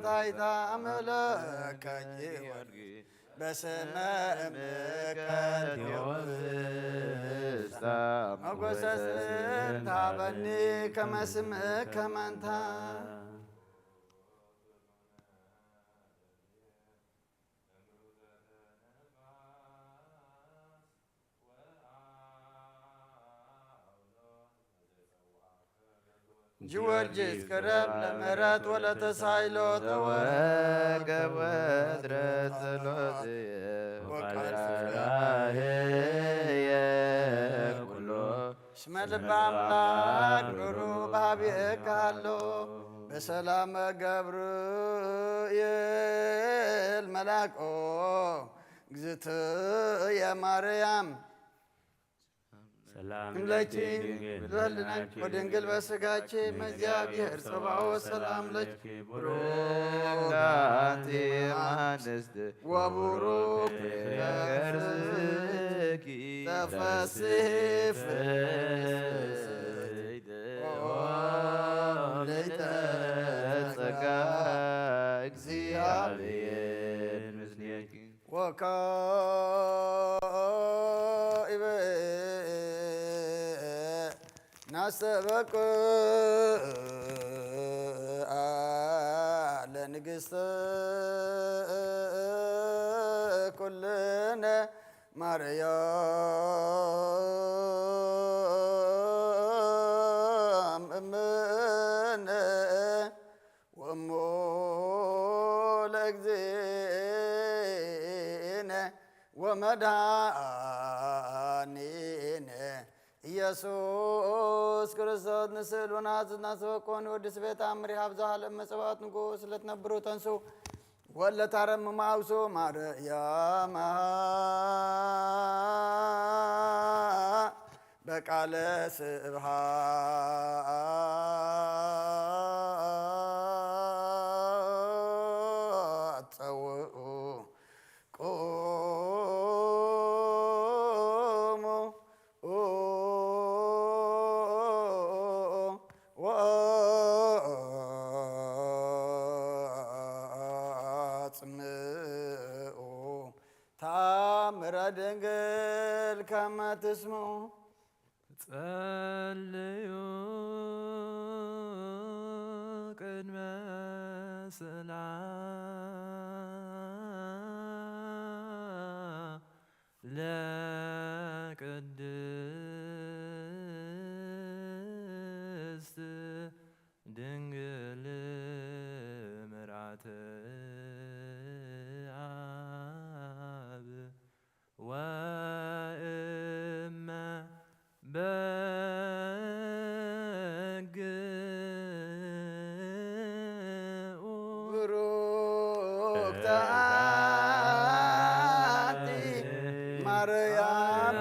ታይታ ኣምለከ ጊዮርጊስ በስመ እምከ ቴዎስታ ሞገሰ ስንታበኒ ከመ ስምከ መንታ። ጊዮርጊስ ቅረብ ለምህረት ወለተሳይሎ ተወከብ ወትረ ጸሎትየ ወቃል ራህየ ኩሎ። እስመ ልበ አምላክ ሩሩ በሀቤከ ሃሎ። በሰላመ ገብርኤል መልአኮ እግዝእትየ ማርያም ሰላም ለኪ ድንግል በህልናኪ ወድንግል በስጋኪ እመ እግዚአብሔር ጸባኦት ሰላም ለኪ። ብሩክ አንቲ እምአንስት ወቡሩክ ፍሬ ከርሥኪ ተፈሥሒ ፍሥሕት ኦ ምልዕተ ጸጋ እግዚአብሔር ምስሌኪ። ወካዕበ ናስተበቅዕ ለንግሥተ ኩልነ ማርያም እምነ ወእሞ ለእግዚእነ ወመድኃኒነ ኢየሱስ ክርስቶስ። ንስእል ወናጽ ናስበቆን ወድስ ቤት ኣምሪ ሃብዛ ሃለ መጸባኦት ንጉስ ለትነብሩ ተንሱ ወለታረም ማውሱ ማርያም በቃለ ስብሃት ጸውዑ ቁሙ ወአጽምዑ ታምረ ድንግል ከመ ትስምዑ። ጸልዩ ቅድመ ስእላ ለቅድስት ድንግል ምርዓተ አብ ወእመ በግኡ ብሩክተ አንቲ ማርያም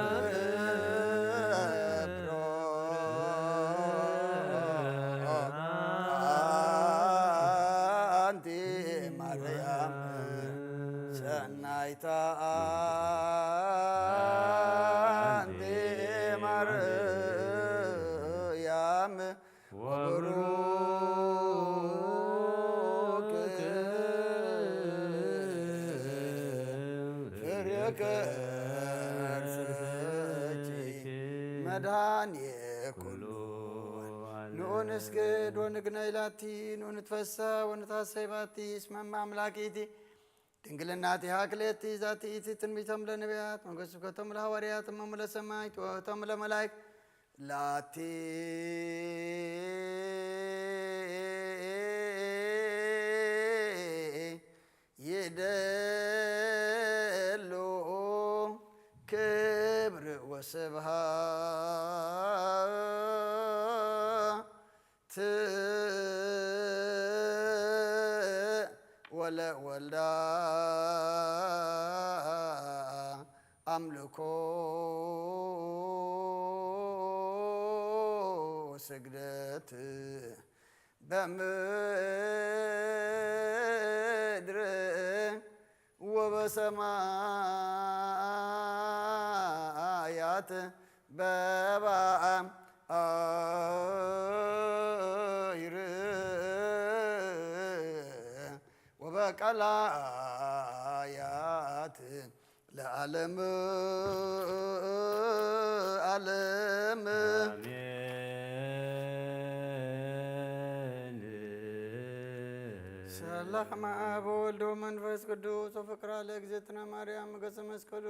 አንቲ ማርያም ሰናይታ አንቲ ማርያም ወብሩክ ፍሬ ከርሥኪ መድኃኔ ኩሉ። ንዑ ንስግድ ወንግነይ ላቲ፣ ንዑ ንትፈሳ ወንትሐሰይ ባቲ፣ እስመ እመ አምላክ ኢቲ ድንግልናቲሃ ክልኤቲ ዛቲ ኢቲ ትንቢቶም ለነቢያት ወስብከቶም ለሐዋርያት እሞሙ ለሰማዕት ወእቶም ለመላእክት ላቲ ይደሉ ክብር ወስብሃት ወለወልዳ አምልኮ ስግደት በምድር ወበሰማያት በባይር ቀላያት ለዓለም ዓለም። አሜን። ሰላም አብ ወወልድ ወመንፈስ ቅዱስ ወፍቅራ ለእግዝእትነ ማርያም ገጸ መስቀሉ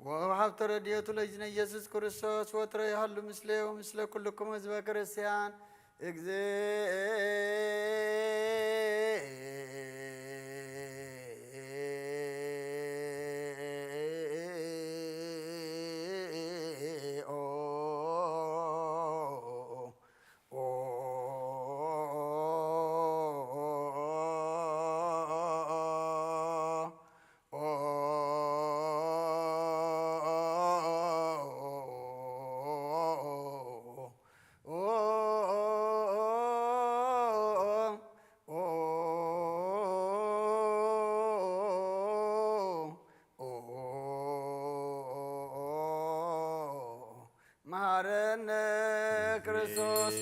ወወሃብተ ረድኤቱ ለእግዚእነ ኢየሱስ ክርስቶስ ወትረ ይሃሉ ምስሌ ወምስለ ኩልኩም ህዝበ ክርስቲያን። እግዝእ መሐረነ ክርስቶስ።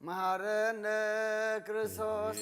መሐረነ ክርስቶስ።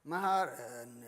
መሐረነ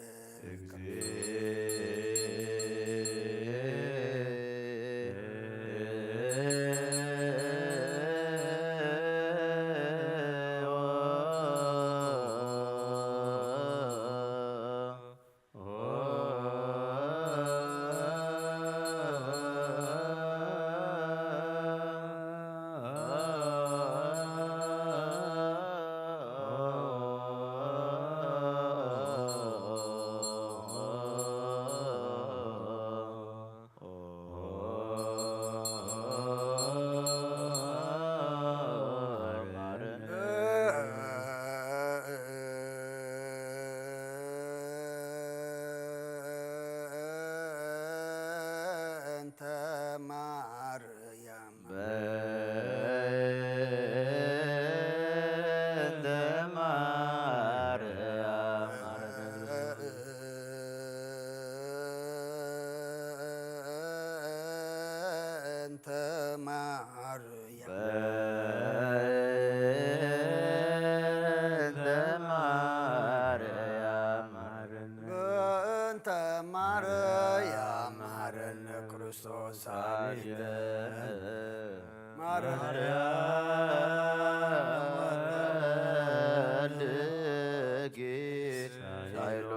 በእንተ ማርያም። በእንተ ማርያም። በእንተ ማርያም። በእንተ ማርያም መሐረነ። በእንተ ማርያም መሐረነ ክርስቶስ ሳሊለ። ማርያም ወልድኪ ሳይሎ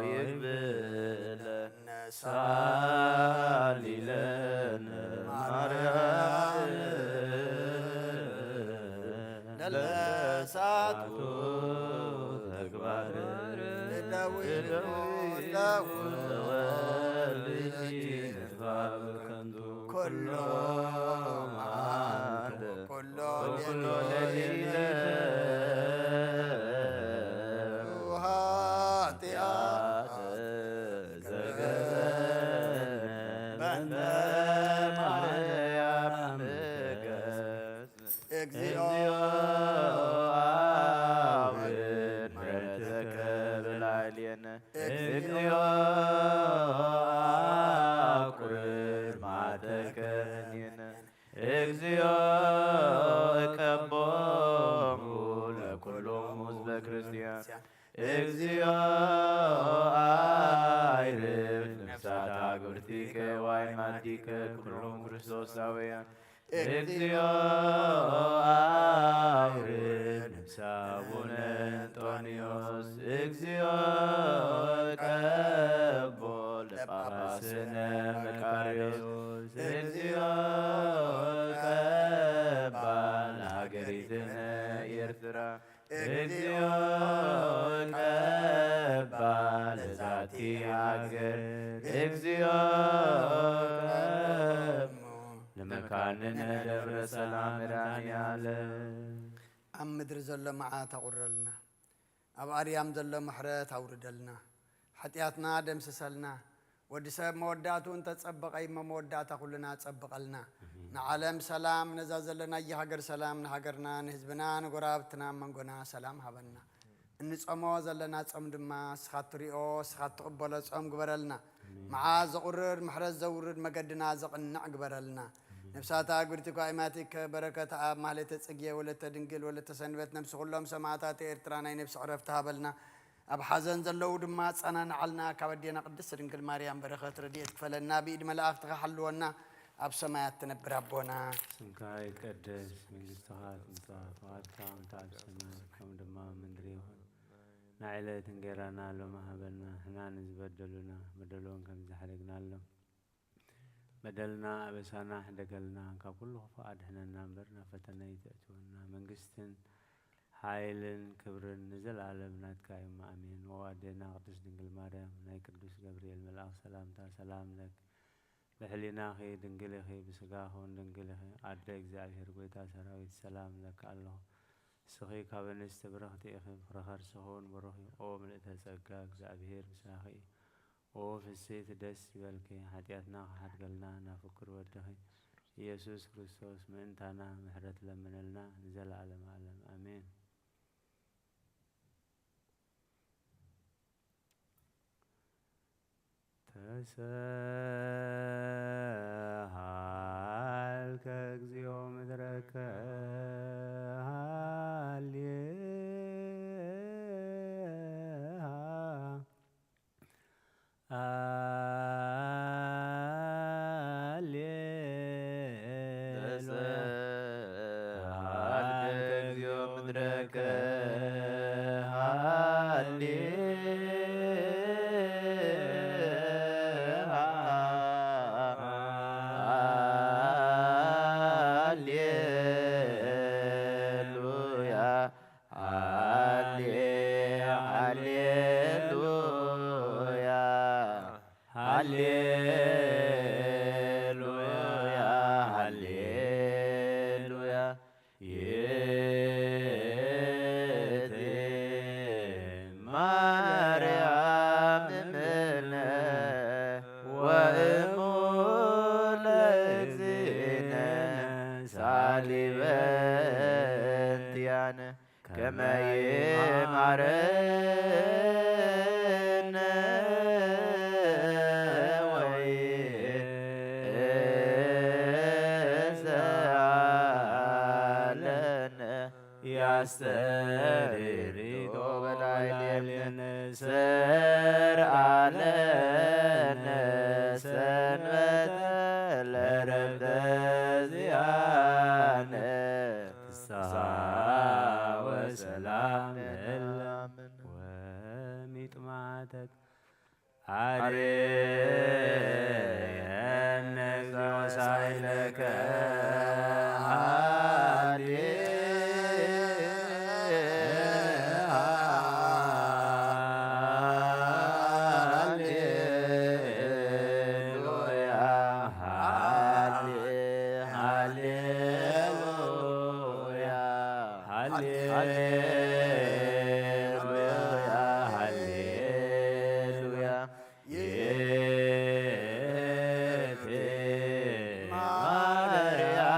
ይብለ። ሳሊለነ ማርያም ለለሳቱ ተግባር እደዊ እደዊ ለወልድኪ ንባብ ከንቱ ኩሎ መዓልቲ ኩሎ ኩሎ ሌሊት ሌሊት ኃጢአት ዘገበነ በእንተ ማርያም ንገስ። እግዚኦ አውርድ ምሕረትከ በላዕሌነ። እግዚኦ አቁርር መዓተከ እምኔነ። እግዚኦ እቀቦሙ ለኩሎሙ ህዝበ ክርስቲያን። እግዚኦ አይርፍ ነፍሳት አግብርቲከ ወአይማቲከ ኩሎም ክርስቶሳውያን። እግዚኦ አውርድ ነፍሰ አቡነ እንጦንዮስ። እግዚኦ ቀቦ ለጳጳስነ መቃርዮስ። እግዚኦ ቀባ ለሀገሪትነ ኤርትራ። እግዚኦ ቀባ ለዛቲ ሀገር። እግዚኦ ቀቦ ለመካንነ ደብረ ሰላም መድኃኔዓለም። ኣብ ምድሪ ዘሎ መዓት ኣቑረልና፣ ኣብ ኣርያም ዘሎ ምሕረት ኣውርደልና። ሓጢኣትና ደምስሰልና። ወዲ ሰብ መወዳእቱ እንተጸበቐ እሞ መወዳእታ ኩልና ጸብቐልና። ንዓለም ሰላም፣ ነዛ ዘለናያ ሃገር ሰላም፣ ንሃገርና፣ ንህዝብና፣ ንጎረባብትና፣ ኣብ መንጎና ሰላም ሃበና። እንጾሞ ዘለና ጾም ድማ እስኻ እትሪኦ፣ እስኻ እትቕበሎ ጾም ግበረልና። መዓት ዘቑርር፣ ምሕረት ዘውርድ፣ መገድና ዘቕንዕ ግበረልና። ነፍሳት ኣግብርቲከ ወአይማቲከ በረከተ ኣብ ማህሌተ ጽጌ ወለተ ድንግል ወለተ ሰንበት ነፍሲ ኩሎም ሰማዕታት ኤርትራ ናይ ነፍሲ ዕረፍቲ ሃበልና። ኣብ ሓዘን ዘለዉ ድማ ኣጸናንዓልና። ካብ ኣዴና ቅድስት ድንግል ማርያም በረኸት ረድኤት ክፈለና። ብኢድ መላእኽትኻ ሓልወና። ኣብ ሰማያት ትነብር ኣቦና። ስምካ ይትቀደስ፣ መንግስትኻ ትምጻእ፣ ፍቓድካ ከምቲ ኣብ ሰማይ ከምኡ ድማ ኣብ ምድሪ ይኹን። ናይ ዕለት እንጌራና ሎሚ ሃበና፣ ንሕና ንዝበደሉና በደሎም ከም ዝሓደግናሎም በደልና ኣበሳና ሕደገልና፣ ካብ ኩሉ ክፉእ ኣድሕነና እምበር ናብ ፈተነ ኣይተእትወና። መንግስትን ሓይልን ክብርን ንዘለኣለም ናትካ እዮም። ኣሜን። ኦ ኣዴና ቅድስት ድንግል ማርያም፣ ናይ ቅዱስ ገብርኤል መልኣኽ ሰላምታ ሰላም ለኪ። ብሕሊናኺ ድንግል ኢኺ፣ ብስጋኺ እውን ድንግል ኢኺ። ኣደ እግዚኣብሔር ጐይታ ሰራዊት ሰላም እለኪ ኣለኹ። ንስኺ ካብ ኣንስቲ ብርኽቲ ኢኺ፣ ፍረ ከርስኺ እውን ብሩኽ እዩ። ኦ ምልእተ ጸጋ፣ እግዚኣብሔር ምሳኺ እዩ። ኦ ፍስሕቲ ደስ ይበልኪ፣ ሓጢኣትና ክሓድገልና ናብ ፍቁር ወድኺ ኢየሱስ ክርስቶስ ምእንታና ምሕረት ለምነልና ንዘለዓለመ ዓለም። ኣሜን። ተሰሃልከ እግዚኦ ምድረከ ሃሌሃ ሃሌ ተሰሃልከ እግዚኦ ምድረከ ሃሌ ሃሌሉያ ሃሌ ሃሌሉያ ሃሌሉያ ሃሌሉያ። ይእቲ ማርያም እምነ ወእሙ ለእግዚእነ ሳሊ በእንቲአነ ከመ ይማረነ ወይእሰ አስተርዶ በላዕሌነ ሰርዓለነ ሰንበተ ለረፍተ ዚአነ ፍስሐ ወሰላም ለዓለመ ዓለምን ወሚጥማተት አርየነ እግዚኦ ሳይለከ ሃሌ ሃሌሉያ ሃሌ ሃሌሉያ ሃሌሉያ ሃሌሉያ ይእቲ ማርያም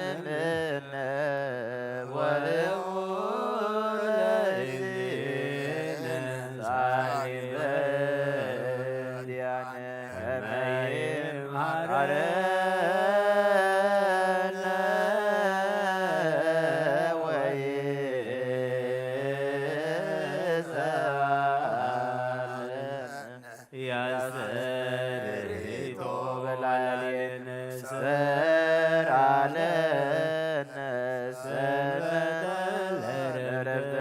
እምነ ወእሙ ለእግዚእነ ጻድቅ በዲያነ ከመ ይምሃረነ ወይጸልነ ያስተርሂቶ በላዕሌነ ሰርዓለነ ሰንበተ ለረፍተ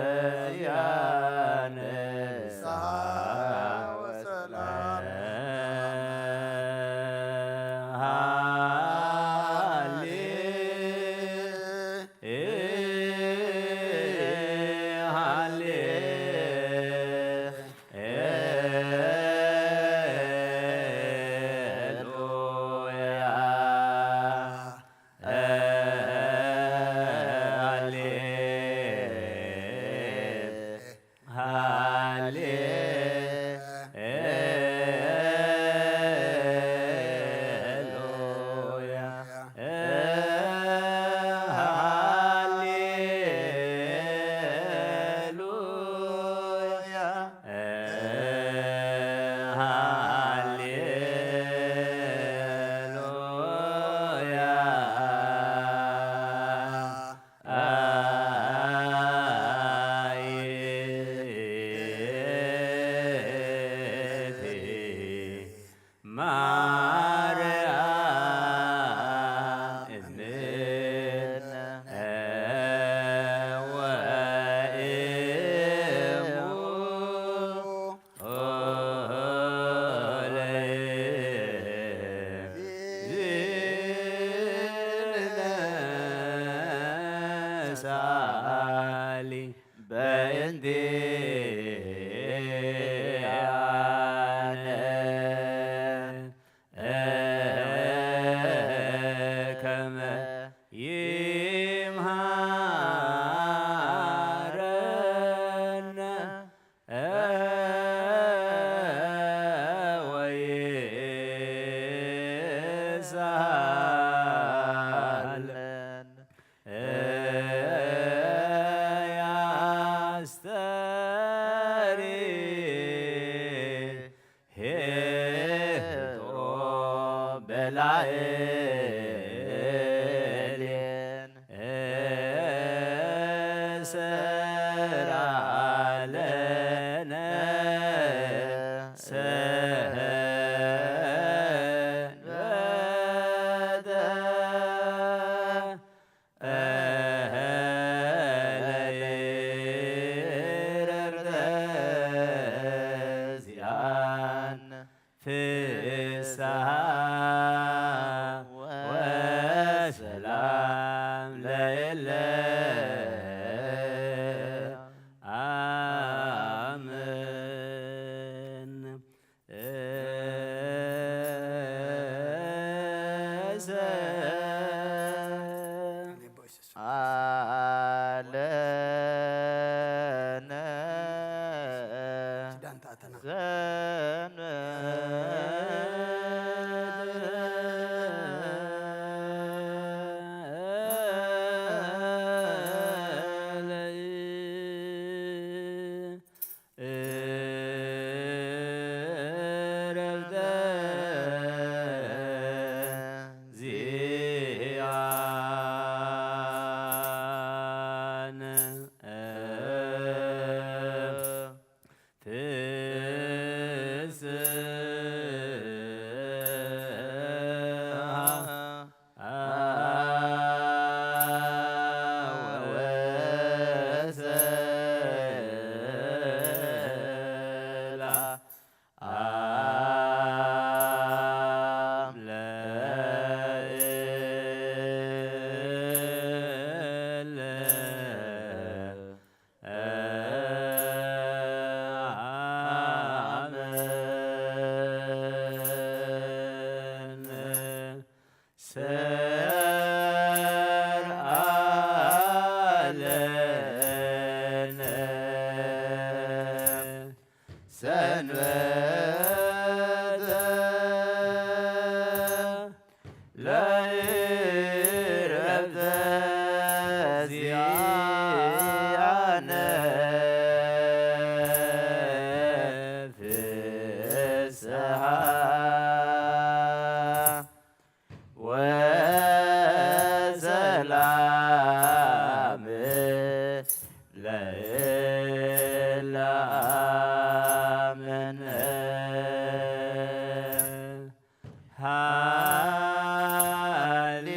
ዚአነ ፍስሐ ወሰላም ሃሌ ሃሌ ሃሌሉያ ሃሌ ሃሌ ሃሌሉያ ሃሌሉያ ሃሌሉያ አይእቲ ማርያም እምነ ወእሙ ሳሊ በእንቲአነ ከመ ይምሃረነ ወይስሃለን ያስተሪ ሄቶ በላዕሌን እሰራ ለነ ሰንበተ ለይረርተ ዚአነ ፍስሐ ሰንበተ ለዕረፍተ ዚአነ ፍስሓ ወሰላም ለእለ አመነ። ሃሌ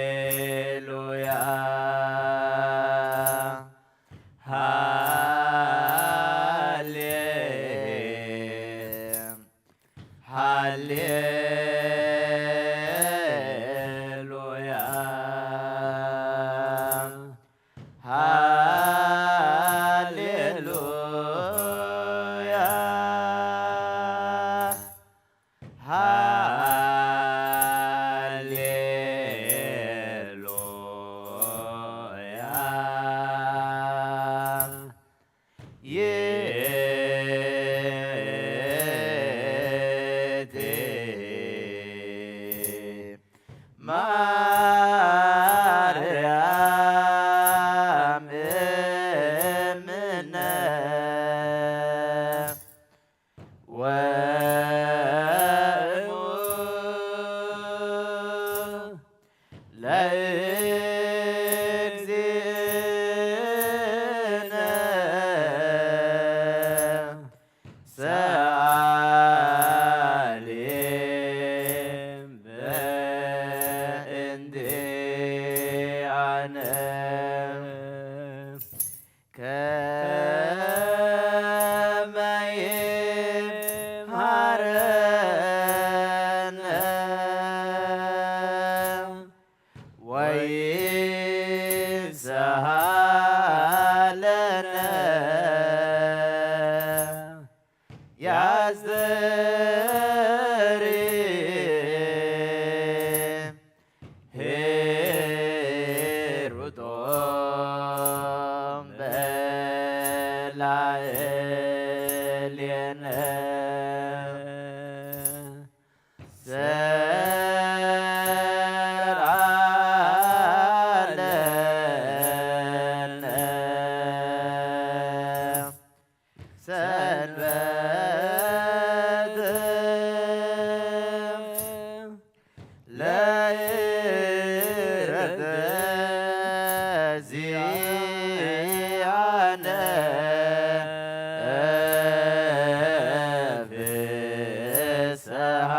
ሃሌሉያ። ሃሌ ሃሌሉያ። ሃሌሉያ። ሃሌሉያ። ይእቲ ማርያም እምነ ወእሙ ለእግዚእነ ሰአሊ በእንቲአነ። ከመ ይምሃረነ ወይስሃለነ ያስተሪ ሄሩቶ በላዕሌነ ሰርዓለነ። ሰንበት ለእረፍተ ዚአነ ፍስሓ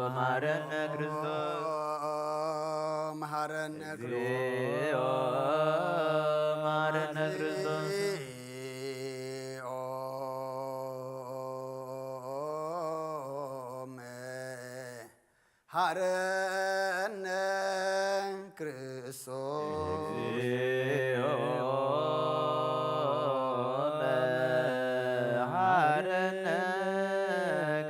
መሐረነ ክርስቶስ። መሐረነ ክርስቶስ። መሐረነ ክርስቶስ። መሐረነ ክርስቶስ። መሐረነ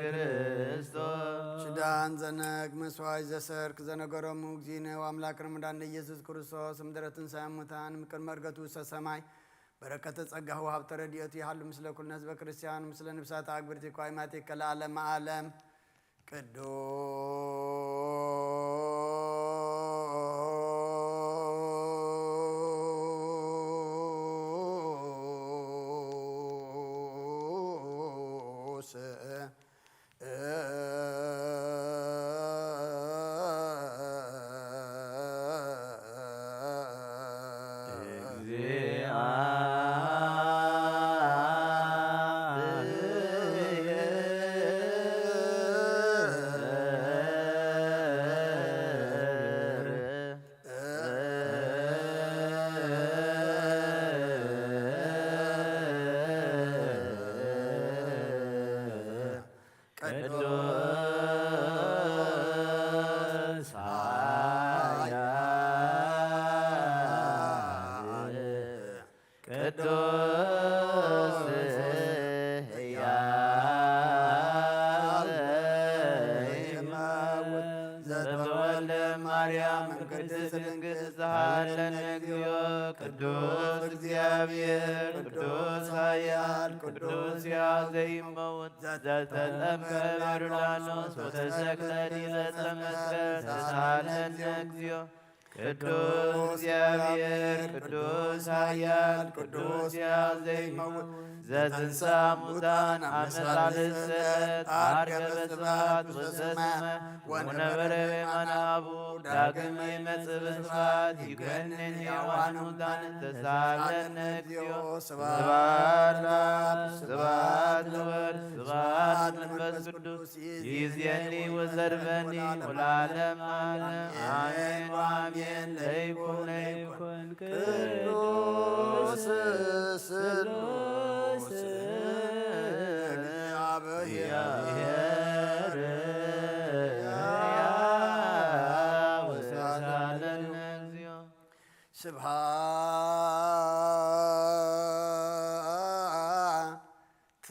ክርስቶስ። ሽዳን ዘነግ መስዋይ ዘሰርክ ዘነገሮሙ እግዚእነ ወአምላክ ረመዳን ኢየሱስ ክርስቶስ ምድረ ትንሳኤ ሙታን ምቅድመ ዕርገቱ ውስተ ሰማይ በረከተ ጸጋሁ ሀብተ ረድኤቱ ይሃሉ ምስለ ኩልነ ህዝበ ክርስቲያን ምስለ ነፍሳት አግብርቲ ኳይማቲከ ለዓለመ ዓለም። ቅዱስ ቅዱስ ኃያል ቅዱስ ሕያው ዘይመውት ዘተወልደ ማርያም እምቅድስት ድንግል ተሳሃለነ እግዚኦ። ቅዱስ እግዚአብሔር ቅዱስ ኃያል ቅዱስ ሕያው ዘይመውት ዘተጠምቀ በዮርዳኖስ ወተሰቅለ ዲበ ዕፀ መስቀል ተሳሃለነ እግዚኦ። ቅዱስ እግዚአብሔር ቅዱስ ኃያል ቅዱስ ሕያው ዘይመውት ዘትንሳ ሙታን አመ ሳልስት ሰለት አርገ በስብሐት ወሰማያ ወነበረ በየማነ አቡ ዳግም ይመጽእ በስብሐት ይገንን ሕያዋን ሙታን ተሳለነ እግዚኦ። ስብሐት ለአብ ስብሐት ለወልድ ስብሐት ለመንፈስ ቅዱስ ይዜኒ ወዘርበኒ ወለዓለመ ዓለም አሜን ወአሜን። ለይኩን ለይኩን ቅዱስ ስሉስ እግዚአብሔር ወሰሳለን እግዚኦ። ስብሐት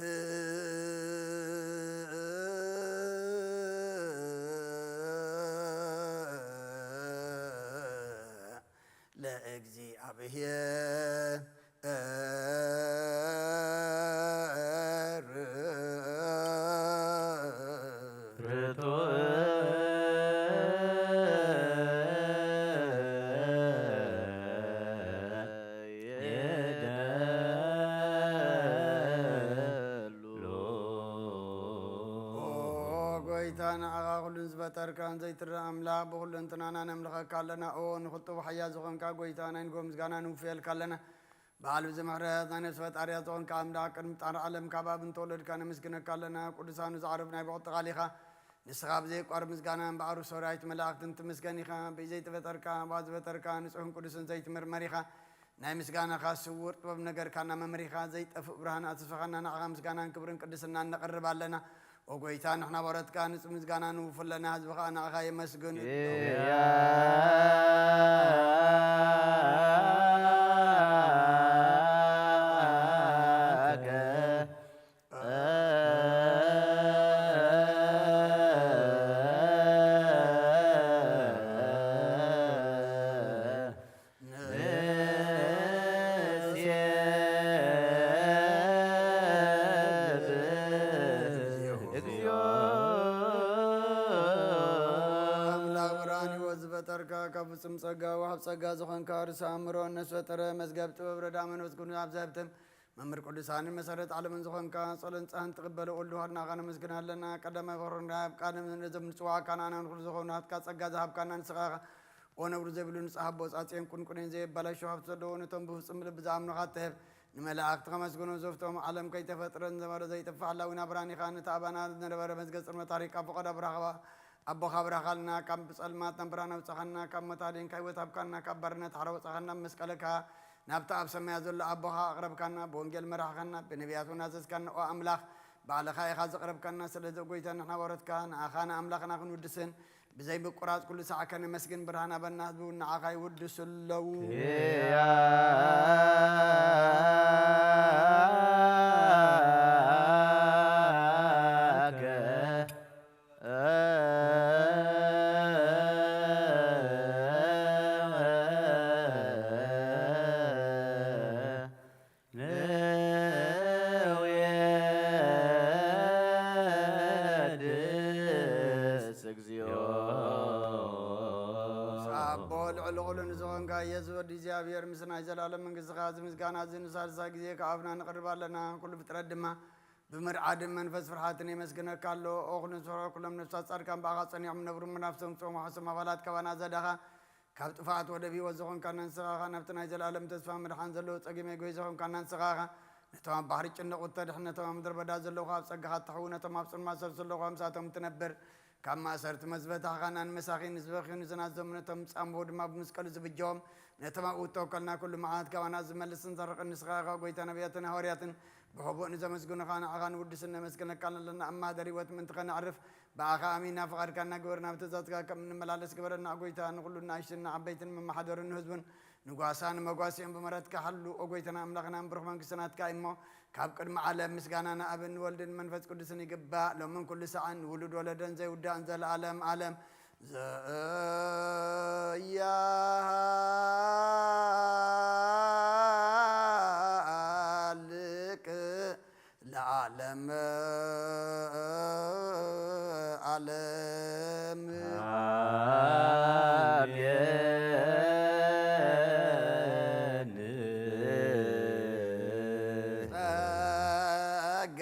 ለእግዚአብሔር። ኦ ጎይታ፣ ንዓኻ ኩሉን ዝፈጠርካን ዘይትረእ ኣምላኽ፣ ብኹሉ እንትናና ነምልኸካ ኣለና። ኦ ንኽልጥቡ ሓያል ዝኾንካ ጎይታ፣ ናይ ንጎ ምስጋና ንውፍየልካ ኣለና። በዓል ብዘይ ምሕረት ናይ ነፍሲ ፈጣሪያ ዝኾንካ ኣምላኽ፣ ቅድሚ ጣር ዓለም ካብ ኣብ እንተወለድካ ነመስግነካ ኣለና። ቅዱሳኑ ዘዕረፍ ናይ ብቕጥቓል ኢኻ። ንስኻ ብዘየቋርብ ምስጋና እምበኣር ሰራዊት መላእኽትን ትምስገን ኢኻ። ብዘይተፈጠርካ፣ ብኣ ዝፈጠርካ፣ ንጹሕን ቅዱስን ዘይትምርመር ኢኻ። ናይ ምስጋናኻ ስውር ጥበብ ነገርካና መምሪኻ፣ ዘይጠፍእ ብርሃን ኣትስፈኻና። ንዓኻ ምስጋናን ክብርን ቅድስናን ነቕርብ ኣለና። ኦ ጎይታ፣ ንሕና ባሮትካ ንጹህ ምስጋና ንውፍ ኣለና፣ ህዝቢ ኸኣ ንዓኻ የመስግን። ንሴብህ እግዚኦ። ኣምላኽ ብርሃን ህይወት ዝፈጠርካ፣ ካብ ፍጹም ጸጋ ወሃብ ጸጋ ዝኾንካ፣ ርእሰ ኣእምሮ ነፍሲ ፈጠረ፣ መዝገብ ጥበብ ረዳ መንፈስ ቅዱስ ኣብ ዘህብትም መምህር ቅዱሳንን መሰረት ዓለምን ዝኾንካ፣ ጸሎን ጸህን ትቕበሎ ወልድ ዋህድናኻ ነመስግን ኣለና። ቀዳማይ ፈሮንዳ ኣብ ቃል ነዞም ንጽዋዕካ ንኣና ንኹሉ ዝኾኑ ናትካ ጸጋ ዝሃብካና ንስኻ ኢኻ። ኦ ነውሪ ዘይብሉ ንጽህ ኣቦ ጻጽየን ቁንቁኔን ዘየባላሹ ሃብቲ ዘለዎ ነቶም ብፍጹም ልቢ ዝኣምኑኻ ትህብ። ንመላእኽቲ ከመስግኑ ዘፍቶም ዓለም ከይተፈጥረ ዝነበረ ዘይጠፍእ ሓላዊና ብርሃን ኢኻ። ነቲ ኣባና ዝነበረ መዝገብ ጽልመት ኣሪቕካ ፍቓድ ኣብራኻ ኣቦኻ ኣብራኻልና። ካብ ጸልማት ናብ ብርሃን ኣውጻኻና፣ ካብ ሞት ኣድንካ ህይወት ሃብካና፣ ካብ ባርነት ሓራ ኣውጻኻና። ብመስቀልካ ናብቲ ኣብ ሰማያት ዘሎ ኣቦኻ ኣቕረብካና፣ ብወንጌል መራሕኻና፣ ብነቢያት እውን ኣዘዝካና። ኦ ኣምላኽ፣ ባዕልኻ ኢኻ ዘቕረብካና። ስለዚ ጎይታ ንሕና ወረትካ ንኣኻ ንኣምላኽና ክንውድስን ብዘይ ምቁራጽ ኩሉ ሳዕ ከነመስግን ብርሃን ኣበና ህዝቡ ንዓኻ ይውድሱ ኣለዉ። ንዌድስ እግዚኦ። ኣቦ ልዕሊ ኩሉ ንዝኾንካ ኢየሱስ ወዲ እግዚኣብሔር ምስ ናይ ዘላለም መንግስትኻ እዚ ምስጋና እዚ ንሳልሳይ ግዜ ካብ ኣብና ንቕርብ ኣለና። ኩሉ ፍጥረት ድማ ብምርዓድን መንፈስ ፍርሃትን የመስግነካ ኣሎ። ኦ ኩሉ ዝፈርሖ ኩሎም ነፍሳት ጻድቃን ብኣኻ ጸኒዖም ነብሩ መናፍሶም ክጾሙ ሓሶም ኣባላት ካባና ዘዳኻ ካብ ጥፍኣት ወደብ ህይወት ዝኾንካና ንስኻ ኢኻ። ናብቲ ናይ ዘላለም ተስፋ ምድሓን ዘለዎ ጸጊመ ጎይ ዝኾንካና ንስኻ ኢኻ። ነቶም ኣብ ባሕሪ ጭንቕ ውተድሕን ነቶም ኣብ ምድረ በዳ ዘለዉ ኣብ ጸጋኻ እተሕው ነቶም ኣብ ጽልማት ሰልፍ ዘለዉ ምሳቶም ትነብር። ካብ ማእሰርቲ መዝበታኻ ንመሳኺን ንዝበኽዩን ዝናዘሙ ነቶም ዝጻምዉ ድማ ብመስቀሉ ዝብጀዎም ነቶም ኣብኡ እተወከልና ኩሉ መዓት ካባና ዝመልስን ዘርቕን ንስኻ ኢኻ። ጎይታ ነቢያትን ሃዋርያትን ብሕቡእ ንዘመስግኑኻ ንዓኻ ንውድስን ነመስግነካን ኣለና። ኣብ ማህደር ህይወት ምእንቲ ኸነዕርፍ ብኣኻ ኣሚና ፍቓድካ እናገበርና ኣብ ትእዛዝካ ከም እንመላለስ ግበረና። ጎይታ ንኹሉ ንኣሽትን ንዓበይትን መማሓደርን ንህዝቡን ንጓሳ ንመጓሲኦም ብምህረትካ ሓሉ። ኦ ጎይታና ኣምላኽና ብሩኽ መንግስቲ ናትካ እዩ እሞ ካብ ቅድሚ ዓለም ምስጋና ንኣብን ንወልድን መንፈስ ቅዱስን ይግባእ ሎምን ኩሉ ሰዓን ውሉድ ወለደን ዘይውዳእን ዘለዓለም ዓለም ዘያሃልቅ ለዓለም ዓለም። ኣሜን። ጸጋ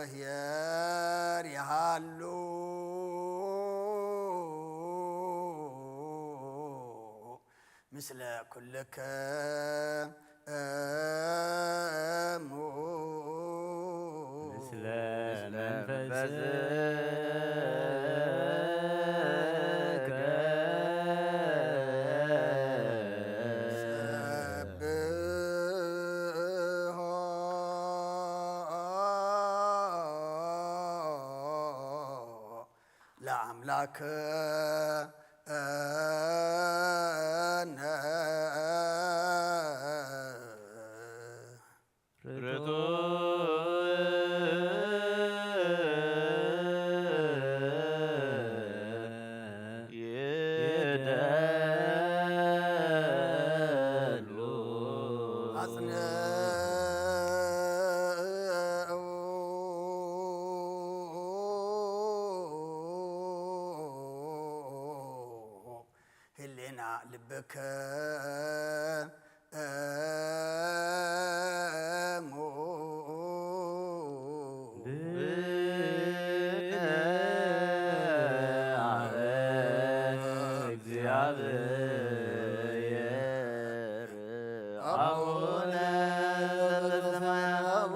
ዘእግዚኣብሔር ይሃሉ ምስለ ኩልክሙ። ምስለ መንፈስከ። ሰብሖ ለአምላክነ። ርቱዕ ይደሉ። ኣጽንዑ። ህሌና ልብከ እሙ። ብቅንዓት እግዚአብሔር አቡነ ዘበሰማያት።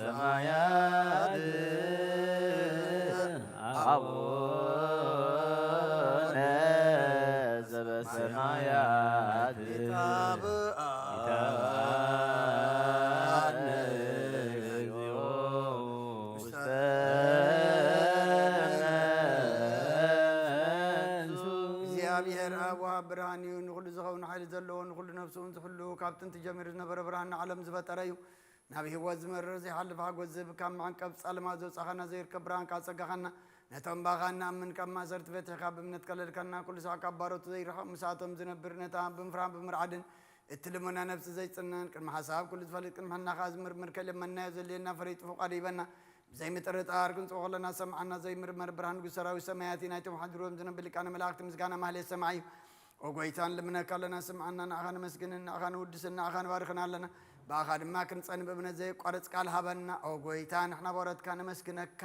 ዘበሰማያት አቡነ ዘበሰማያት ይትባረክ ስምከ። እግዚኣብሔር ኣብ ወሃብ ብርሃን እዩ። ንኹሉ ዝኸውን ሓይሊ ዘለዎ፣ ንኹሉ ነፍሱ እውን ዝሕሉ፣ ካብ ጥንቲ ጀሚሩ ዝነበረ ብርሃን ንዓለም ዝፈጠረ እዩ። ናብ ህይወት ዝመርር ዘይሓልፍ ሓጎስ ዝህብ፣ ካብ መዕንቀፍ ጸልማት ዘውጻኻና፣ ዘይርከብ ብርሃንካ ዘጸጋኻና፣ ነቶም ባኻ እንኣምን ካብ ማእሰርቲ ፈቲሕካ ብእምነት ከለልካና፣ ኩሉ ሳዕ ካብ ባሮቱ ዘይርሕቕ፣ ምስኣቶም ዝነብር፣ ነታ ብምፍራህን ብምርዓድን እትልምና ነፍሲ ዘይጽነን፣ ቅድሚ ሓሳብ ኩሉ ዝፈልጥ፣ ቅድሚ ሕልና ከኣ ዝምርምር፣ ከይለመንናዮ ዘድልየና ፈሊጡ ፍቓዱ ይበና። ብዘይምጥርጣር ክንጽቦ ከለና ሰምዓና፣ ዘይምርመር ብርሃን ንጉስ ሰራዊት ሰማያት እዩ። ናይቶም ሓድሮም ዝነብር ሊቃነ መላእኽቲ ምስጋና ማህሌት ሰማዕ እዩ። ኦ ጎይታ፣ ንልምነካ ኣለና፣ ስምዓና። ንኣኻ ነመስግንን ንኣኻ ነውድስን ንኣኻ ንባርኽን ኣለና። ብኣኻ ድማ ክንጸን ብእምነት ዘየቋርጽ ቃል ሃበና። ኦ ጎይታ፣ ንሕና ባሮትካ ነመስግነካ።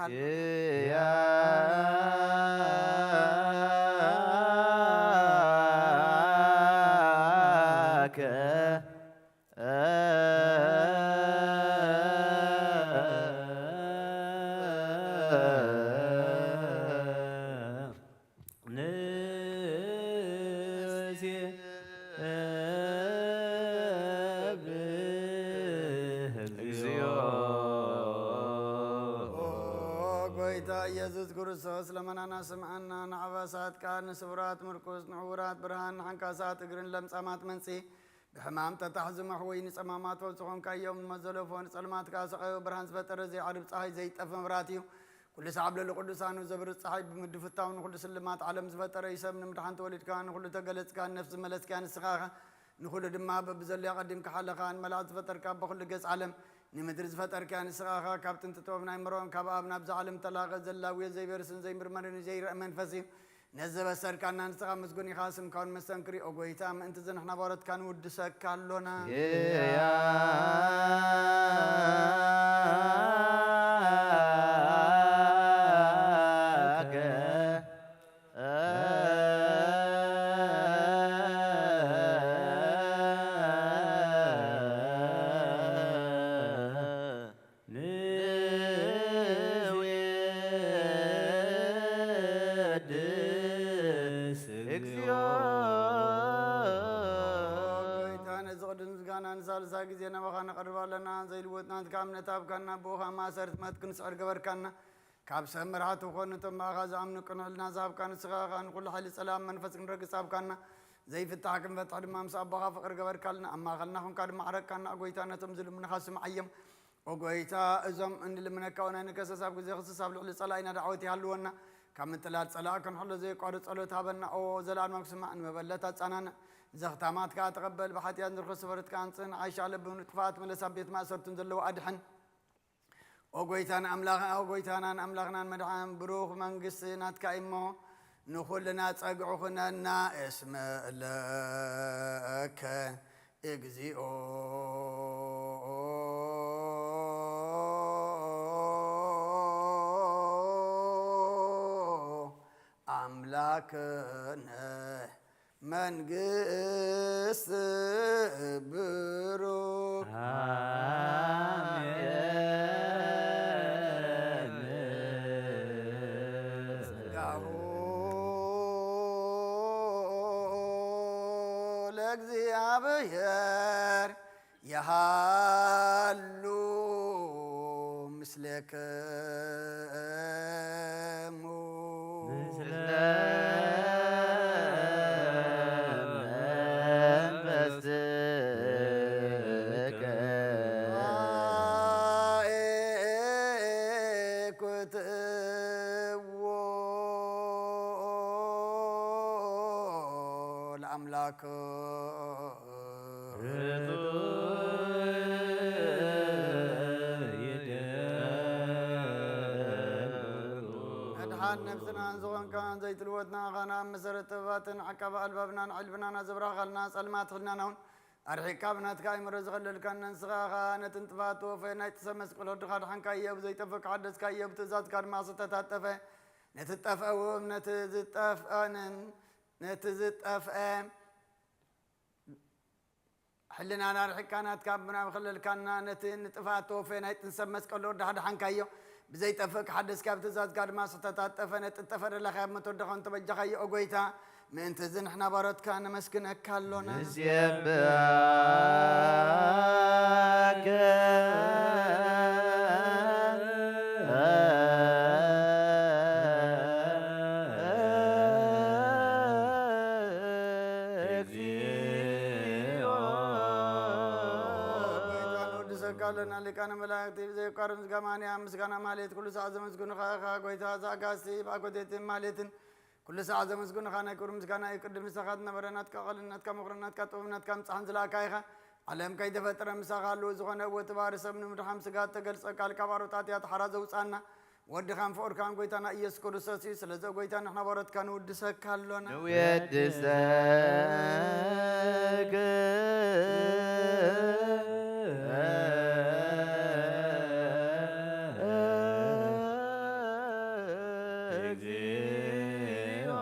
ንሴብህ እግዚኦ። ኦ ጎይታ ኢየሱስ ክርስቶስ፣ ለመናና ስምዓና፣ ንዓባሳትካ፣ ንስውራት ምርኩስ፣ ንዕውራት ብርሃን፣ ንሓንካሳት እግርን ለምጻማት መንጺ፣ ብሕማም ተታሕዙ መሕወይ፣ ንጸማማት ፈውሲ ኾንካዮም፣ ንመዘለፎ ንጸልማትካ ሰቐዮ፣ ብርሃን ዝፈጠረ ዘይዓርብ ጸሓይ ዘይጠፍ መብራት እዩ። ኩሉ ሰዓብ ልዕሊ ቅዱሳኑ ዘብርህ ጸሓይ ብምድፍታው ንኹሉ ስልማት ዓለም ዝፈጠረ እዩ። ሰብ ንምድሓን ተወሊድካ፣ ንኹሉ ተገለጽካ፣ ንነፍሲ ዝመለስካ ንስኻ ኢኻ። ንኹሉ ድማ በብዘለዮ ኣቐዲምካ ሓለኻ። ንመላእክት ዝፈጠርካ፣ በኹሉ ገጽ ዓለም ንምድሪ ዝፈጠርካ ንስኻ ኢኻ። ካብ ጥንቲ ጥበብ ናይ ምሮን ካብ ኣብ ናብዛ ዓለም ተላቐ ዘላውዮ ዘይበርስን ዘይምርመርን ዘይረአ መንፈስ እዩ። ነዚ ዘበሰርካና ንስኻ ምስጉን ኢኻ። ስምካ እውን መስተንክር እዩ። ኦ ጎይታ፣ ምእንቲ እዚ ንሕና ባሮትካ ንውድሰካ ኣሎና። ንውድስ እግዚኦ። ጎይታ፣ ነዚ ቅዱስ ምስጋና ንሳልሳይ ግዜ ናባኻ ነቐርብ ኣለና። ዘይልወጥ ናትካ እምነት ሃብካና፣ ብኡኻ ማእሰርቲ ሞት ክንስዕር ገበርካና። ካብ ሰብ መራሕቲ ኮኑ፣ እቶም ብኣኻ ዝኣምኑ ቅኑዕ ሕልና ዝሃብካ ንስኻ ኢኻ። ንኹሉ ሓይሊ ጸላም መንፈስ ክንረግጽ ሃብካና። ዘይፍታሕ ክንፈትሕ ድማ ምስ ኣቦኻ ፍቕሪ ገበርካልና። ኣብ ማእኸልና ኹንካ ድማ ዓረቅካና። ኦ ጎይታ፣ ነቶም ዝልምኑኻ ስምዓዮም። ኦ ጎይታ፣ እዞም እንልምነካ እውን ኣይንከሰስ፣ ኣብ ግዜ ክስስ ኣብ ልዕሊ ጸላኢና ዳዕወት ይሃልወና። ካብ ምጥላል ጸላኢ ክንሕሎ ዘየቋርጽ ጸሎት ሃበና። ኦ ዘለኣለማዊ ስማዕ፣ ንመበለት ኣጻናንዕ። ዘኽታማት ከኣ ተቐበል፣ ብሓጢኣት ንዝረኽቡ ሰፈርትካ ኣንጽህ፣ ንዓሻ ለብም ንጥፋኣት መለስ፣ ኣብ ቤት ማእሰርቱን ዘለዉ ኣድሕን። ኦ ጎይታን ኣምላኽ-፣ ኦ ጎይታናን ኣምላኽናን መድሓን፣ ብሩኽ መንግስቲ ናትካ እሞ፣ ንኹልና ጸግዑ ኩነና። እስመ ለከ እግዚኦ ኣምላክነ መንግስት ብሩክ። አሜን። ጸጋሁ ለእግዚኣብሔር የሃሉ ምስሌክሙ። ምስለ መንፈስከ። አኤኩትዎ ለአምላክ። መድሓን ነብስና ዝኾንካ ዘይትልወጥ ንኣኻና ኣብ መሰረት ጥበባትን ዓቃቢ ኣልባብናን ዕልብናና ዘብራኻልና ጸልማት ሕልናና እውን ኣርሒቅካ ብናትካ ኣእምሮ ዝኸለልካና ንስኻ ኢኻ። ነቲ ንጥፋት ተወፈየ ናይ ጥሰ መስቀል ወድኻ ድሓንካዮ፣ ብዘይጠፍእ ክሓደስካዮ፣ ብትእዛዝካ ድማ ዝተታጠፈ ነቲ ዝጠፍአ እውን ነቲ ዝጠፍአንን ነቲ ዝጠፍአ ሕልናና ኣርሒቅካ ናትካ ብናብ ኸለልካና፣ ነቲ ንጥፍኣት ተወፈየ ናይ ጥንሰብ መስቀል ወዲ ሓድሓንካዮ፣ ብዘይጠፍእ ክሓደስካ፣ ብትእዛዝካ ድማ ዝተታጠፈ ነጥጠፈ ደለኻዮ መተወደኸ እንተበጃኻዮ፣ ኦ ጎይታ፣ ምእንቲ እዚ ንሕና ባሮትካ ነመስግነካ ኣሎና። ንሴብሐከ እግዚኦ። ጎይታ ንወድሰካ ኣለና፣ ሊቃነ መላእክቲ ብዘየቋርብ ምስጋና ማንያ ምስጋና ማሌት ኩሉ ሰዓት ዘመስግኑኻ ኢኻ። ጎይታ ዘኣጋስቲ ብኣኮቴትን ማሌትን ኩሉ ሰዓት ዘመስግኑኻ ናይ ክብሪ ምስጋና እዩ። ቅድም ንስኻ ዝነበረ ናትካ ቃልን ናትካ ምኽርን ናትካ ጥበብን ናትካ ምጽሓን ዝለኣካ ኢኻ። ዓለም ከይተፈጠረ ምሳኻ ኣለዉ። ዝኾነ እወ እቲ ባህሪ ሰብ ንምድሓን ስጋ እተገልጸ ቃል ካብ ኣሮጣት እያ ተሓራ ዘውጻና። ወድኻን ፍቑርካን ጎይታና ኢየሱስ ክርስቶስ እዩ። ስለዚ ጎይታ ንሕና ባሮትካ ንውድሰካ ኣሎና። ንውድሰክ እግዚኦ።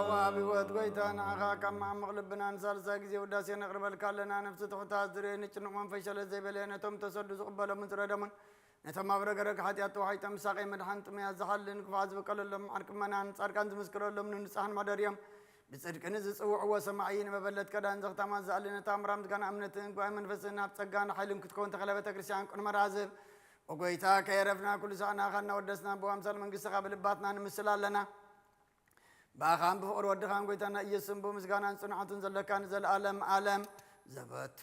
ወአብ ሕይወት ጎይታ ንዓኻ ካብ መዓሙቕ ልብና ንሳልሳይ ግዜ ውዳሴ ነቕርበልካ ኣለና። ነፍሲ ትሑታት ዝርኢ ንጭኑቕ መንፈስ ሸለል ዘይበለ ነቶም ተሰዱ ዝቕበሎምን ዝረደሙን ነቶም ኣብ ረግረግ ሓጢኣት ተዋሒጦም ሳቄ መድሓን ጥሙያት ዝሓልን ክፉዓት ዝበቀለሎም ዓርቂ ምእመናን ጻድቃን ዝምስክረሎም ንንጹሓን መሕደሪኦም ብጽድቂ ንዝጽውዕዎ ሰማዒ ንመበለት ከዳን ዘኽታማት ዝኣሊ ነታ ኣምራ ምስጋና እምነትን ጉባኤ መንፈስን ኣብ ጸጋን ሓይልን ክትከውን ተኽለ ቤተ ክርስቲያን ቅድመ ራዝብ ኦጎይታ ከየረፍና ኩሉ ሳዕና ካናወደስና ብኣምሳል መንግስትኻ ብልባትና ንምስል ኣለና። ብኣኻን ብፍቕሪ ወድኻን ጎይታና ኢየሱስን ብምስጋናን ጽንዓቱን ዘለካ ንዘለኣለም ኣለም ዘበቱ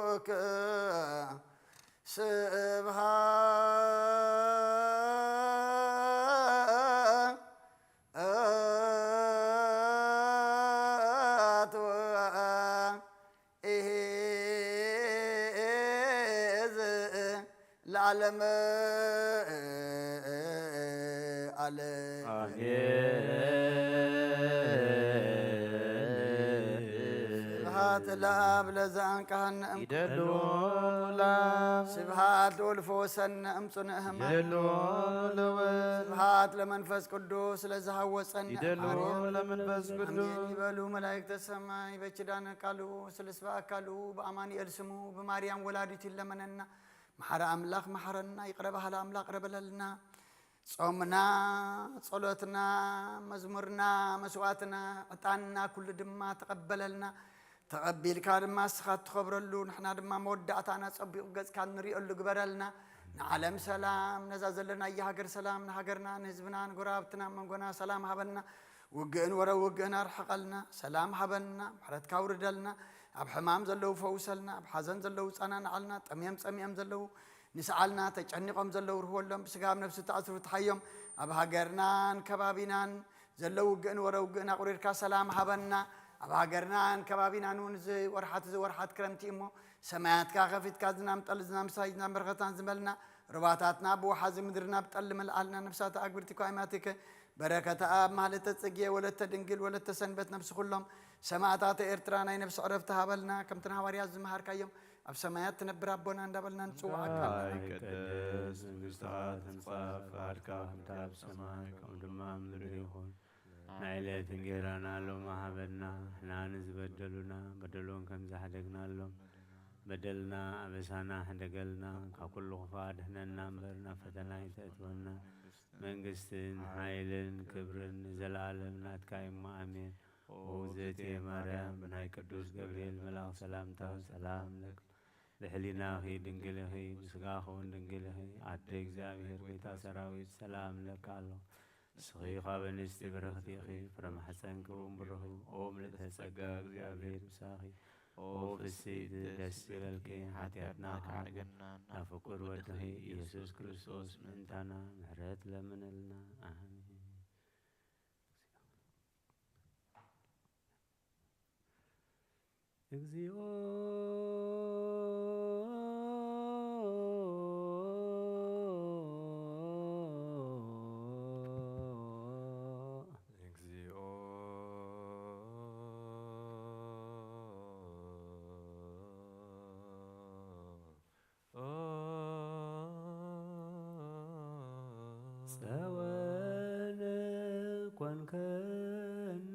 ልክ ስብሃት ወ- ኢሂ ለዓለም ኣለ። ኣሜን። ስብሐት ለአብ ለዘአንቀሐነ እም- ይደሉ ለአብ። ስብሐት ልኡል ፈወሰነ እምጽኑዕ ሕማም። ይደሉ ለወልድ። ስብሐት ለመንፈስ ቅዱስ ለዘሃወጸነ ይደሉ አርያም። ለመንፈስ ቅዱስ። ኣሜን ይበሉ መላእክተ ሰማይ በኪዳነ ቃሉ ስልስበ አካሉ በአማኑኤል ስሙ በማርያም ወላዲቱ ይለመነና። መሐረ አምላክ መሐረና፣ ይቅረ በሃለ አምላክ ቅረ በለልና። ጾምና፣ ጸሎትና፣ መዝሙርና፣ መስዋዕትና፣ ዕጣንና ኩሉ ድማ ተቐበለልና። ተቐቢልካ ድማ እስኻ እትኸብረሉ፣ ንሕና ድማ መወዳእታና ጸቢቑ ገጽካ እንሪኦሉ ግበረልና። ንዓለም ሰላም፣ ነዛ ዘለናያ ሃገር ሰላም፣ ንሃገርና፣ ንህዝብና፣ ንጎረባብትና፣ መንጎና ሰላም ሃበና። ውግእን ወረ ውግእን ኣርሕቐልና፣ ሰላም ሃበና፣ ምሕረትካ ኣውርደልና። ኣብ ሕማም ዘለዉ ፈውሰልና፣ ኣብ ሓዘን ዘለዉ ጸናንዓልና፣ ጠምዮም ጸሚኦም ዘለዉ ንስዓልና፣ ተጨኒቖም ዘለዉ ርህወሎም፣ ብስጋ ኣብ ነፍሲ ተኣስሩ ትሓዮም። ኣብ ሃገርናን ከባቢናን ዘለዉ ውግእን ወረ ውግእን ኣቑሪርካ ሰላም ሃበና። ኣብ ሃገርናን ከባቢናን እውን እዚ ወርሓት እዚ ወርሓት ክረምቲ እሞ ሰማያትካ ከፊትካ ዝናም ጠል ዝናም ሳይ ዝናም በረኸታን ዝመልና። ሩባታትና ብወሓዚ ምድርና ብጠሊ መልዓልና። ነፍሳተ ኣግብርቲኮ ኣይማቲከ በረከተ ኣብ ማህለተ ጽጌ ወለተ ድንግል ወለተ ሰንበት ነፍሲ ኩሎም ሰማእታተ ኤርትራ ናይ ነፍሲ ዕረፍቲ ሃበልና። ከምቲ ንሃዋርያት ዝመሃርካዮም ኣብ ሰማያት ትነብር ኣቦና እንዳበልና ንጽውዓካ ኣለና። ይቀደስ መንግስትኻ ትምጻእ፣ ፍቓድካ ከምቲ ኣብ ሰማይ ከምኡ ድማ ኣብ ምድሪ ይኹን። ንዕለት እንጌራና ሎሚ ሃበና፣ ንሕና ንዝበደሉና በደሎም ከም ዝሓደግናሎም በደልና ኣበሳና ሕደገልና፣ ካብ ኩሉ ክፉእ ኣድሕነና እምበር ናብ ፈተና ኣይተእትወና። መንግስትን ሓይልን ክብርን ንዘለኣለም ናትካ እሞ ኣሜን። ኦ እግዝእትየ ማርያም፣ ብናይ ቅዱስ ገብርኤል መልኣኽ ሰላምታ ሰላም ለኪ፣ ብሕሊናኺ ድንግል ኢኺ፣ ብስጋኺ እውን ድንግል ኢኺ። ኣደ እግዚኣብሔር፣ ጎይታ ሰራዊት፣ ሰላም እብለኪ ኣለኹ። ንስኺ ካብ ኣንስቲ ብርኽቲ ኢኺ፣ ፍረ ማሕፀንኪ እውን ብሩኽ እዩ። ኦ ምልእተ ጸጋ፣ እግዚኣብሔር ምሳኺ። ኦ ፍስሕቲ፣ ደስ ይበልኪ፣ ሓጢኣትና ክሓርገና፣ ናብ ፍቁር ወድኺ ኢየሱስ ክርስቶስ ምእንታና ምሕረት ለምንልና። ኣሜን። እግዚኦ። እግዚኦ። ጸወነ ኮንከነ።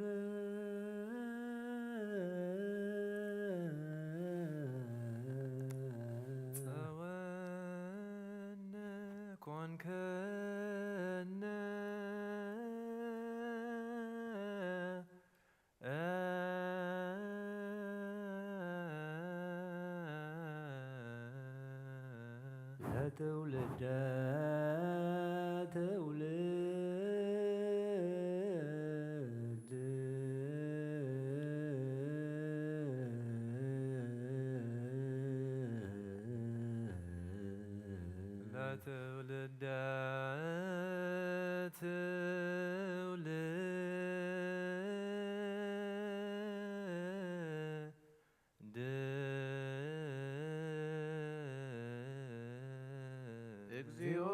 ጸወነ ኮንከነ። ለትውልደ ትውልድ። ለትውልደ ትውልድ። እግዚኦ።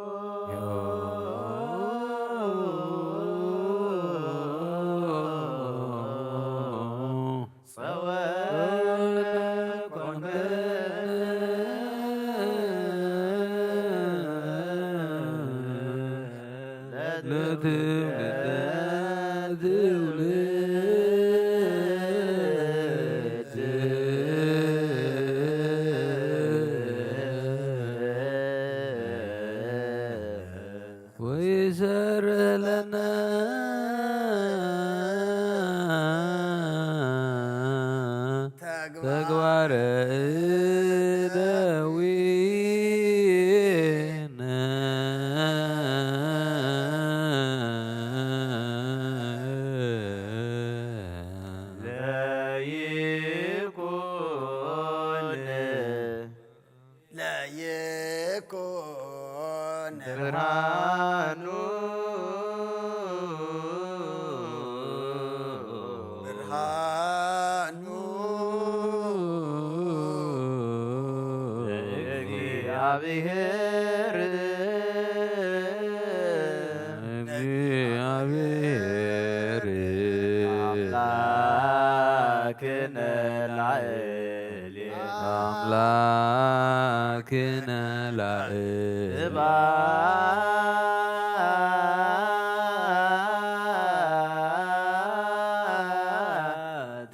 ጸወነ ኮንከ ለትውልደ ትውልድ ወይሰር ለነ ተግባረ እደዊነ ለይኩን ለይኩን ብርሃኑ ብርሃኑ እግዚአብሔር እግዚአብሔር አምላክነ ላዕሌነ አምላክነ ላዕሌነ ስብሐት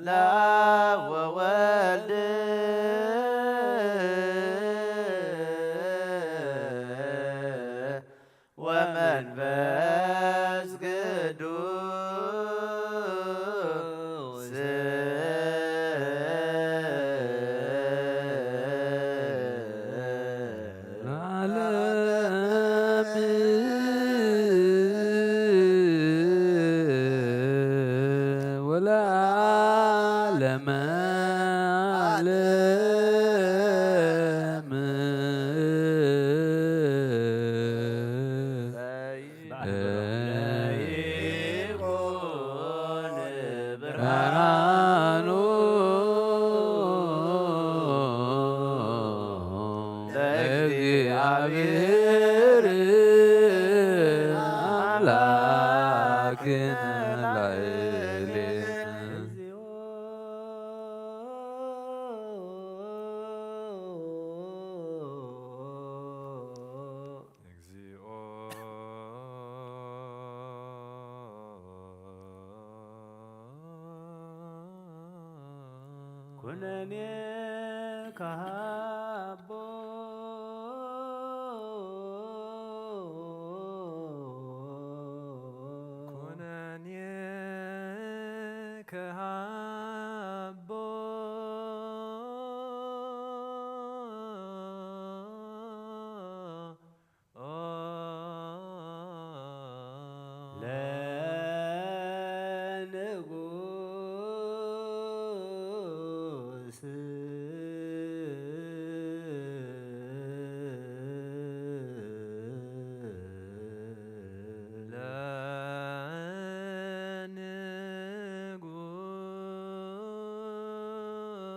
ለአብ ወወልድ ወመንፈስ ቅዱስ ለዓለም ወለዓለመ ዓለም። ይኩን ብርሃኑ ለእግዚአብሔር አምላክነ ላዕሌነ። እግዚኦ ኩነኔ ካቦ ኩነኔ ከሃቦ ለንጉስ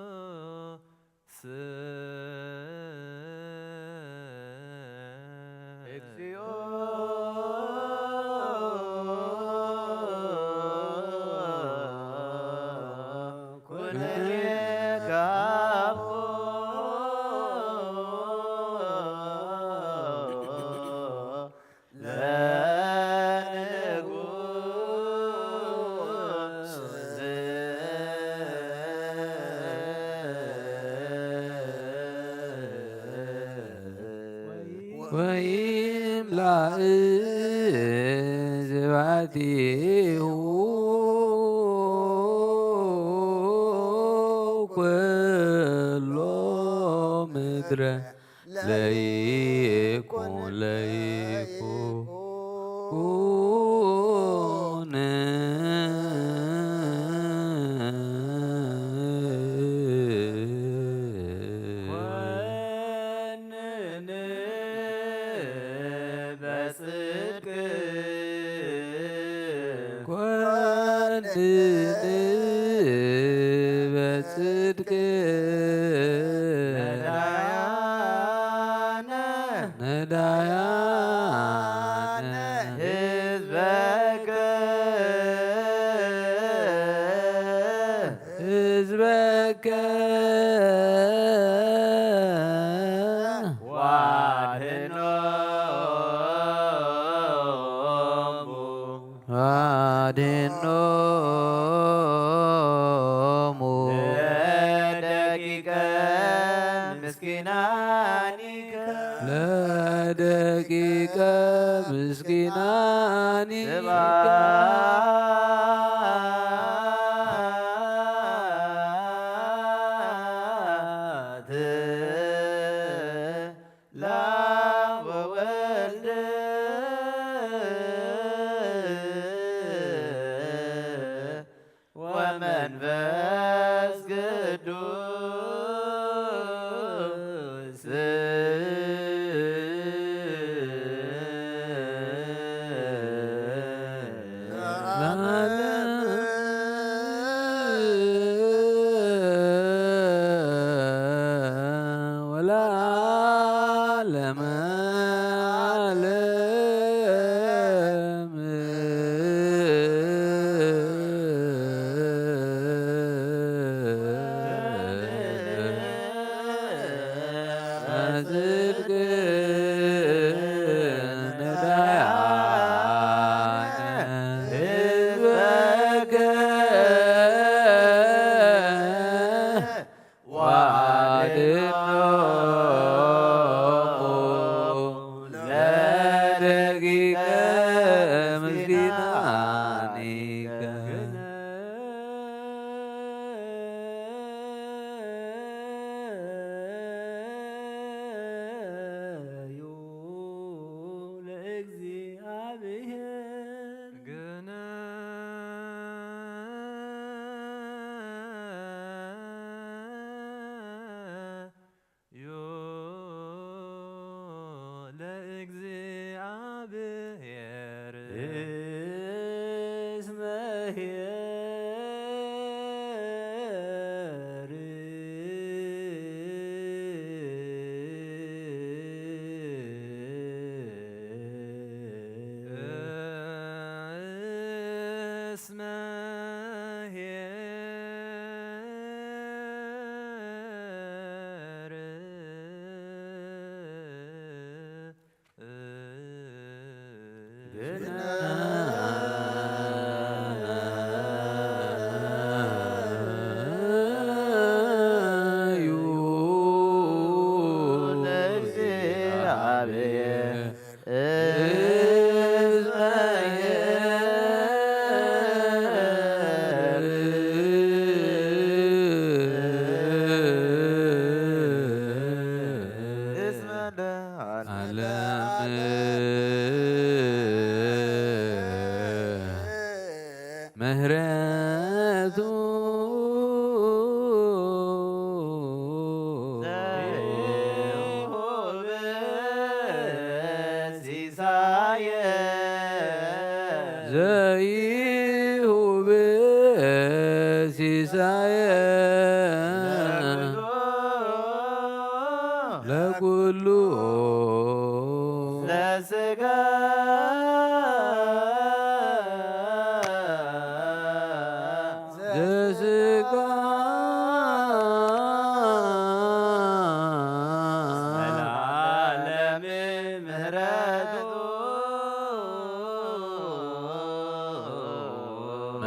ለንጉስ እግዚኦ ኩነኔ ካቦ ለንጉስ ወይምላእ ዝባቲሁ ኩሎ ምድረ ለይኩን ለይኩን ኮንን በጽድቅ ኮንን በጽድቅ ነዳያነ ነዳያነ ህዝበከ ህዝበከ ዋድኖ ሎሙ ለደቂቀ ምስኪናኒከ ለደቂቀ ምስኪናኒከ ስብሐት ለአብ ወወልድ ወመንፈስ ቅዱስ ለዓለመ ወለዓለመ ዓለም። ጽድቅ ነዳያነ ህዝበከ ወአድኅኖሙ ለደቂቀ ምስኪናኒከ። ለእግዚአብሔር ግነ ዩ ለእግዚአብሔር እስመ ኄር እስመ ኄር ግነ ዩ ለእግዚአብሔር እስመ ኄር እስመ ለዓለመ ዓለም ምህረቱ ዘይሁብ ሲሳየ ዘይሁብ ሲሳየ ለኩሉ ለስጋ ዘስጋ ለዓለም ምህረቱ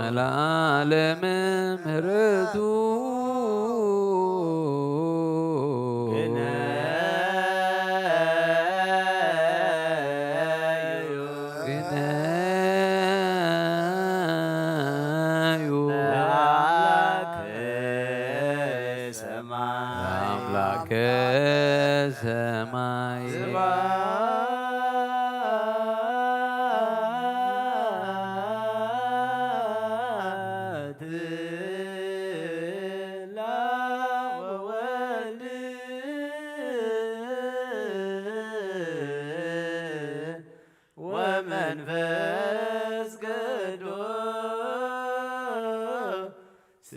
ለዓለም ምህረቱ ግነ ለአምላከ ሰማይ ለአምላከ ሰማይ ስብሐት ለወልድ ወመንፈስ ቅዱስ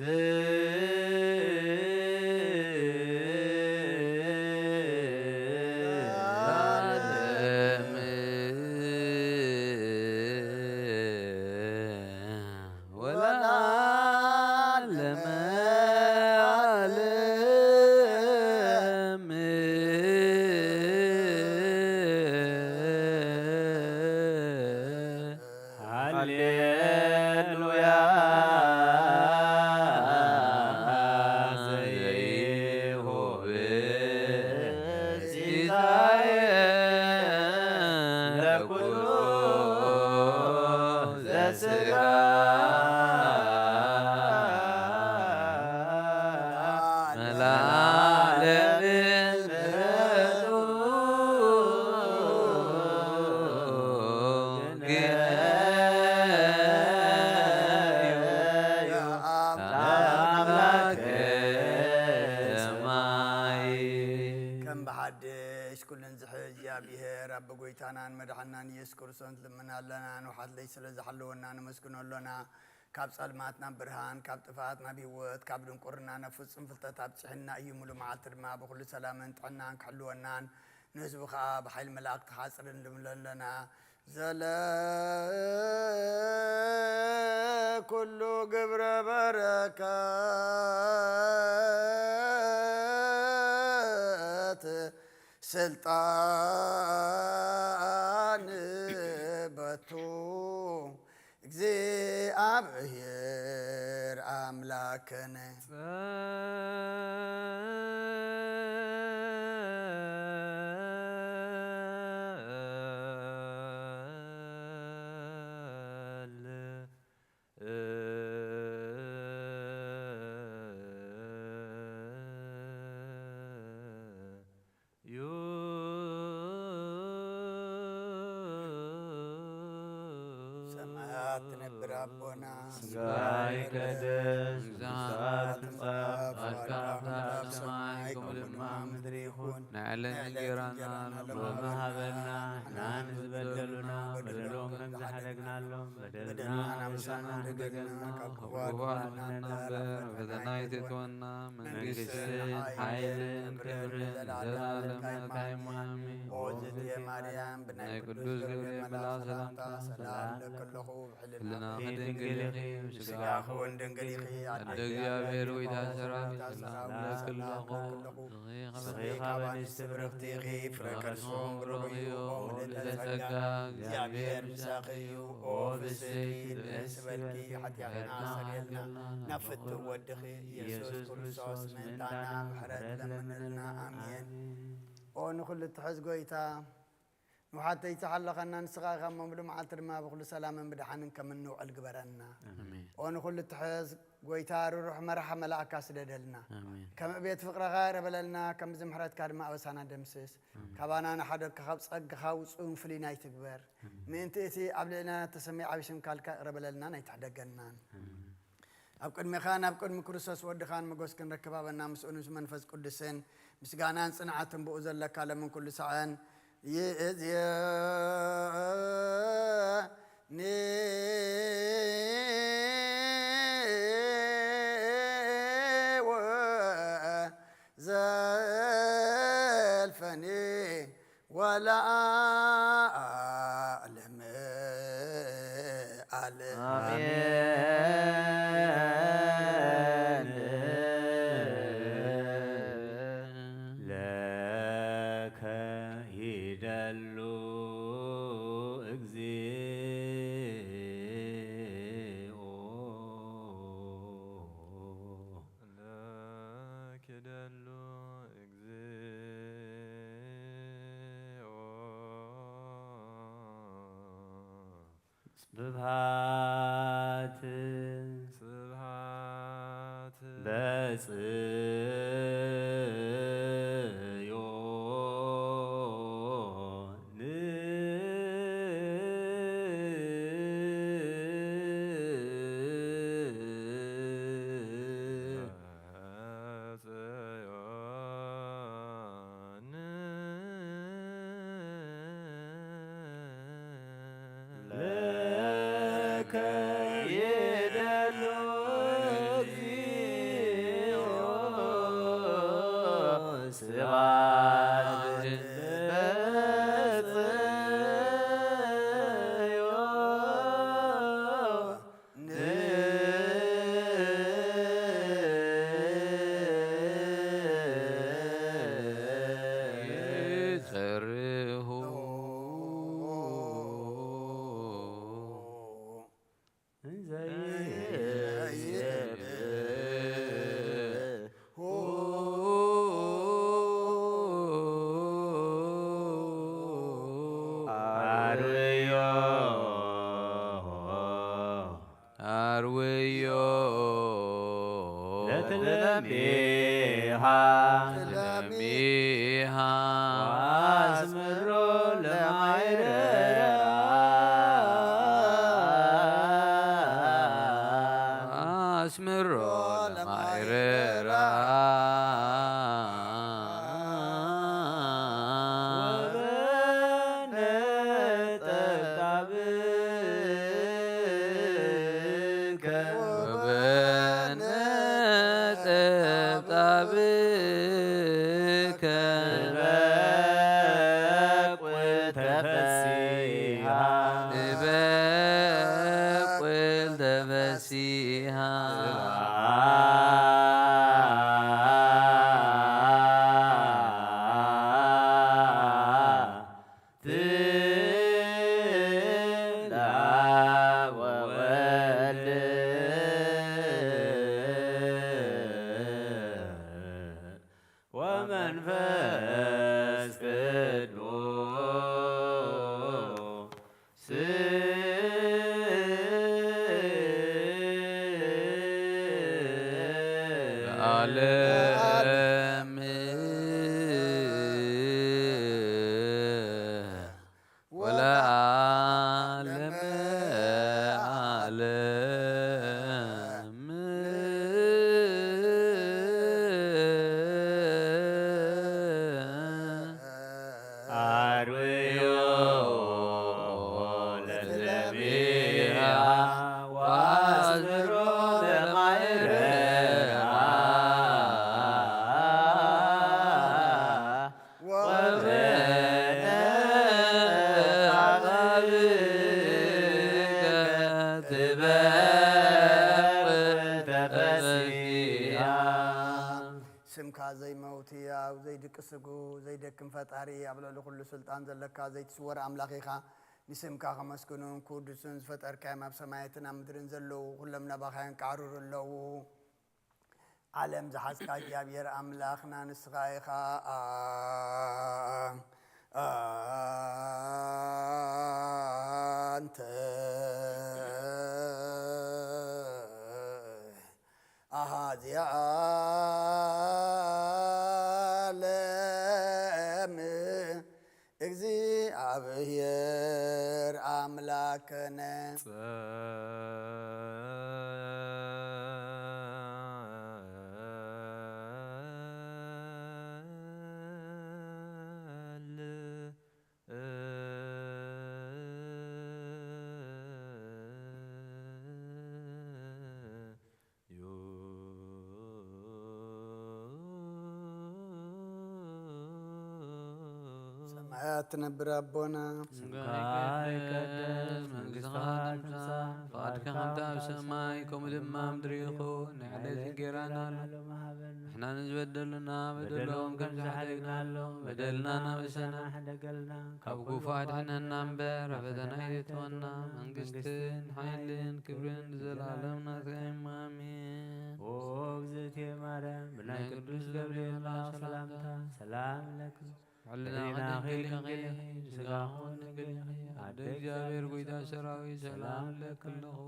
ሓድሽ ኩሉን ዝሕዝ እግዚኣብሔር ኣቦ ጎይታናን መድሓናን ኢየሱስ ክርስቶስ ልምና ኣለና። ንውሓት ለይ ስለ ዝሓለወና ነመስግኖ ኣሎና። ካብ ጸልማት ናብ ብርሃን፣ ካብ ጥፍኣት ናብ ህይወት፣ ካብ ድንቁርና ናብ ፍጹም ፍልጠት ኣብጽሕና እዩ። ሙሉ መዓልቲ ድማ ብኹሉ ሰላምን ጥዕናን ክሕልወናን ንህዝቡ ኸኣ ብሓይሊ መላእክቲ ሓጽርን ልምሎ ኣለና። ዘለ ኩሉ ግብረ በረከት ስልጣን በቱ እግዚኣብሔር ኣምላክነ። ሰማያት ትነብር ኣቦና፣ ስምካ ይቀደስ፣ መንግስትካ ትምጻእ፣ ፈቃድካ ኣብ ሰማይ ከምኡ ድማ ኣብ ምድሪ ይኹን። ናይ ዕለት እንጀራና ሎሚ ሃበና፣ ንሕና ንዝበደሉና በደሎም ከም ዝሓደግናሎም፣ በደልና ኣበሳና ንገገና ካብ ክፉ ኣድሕነና እምበር፣ ፈተና ኣይተእትወና፣ መንግስትን ሓይልን ክብርን ዘለዓለም ናትካ እዩ። ኣሜን። ኦ ዝትየ ማርያም፣ ብናይ ናይ ቅዱስ ቅዱስ ገብርኤል ገብርኤል መልኣኽ መልኣኽ ሰላምታ ሰላምታ ሰላም ሰላም እብለኪ ኣለኹ። ኣለኹ። ህልናኺ ህልናኺ ድንግል ድንግል ኢኺ፣ ኢኺ፣ ስጋኺ እውን ድንግል ኢኺ። ኣደ ኣደ እግዚኣብሔር እግዚኣብሔር ወይ ሆይ፣ ሰላምታ ሰላም ሰላም እብለኪ እብለኪ ኣለኹ። ኣለኹ። ንስኺ ንስኺ ካብ ካብ ኣንስቲ ኣንስቲ ብርኽቲ ኢኺ፣ ፍረ ከርስኹም ብሩኽ እዩ። ኦ ምልዕተ ጸጋ፣ እግዚኣብሔር ምሳኺ እዩ። ኦ ፍስሕቲ ደስ ይበልኪ፣ ሓጢኣትና ኣስተሰርየልና፣ ናብ ፍትው ወድኺ ኢየሱስ ክርስቶስ ምእንታና ምሕረት ለምንልና። ኣሜን። ኦ ንኹሉ እትሕዝ ጎይታ፣ ንውሓተይ ዝሓለኸና ንስኻ ኢኻ እሞ፣ ሙሉ መዓልቲ ድማ ብኹሉ ሰላምን ብድሓንን ከም እንውዕል ግበረና። ኣሜን። ኦ ንኹሉ እትሕዝ ጎይታ፣ ርሩሕ መራሒ መልኣካ ስደደልና። ኣሜን። ከም ዕቤት ፍቕርኻ ይረበለልና፣ ከም ምሕረትካ ድማ ኣበሳና ደምስስ። ኣሜን። ካባና ንሓደግካ ካብ ጸጋኻ ውጹእን ፍሉይን ኣይትግበር። ኣሜን። ምእንቲ እቲ ኣብ ልዕልና እተሰምየ ዓቢ ስምካ ልካ ይቕረ በለልናን ኣይትሕደገናን። ኣሜን። ኣብ ቅድሜኻን ኣብ ቅድሚ ክርስቶስ ወድኻን መጎስ ክንረክብ ሃበና፣ ምስኡን ምስ መንፈስ ቅዱስን ምስጋናን ጽንዓትን ብኡ ዘለካ ለምን ኩሉ ሳዕን ይእዝየኒ ወዘልፈኒ ወለዓለም ዓለም። ኣሜን። ለከ ይደሉ እግዚኦ። ለኪደሉ እግዚኦ። ስብሐት ስብሐት በጽዮን። ለከ ይደሉ እግዚኦ ስብሐት በጽዮን። ይጸርሁ እንዘ ይስብሑ አርዮ አርውዮ ለትለሚሃ ለሚሃ ወአስምሮ ለማይረራ አስምሮ ለማይረራ መንፈስ ቅዱስ ለዓለም ወለዓለመ ዓለም። አርውዮ ለትለሚያ ወአስምሮ ለማይረያ ወበነ አባብከ ትበቅ ተፈሲያ። ስምካ ዘይመውት ህያው፣ ዘይድቂ ስጉ፣ ዘይደክም ፈጣሪ፣ ኣብ ልዕሊ ኩሉ ስልጣን ዘለካ ዘይትስወር ኣምላኽ ኢኻ። ንስምካ ከመስግኑን ክውድሱን ዝፈጠርካዮም ኣብ ሰማያትን ኣብ ምድርን ዘለዉ ኩሎም ናባኻ የንቃዕርሩ ኣለዉ። ዓለም ዝሓዝካ እግዚኣብሔር ኣምላኽና ንስኻ ኢኻ። ኣንተ ኣሃዚ ዓለም እግዚኣብሔር ኣምላክነ። ሰማያት ትነብር ኣቦና፣ ስምካ ይቀደስ፣ መንግስትኻ ትምጻእ፣ ፍቓድካ ከምቲ ኣብ ሰማይ ከምኡ ድማ ኣብ ምድሪ ይኹን። ናይ ዕለት እንጌራና ሎሚ ሃበና። ንሕና ንዝበደሉና በደሎም ከም ዝሓደግናሎም በደልና ናብ ኣሰና ሕደገልና፣ ካብ ክፉእ ኣድሕነና እምበር፣ ኣብ ፈተና ኣይተእትወና። መንግስትን ሓይልን ክብርን ንዘለኣለም ናትካ እዩ። ኣሜን። ኦ እግዝእትየ ማርያም፣ ብናይ ቅዱስ ገብርኤል መልኣክ ሰላምታ ሰላም ለኪ፣ ሕሊናኺ ድንግል ኢኺ፣ ስጋኺ እውን ድንግል ኢኺ። ኣደ እግዚኣብሔር ጎይታ ሰራዊት ሰላም ለኪ ኣለኹ።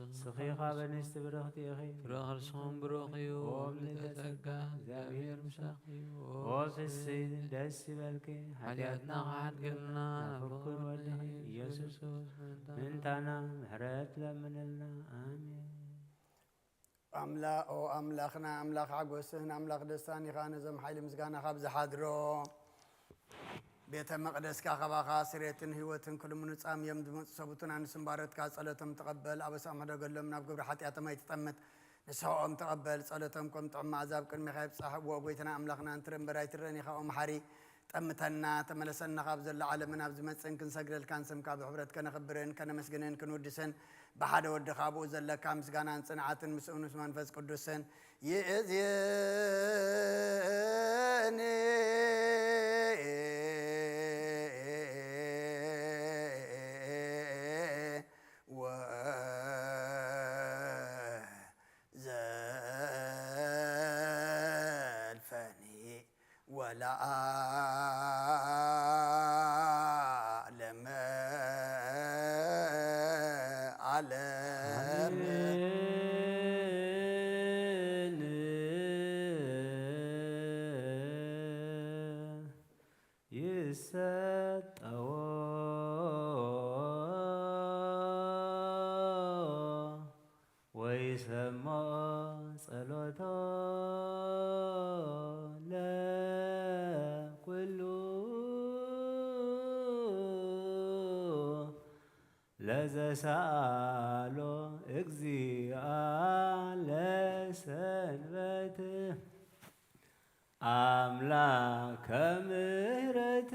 ንስኺ ካብ ኣንስቲ ብርኽቲ ኢኺ፣ ፍረ ከርስኺ እውን ብሩኽ እዩ። ኦ ምልዕተ ጸጋ፣ እግዚኣብሔር ምሳኺ እዩ። ኦ ፍስሕቲ ደስ ይበልኪ፣ ሓጢኣትና ክሓድገልና ናብ ፍቁር ወድኺ ኢየሱስ ክርስቶስ ምእንታና ምሕረት ለምንልና። ኣሜን። ኣምላ-፣ ኦ ኣምላኽና፣ ኣምላኽ ሓጎስን ኣምላኽ ደስታን ኢኻ። ነዞም ሓይሊ ምስጋና ካብ ዝሓድሮ ቤተ መቕደስካ ካባኻ ስሬትን ህይወትን ክልምኑ ጻምዮም ዝመጹ ሰቡትን ኣንስትን ባሮትካ ጸሎቶም ተቐበል፣ ኣበሳኦም ሕደገሎም፣ ናብ ግብሪ ሓጢኣቶም ኣይትጠምት፣ ንስሐኦም ተቐበል፣ ጸሎቶም ከም ጥዑም መኣዛ ኣብ ቅድሜኻ ይብጻሕ። እዎ ጎይታና ኣምላኽና፣ እንትረ እምበር ኣይትረን ኢኻ፣ ኦ መሓሪ፣ ጠምተና፣ ተመለሰና፣ ካብ ዘሎ ዓለምን ኣብ ዝመጽእን ክንሰግደልካን ስምካ ብሕብረት ከነኽብርን ከነመስግንን ክንውድስን ብሓደ ወድኻ ኣብኡ ዘለካ ምስጋናን ጽንዓትን ምስኡ ምስ መንፈስ ቅዱስን ይእዜኒ። ወዘልፈኒ ወለዓለመ ዓለም። ይሰጠዎ ወይሰምዖ ጸሎቶ ለኩሉ ለዘሰኣሎ እግዚኣ ለሰንበት። ኣምላከ ምሕረት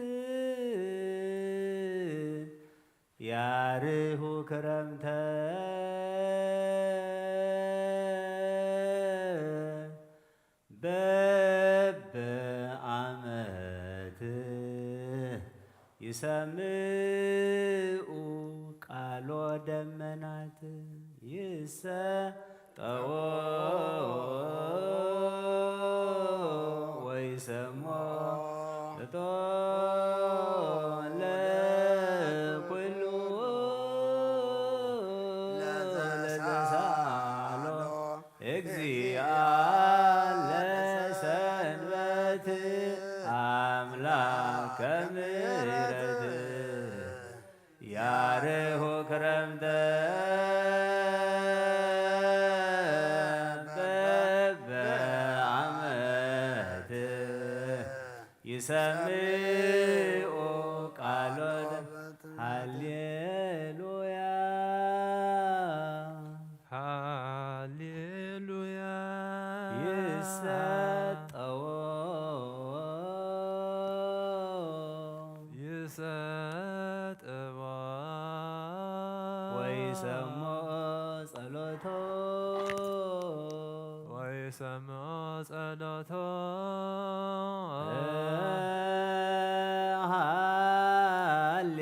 ያርሁ ክረምተ በበዓመት ይሰምኡ ቃሎ ደመናት ይሰጠዎ ወይ ሰሞ እቶ ለኩሉ ለዘሳሎ እግዚአ ለሰንበት አምላከ ምሕረት ያርሁ ክረምተ በበዓመት ይሰምዑ ቃሎ ሃሌሉያ። ሃሌሉያ። ይሰጠዎ ይሰጠዎ ወይሰሞ ጸሎቶ ወይሰሞ ጸሎቶ ሃሌ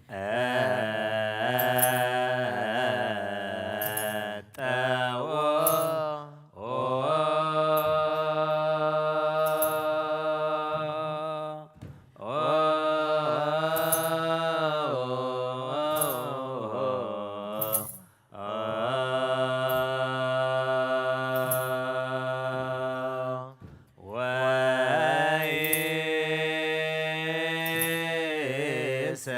እጠዎ ወይሰ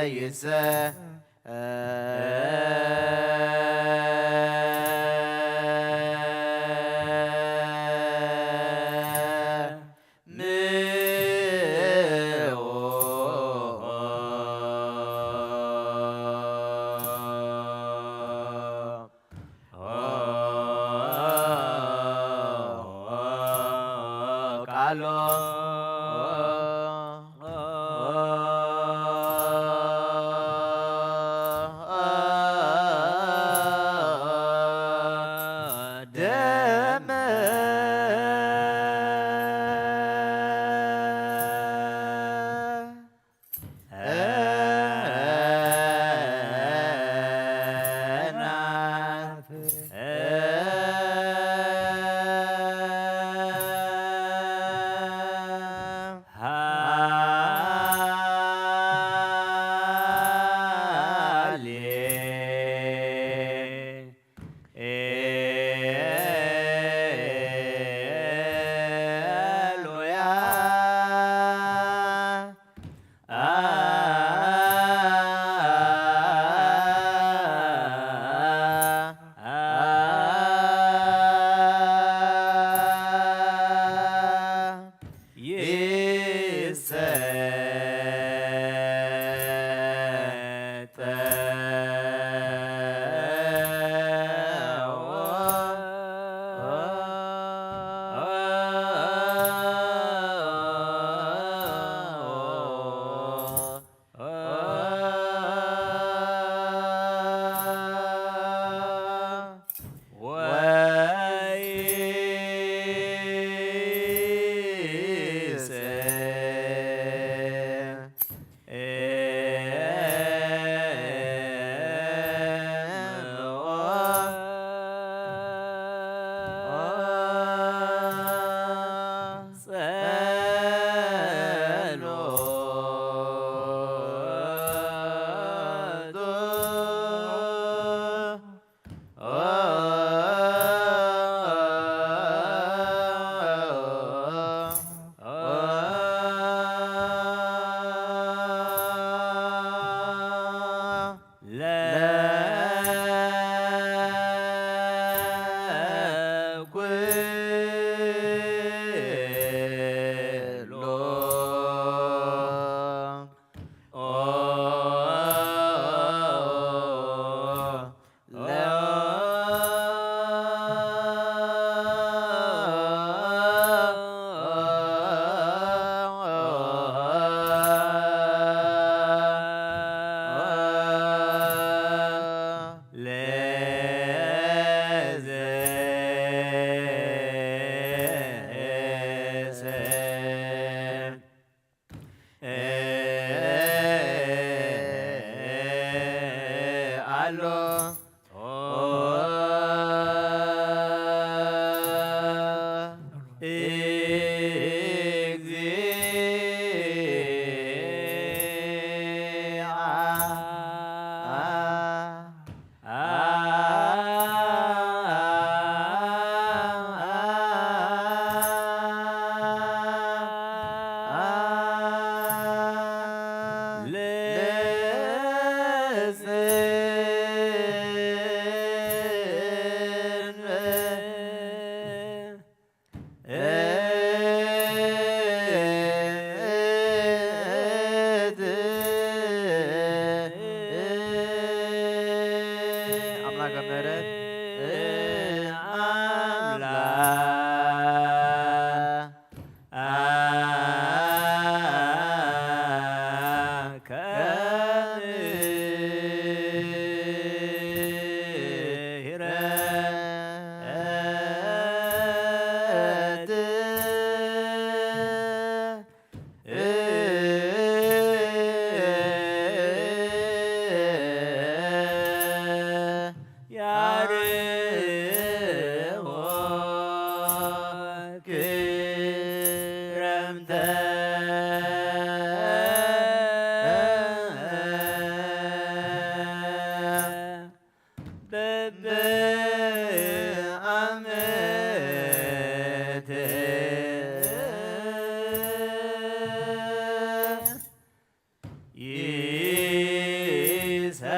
ይሰ ቃሎ ደመ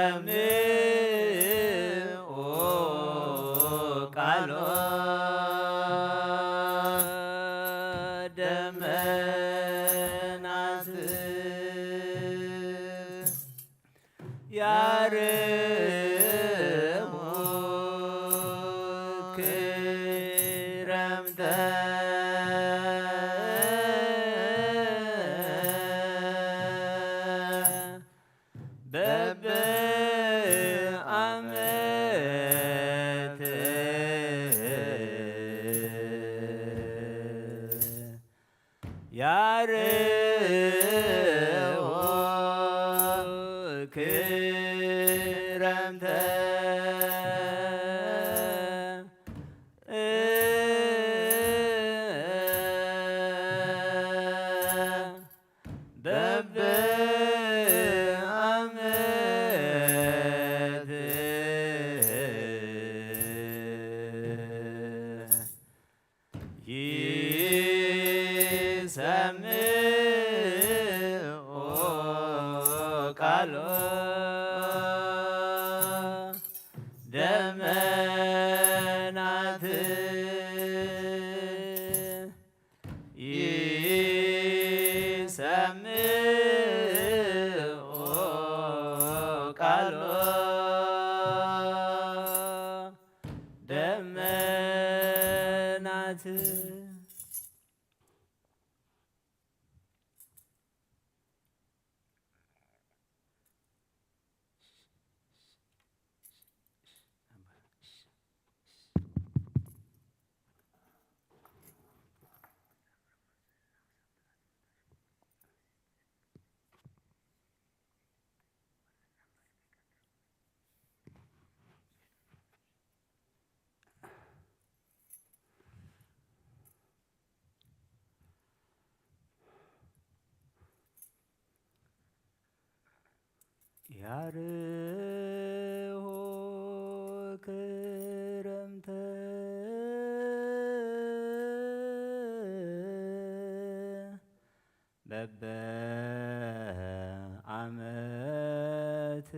ሰምዑ ቃሎ ደመናት ያርሙ ክረምተ በብዓመት ያርዎ ክረምተ በብዓመት ይሰምዑ ቃሎ ደመናት ይሰምዑ ቃሎ ደመናት። ያርሆ ክረምተ በበዓመት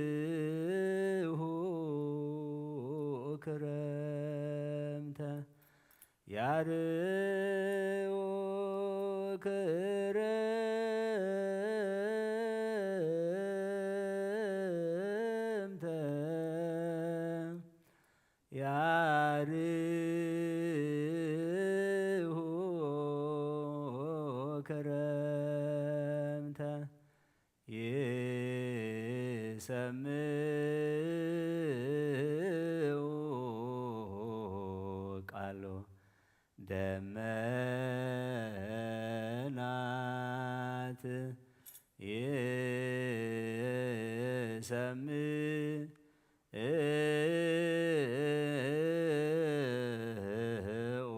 ያርሁ ክረምተ ያርሁ ክረምተ ያርሁ ክረምተ ይሰምዑ ቃሎ ደመናት ይሰምዑ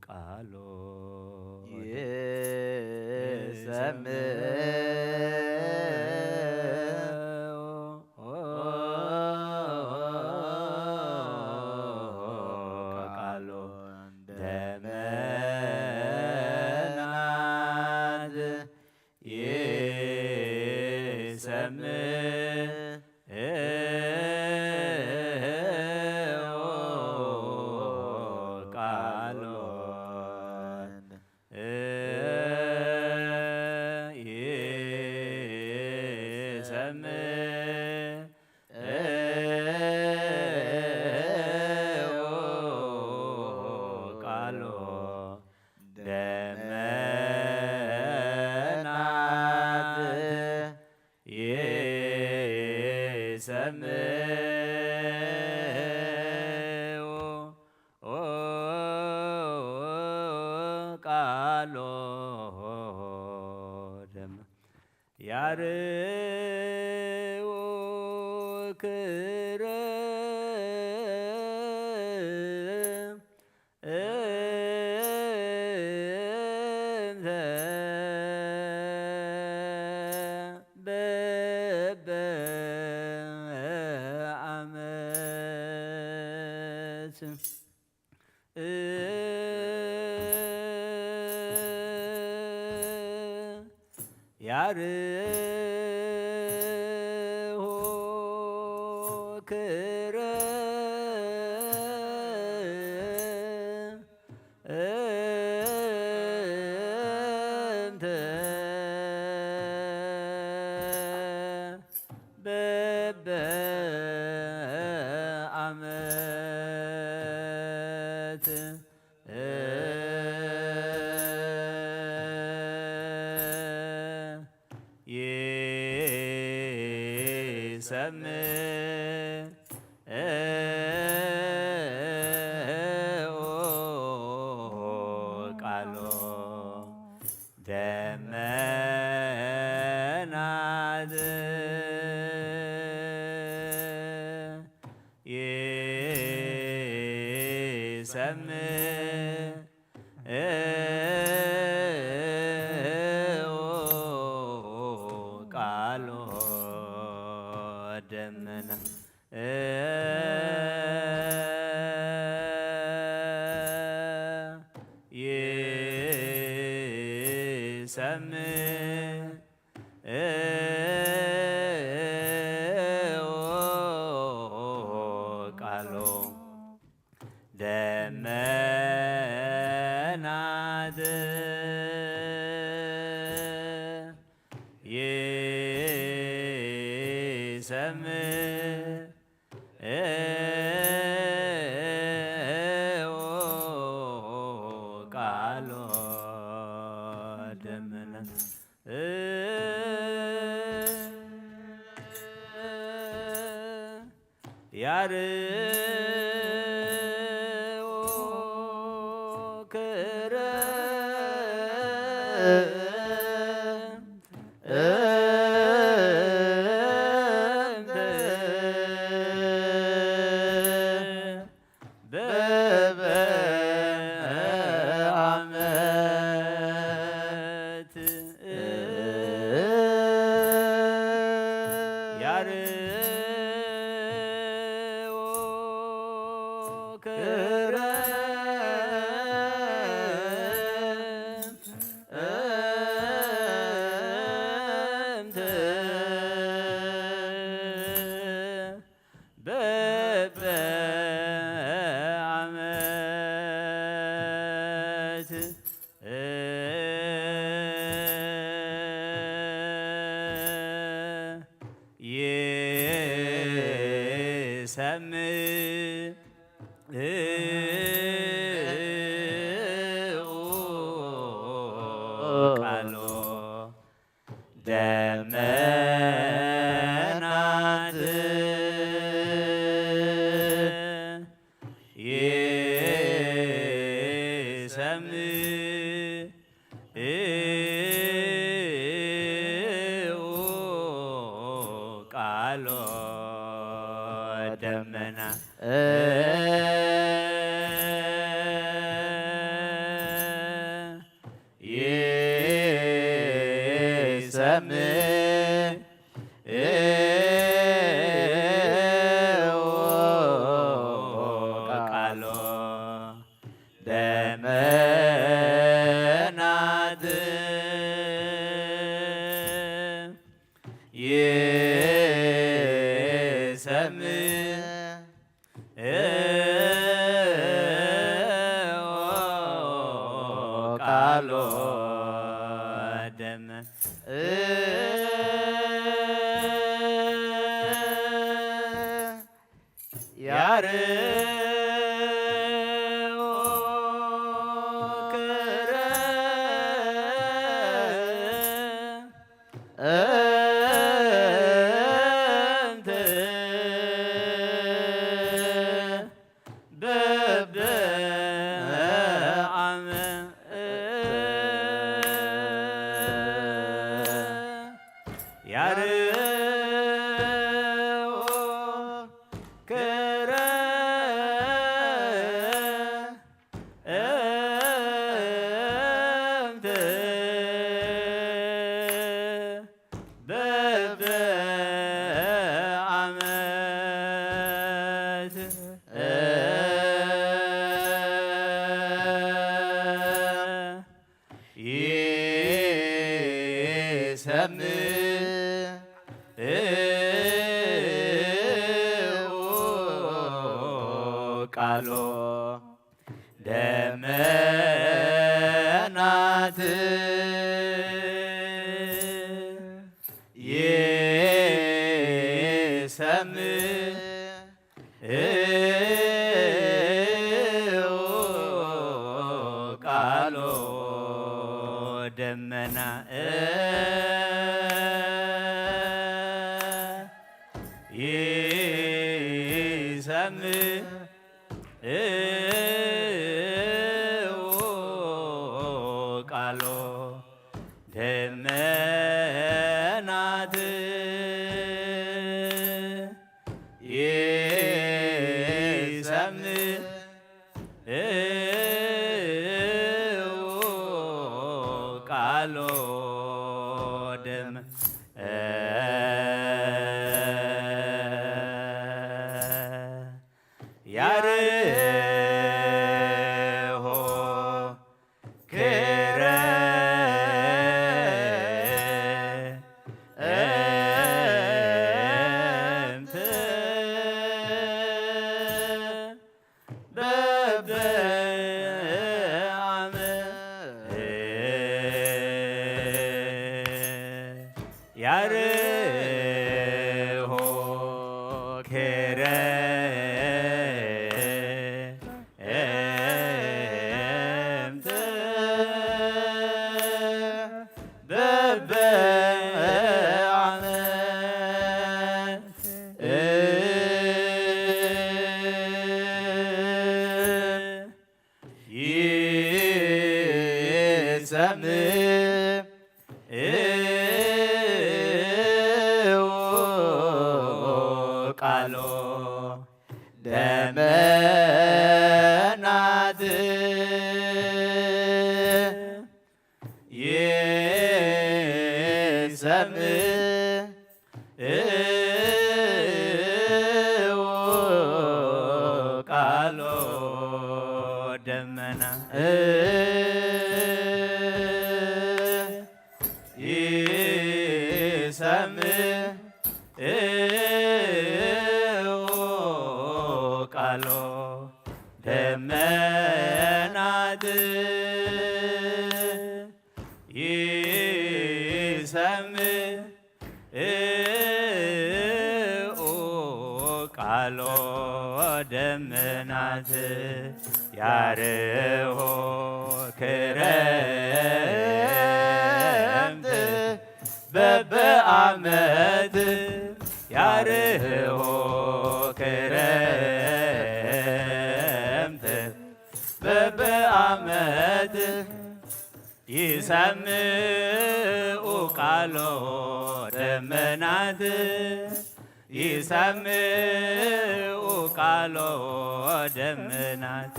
ቃሎ ይሰምዑ ቃሎ ደመናት ይሰምዑ ቃሎ ይሰምዑ ቃሎ ደመናት ይሰምዑ ቃሎ ደመ ያርዎ ክረምተ በበዓመት ያርሁ ክረ እንተ በበዓመት ይሰምዑ ቃሎ ደመናት ይሰምዑ ቃሎ ደመና ይሰምዑ ቃሎ ደመናት ይሰምዑ ቃሎ ደመና ያርዎ ክረምት በበዓመት ያርዎ ክረምት በበዓመት ይሰምዑ ቃሎ ደመናት ይሰምዑ ቃሎ ደመና ይሰምዑ ቃሎ ደመናት ይሰምዑ ቃሎ ደመ ያርዎ ክረምት በበዓመት ያርዎ ክረምት በበዓመት ቃሎ ደመናት ይሰምዑ ቃሎ ደመና ይሰምዑ ቃሎ ደመናት ይሰምዑ ቃሎ ደመ ያርሆ ክረምት በበዓመት ያርሆ ክረምት በበዓመት ይሰምዑ ቃሎ ደመናት ይሰምዑ ቃሎ ደመና ይሰምዑ ቃሎ ደመናት ይሰምዑ ቃሎ ደመናት ያርሆ ክረምት በበዓመት ያርሆ ክረምት በበዓመት ይሰምዑ ቃሎ ደመናት ይሰምዑ ቃሎ ደመናት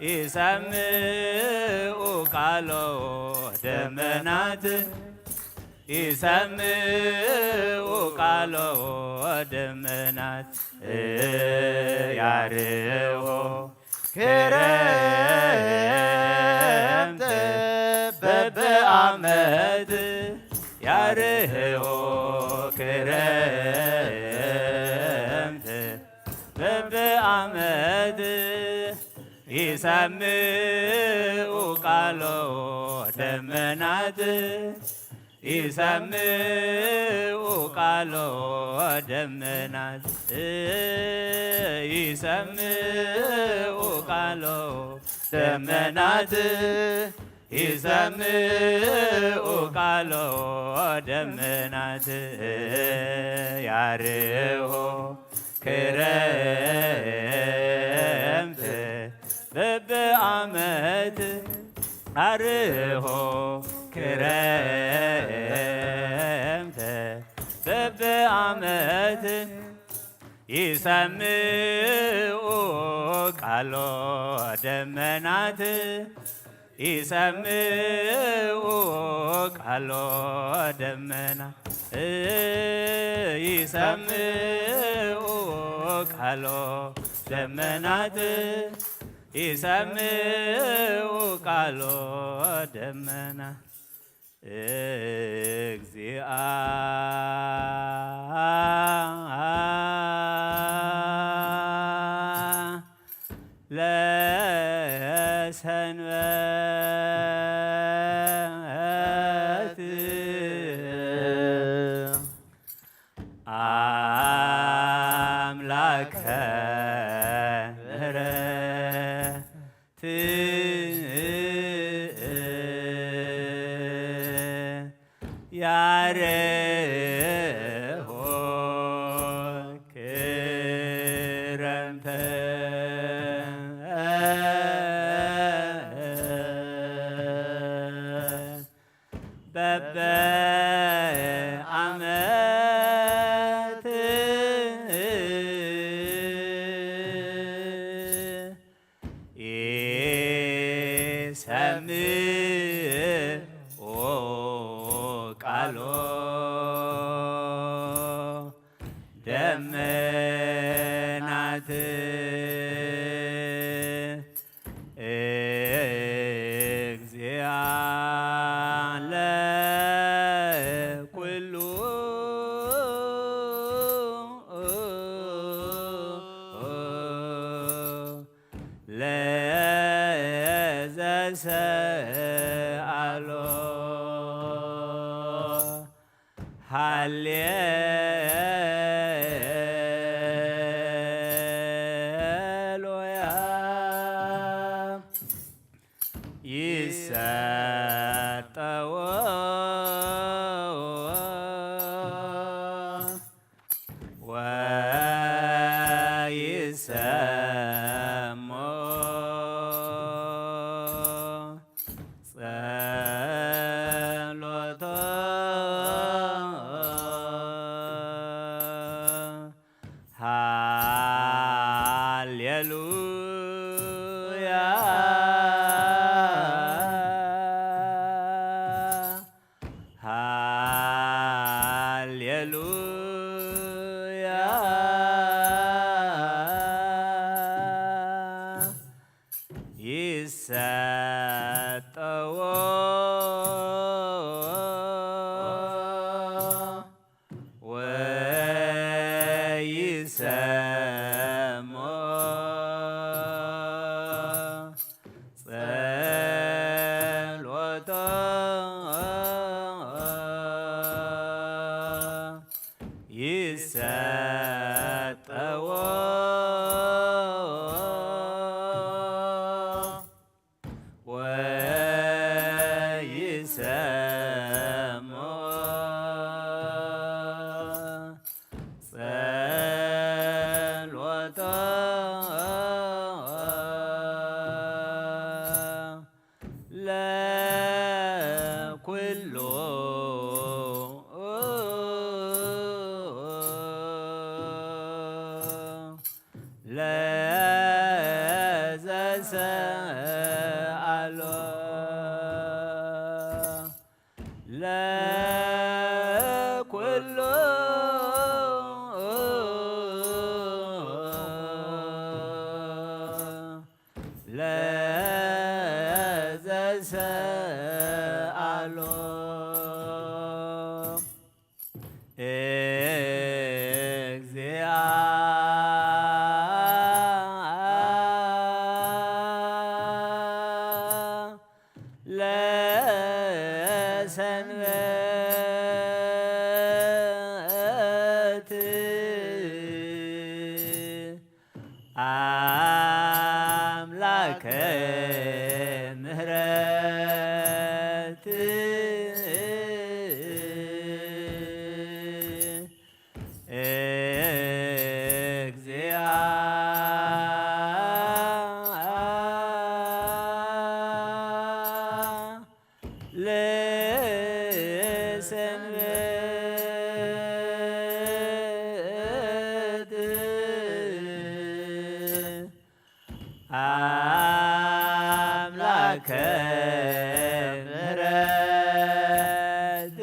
ይሰምዑ ቃሎ ደመናት ይሰምዑ ቃሎ ደመናት ያርሆ ክረምት በበዓመት ያርሆ ክረምት በበዓመት ይሰምዑ ቃሎ ደመናት ይሰምዑ ቃሎ ደመናት ይሰምዑ ቃሎ ደመናት ይሰምዑ ቃሎ ደመናት ያርሆ ክረምት በበዓመት ያርሆ ክረምት በበዓመት ይሰምዑ ቃሎ ደመናት ይሰምዑ ቃሎ ደመና ይሰምዑ ቃሎ ደመናት ይሰምዑ ቃሎ ደመና እግዚኣ ለሰንበት ኣምላከ ምህረት ያርሆ ክረምተ በበ ዓመት ኢሰምዑ ቃሎ ደመናት እግዚኣ ለኩሉ ለዘሰኣሎ ሃሌሉያ ይሰጠዎ ወይሰሞ ጸሎቶ ሃሌሉያ ሃሌሉያ ይሰጠዎ ወይሰሞ ጸሎቶ ይሰጠዎ ወይሰሞ ጸሎቶ ለኩሉ ለዘሰኣሎ ለኩሉ ለዘሰኣሎ እግዚኣ ለሰንበት ኣምላከ ምህረት እግዚኣ ለሰንበት ኣምላከ ምህረት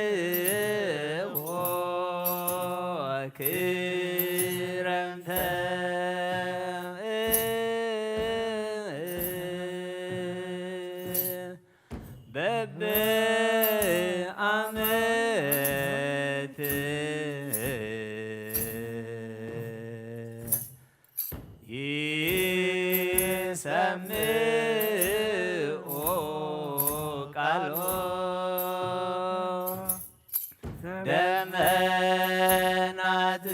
ያርሆ ክረምተ ሰምዑ ቃሎ ደመናት።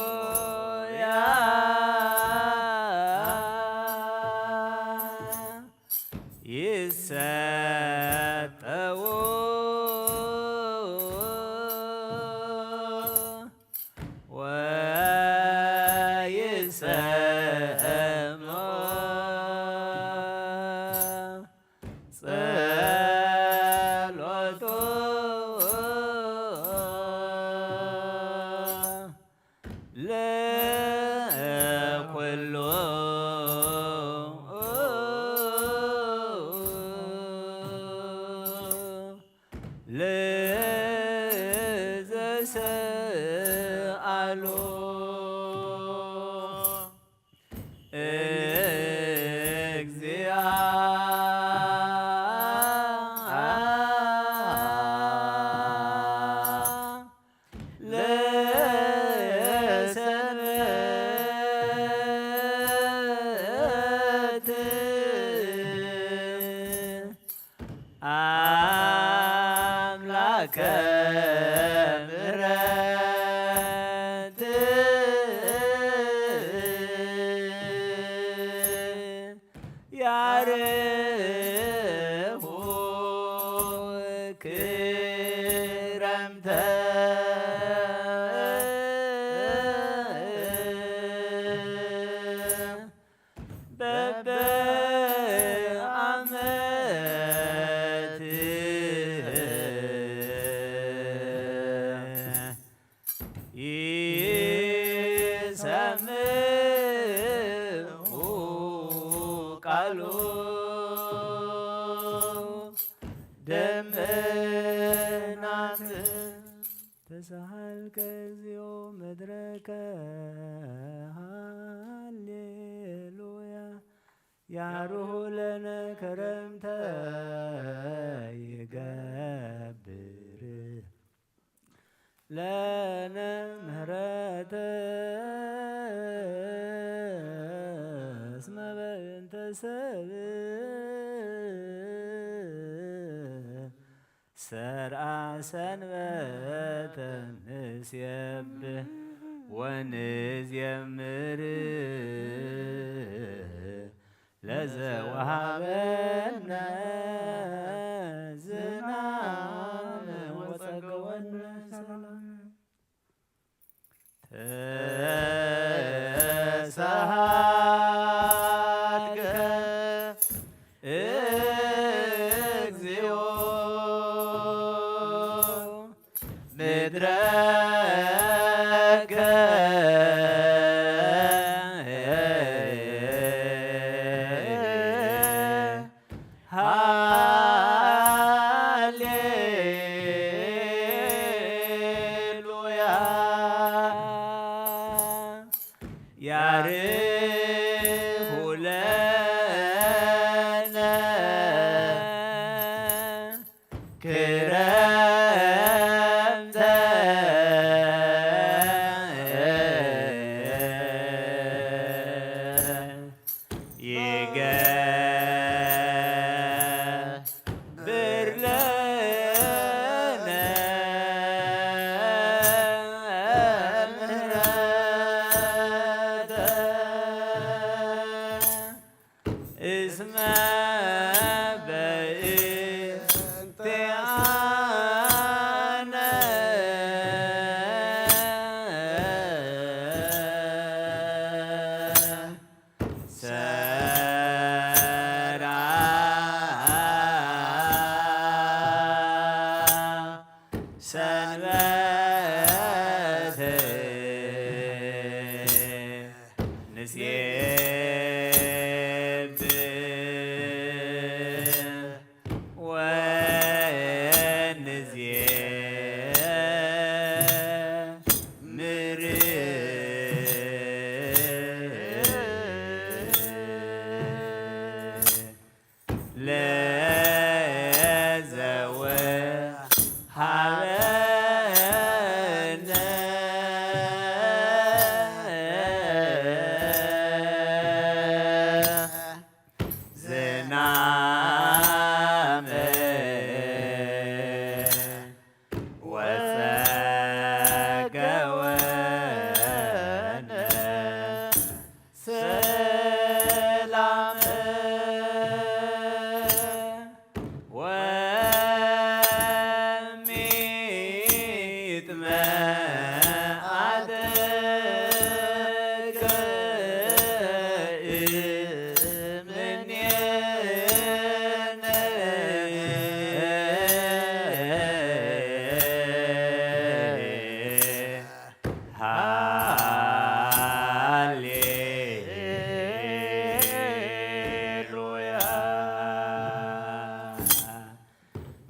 ሃሌሉያ ይሰጠው ወይሰምዖ ጸሎቶ ለኩሉ ለዘሰአሎ። እግዚአ ለሰንበት አምላከ ምሕረት ያርሁ ክረምተ በበዓመት ይሰምዑ ቃሉ ደመናት። ተሳሃልከ እግዚኦ ምድረከ ሃሌሉያ ያርሁ ለነ ከረምተ ይገብር ለነ ምህረተ እስመ በእንተ ሰብ ሰርአ ሰንበተ ንሴብህ ወንዜምር ለዘወሃበነ ዝናም ወጸገወነ ሰላም። ተሳሃልከ እግዚኦ ምድረከ ሃሌሉያ ያርሁ ለነ ክረምተ ይገብር ለነ ምህረተ እስመ በእንቲአነ ሰርዐ ሰንበተ ንሴብህ ወንዜምር ለዘወሃበነ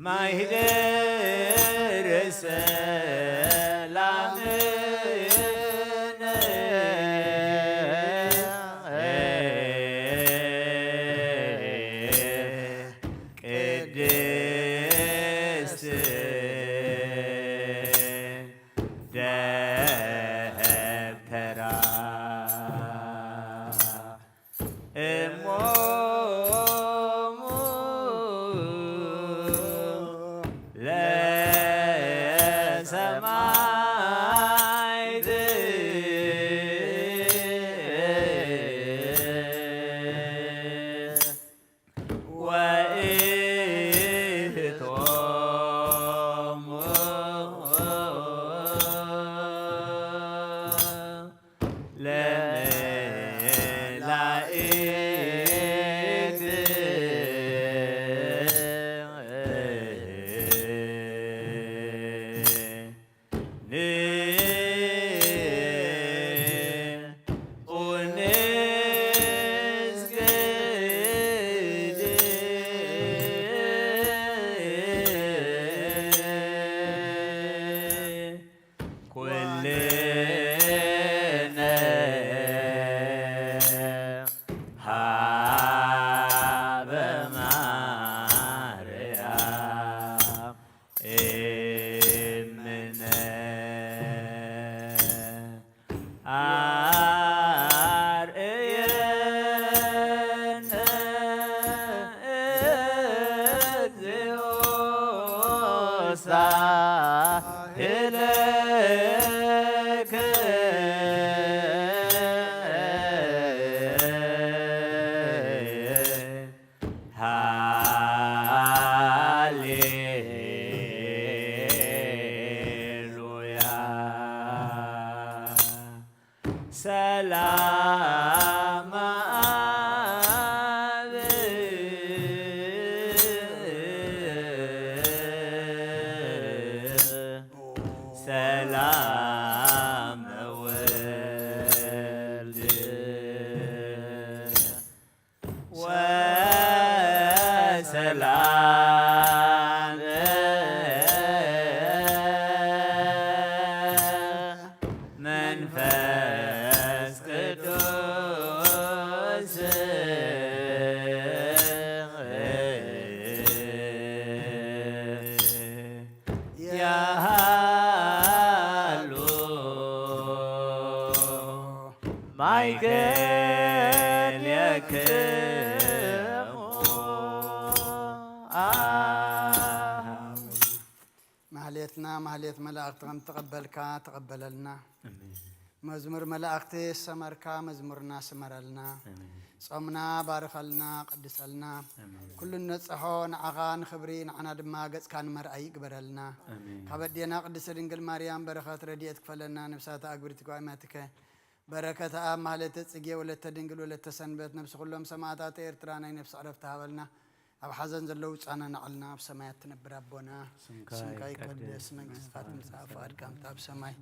ማይደር ሰላም ቅድስት ደብተራ እሞሙ ለሰማዕት ወእህቶሙ ለመላእክት ንኡንስግድ ኩልነ ሀበ ማርያም እምነ አርእየነ እግዚኦ ሳህለከ። ሃሌሉያ። ሰላም አብ ሰላም ወልድ ወሰላም መንፈስ ቅዱስ። ያሃሉ ማእከሌክሙ። ማህሌትና ማህሌት መላእክቲ ከም ተቐበልካ ተቐበለልና። ኣሜን። መዝሙር መላእክቲ ሰመርካ መዝሙርና ስመረልና። ኣሜን። ጾምና ባርኸልና፣ ቀድሰልና። ኣሜን። ኩሉ ነጽሖ ንዓኻ ንኽብሪ፣ ንዓና ድማ ገጽካ ንመርኣይ ይግበረልና። ኣሜን። ካብ ኣዴና ቅድስት ድንግል ማርያም በረኸት ረድኤት ክፈለና። ነፍሳተ ኣግብርቲ ጓይማትከ በረከተ ኣብ ማህሌተ ጽጌ ወለተ ድንግል ወለተ ሰንበት ነፍሲ ኩሎም ሰማዕታት ኤርትራ ናይ ነፍሲ ዕረፍቲ ሃበልና። ኣብ ሓዘን ዘለዉ ጻና ንዓልና ኣብ ሰማያት ትነብር ኣቦና፣ ስምካ ስምካ ይቀደስ፣ ይቀደስ፣ መንግስትካ መንግስትካ ትምጻእ፣ ትምጻእ፣ ፍቓድካ ከምቲ ኣብ ሰማይ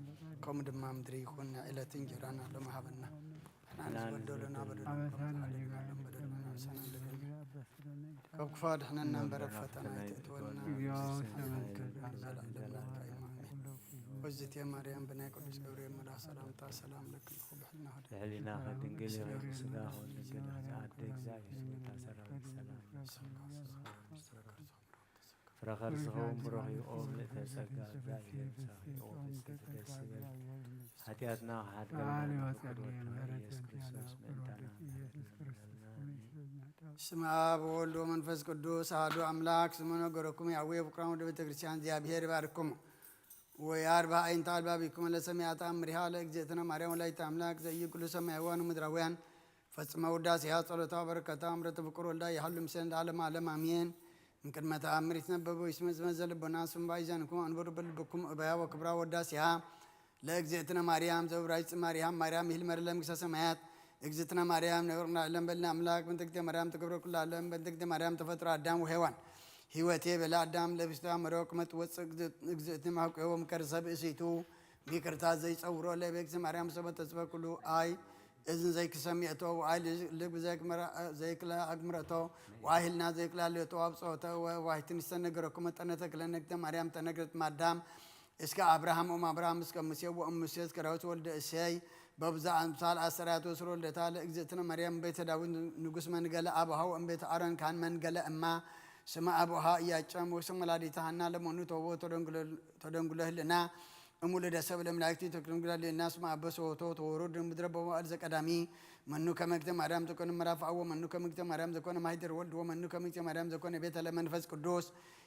ከምኡ ድማ ምድሪ ይኹን። ዕለት እንጀራና ሎሚ ሃበና። ንሕና ንሕና ንዝበደሉና ንዝበደሉና በደሎም ከም ኣበሳና ንገር በደሉና ኣበሳና ንገር ካብ ክፉ ኣድሕነና እምበር ኣብ ፈተና ኣይተእትወና። እግዚኣብሔር ሰላም ክብሪ ዘላለም ናትካ እዩ። ኣሜን። ወዝቴ ማርያም ብናይ ቅዱስ ገብርኤል መልኣክ ሰላምታ ሰላም ለኪ እኮ ብሕልና ሆደ ልዕሊና ከድንግል ይኹን ስጋ ሆን ድንግል ኣደ እግዚኣብሔር ስሜታ ሰራዊት ሰላም ፍረ ከርስኹም ብሩኽ እዩ ኦ ምልእተ ጸጋ እግዚኣብሔር ምሳኺ ኦ ፍስሕቲ ደስ ይበል ሓጢኣትና ክሓድገልና ፍቁር ወድኻ ኢየሱስ ክርስቶስ ምእንታና ስም አብ ወወልድ ወመንፈስ ቅዱስ አሐዱ አምላክ። ስሙ ነገረኩም ያዌ ፍቅራን ወደ ቤተ ክርስቲያን እግዚአብሔር ይባርክሙ። ወያርባ አይንተ አልባቢኩም ለሰሚያ ተአምሪሃ ለእግዝእትነ ማርያም ወላዲተ አምላክ ዘኢይኩሉ ሰማያውያን ወምድራውያን ፈጽመ ውዳሴሃ ጸሎታ በረከታ እምረተ ፍቁር ወልዳ ይሃሉ ምስለን ለዓለመ ዓለም አሜን። እምቅድመ ተአምር ይትነበቡ ይስመ ዝመዘ ልቦና ስምባ ይዘንኩም አንብሩ በልብኩም እበያ ወክብራ ወዳሴሃ ለእግዝእትነ ማርያም ዘውራጅ ማርያም ማርያም ይህል መርለ መንግስተ ሰማያት። እግዝእትነ ማርያም ነብርና ለም በልና አምላክ በእንተ እግዝእትነ ማርያም ተገብረ ኩሉ ዓለም በእንተ እግዝእትነ ማርያም ተፈጥሮ አዳም ወሔዋን ህይወቴ በለ አዳም ለብስታ መረው ቅመጥ ወፅእ እግዝእትነ ማውቀዎም ከርሰ ብእሲቱ ይቅርታ ዘይጸውሮ ለቤግዝእትነ ማርያም ሰበ ተስበ ኩሉ አይ እዝን ዘይክሰሚዕቶ፣ ወኣይ ልብ ዘይክላ ኣግምረቶ፣ ወኣይ ህልና ዘይክላ ልእቶ ኣብጾተ፣ ወዋይትን ዝተነገረኩ መጠነ ተክለነ ግተ ማርያም ተነግረት ማዳም፣ እስከ አብርሃም እም አብርሃም እስከ ሙሴ ወእም ሙሴ እስከ ዳዊት ወልደ እሴይ፣ በብዛ አምሳል አስተርአያ ተወስሮ ልደታ ለእግዝእትነ ማርያም እምቤተ ዳዊት ንጉስ መንገለ አብሃው እምቤተ አሮን ካህን መንገለ እማ፣ ስመ አብሃ እያጨም ወስም ወላዲተ ሃና ለመኑ ተወ ተደንጉለ ህልና፣ እም ውሉደ ሰብ ለመላእክቲ ተደንጉለ ህልና ስመ አበ ሰወቶ ተወሩድ ምድረ በመዋዕል ዘቀዳሚ፣ መኑ ከመግተ ማርያም ዘኮነ ምዕራፍ አወ መኑ ከመግተ ማርያም ዘኮነ ማሂደር ወልድ ወመኑ ከመግተ ማርያም ዘኮነ ቤተ ለመንፈስ ቅዱስ፣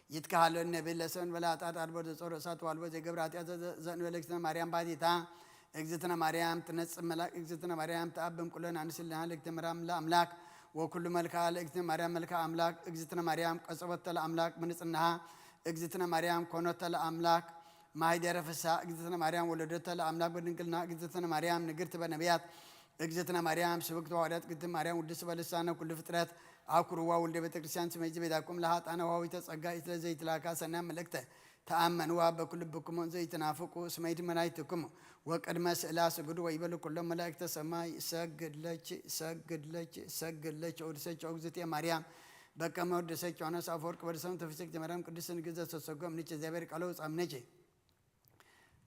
ይትካሃለኒ ነቢል ለሰን በላጣት አልቦ ዘጾረ እሳት ዋልቦ ዘይገብር ኃጢአት ዘእንበለ እግዝእትነ ማርያም ባቲታ። እግዝእትነ ማርያም ትነጽእ መልአክ እግዝእትነ ማርያም ተአብም ኩለን አንስልና ለእግዝእትነ ማርያም ለአምላክ ወኩሉ መልክዓ ለእግዝእትነ ማርያም መልክዓ አምላክ እግዝእትነ ማርያም ቀጸበተ ለአምላክ ብንጽናሃ እግዝእትነ ማርያም ኮኖተ ለአምላክ ማሂደረ ፍስሐ እግዝእትነ ማርያም ወለደተ ለአምላክ በድንግልና እግዝእትነ ማርያም ንግርት በነቢያት እግዝእትነ ማርያም ስብክት ወሐዋርያት እግዝእትነ ማርያም ውድስ በልሳነ ኩሉ ፍጥረት አኩርዋ ውልደ ቤተ ክርስቲያን ስመ ይእቲ ቤዛኩም ለኃጥአነ ወሃዊተ ጸጋ ኢትለ ዘይትላካ ሰናይ መልእክተ ተአመንዋ በኩሉ ልብኩም ዘይትናፍቁ እስመ ይእቲ መድኃኒትኩም ወቅድመ ስእላ ስግዱ ወይበሉ ኩሎም መላእክተ ሰማይ ሰግድ ለኪ ሰግድ ለኪ ሰግድ ለኪ ወድሰች እግዝእትየ ማርያም በከመ ወደሰች ዮሐንስ አፈወርቅ በደሰም ተፈስክቲ ማርያም ቅድስት ንግሥት ዘተሰጎም ንች እግዚአብሔር ቃሎ ውጻም ነች።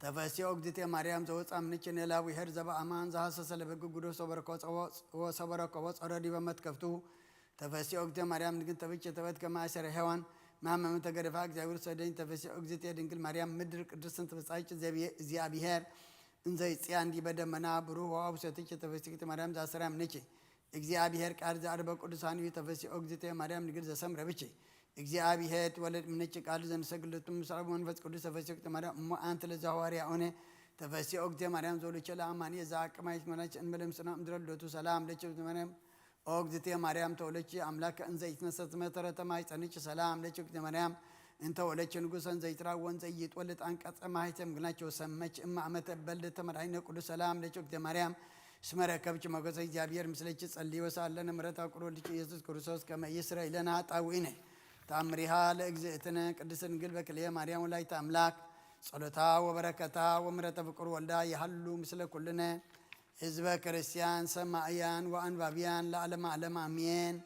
ተፈስሒ ኦግዝእትየ ማርያም ዘወፃ ምንጭ ኔላ ዊሄር ዘበአማን ዘሐሰሰ ለበግ ጉዶ ወሰበረኮ ጸረ ዲበ መትከፍቱ። ተፈስሒ ኦግዝእትየ ማርያም ንግን ተብጭ ተበት ከማእሰረ ሔዋን ማመመ ተገደፋ እግዚአብሔር ሰደኝ። ተፈስሒ ኦግዝእትየ ድንግል ማርያም ምድር ቅድስትን ተፈጻይጭ እግዚአብሔር እንዘይጽያ እንዲበ ደመና ብሩህ ወአብሰትች ተፈስሒ ማርያም ዛሰራ ምንጭ። እግዚአብሔር ቃል ዘአርበ ቅዱሳን እዩ። ተፈስሒ ኦግዝእትየ ማርያም ንግል ዘሰምረብች። እግዚአብሔር ወለድ ምንጭ ቃል ዘንሰግለቱ ምስራብ መንፈስ ቅዱስ ተፈስሒ ኦግዝእትየ ማርያም እሞ አንቲ ለዘ ሐዋርያ ሆነ። ተፈስሒ ኦግዝእትየ ማርያም ዘውልቸ ለአማኒ እዛ አቅማይት መላች እንበለ ምስና ምድረ ልደቱ ሰላም ለች ማርያም ኦግዝእትየ ማርያም ተወለች አምላክ እንዘ ይትነሰት መተረተ ማይጸንች ሰላም ለች ኦግዝእትየ ማርያም እንተ ወለች ንጉሰን ዘይትራወን ዘይትወልድ አንቀጸ ማህተም ግናቸው ሰመች እማ አመተ በልድ ተመድኃኒነ ቅዱስ ሰላም ለች ኦግዝእትየ ማርያም ስመ ረከብኪ ሞገሰ እግዚአብሔር ምስለኪ ጸልዪ ወሰአለነ ምሕረት አቁር ወልድኪ ኢየሱስ ክርስቶስ ከመ ይስረይ ለነ ኃጣውኢነ። ተአምሪሃ ለእግዝእትነ ቅድስት ድንግል በክልኤ ማርያም ወላዲተ አምላክ ጸሎታ ወበረከታ ወምሕረተ ፍቁር ወልዳ ይሃሉ ምስለ ኩልነ ህዝበ ክርስቲያን ሰማእያን ወአንባቢያን ለዓለመ ዓለም አሜን።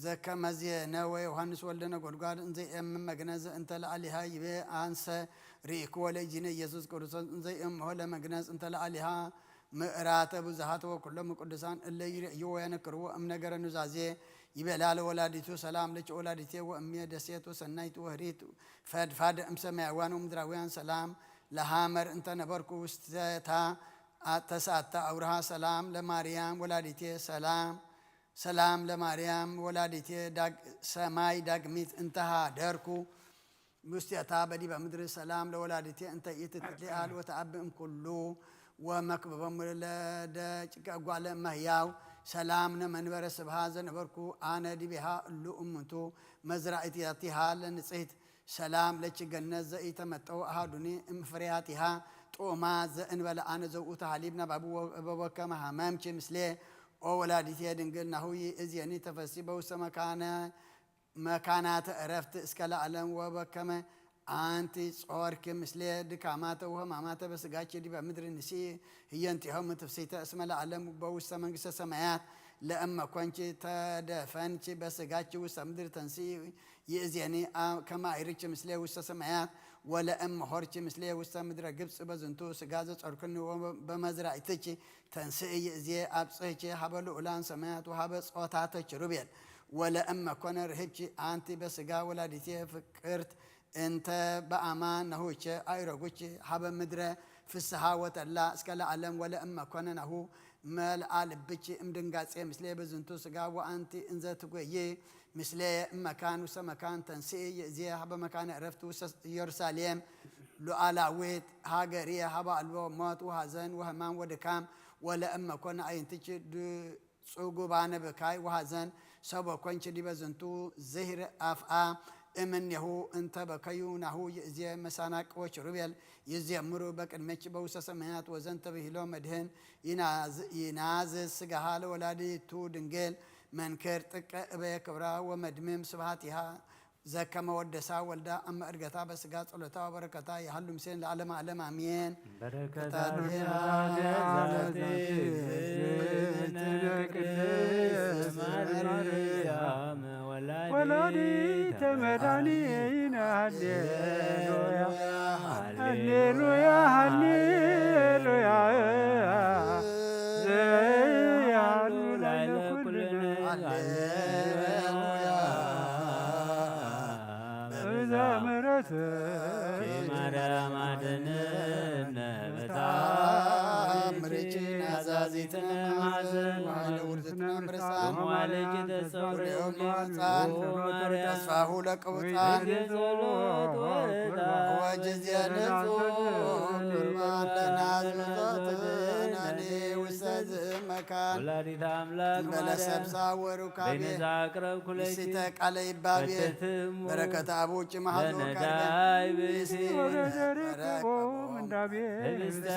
ዘከመ ዜነወ ዮሐንስ ወልደ ነጎድጓድ እንዘ የእምን መግነዝ እንተ ለአሊሃ ይቤ አንሰ ርኢክዎ ለእግዚእነ ኢየሱስ ክርስቶስ እንዘ የእምሆ ለመግነዝ እንተ ለአሊሃ ምዕራተ ብዙሃት ወኩሎም ቅዱሳን እለ ይርእይዎ ወየነክርዎ እምነገረ ኑዛዜ ይቤላ ለወላዲቱ ሰላም ለኪ ወላዲቴ ወእምየ ደሴት ወሰናይት ወህሪት ፈድፋድ እምሰማያውያን ወምድራውያን ሰላም ለሃመር እንተ ነበርኩ ውስተታ ተሳተ አውርሃ ሰላም ለማርያም ወላዲቴ ሰላም ሰላም ለማርያም ወላዲቴ ሰማይ ዳግሚት እንተሃደርኩ ውስቴታ በዲበ ምድሪ ሰላም ለወላዲቴ እንተ ኢትትሊአል ወተአብእም ኩሉ ወመክብቦም ለደቂቀ እጓለ እመሕያው ሰላም ነመንበረ ስብሃ ዘነበርኩ አነ ዲቤሃ እሉ እሙንቱ መዝራእቲሃ ለንጽሕት ሰላም ለችገነት ዘኢተመጠው አሃዱኒ እምፍሬያቲሃ ጥዑማ ዘእንበለ አነ ዘውኡተ ሀሊብ ነባቢ ወበወከመ ሀመምኪ ምስሌ ኦ ወላዲቴ ድንግል ናሁ ይእዜኒ ተፈሲ በውስተ መካነ መካናተ ዕረፍት እስከ ለዓለም ወበከመ አንቲ ጾርኪ ምስሌ ድካማተ ወህማማተ በስጋኪ ዲበ ምድሪ ንሲ ህየንቲሆም ትፍሲተ እስመ ለዓለም በውስተ መንግስተ ሰማያት ለእመ ኮንኪ ተደፈንኪ በስጋኪ ውስተ ምድሪ ተንሲ ይእዜኒ ከማይርኪ ምስሌ ውስተ ሰማያት ወለእመ ሆርኪ ምስሌ ውስተ ምድረ ግብፅ በዝንቱ ስጋ ዘጾርክኒ በመዝራእትኪ ተንስእ ይእዜ አብጽሕኪ ሀበ ልዑላን ሰማያት ወሀበ ጾታተ ኪሩቤል ወለእመ ኮነ ርህብኪ አንቲ በስጋ ወላዲቴ ፍቅርት እንተ በአማን ነሁቸ አይረጉች ሀበ ምድረ ፍስሃ ወተላ እስከ ለዓለም ወለእመ ኮነ ነሁ መልአ ልብች እምድንጋጼ ምስሌ በዝንቱ ስጋ ወአንቲ እንዘ ትጎይ ምስሌ እመካን ውስተ መካን ተንስኢ ይእዜ ሀበ መካነ ዕረፍት ውስተ ኢየሩሳሌም ሉዓላዊት ሀገርየ ሀበ አልቦ ሞት ወሐዘን ወህማም ወድካም ወለእመ ኮነ አይንትች ጽጉባነ ብካይ ወሐዘን ሰበ ኮንች ዲበ ዝንቱ ዝህር አፍአ እምኔሁ እንተ በከዩ ናሁ ይእዜ መሳናቅ ወኪሩቤል ይዜምሩ በቅድሜኪ በውስተ ሰማያት ወዘንተ ብሂሎ መድህን ይናዝ ስጋሃ ለወላዲቱ ድንግል መንክር ጥቀ እበየ ክብራ ወመድምም ስብሃቲሃ ዘከመ ወደሳ ወልዳ ኣብ መዕርገታ በስጋ ጸሎታ ወበረከታ ይሃሉ ምስሌን ለዓለመ ዓለም ኣሜን። በረከታ ቅድስት ማርያም ወላዲተ መድኃኒነ ሃሌሉያ ሃሌሉያ ሃሌሉያ ዘያሉ ላዕለ ኩልነ ሃሌሉያ በብዛ ምሕረት ማርያም አድነነ በተአምርኪ ናዛዚትነ ማዘን ወኃይለ ውርዝትነ እምርሳ ወመዋለኪ ተሰውረ ወለዮም ሕፃን ማርያም ተስፋሁ ለቅቡፃን ጊዜ ጸሎት ወዕጣን ወጊዜ ንጹሕ ቁርባን ለናዝዞትናኒ ውስተ ዝመካን ወላዲተ አምላክ እንበለ ማርያም ሰብሳ ወሩካቤ በይነዛ አቅረብኩ ለኪ ንሲተ ቃለ ይባቤ ፈትትሙ በረከት አቡ ጭማህዶ ለነዳይ ብእሲ ወገዘርክቦ ምንዳቤ ህብስተ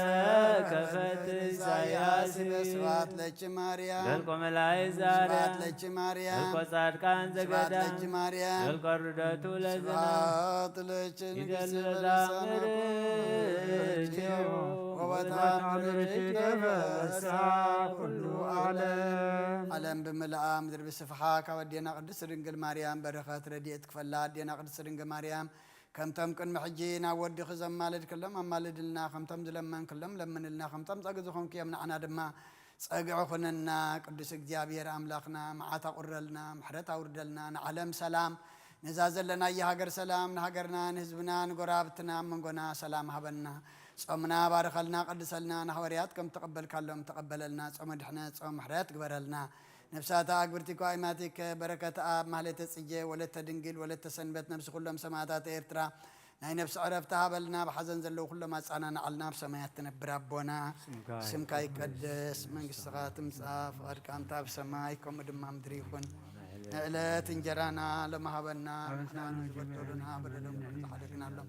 ከፈት ኢሳያስ ስብሐት ለኪ ማርያም ገልቆ መላእክት ዛራ ስብሐት ለኪ ማርያም ገልቆ ጻድቃን ስብሐት ዘገዳም ለኪ ማርያም ገልቆ ርደቱ ለዘና ስብሐት ለኪ ይደል ንግሥት በለሳነ በለሳነ ኩልኪዮ ወበታምርኪ ተፈሳ ኩሉ ዓለም። ዓለም ብምልኣ ምድሪ ብስፍሓ ካብ ኣዴና ቅድስት ድንግል ማርያም በረኸት ረድኤት ክፈላ ኣዴና ቅድስት ድንግል ማርያም ከምቶም ቅድሚ ሕጂ ናብ ወድኺ ዘማለድክሎም ኣማልድልና፣ ከምቶም ዝለመንክሎም ለምንልና፣ ከምቶም ጸግ ዝኾንክዮም ንዓና ድማ ጸግዒ ኩነና። ቅዱስ እግዚኣብሔር ኣምላኽና መዓት ኣቑረልና፣ ምሕረት ኣውርደልና፣ ንዓለም ሰላም፣ ነዛ ዘለናያ ሃገር ሰላም፣ ንሃገርና፣ ንህዝብና፣ ንጎረባብትና፣ ኣብ መንጎና ሰላም ሃበና። ጾምና ባርኸልና፣ ቀድሰልና፣ ንሃዋርያት ከም ተቐበልካሎም ተቐበለልና። ጾመ ድሕነት፣ ጾመ ምሕረት ግበረልና። ነፍሳታ ኣግብርቲ ኳይማቲከ በረከት ኣብ ማህሌተ ጽጌ ወለተ ድንግል ወለተ ሰንበት ነፍሲ ኩሎም ሰማዕታት ኤርትራ ናይ ነፍሲ ዕረፍቲ ሃበልና። ብሓዘን ዘለዉ ኩሎም ኣጻናንዓልና። ኣብ ሰማያት ትነብር ኣቦና ስምካ ስምካ ይቀደስ መንግስትኻ ትምጻእ ፍቓድካ እንተ ኣብ ሰማይ ከምኡ ድማ ምድሪ ይኹን። ንዕለት እንጀራና ሎሚ ሃበና ንሕና ንዝበደሉና በደሎም ንሕደግናሎም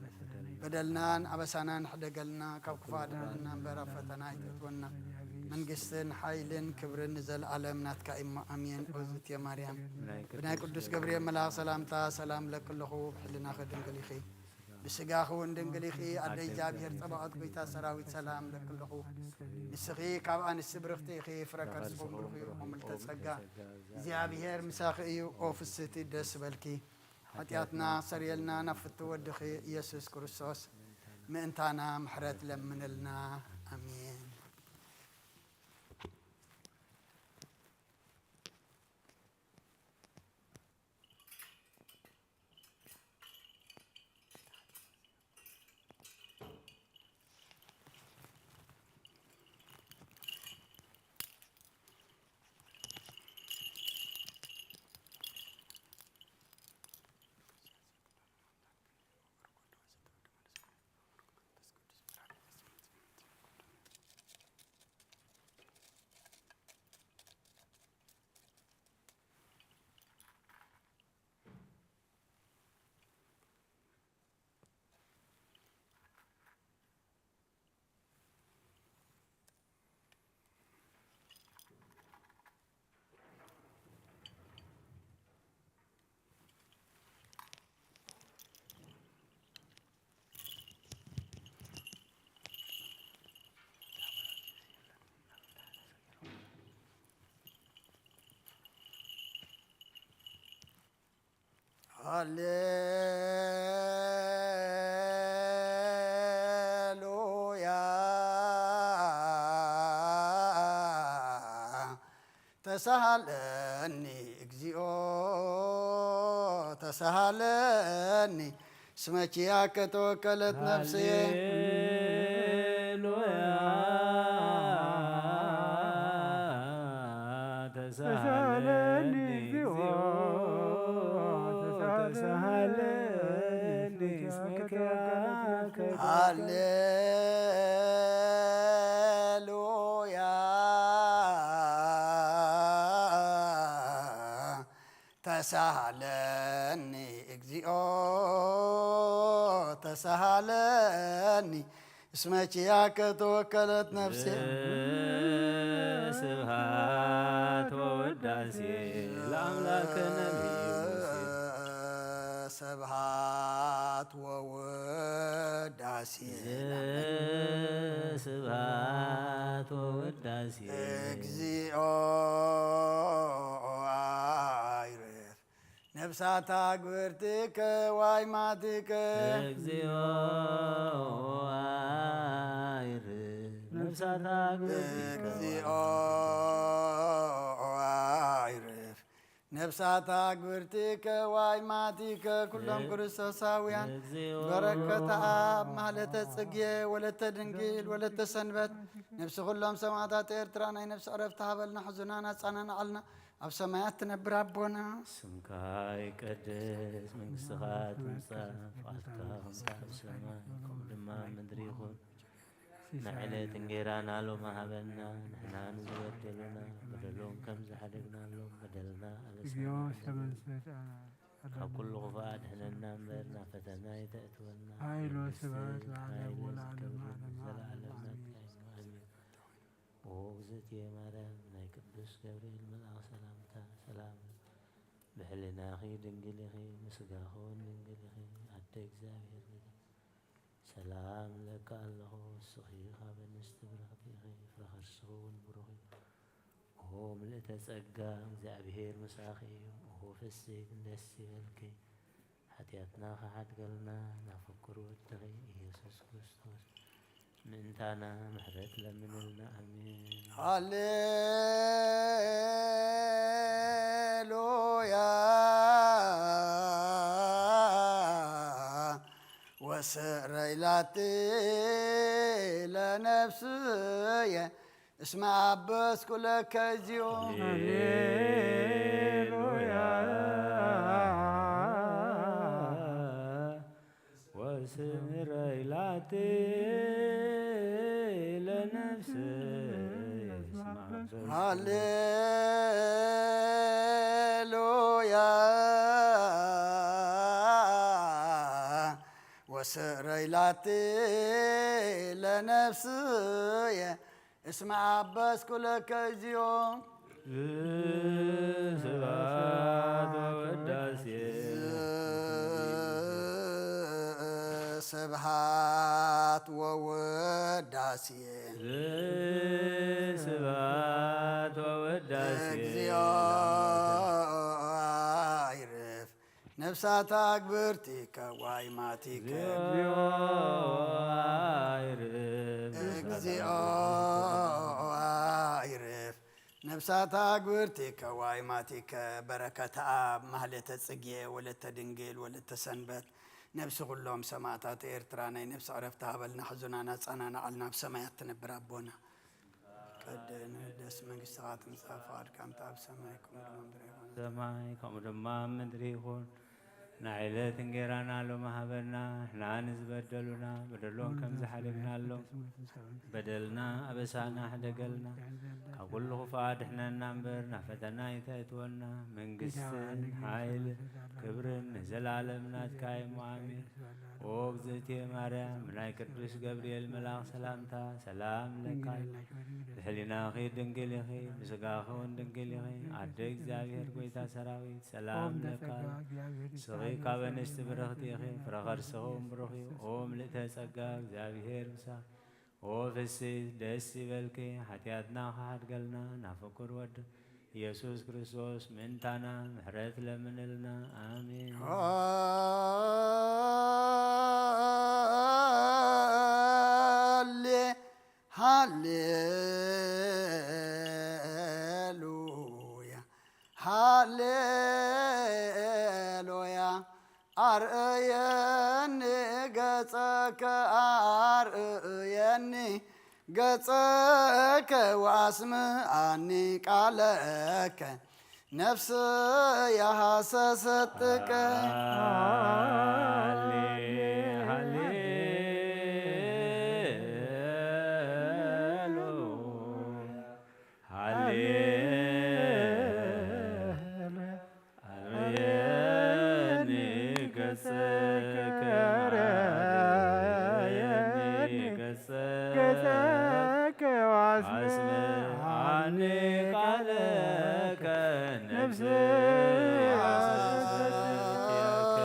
በደልናን ኣበሳናን ሕደገልና ካብ ክፉ ኣድሕነና እምበር ኣብ ፈተና ኣይተእትወና። መንግስትን ሓይልን ክብርን ንዘለኣለም ናትካ እሞ ኣሜን። ኦዝትየ ማርያም ብናይ ቅዱስ ገብርኤል መልኣኽ ሰላምታ ሰላም ለክልኹ ብሕልናኺ ድንግል ኢኺ ብስጋኺ እውን ድንግል ኢኺ ኣደ እግዚኣብሔር ጸባኦት ጎይታ ሰራዊት ሰላም ለክልኹ ንስኺ ካብ ኣንስቲ ብርኽቲ ኢኺ ፍረ ከርስኹም ብሩኽ እዩ ምልተ ጸጋ እግዚኣብሔር ምሳኺ እዩ። ኦ ፍስህቲ ደስ በልኪ ሓጢኣትና ሰርየልና ናብ ፍቱ ወድኺ ኢየሱስ ክርስቶስ ምእንታና ምሕረት ለምንልና። ኣሜን። ሃሌሉያ ተሳሃለኒ እግዚኦ ተሳሃለኒ እስመ ኪያከ ተወከለት ነፍስየ። ሃሌሉያ ተሳሃለኒ እግዚኦ ተሳሃለኒ እስመ ኪያከ ሃሌሉያ ተሳሃለኒ እግዚኦ ተሳሃለኒ እስመ ኪያከ ተወከለት ነፍሴ። ስብሐት ወውዳሴ ለአምላክነ ለኢየሱስ። ስብሐት ወውዳሴ ስብሐት ወውዳሴ እግዚኦ አይርፍ ነፍሳታ ግብርቲከ ዋይማቲከ እግዚኦ አይርፍ ነፍሳታ ግብርቲከ እግዚኦ አይርፍ ነፍሳታ ግብርቲከ ዋይማቲከ ኩሎም ክርስቶሳውያን እግዚኦ በረከተ ኣብ ማህለተ ጽጌ ወለተ ድንግል ወለተ ሰንበት ነፍሲ ኩሎም ሰማዕታት ኤርትራ ናይ ነፍሲ ዕረፍቲ ሃበልና ሕዙናን ኣጻናናዓልና ኣብ ሰማያት ትነብር ኣቦና ስምካ ይቀደስ፣ መንግስትኻ ትምጻእ፣ ፍቓድካ ከምታ ኣብ ሰማይ ከምኡ ድማ ኣብ ምድሪ ይኹን። ንዕለት እንጌራና ሎሚ ሃበና፣ ንሕና ንዝበደሉና በደሎም ከም ዝሓደግናሎም በደልና እግዚኦ ኣበሳና ተመልሰት ካብ ኩሉ ክፉእ ኣድሕነና እምበር ናብ ፈተና ኣይተእትወና። ኃይል መንግስቲ፣ ወስብሐት ለዓለሙ ኃይል፣ ለዓለመ ክብሪ ዓለመ ዘለዓለም ዓለም ናትካ ኣሜን። እዩ። ኣሜን። ኦ እግዝእትየ ማርያም ናይ ቅዱስ ገብርኤል መልኣኽ ሰላምታ ሰላም ብሕሊናኺ ድንግል ኢኺ፣ ምስጋኺ እውን ድንግል ኢኺ። ኣደ እግዚኣብሔር ገዛ ሰላም እብለኪ ኣለኹ፣ ንስኺ ካብ ኣንስቲ ብርኽቲ ኢኺ፣ ፍረ ከርስኺ እውን ብሩኽ እዩ። ኦ ምልእተ ጸጋ እግዚኣብሔር ምሳኺ እዩ። ኦ ፍስሕቲ ደስ ይበልኪ፣ ሓጢኣትና ክሓድገልና ናብ ፍቁር ወድኺ ኢየሱስ ክርስቶስ ምእንታና ምሕረት ለምንልና። ኣሜን። ሃሌሉያ ወስዕረይ ላቲ ለነፍስየ እስመ አበስኩ ለከ እግዚኦ። ሃሌሉያ ወስዕረይ ላቲ ለነፍስየ እስመ አበስኩ ሃሌሉያ ወስዕረይ ላቲ ለነፍስየ እስመ አበስኩ ለከ እግዚኦ። ስብሐት ወውዳሴ ስብሐት ወውዳሴ ስብሐት ወውዳሴ እግዚኦ አይርፍ ነፍሳታ ግብርቲከ ዋይማቲከ እግዚኦ አይርፍ እግዚኦ አይርፍ ነፍሳታ ግብርቲከ ዋይማቲከ በረከተ ኣብ ማህሌተ ጽጌ ወለተ ድንግል ወለተ ሰንበት ነብሲ ኩሎም ሰማእታት ኤርትራ ናይ ነብሲ ዕረፍቲ ሃበልና ሕዙናን ኣጻናናዓልና ኣብ ሰማያት ትነብር ኣቦና ቀደን ደስ መንግስትኻ ትምጻእ ፍቓድካ ምጻእ ኣብ ሰማይ ከምኡ ድማ ምድሪ ይኹን ሰማይ ከምኡ ድማ ኣብ ምድሪ ይኹን። ንዕለት እንጌራና ሎሚ ሃበና፣ ንሕና ንዝበደሉና በደሎም ከም ዝሓደግናሎም በደልና ኣበሳና ሕደገልና፣ ካብ ኩሉ ክፉእ ኣድሕነና እምበር ናብ ፈተና ኣይተእትወና። መንግስትን ሓይልን ክብርን ንዘለኣለም ናትካ እዩ። ኣሜን። ኦ እግዝእትየ ማርያም፣ ብናይ ቅዱስ ገብርኤል መልኣኽ ሰላምታ ሰላም እለካ። ብሕሊናኺ ድንግል ኢኺ፣ ብስጋኺ እውን ድንግል ኢኺ። ኣደ እግዚኣብሔር ጐይታ ሰራዊት ሰላም እለካ። ንስኺ ካብ ኣንስቲ ብርኽቲ ኢኺ፣ ፍረ ከርስኺ እውን ብሩኽ እዩ። ኦ ምልእተ ጸጋ እግዚኣብሔር ምሳኺ። ኦ ፍስሕቲ ደስ ይበልኪ፣ ሓጢኣትና ክሓድገልና ናብ ፍቁር ወዲ ኢየሱስ ክርስቶስ ምእንታና ምሕረት ለምንልና። ኣሜን። ሃሌ ሃሌሉያ ሃሌሉያ አርእየኒ ገጸከ አርእየኒ ገጸከ ወአስምዓኒ ቃለከ ነፍስየ ሐሰሰትከ። ሃሌ ሃሌሉያ ሃሌ አርየኒ ገጸከ አርየኒ ገጸከ አስምዓኒ ቃለከ ነፍስየ ሐሰሰትከ።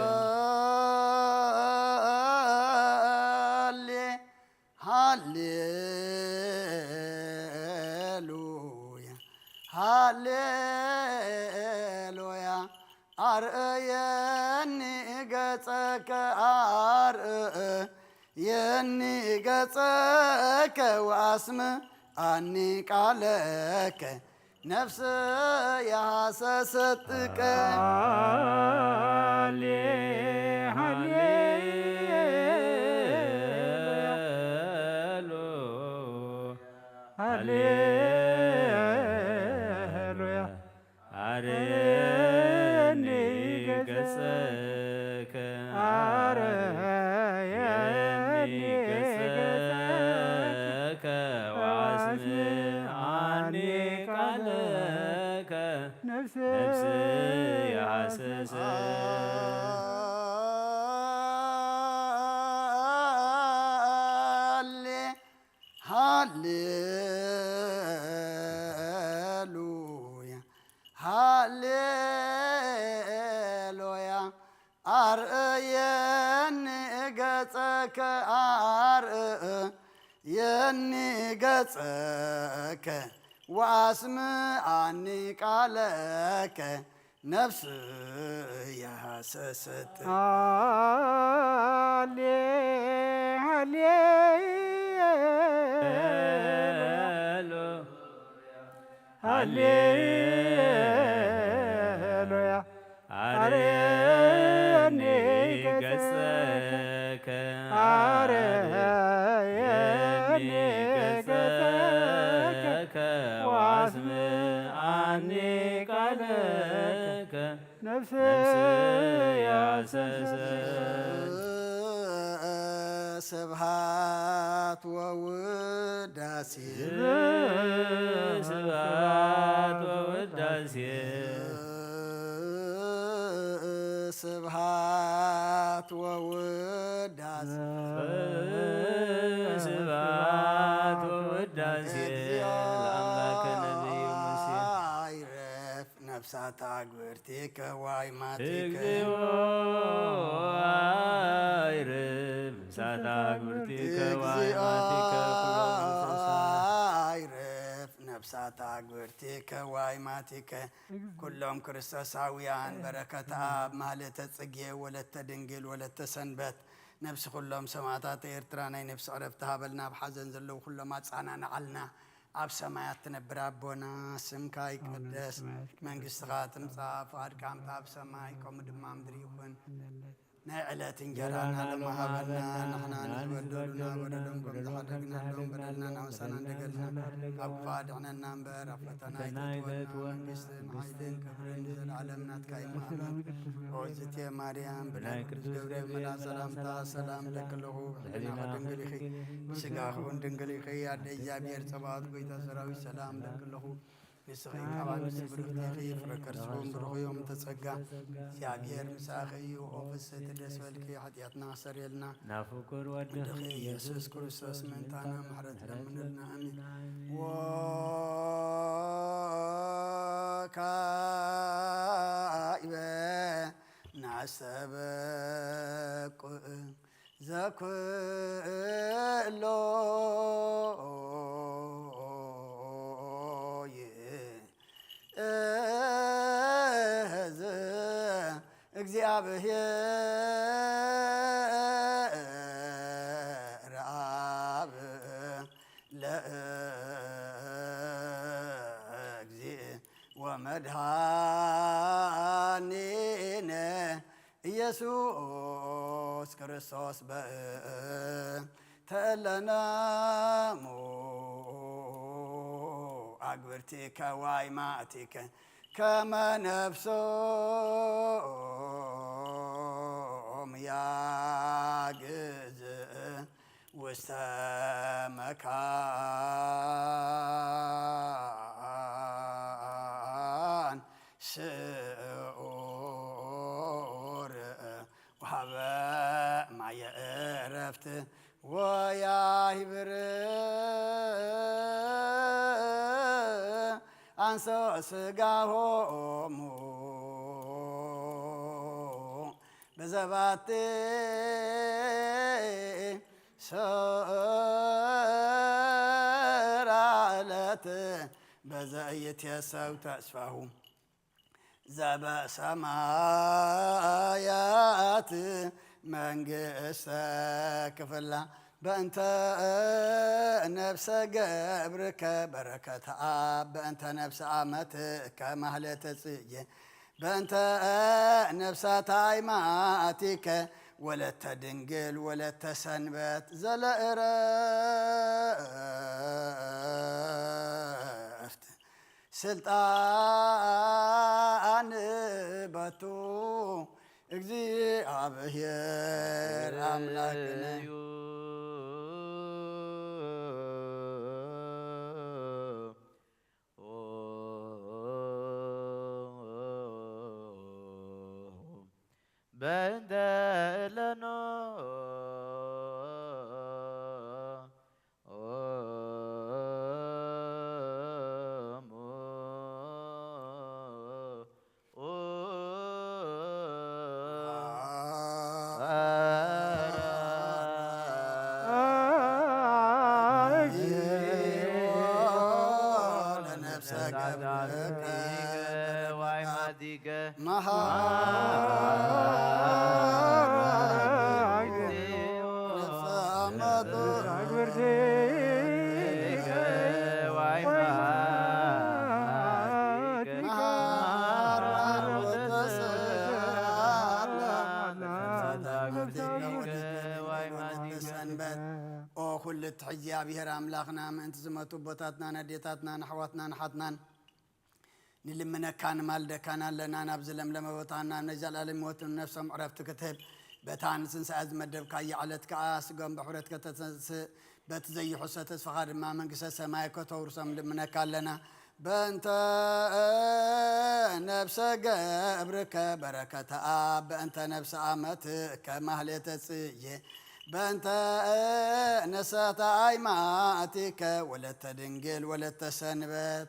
ገጸከ አርእየኒ ገጸከ ወአስምዓኒ ቃለከ ነፍስየ ሐሰሰትከ። ሃሌ፣ ሃሌ፣ ሃሌ፣ ሃሌሉያ። አርየኒ ገጸከ፣ አርየኒ ገጸከ፣ ወአስምዓኒ ቃለከ፣ ነፍስየ ሐሰሰት። ሃሌ፣ ሃሌሉያ፣ ሃሌሉያ። አርእየኒ ገጸከ፣ አርእየኒ ገጸከ፣ ወአስምዓኒ ቃለከ፣ ነፍስየ ሐሰሰት። ሃሌ፣ ሃሌ፣ ሃሌሉያ። አርየኒ ገጸከ፣ አርየኒ ገጸከ፣ ወአስምዓኒ ቃለከ፣ ነፍስየ ሐሰሰት። ስብሐት ወውዳሴ። ስብሐት ወውዳሴ። ስብሐት ወውዳሴ። ስብሐት ወውዳሴ ለአምላከ ነቢዩ ሙሴ። አይረፍ ነፍሳት አግብርቲከ ወአይማቲከ። እግዚኦ አይርፍ ነፍሳት አግብርቲከ ወአይማቲከ ኩሎም ክርስቶሳውያን። አይርፍ ነፍሳት አግብርቲከ ወአይማቲከ ኩሎም ክርስቶሳውያን። በረከት አብ ማህሌተ ጽጌ ወለተ ድንግል ወለተ ሰንበት ነፍሲ ኩሎም ሰማዕታት ኤርትራ ናይ ነፍሲ ዕረፍቲ ሃበልና። ኣብ ሓዘን ዘለዉ ኩሎም ኣጻናንዓልና። ኣብ ሰማያት ትነብር ኣቦና፣ ስምካ ይቀደስ፣ መንግስትኻ ትምጻእ፣ ፍቓድካ ከምቲ ኣብ ሰማይ ከምኡ ድማ ኣብ ምድሪ ይኹን። ናይ ዕለት እንጀራና ሎሚ ሃበና፣ ንሕና ንዝበደሉና በደሎም ከም ዝሓደግናሎም በደልና እናወሳና እንደገልና፣ ካብ ክፉእ ኣድሕነና እምበር፣ ኣብ ፈተና ኣይተእትወና፣ መንግስትን ሓይልን ክብርን ንዘለዓለም ናትካ እዩ። እምኣመን። ኦ ዝቴ ማርያም፣ ብናይ ቅዱስ ገብርኤል መልኣክ ሰላምታ ሰላም እለኪ ኣለኹ። ብሕሊናኺ ድንግል ኢኺ፣ ብስጋኺ እውን ድንግል ኢኺ። ኣደ እግዚኣብሔር ጸባኦት፣ ጎይታ ሰራዊት፣ ሰላም እለኪ ኣለኹ። ንስኺ ካብ ኣንስቲ ብርኽቲ ኢኺ፣ ፍረ ከርስኺ እውን ብሩኽ እዩ። እምተ ጸጋ፣ እግዚኣብሔር ምሳኺ እዩ። ኦ ፍስሕቲ ደስ በልኪ፣ ሓጢኣትና ኣስተሰርየልና። ናብ ፍቁር ወድኺ ወድኺ ኢየሱስ ክርስቶስ ምእንታና ምሕረት ለምንልና። ኣሜን። ወካዕበ ናስተበቁ ዘኩሎ ይእዝ እግዚኣብሔር አብ ለእግዚእ ወመድኃኒነ ኢየሱስ ክርስቶስ በእንተ እለነ እሙ አግብርቲከ ወአይማእቲከ ከመ ነፍሶም ያግዝ ውስተ መካን ስዑር ወሃበ ማየ ዕረፍት ወያሂብር አንሶ ስጋሆሙ በዘባቲ ሰራለት በዘይትየሰው ተስፋሁ ዘበሰማያት መንግስተ ክፍላ በእንተ ነፍሰ ገብርከ በረከተ ኣብ በእንተ ነፍሰ ኣመትከ ማህሌተ ጽጌ በእንተ ነፍሳት ኣይማቲከ ወለተ ድንግል ወለተ ሰንበት ዘለእረፍት ስልጣን በቱ እግዚኣብሔር ኣምላክነ። በእንተ እለኖ ሰንበት። ኦ ኩሉ እትሕዚ እግዚኣብሔር ኣምላኽና፣ ምእንቲ ዝመቱ ኣቦታትናን ኣዴታትናን ኣሕዋትናን ኣሓትናን ንልምነካ ንማልደካን ኣለና። ናብዚ ለምለመ ቦታና ነዚ ዘላለም ህይወትን ነፍሶም ዕረፍቲ ክትህብ በታ ንትንሳኤ ዝመደብካያ ዕለት ከኣ ስጋኦም ብሕብረት ከተተንስእ በቲ ዘይሕሶ ተስፋኻ ድማ መንግስተ ሰማይ ከተውርሶም ልምነካ ኣለና። በእንተ ነፍሰ ገብርከ በረከተ ኣብ በእንተ ነፍሰ ኣመትከ ማህሌተ ጽጌ በእንተ ነሳተ ኣይማቲከ ወለተ ድንግል ወለተ ሰንበት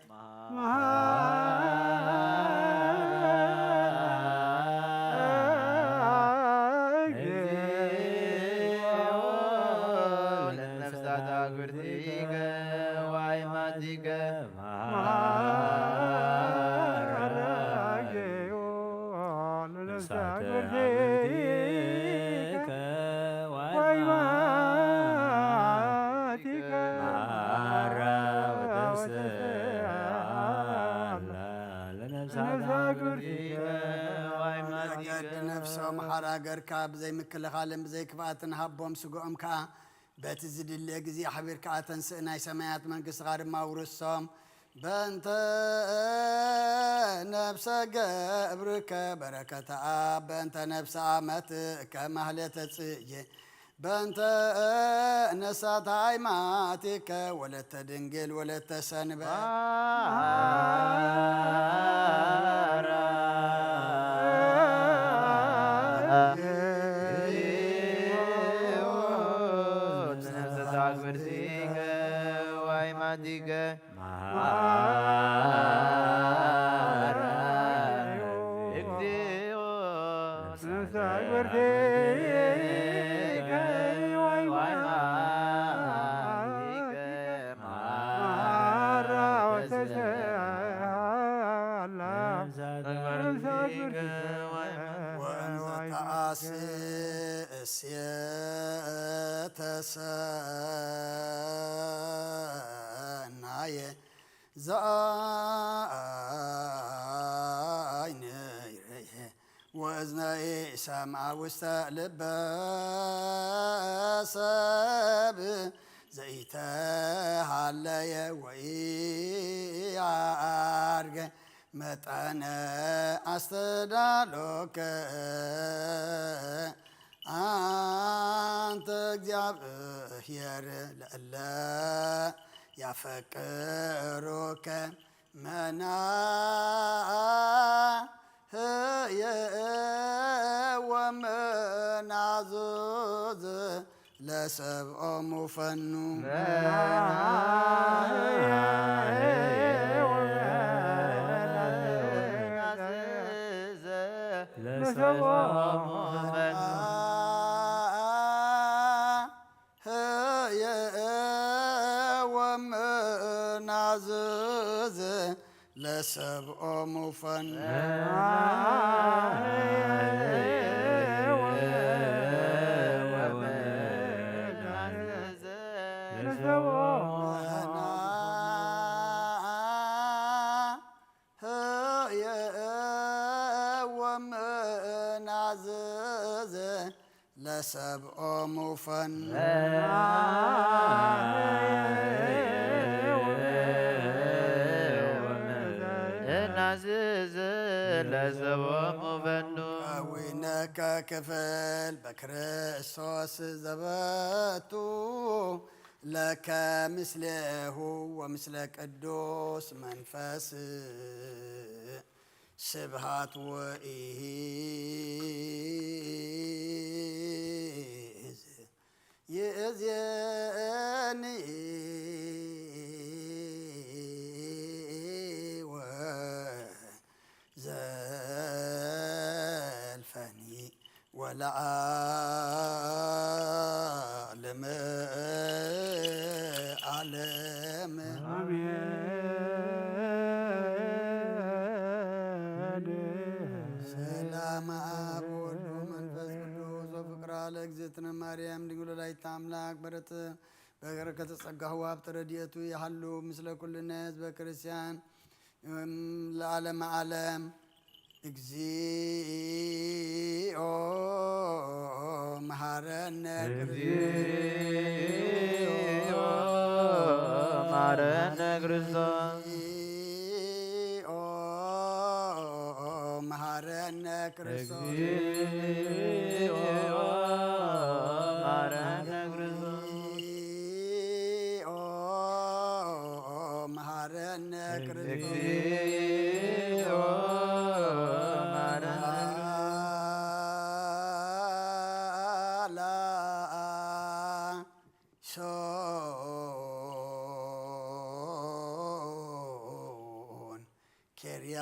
መገዲ ነፍሶም ሓራ ገርካ ብዘይ ምክልኻልን ብዘይ ክፍኣትን ሃቦም፣ ስግኦም ከኣ በቲ ዝድለ ግዜ ኣሕቢርካ ኣተንስእ፣ ናይ ሰማያት መንግስትኻ ድማ ኣውርሶም። በእንተ ነፍሰ ገብርከ በረከተ ኣብ በእንተ ነፍሰ ኣመትከ ማህሌተ ጽጌ በእንተ ነሳተ ኣይማቲከ ወለተ ድንግል ወለተ ሰንበት ወእንዘ ተአስእሴተ ሰናየ ዘአይነ ይሬ ወእዝነ ይሰምዐ ውስተ ልበ ሰብ ዘይተሃለየ ወኢአርገ መጠነ ኣስተዳሎከ አንተ እግዚኣብሔር ለእለ ያፈቅሩከ መናህየ ወመናዙዝ ለሰብኦሙ ፈኑ። ለሰብኦሙ ፈኑ። ህየ ወመናዝዝ ለሰብኦሙ ፈኑ። ለሰብኦሙ ፈኑ። እናዝዝ ለሰብኦሙ ፈኑ። ከዊነከ ክፍል በክርስቶስ ዘበቱ ለከ ምስሌሁ ወምስለ ቅዱስ መንፈስ ስብሃት ወኢሂ ይእዜኒ ወዘልፈኒ ወለዓለመ ዓለም። አሜን። ሰላም አብ ወወልድ ወመንፈስ ቅዱስ ወፍቅራ ለእግዝእትነ ማርያም ድንግል ወላዲተ አምላክ በረከተ ጸጋሁ ሀብተ ረድኤቱ ይሃሉ ምስለ ኩልነ ህዝበ ክርስቲያን ለዓለመ ዓለም። እግዚኦ መሐረነ ክርስቶስ። እግዚኦ መሐረነ ክርስቶስ። እግዚኦ መሐረነ ክርስቶስ። እግዚኦ መሐረነ ክርስቶስ። እግዚኦ መሐረነ ክርስቶስ። ላይሶን ኪርያ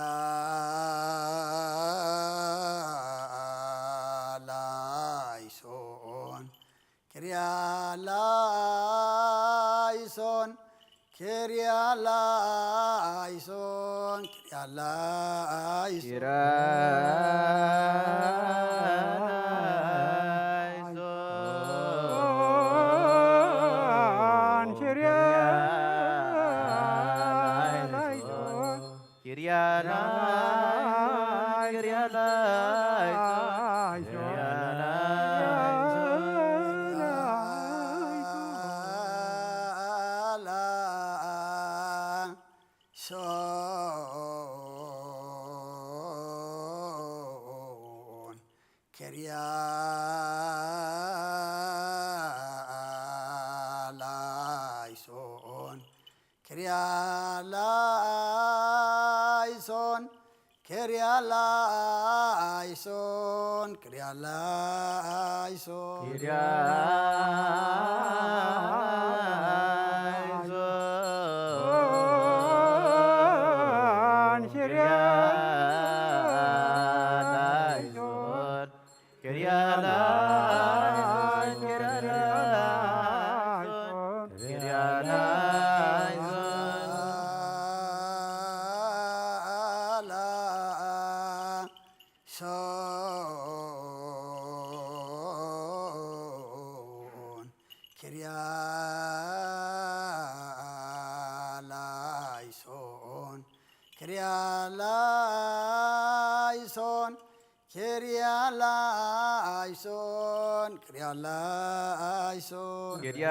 ላይሶን ኪርያ ላይሶን ኪርያ ላይሶን ኪርያ ላይሶን። ኪርያ ላይሶን ኪርያ ላይሶን ኪርያ ላይሶን ኪርያ ላይሶን። ላይሶን ኪርያ ላይሶን ኪርያ ላይሶን ኪርያ ላይሶን ኪርያ ላይሶን ኪርያ ላይሶን ኪርያ ላይሶን ኪርያ ላይሶን ኪርያ ላይሶን ኪርያ ላይሶን። ላይሶን ኪርያ ላይሶን ኪርያ ላይሶን ኪርያ ላይሶን ኪርያ ላይሶን ኪርያ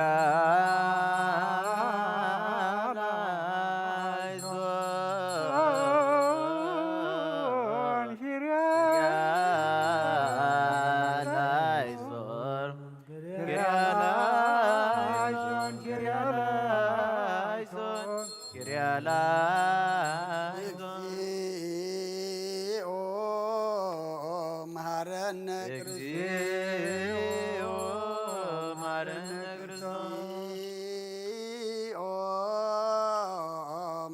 ላይሶን ኪርያ ላይሶን ኪርያ ላይሶን ኪርያ ላይሶን ኪርያ ላይሶን። እግዚኦ መሐረነ ክርስቶስ። እግዚኦ መሐረነ ክርስቶስ። እግዚኦ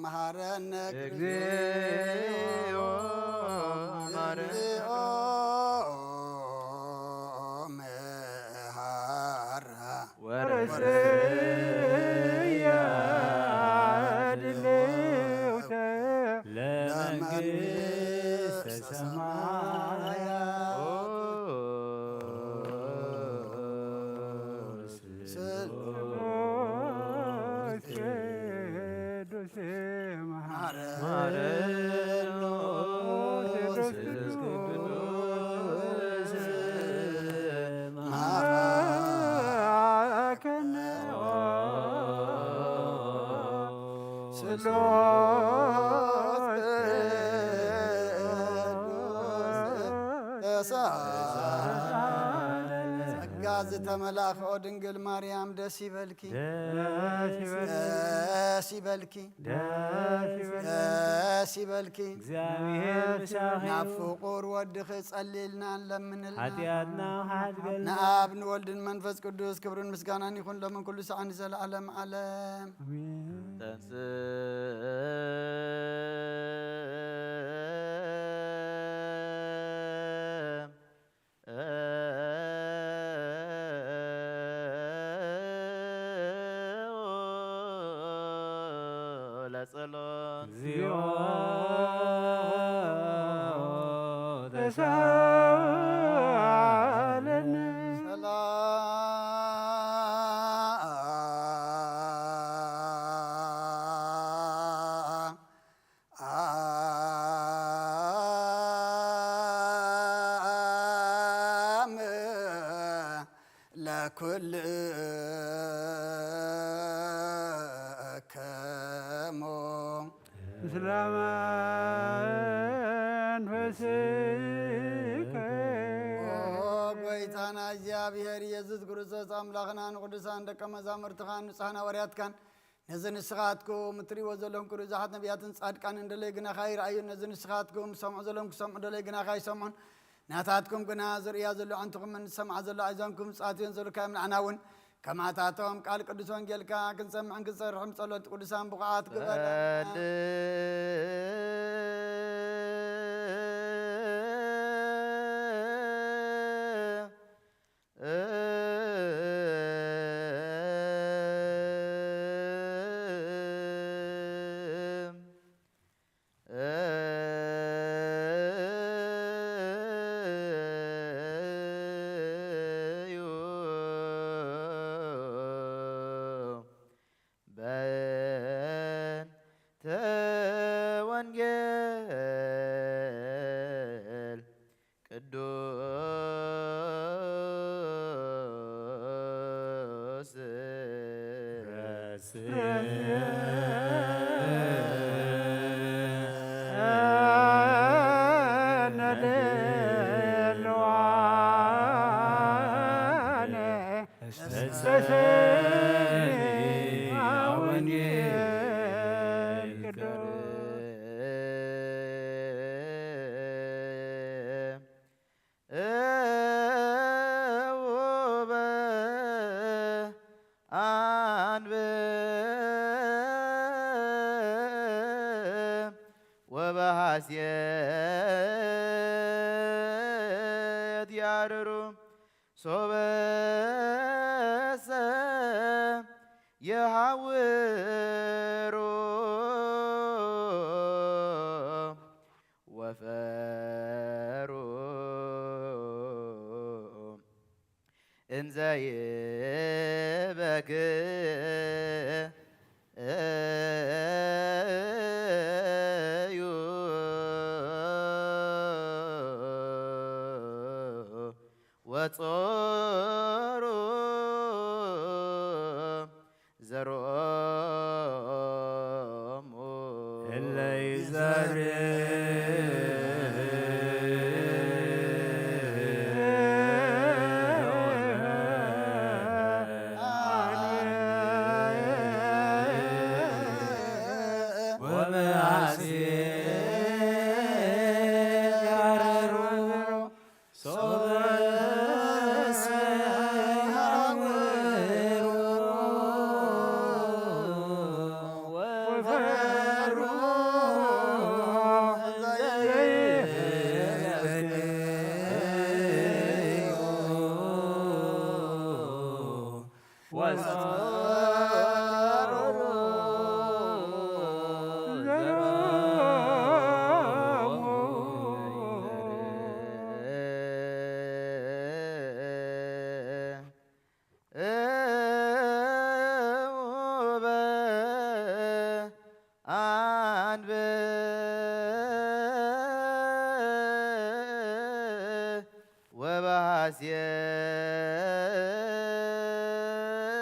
መሐረነ ክርስቶስ። እግዚኦ መሐረነ እግዚኦ መሐራ ወርእስያ ድልውተ ለመንግስተ ሰማያት። ጸጋ ዝተመላእኽኦ ድንግል ማርያም ደስ ይበልኪ፣ ደስ ይበልኪ፣ ደስ ይበልኪ። እግዚኣብሔር ምሳኺ። ናብ ፍቁር ወድኺ ጸልይልና፣ ለምንልና። ሓጢኣትና ሓድገልና። ንኣብ ንወልድን መንፈስ ቅዱስ ክብርን ምስጋናን ይኹን ሎምን ኩሉ ሰዓን ዘለዓለም ዓለም። ኣሜን። ተንሥእ ለጸሎት። እግዚኦ ተሳለነ። ሰላም ለኩልክሙ። ምስለ መንፈስከ። ኦ ጎይታና እግዚኣብሔር ኢየሱስ ክርስቶስ ኣምላኽና ንቅዱሳን ደቀ መዛሙርትኻን ንጹሓን ሃዋርያትካን ነዚ ንስኻትኩም እትርእይዎ ዘለኹም ክርእዩ ብዙሓት ነቢያትን ጻድቃንን ደለዩ ግናኻ ይረኣዩ። ነዚ ንስኻትኩም ሰምዑ ዘለኹም ክሰምዑ ደለዩ ግናኻ ይሰምዑን። ናታትኩም ግና ዝርእያ ዘሎ ኣዕንትኹምን ዝሰምዓ ዘሎ ኣእዛንኩም ዝጻትዮን ዘለካዮም ንዓና እውን ከማታቶም ቃል ቅዱስ ወንጌልካ ክንሰምዕን ክንሰርሕን ጸሎት ቅዱሳን ብቑዓት ግበረና። በእንተ ወንጌል ቅዱስ ወበሐሴት ያርሩ ሶበሰ የሐውሩ ወፈሩ እንዘ ይበክዩ ወጾሩ ዘሮሙ እለ ይዘርእ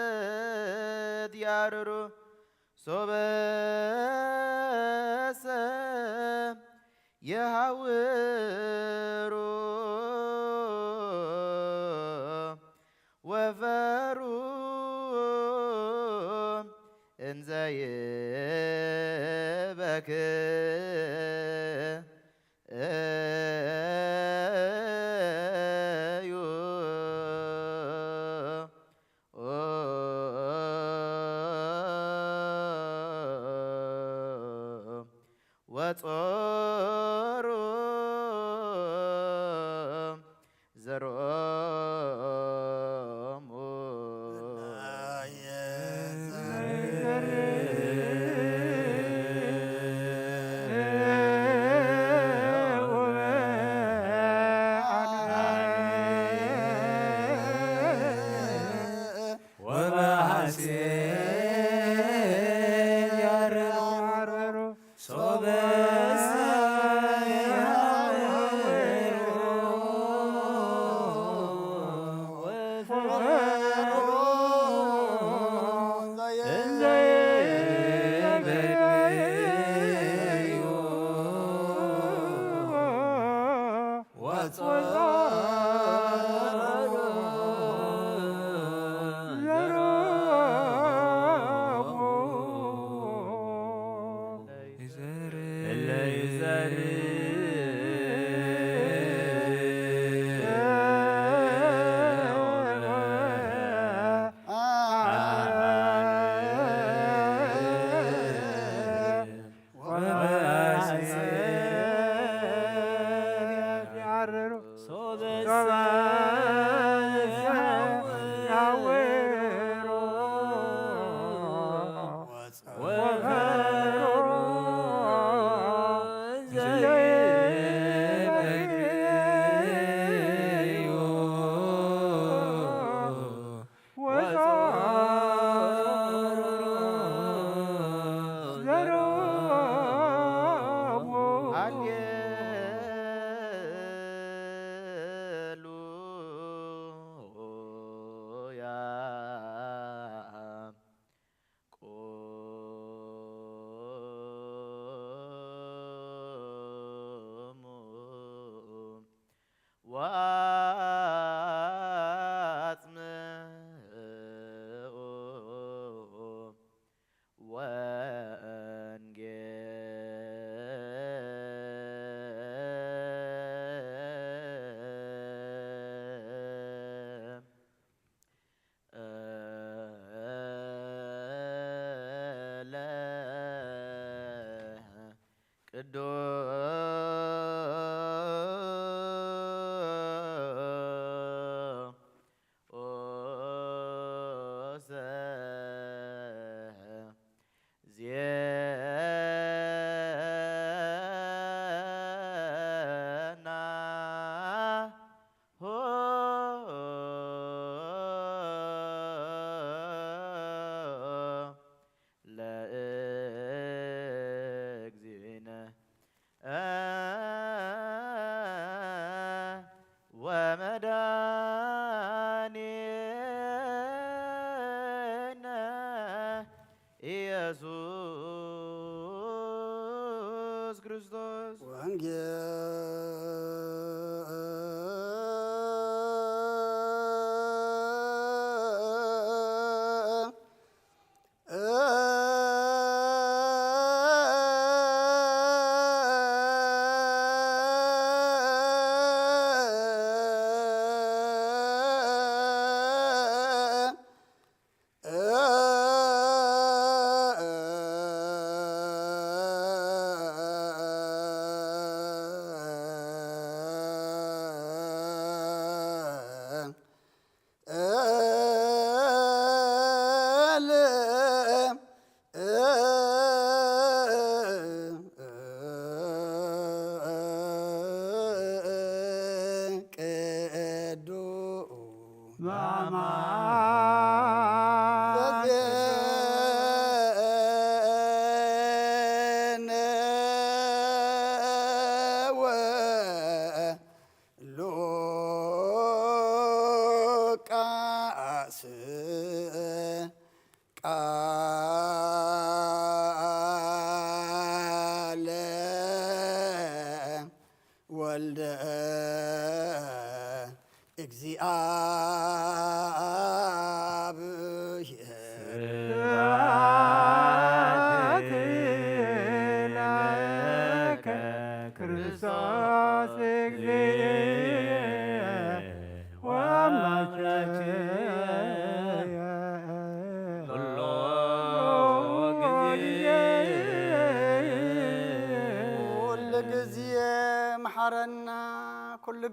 ወበሐሴት ያርሩ ሶበ ዘይበክ እዩ ወጾሩ ዘርኦሙ።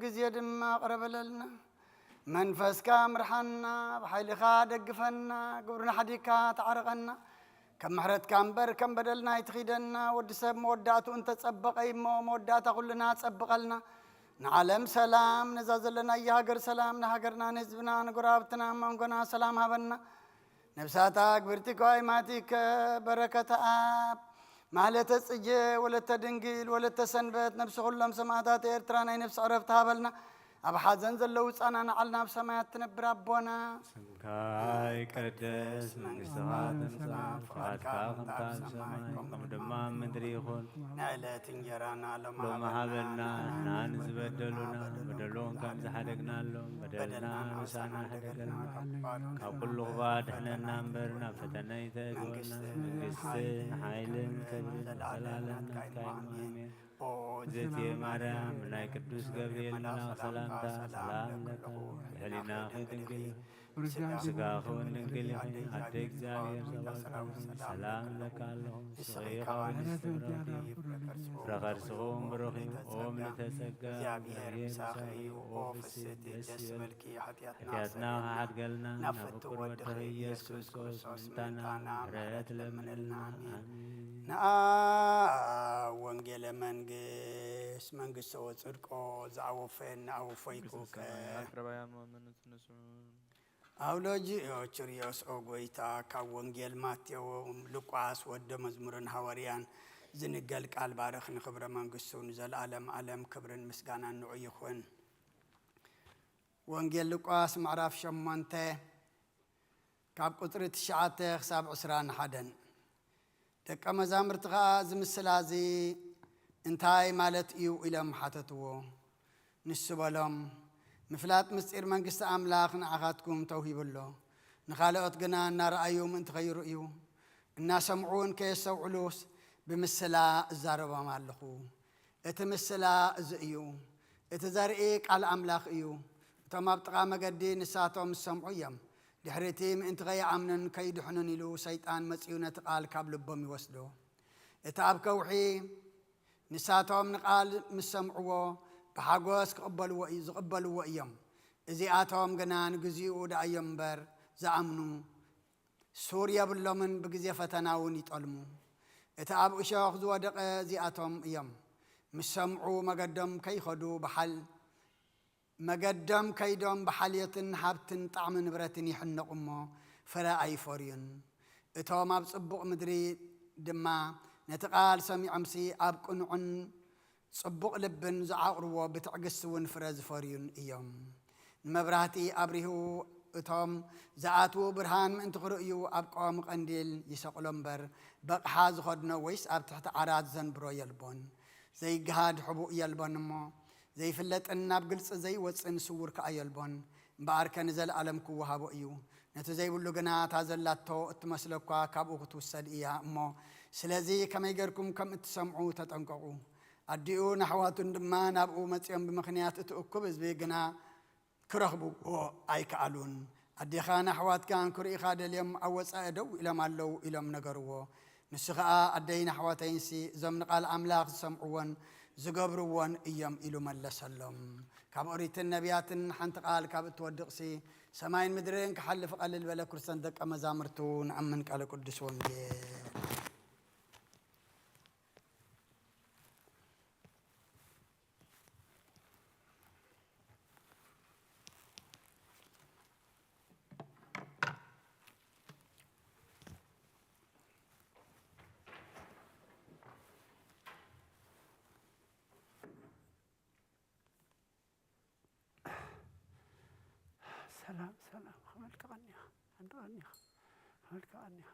ግዜ ድማ ቅረበለልና። መንፈስካ ምርሓና፣ ብሓይልኻ ደግፈና፣ ግብርና ሓዲግካ ተዓረቐና። ከም ምሕረትካ እምበር ከም በደልና ኣይትኺደና። ወዲ ሰብ መወዳእቱ እንተጸበቐ እሞ መወዳእታ ኩልና ጸብቐልና። ንዓለም ሰላም፣ ነዛ ዘለናያ ሃገር ሰላም፣ ንሃገርና፣ ንህዝብና፣ ንጎረባብትና፣ መንጎና ሰላም ሃበና። ነብሳታ ግብርቲ ከዋይ ማቲከ በረከተ ኣብ ማህለተ ጽጌ ወለተ ድንግል ወለተ ሰንበት ነብሲ ኩሎም ሰማዕታት ኤርትራ ናይ ነብሲ ዕረፍቲ ሃበልና። ኣብ ሓዘን ዘለዉ ጻና ንዓልና ኣብ ሰማያት ትነብር ኣቦና። ስምካ ይቀደስ፣ መንግስትኻ ትምጻእ፣ ፍቓድካ ከምታ ኣብ ሰማይ ከምኡ ድማ ኣብ ምድሪ ይኹን። ንዕለት እንጀራና ሎሚ ሃበና፣ ንሕና ንዝበደሉና በደሎም ከም ዝሓደግናሎም በደልና ምሳና ሕደገልና፣ ካብ ኩሉ ክፉእ ኣድሕነና እምበር ናብ ፈተነ ኣይተእትወና። መንግስትን ሓይልን ክብርን ዘለዓለም ናትካ እዩ። ኣሜን። ኦ እግዝእትየ ማርያም፣ ናይ ቅዱስ ገብርኤል መልኣኽ ሰላምታ ሰላም እብለኪ፣ ብሕሊናኺ ድንግል ኢኺ፣ ብስጋኺ እውን ድንግል ኢኺ፣ ኣደ እግዚኣብሔር ዘባልኪ ሰላም እብለኪ ኣለኹ። ንስኺ ካብ ኣንስቲ ብሩኽቲ ኢኺ፣ ፍረ ከርስኺ እውን ብሩኽ እዩ። ኦ ምልዕተ ጸጋ፣ እግዚኣብሔር ምሳኺ እዩ። ኦ ፍስሕቲ ደስ ይበልኪ፣ ሓጢኣትና ክሓድገልና ናብ ፍቁር ወድኺ ኢየሱስ ክርስቶስ ምእንታና ምሕረት ለምንልና። ኣሜን። ንኣ ወንጌለ መንግስት መንግስቶ ወጽድቆ ዝኣወፈየን ንኣወፈይኩከ። ኣውሎጂ ኦ ችርዮስ ኦ ጎይታ፣ ካብ ወንጌል ማቴዎ፣ ሉቃስ ወደ መዝሙርን ሃዋርያን ዝንገል ቃል ባርኽ። ንኽብረ መንግስቱ ንዘለኣለም ኣለም ክብርን ምስጋናን ንዑ ይኹን። ወንጌል ሉቃስ ምዕራፍ ሸሞንተ ካብ ቁጽሪ ትሽዓተ ክሳብ ዕስራን ሓደን። ደቀ መዛሙርቲ ኸኣ እዚ ምስላ እዚ እንታይ ማለት እዩ ኢሎም ሓተትዎ። ንሱ በሎም፣ ምፍላጥ ምስጢር መንግስቲ ኣምላኽ ንዓኻትኩም ተውሂቡ ኣሎ፣ ንኻልኦት ግና እናረኣዩ ምእንቲ ከይርእዩ፣ እናሰምዑ እውን ከየስተውዕሉስ ብምስላ እዛረቦም ኣለኹ። እቲ ምስላ እዚ እዩ። እቲ ዘርኢ ቃል ኣምላኽ እዩ። እቶም ኣብ ጥቓ መገዲ ንሳቶም ዝሰምዑ እዮም። ድሕሪ እቲ ምእንቲ ከይኣምኑን ከይድሕኑን ኢሉ ሰይጣን መጺኡ ነቲ ቃል ካብ ልቦም ይወስዶ። እቲ ኣብ ከውሒ ንሳቶም ንቃል ምስ ሰምዕዎ ብሓጎስ ክቕበልዎ እዩ፣ ዝቕበልዎ እዮም። እዚኣቶም ግና ንግዚኡ ደኣ እዮም እምበር ዝኣምኑ፣ ሱር የብሎምን፣ ብግዜ ፈተና እውን ይጠልሙ። እቲ ኣብ እሾኽ ዝወደቐ እዚኣቶም እዮም። ምስ ሰምዑ መገዶም ከይኸዱ ብሓል-፣ መገዶም ከይዶም ብሓልዮትን ሃብትን ጣዕሚ ንብረትን ይሕነቑ እሞ ፍረ ኣይፈርዩን። እቶም ኣብ ጽቡቕ ምድሪ ድማ ነቲ ቃል ሰሚዖምሲ ኣብ ቅኑዕን ጽቡቕ ልብን ዝዓቑርዎ ብትዕግስቲ እውን ፍረ ዝፈርዩን እዮም። ንመብራህቲ ኣብሪሁ እቶም ዝኣትዉ ብርሃን ምእንቲ ክርእዩ ኣብ ቀዋሚ ቀንዲል ይሰቕሎ እምበር በቕሓ ዝኸድኖ ወይስ ኣብ ትሕቲ ዓራት ዘንብሮ የልቦን። ዘይገሃድ ሕቡእ የልቦን እሞ ዘይፍለጥን ናብ ግልጺ ዘይወጽእን ስዉር ከኣ የልቦን። እምበኣርከ ንዘለኣለም ክወሃቦ እዩ። ነቲ ዘይብሉ ግና እታ ዘላቶ እትመስሎ እኳ ካብኡ ክትውሰድ እያ እሞ፣ ስለዚ ከመይ ጌርኩም ከም እትሰምዑ ተጠንቀቑ። ኣዲኡ ንኣሕዋቱን ድማ ናብኡ መጺኦም ብምኽንያት እቲ እኩብ ህዝቢ ግና ክረኽብዎ ኣይከኣሉን። ኣዴኻን ኣሕዋትካን ክርእዩኻ ደልዮም ኣብ ወጻኢ ደው ኢሎም ኣለዉ ኢሎም ነገርዎ። ንሱ ኸኣ ኣደይን ኣሕዋተይንሲ እዞም ንቓል ኣምላኽ ዝሰምዕዎን ዝገብርዎን እዮም ኢሉ መለሰሎም። ካብ ኦሪትን ነቢያትን ሓንቲ ቃል ካብ እትወድቕሲ ሰማይን ምድርን ክሓልፍ ቀልል በለ። ክርስቶስ ደቀ መዛሙርቱ ንኣምን። ቃለ ቅዱስ ወንጌል። ሰላም ሰላም፣ ከመልካ ቀኒኻ? ሓንቲ ቀኒኻ? ከመልካ ቀኒኻ?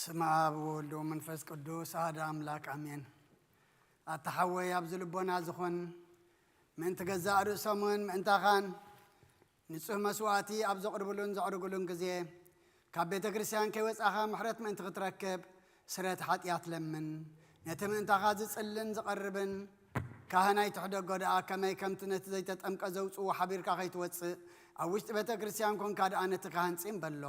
ስመ ኣብ ወወልድ ወመንፈስ ቅዱስ ኣሐደ ኣምላክ ኣሜን። ኣታ ሓወይ ኣብዚ ልቦና ዝኾን ምእንቲ ገዛእ ርእሶምን ምእንታኻን ንጹህ መስዋእቲ ኣብ ዘቕርብሉን ዘዕርግሉን ግዜ ካብ ቤተ ክርስቲያን ከይወጻኻ ምሕረት ምእንቲ ክትረክብ ስረት ሓጢኣት ለምን። ነቲ ምእንታኻ ዝጽልን ዝቐርብን ካህን ኣይትሕደጎ ደኣ ከመይ ከምቲ ነቲ ዘይተጠምቀ ዘውጽኡ ሓቢርካ ከይትወጽእ ኣብ ውሽጢ ቤተ ክርስቲያን ኮንካ ደኣ ነቲ ካህን ጺም በሎ።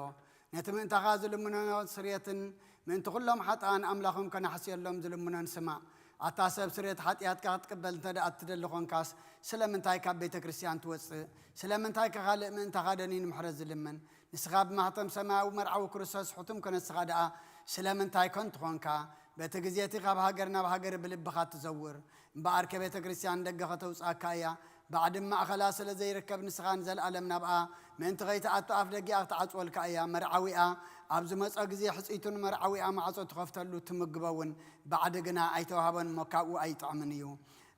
ነቲ ምእንታኻ ዝልምኖ ስርየትን ምእንቲ ኩሎም ሓጥኣን ኣምላኾም ከናሕስየሎም ዝልምኖን ስማዕ። ኣታ ሰብ ስርየት ሓጢኣትካ ክትቅበል እንተ ደኣ እትደሊ ኾንካስ ስለምንታይ ካብ ቤተ ክርስቲያን ትወጽእ? ስለምንታይ ከ ካልእ ምእንታኻ ደንዩ ንምሕረት ዝልምን? ንስኻ ብማህተም ሰማያዊ መርዓዊ ክርስቶስ ሕቱም ከነስኻ ደኣ ስለምንታይ ከንቱ ኾንካ? በቲ ግዜ እቲ ካብ ሃገር ናብ ሃገር ብልብኻ ትዘውር። እምበኣርከ ቤተ ክርስቲያን ደገ ከተውጽኣካ እያ። ባዕዲ ማእኸላ ስለ ዘይርከብ ንስኻ ንዘለኣለም ናብኣ ምእንቲ ኸይትኣቱ ኣፍ ደጊኣ ክትዓጽወልካ እያ። መርዓዊኣ ኣብ ዝመጾ ግዜ ሕጽይቱ ንመርዓዊኣ ማዕጾ ትኸፍተሉ ትምግቦ እውን ባዕዲ ግና ኣይተዋህቦን እሞ ካብኡ ኣይጥዕምን እዩ።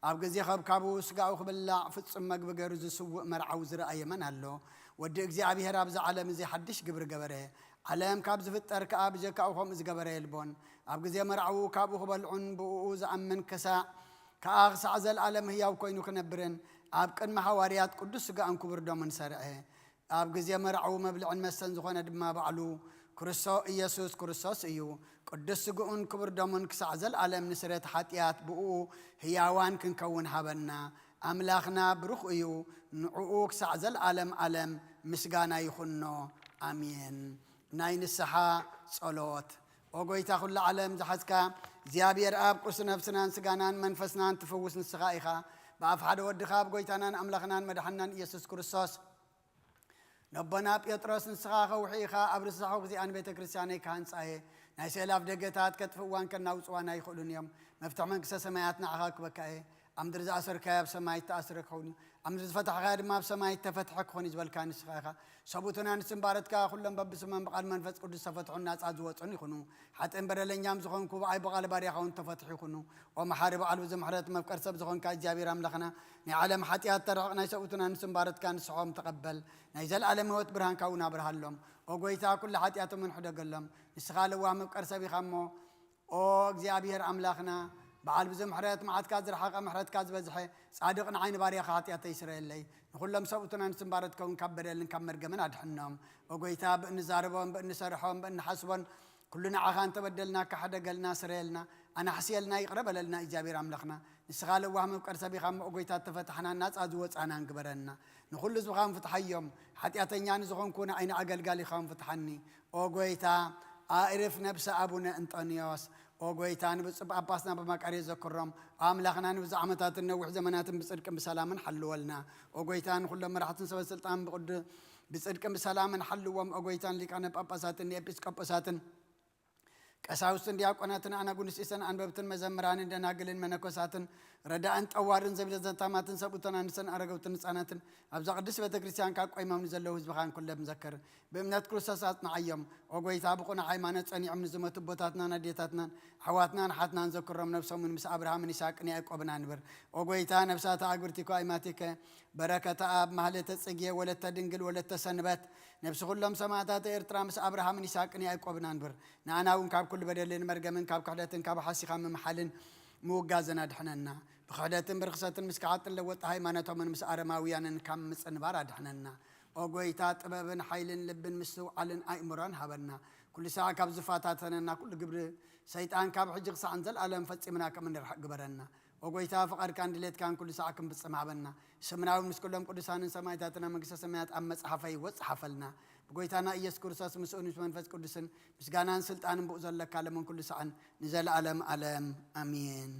ኣብ ግዜ ኸብካቡ ስጋኡ ክብላዕ ፍጹም መግቢ ገይሩ ዝስውእ መርዓዊ ዝረኣየ መን ኣሎ? ወዲ እግዚኣብሔር ኣብዚ ዓለም እዚ ሓድሽ ግብሪ ገበረ። ዓለም ካብ ዝፍጠር ከኣ ብጀካኡ ከምኡ ዝገበረ የልቦን። ኣብ ግዜ መርዓዉ ካብኡ ክበልዑን ብእኡ ዝኣምን ክሳዕ ከኣ ክሳዕ ዘለኣለም ህያው ኮይኑ ክነብርን ኣብ ቅድሚ ሃዋርያት ቅዱስ ስጋኡን ክቡር ደሙን ሰርዐ። ኣብ ግዜ መርዓዉ መብልዕን መስተን ዝኾነ ድማ ባዕሉ ክርስቶ ኢየሱስ ክርስቶስ እዩ። ቅዱስ ስግኡን ክቡር ደሙን ክሳዕ ዘለኣለም ንስረት ሓጢኣት ብእኡ ህያዋን ክንከውን ሃበና። ኣምላኽና ብሩኽ እዩ። ንዕኡ ክሳዕ ዘለኣለም ዓለም ምስጋና ይኹኖ። ኣሜን። ናይ ንስሓ ጸሎት። ኦ ጎይታ ኩሉ ዓለም ዝሓዝካ እግዚኣብሔር ኣብ ቁርሲ ነፍስናን ስጋናን መንፈስናን ትፍውስ ንስኻ ኢኻ። ብኣፍ ሓደ ወድኻ ኣብ ጎይታናን ኣምላኽናን መድሓንናን ኢየሱስ ክርስቶስ ነቦና ጴጥሮስ ንስኻ ከውሒ ኢኻ፣ ኣብ ርሳሑ ግዚኣን ቤተ ክርስቲያነይ ክሃንጻ እየ። ናይ ስእሊ ኣፍ ደገታት ከጥፍእዋን ከናውጽዋን ኣይኽእሉን እዮም። መፍትሒ መንግስተ ሰማያት ንዓኻ ክበካ እየ። ኣብ ምድሪ ዝኣሰርካዮ ኣብ ሰማይ እተኣስረ ክኸውን እዩ፣ ኣብ ምድሪ ዝፈታሕካዮ ድማ ኣብ ሰማይ እተፈትሐ ክኾን እዩ ዝበልካ ንስኻ ኢኻ። ሰብኡትን ኣንስትን ባረትካ ኩሎም በብስሞም ብቓል መንፈስ ቅዱስ ዝተፈትሑን ናጻ ዝወጹን ይኹኑ። ሓጥእን በደለኛም ዝኾንኩ ብኣይ ብቓል ባርያኻ እውን ተፈትሑ ይኹኑ። ኦ መሓሪ በዓል ብዙ ምሕረት መፍቀር ሰብ ዝኾንካ እግዚኣብሔር ኣምላኽና ናይ ዓለም ሓጢኣት ተርሕቕ ናይ ሰብኡትን ኣንስትን ባረትካ ንስሖም ተቐበል። ናይ ዘለኣለም ህይወት ብርሃንካ እውን ኣብርሃሎም። ኦ ጎይታ ኩሉ ሓጢኣቶምን ሕደገሎም። ንስኻ ለዋህ መፍቀር ሰብ ኢኻ እሞ ኦ እግዚኣብሔር ኣምላኽና በዓል ብዙ ምሕረት መዓትካ ዝረሓቐ ምሕረትካ ዝበዝሐ ጻድቕ ንዓይ ንባርያኻ ሓጢኣተይ ይስረየለይ። ንኹሎም ሰብኡትን ኣንስትን ባረትካ እውን ካብ በደልን ካብ መርገምን ኣድሕኖም። ኦ ጎይታ ብእንዛረቦን ብእንሰርሖን ብእንሓስቦን ኩሉ ንዓኻ እንተበደልናካ ሕደገልና ስረየልና ኣናሕስየልና ይቕረ በለልና እግዚኣብሔር ኣምላኽና። ንስኻ ለዋህ መፍቀር ሰብ ኢኻ እሞ ኦ ጎይታ እተፈታሕናን ናጻ ዝወጻናን ግበረና። ንኹሉ ህዝብኻ እውን ፍትሓዮም። ሓጢኣተኛ ንዝኾንኩ ንዓይ ንኣገልጋሊኻ እውን ፍትሓኒ። ኦ ጎይታ ኣእርፍ ነብሰ ኣቡነ እንጦንዮስ። ኦ ጎይታ ንብፁዕ ጳጳስና ኣባ መቃርዮስ ዘክሮም። ኣምላኽና ንብዙሕ ዓመታትን ነዊሕ ዘመናትን ብጽድቅን ብሰላምን ሓልወልና። ኦ ጎይታ ንኹሎም መራሕትን ሰበ ስልጣን ብቕዱ ብጽድቅን ብሰላምን ሓልዎም። ኦ ጎይታ ንሊቃነ ጳጳሳትን ንኤጲስቆጶሳትን ቀሳውስትን ዲያቆናትን ኣናጉንስጢስን ኣንበብትን መዘምራንን ደናግልን መነኮሳትን ረዳእን ጠዋርን ዘቢለ ዘታማትን ሰብኡትን ኣንስትን ኣረገውትን ህፃናትን ኣብዛ ቅድስት ቤተ ክርስቲያን ካብ ቆይሞም ንዘለዉ ህዝብኻን ኩሎም ዘክር። ብእምነት ክርስቶስ ኣጽንዓዮም። ኦ ጎይታ ብቑኑዕ ሃይማኖት ጸኒዖም ንዝሞቱ ኣቦታትናን ኣዴታትናን ኣሕዋትናን ኣሓትናን ዘክሮም። ነብሶምን ምስ ኣብርሃምን ይስሐቅን ያዕቆብን ኣንብር። ኦ ጎይታ ነብሳት ኣግብርቲኮ ኣይማቲከ በረከተ ኣብ ማህሌተ ጽጌ ወለተ ድንግል ወለተ ሰንበት ነብሲ ኩሎም ሰማዕታት ኤርትራ ምስ ኣብርሃምን ይስሐቅን ያዕቆብን ኣንብር። ንኣና እውን ካብ ኩሉ በደልን መርገምን ካብ ክሕደትን ካብ ሓሲኻ ምምሓልን ምውጋዝን ኣድሕነና። ብክሕደትን ብርኽሰትን ምስ ከሓጥን ለወጥቲ ሃይማኖቶምን ምስ ኣረማውያንን ካብ ምጽንባር ኣድሕነና። ኦ ጎይታ ጥበብን ሓይልን ልብን ምስትውዓልን ኣእምሮን ሃበና። ኩሉ ሳዕ ካብ ዝፈታተነና ኩሉ ግብሪ ሰይጣን ካብ ሕጂ ክሳዕ ንዘለኣለም ፈጺምና ከም እንርሕቕ ግበረና። ኦ ጎይታ ፍቓድካን ድሌትካን ኩሉ ሳዕ ክንፍጽም ሃበና። ስምና እውን ምስ ኩሎም ቅዱሳንን ሰማዕታትን ኣብ መንግስተ ሰማያት ኣብ መጽሓፈይ ይወጽሓፈልና። ብጎይታና ኢየሱስ ክርስቶስ ምስኡን ምስ መንፈስ ቅዱስን ምስጋናን ስልጣንን ብኡ ዘለካ ለምን ኩሉ ሳዕን ንዘለኣለም ኣለም ኣሜን።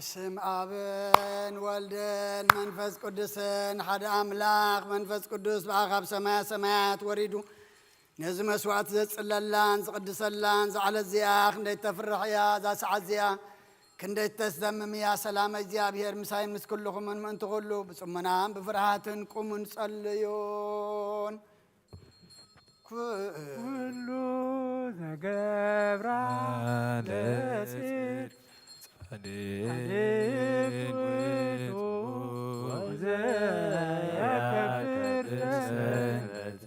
ስም ኣብን ወልድን መንፈስ ቅዱስን ሓደ ኣምላኽ። መንፈስ ቅዱስ ብኣ ካብ ሰማያ ሰማያት ወሪዱ ነዚ መስዋዕት ዘጽለላን ዝቕድሰላን ዝዓለት እዚኣ ክንደይ ተፍርሕ እያ። እዛ ሰዓት እዚኣ ክንደይ ተስደምም እያ። ሰላም እግዚኣብሔር ምሳይ ምስ ኩልኹምን ምእንቲ ኩሉ ብጽሞናን ብፍርሃትን ቁሙን ጸልዩን። ኩሉ ዘገብራ ለጽድቅ ጻድቅ ውእቱ ወዘያከብር ሰንበተ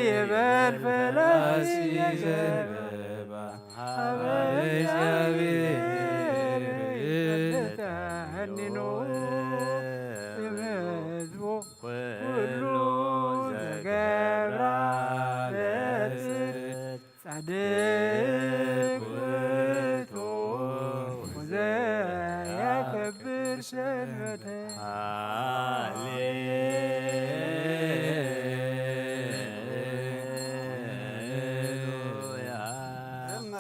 ይበል ፈላሲ ዘንበባ ሀበ እግዚአብሔር ተሐንኖ እምሕዝቡ ኩሉ ዘገብራ ለጽድቅ ጻድቅ ውእቱ ወዘያከብር ሰንበተ። ሃሌሉያ። እመ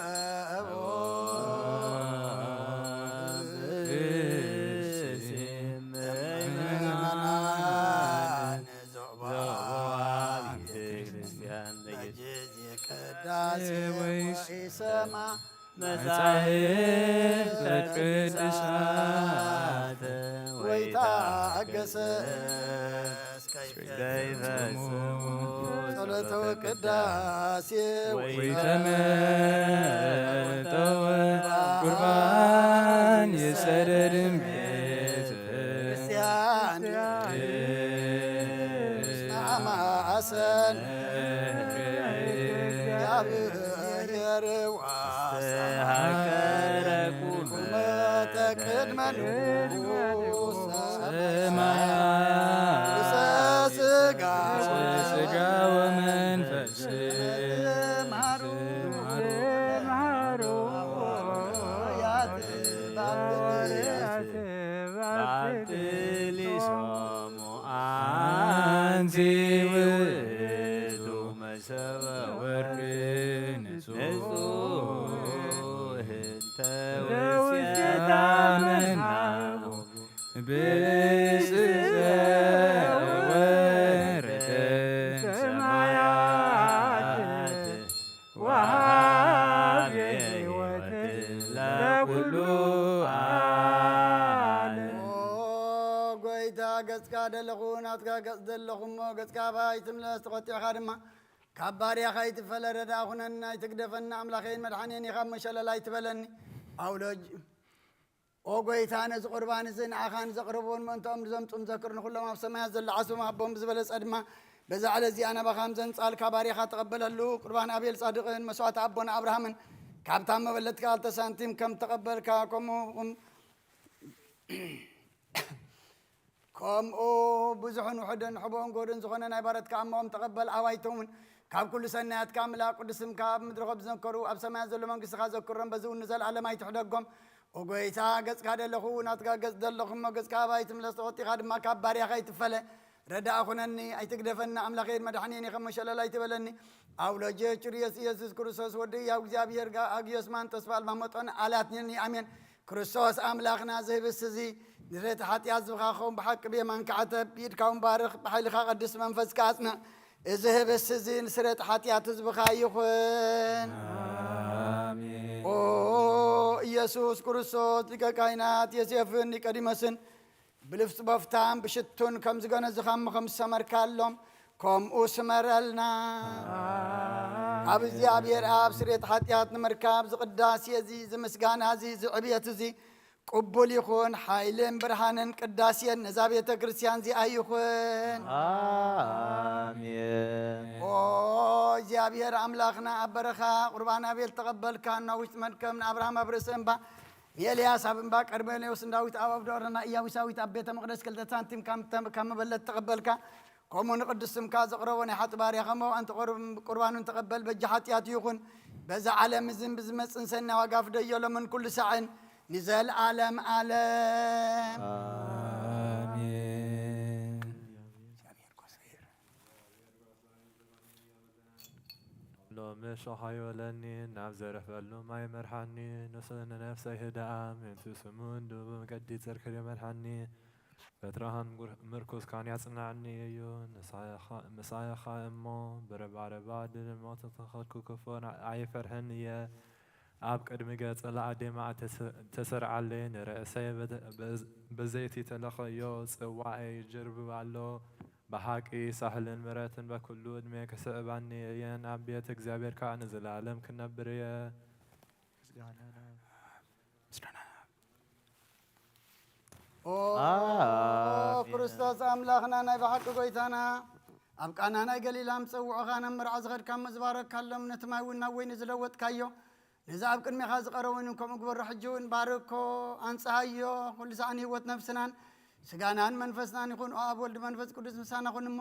እቦ ብእሲ ምእመናን ዘቦ ቤተ ክርስቲያን በጊዜ ቅዳሴ ወኢሰማ መጻሕፍተ ቅዱሳት ወይታገሰ ከይፈጽሙ ጸሎተ ወቅዳሴ ወይተመጠወ ቁርባን ይሰደድም ቤት ክርስቲያን ማማሰን እግዚአብሔር ዋስተሃቀረኩመ ተቅድመ ንጉሥ ሰማያት ስጋ ስጋ ወመንፈስ መሃሩ መሃሩ ያትባብልያት ባብሊሶሙ አንቲ ውእቱ መሰበ ወርቅ ንጹሕ ተውስታ መናሁ ብስዘ ወረደ ሰማያት ወሃቤ ሕይወት ለኩሉ ዓለም። ኦ ጎይታ፣ ገጽካ ደለኹ፣ ናትካ ገጽ ደለኹ እሞ፣ ገጽካ ኣባይ ትምለስ፣ ተቖጢዕካ ድማ ካብ ባርያኻ ኣይትፈለ፣ ረዳ ኩነኒ፣ ኣይትግደፈኒ፣ ኣምላኸይን መድሓኔን ኢኻ እሞ፣ ሸለል ኣይትበለኒ። ኣውሎጅ ኦ ጎይታ፣ ነዚ ቁርባን እዚ ንዓኻን ዘቕርቡን ምእንትኦም ንዘምጹን ዘክር፣ ንኹሎም ኣብ ሰማያት ዘሎ ዓስቦም ኣቦም ብዝበለጸ ድማ በዛ ዕለት እዚኣ ናባኻ ከም ዘንጻልካ ባርያኻ ተቐበለሉ። ቁርባን ኣቤል ጻድቕን መስዋዕቲ ኣቦና ኣብርሃምን ካብታ መበለት ክልተ ሳንቲም ከም ተቐበልካ፣ ከምኡ፣ ከምኡ ብዙሕን ውሑድን ሕቦን ጎድን ዝኾነ ናይ ባረትካ ኣሞኦም ተቐበል። ኣባይቶም እውን ካብ ኩሉ ሰናያትካ ምልኣ፣ ቅዱስ ስምካ ኣብ ምድሪ ከም ዝዘከሩ ኣብ ሰማያት ዘሎ መንግስትኻ ዘክሮም፣ በዚ እውን ንዘለኣለም ኣይትሕደጎም። ኦ ጎይታ፣ ገጽካ ደለኹ፣ ናትካ ገጽ ደለኹ እሞ፣ ገጽካ ኣባይ ትምለስ፣ ተቖጢኻ ድማ ካብ ባርያኻ ኣይትፈለ። ረዳእ ኩነኒ፣ ኣይትግደፈኒ፣ ኣምላኸይን መድሓኔን ኢኻ እሞ፣ ሸለል ኣይትበለኒ። ኣውሎጀ ጭርዮስ ኢየሱስ ክርስቶስ ወዲ ያው እግዚኣብሔር ጋ-፣ ኣግዮስ ማን ተስፋ ኣልባ መጦን ኣላትኒ፣ ኣሜን። ክርስቶስ ኣምላኽና፣ እዚ ህብስቲ እዚ ንስርየት ሓጢኣት ህዝብኻ ክኸውን ብሓቂ ብየማንካ ዓተብ፣ ብኢድካ እውን ባርኽ፣ ብሓይልኻ ቀድስ፣ መንፈስካ ኣጽንዕ። እዚ ህብስቲ እዚ ንስርየት ሓጢኣት ህዝብኻ ይኹን። ኣሜን። ኦ ኢየሱስ ክርስቶስ፣ ሊቀ ካህናት ዮሴፍን ኒቆዲሞስን ብልፍጽ በፍታን ብሽቱን ከም ዝገነዝኻሞ ከም ዝሰመርካሎም፣ ከምኡ ስመረልና። ካብ እግዚኣብሔር ኣብ ስርየት ሓጢኣት ንምርካብ፣ እዚ ቅዳሴ እዚ፣ እዚ ምስጋና እዚ፣ እዚ ዕብየት እዚ ቅቡል ይኹን። ሓይልን ብርሃንን ቅዳሴን ነዛ ቤተ ክርስቲያን እዚኣ ይኹን። ኣሜን። ኦ እግዚኣብሔር ኣምላኽና፣ ኣብ በረኻ ቁርባን ኣቤል ተቐበልካ፣ ናብ ውሽጢ መድከም ንኣብርሃም ኣብ ርእሲ እምባ፣ ንኤልያስ ኣብ እምባ ቀርሜሎስ፣ ንዳዊት ኣብ፣ ኣብ ዶርና ኢያቡሳዊት ኣብ ቤተ መቕደስ ክልተ ሳንቲም ካብ፣ ካብ መበለት ተቐበልካ፣ ከምኡ ንቅዱስ ስምካ ዘቕረቦ ናይ ሓጢ ባርያ፣ ከምኡ ኣንቲ ቁርብ-፣ ቁርባኑ እንተቐበል በጃ ሓጢኣቱ ይኹን። በዛ ዓለም እዝን ብዝመጽእን ሰናይ ዋጋ ፍደዮ ሎምን ኩሉ ሳዕን ንዘለዓለም ዓለም። ኣሜን። ሎሚ ሸኻ ይበለኒ፣ ናብ ዘረፈሉ ማይ መርሓኒ። ንሱ ንነፍሰይ ህድኣ፣ ምእንቲ ስሙ እንድቡ መገዲ ጽርክር ይመርሓኒ። በትርኻን ጉር-፣ ምርኩስካን ያጽንዓኒ እዩ። ንሳኻ-፣ ምሳኻ እሞ ብረባረባ ድል ሞት ተኸልኩ፣ ክፉን ኣይፈርሕን እየ። ኣብ ቅድሚ ገጽ ለኣዴማ ተስ-፣ ተሰርዓለይ፣ ንርእሰይ በተ-፣ በዝ-፣ በዘይቲ ተለኸዮ፣ ጽዋኤ ይጅርብብ ኣሎ። ብሓቂ ሳህልን ምሕረትን በኩሉ ዕድሜ ክስዕባኒ እየን፣ ኣብ ቤት እግዚኣብሔር ከኣ ንዘለኣለም ክነብር እየ። ምስጋና ናብ ምስጋና ናብ ኦ ኣሜን። ክርስቶስ ኣምላኽና ናይ ብሓቂ ጎይታና፣ ኣብ ቃና ናይ ገሊላ ምስ ጸውዑኻ ናብ መርዓ ዝኸድካ እሞ ዝባረካሎም፣ ነቲ ማይ እውን ናብ ወይኒ ዝለወጥካዮ፣ ነዚ ኣብ ቅድሜኻ ዝቐረበ ወይኒ ከምኡ ግበሮ፣ ሕጂ እውን ባርኮ፣ ኣንጽሃዮ፣ ኩሉ ሳዕ ንህይወት ነፍስናን ስጋናን መንፈስናን ይኹን። ኦ ኣብ ወልድ መንፈስ ቅዱስ ምሳና ኩን እሞ፣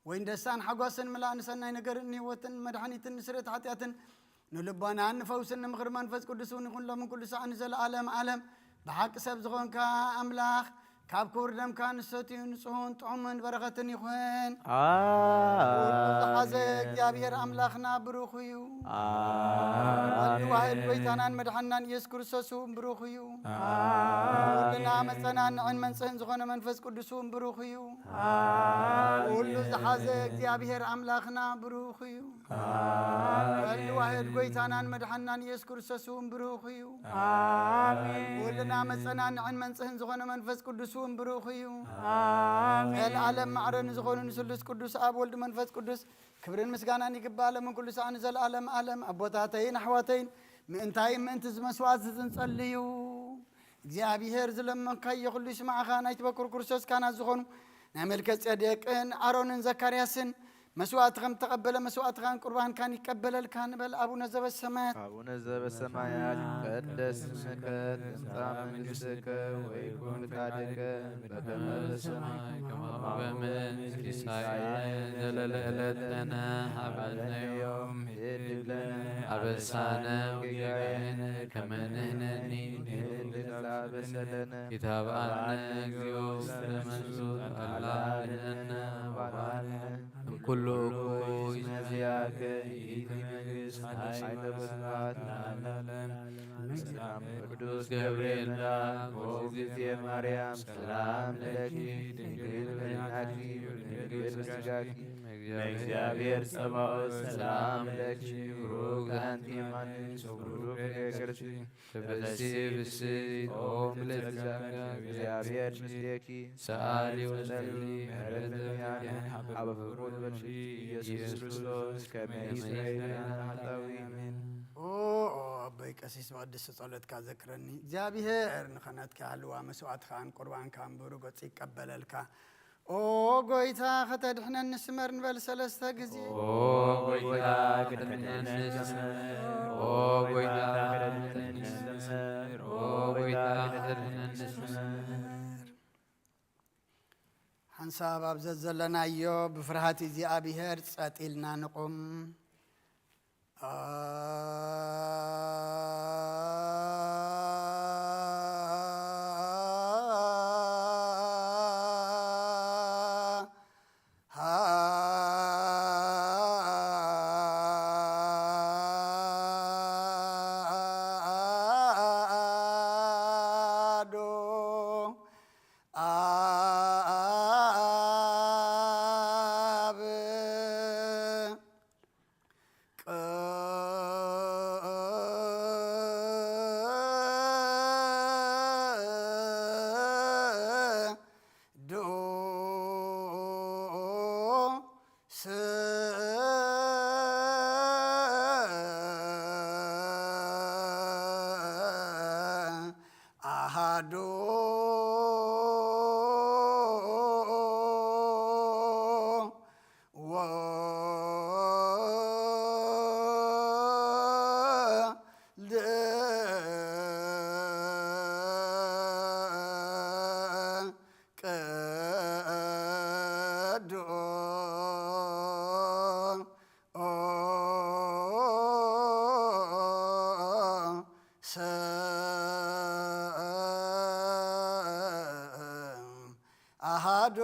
ወይን ደስታን ሓጎስን ምላእ ንሰናይ ነገርን ንህይወትን መድሓኒትን ንስርየት ሓጢኣትን ንልቦናን ንፈውስን ንምኽሪ መንፈስ ቅዱስ እውን ይኹን ሎምን ኩሉ ሳዕ ንዘለኣለም ዓለም። ብሓቂ ሰብ ዝኾንካ ኣምላኽ ካብ ክቡር ደምካ ንሰትዩ ንጹሁን ጥዑምን በረኸትን ይኹን። ኣሜን። ዝሓዘ እግዚኣብሔር ኣምላኽና ብሩኽ እዩ። ኣሜን። ወዲ ዋህድ ጎይታናን መድሓንናን ኢየሱስ ክርስቶስ እውን ብሩኽ እዩ። ኣሜን። ኩልና መጸናንዕን መንጽህን ዝኾነ መንፈስ ቅዱስ እውን ብሩኽ እዩ። ኣሜን። ኩሉ ዝሓዘ እግዚኣብሔር ኣምላኽና ብሩኽ እዩ። ኣሜን። ወልድ ዋህድ ጎይታናን መድሓንናን ኢየሱስ ክርስቶስ እውን ብሩኽ እዩ። ኣሜን። ኩልና መጸናንዕን መንጽህን ዝኾነ መንፈስ ቅዱስ እውን ብሩኽ እዩ። ኣሜን። ዘለኣለም ማዕረ ንዝኾኑ ንስሉስ ቅዱስ ኣብ ወልድ መንፈስ ቅዱስ ክብርን ምስጋናን ይግባእ፣ ሎምን ኩሉ ሰዓት ንዘለኣለም ዓለም። ኣቦታተይን ኣሕዋተይን፣ ምእንታይ ምእንቲ እዚ መስዋዕት እዚ ንጸልዩ። እግዚኣብሔር ዝለመንካዮ ኩሉ ይስማዕኻ። ናይቲ በኩር ክርስቶስ ካህናት ዝኾኑ ናይ መልከ ጼዴቅን ኣሮንን ዘካርያስን መስዋዕቲ ከም ተቐበለ መስዋዕትኻን ቁርባንካን ይቀበለልካ ንበል። ኣቡነ ዘበሰማያት ኣቡነ ዘበሰማያት ይትቀደስ ስምከ ትምጻእ መንግስትከ ወይኩን ፍቃድከ በከመ በሰማይ ከማሁ በምድር። ሲሳየነ ዘለለዕለትነ ሀበነ ዮም። ህድግ ለነ አበሳነ ወጌጋየነ ከመ ንሕነኒ ንህድግ ለነ አበሰለነ። ኢታብአነ እግዚኦ ውስተ መንሱት አላ አድነነ ወባልሐነ እምኩሉ እኩይ። እስመ ዚአከ ይእቲ መንግስት ኃይል ወስብሐት ለዓለመ ዓለም። ሰላም ቅዱስ ገብርኤል መልአክ ኦግዝእትየ ማርያም ሰላም ለኪ ድንግል በድናኪ ወድንግል በስጋኪ። ለእግዚአብሔር ጸባኦት ሰላም ለኪ ብሩክ አንቲ እማኑኤል ወብሩክ ፍሬ ከርሥኪ። ተፈሲ ብስት ኦም ለጸጋ እግዚአብሔር ምስሌኪ። ሰአሊ ወጸሊ ምሕረት በእግዚአብሔር ሀበ ፍቁር ወልድኪ ኢየሱስ ክርስቶስ ከመ ይስረይ ለነ ኃጣውኢነ። ኦ፣ ኦ፣ ኣቦይ ቀሲስ ብቅድስቲ ጸሎትካ ዘክረኒ። እግዚኣብሔር ንኸነትካ ህልዋ መስዋዕትኻን ቁርባንካን ብሩህ ገጹ ይቀበለልካ። ኦ ጎይታ ከተድሕነኒ ስመር ንበል ሰለስተ ግዜ። ኦ ጎይታ ከተድሕነኒ ስመር፣ ኦ ጎይታ ከተድሕነኒ ስመር፣ ኦ ጎይታ ከተድሕነኒ ስመር። ሓንሳብ ኣብ ዘዘለናዮ ብፍርሃት እግዚኣብሔር ጸጥ ኢልና ንቑም። አሐዱ አብ ቅዱስ አሐዱ ወልድ ቅዱስ አሐዱ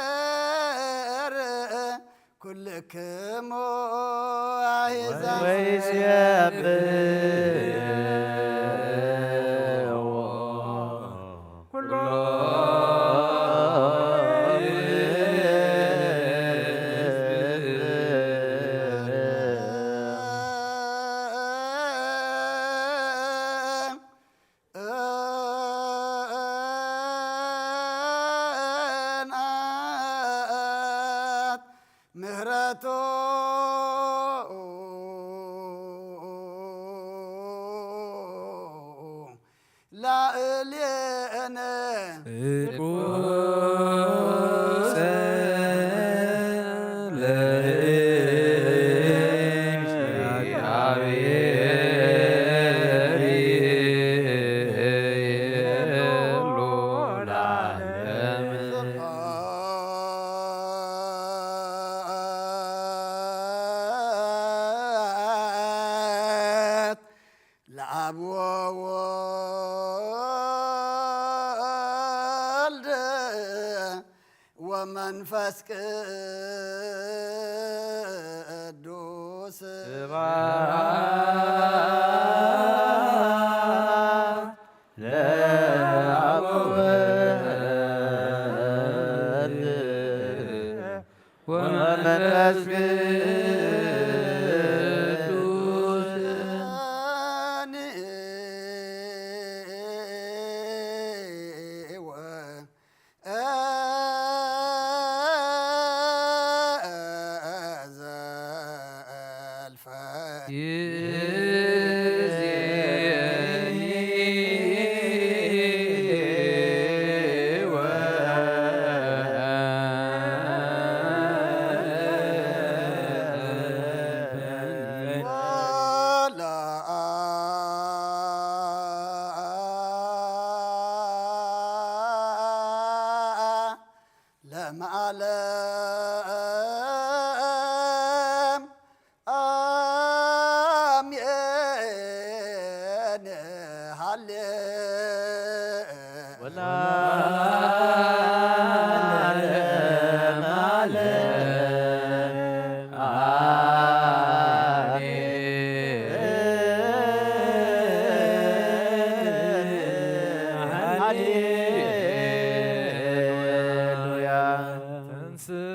ለእግዚኣብሔር ኩልክሙ ኣሕዛብ ወይሴብሕዎ ኩሎ ምህረቱ ላዕሌነ ጽድቁ ለአብ ወወልድ ወመንፈስ ቅዱስ ስብሐት ለአብ ወወልድ ወመንፈስ ቅዱስ ለዓለም አሜን። ሃሌ ወለዓለመ ዓለም አሜን። ሃሌሉያ። ተንሥእ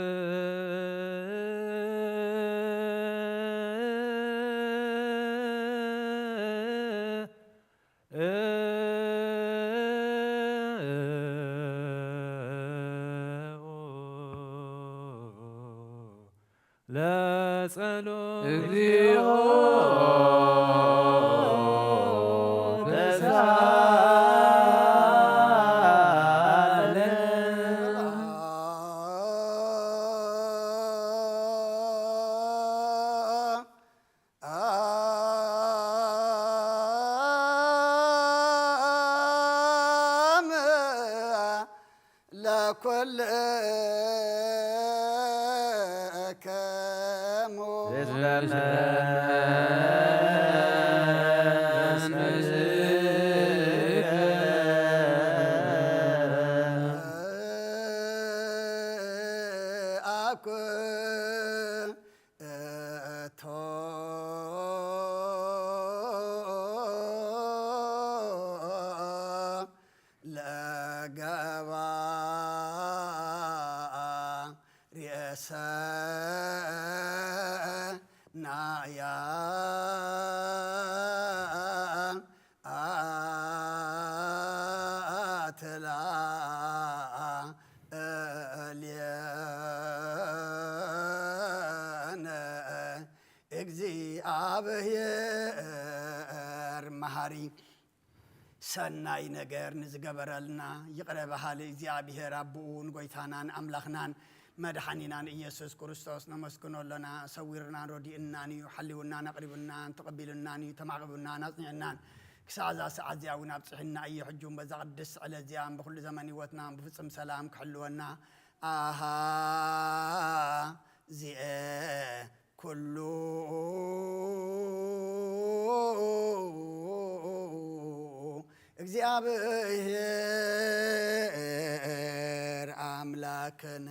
ለጸሎት እግዚኦ ተሳለን። አም ለኩልክሙ አኩ እቶ ለገባ ናያ ኣትላ እልየነ እግዚኣብሔር መሃሪ ሰናይ ነገር ንዝገበረልና ይቕረ በሃሊ እግዚኣብሔር ኣቦኡ ንጎይታናን ኣምላኽናን መድሓኒናን ኢየሱስ ክርስቶስ ነመስግኖ ኣለና። ሰዊርናን ረዲእናን እዩ፣ ሓልዩናን ኣቕሪቡናን ተቐቢሉናን እዩ፣ ተማዕቂቡናን ኣጽኒዕናን ክሳዕ እዛ ሰዓት እዚኣ እውን ኣብጽሕና እዩ። ሕጂ እውን በዛ ቅድስቲ ዕለት እዚኣ ብኩሉ ዘመን ህይወትና ብፍጹም ሰላም ክሕልወና ኣሃ ዚኤ ኩሉ እግዚኣብሔር ኣምላክን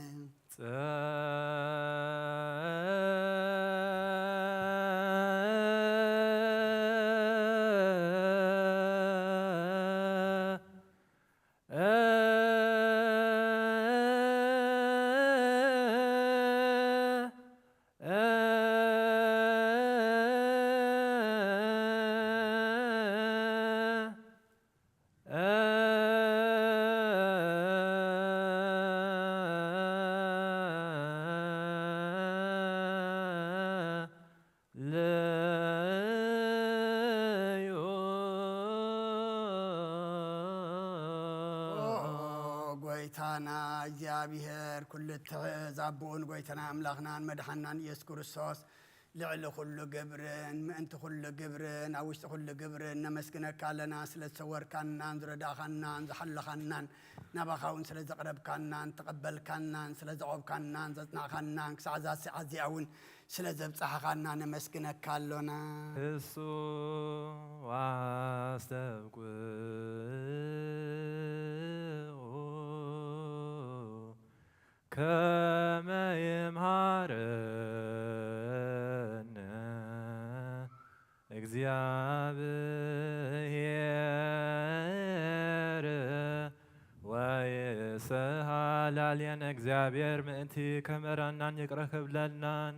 ለዮ። ኦ፣ ጎይታና እግዚኣብሔር ኩሉ እትሕዝ ኣቦኡን ጎይታና ኣምላኽናን መድሓናን ኢየሱስ ክርስቶስ ልዕሊ ኩሉ ግብርን ምእንቲ ኩሉ ግብርን ኣብ ውሽጢ ኩሉ ግብርን ነመስግነካ ኣለና። ስለ ዝሰወርካናን ዝረዳእኻናን ዝሓለኻናን ናባኻ እውን ስለ ዘቕረብካናን ተቐበልካናን ስለ ዘቖብካናን ዘጽናዕካናን ክሳዕ እዛ ሰዓት እዚኣ እውን ስለ ዘብጻሕኻና ነመስግነካ ኣሎና። እሱ ኣስተብቅዑ ከመ ይምሃረነ እግዚኣብሔር ወይስሃ ላዕሌነ። እግዚኣብሔር ምእንቲ ከምህረናን ይቅረ ክብለልናን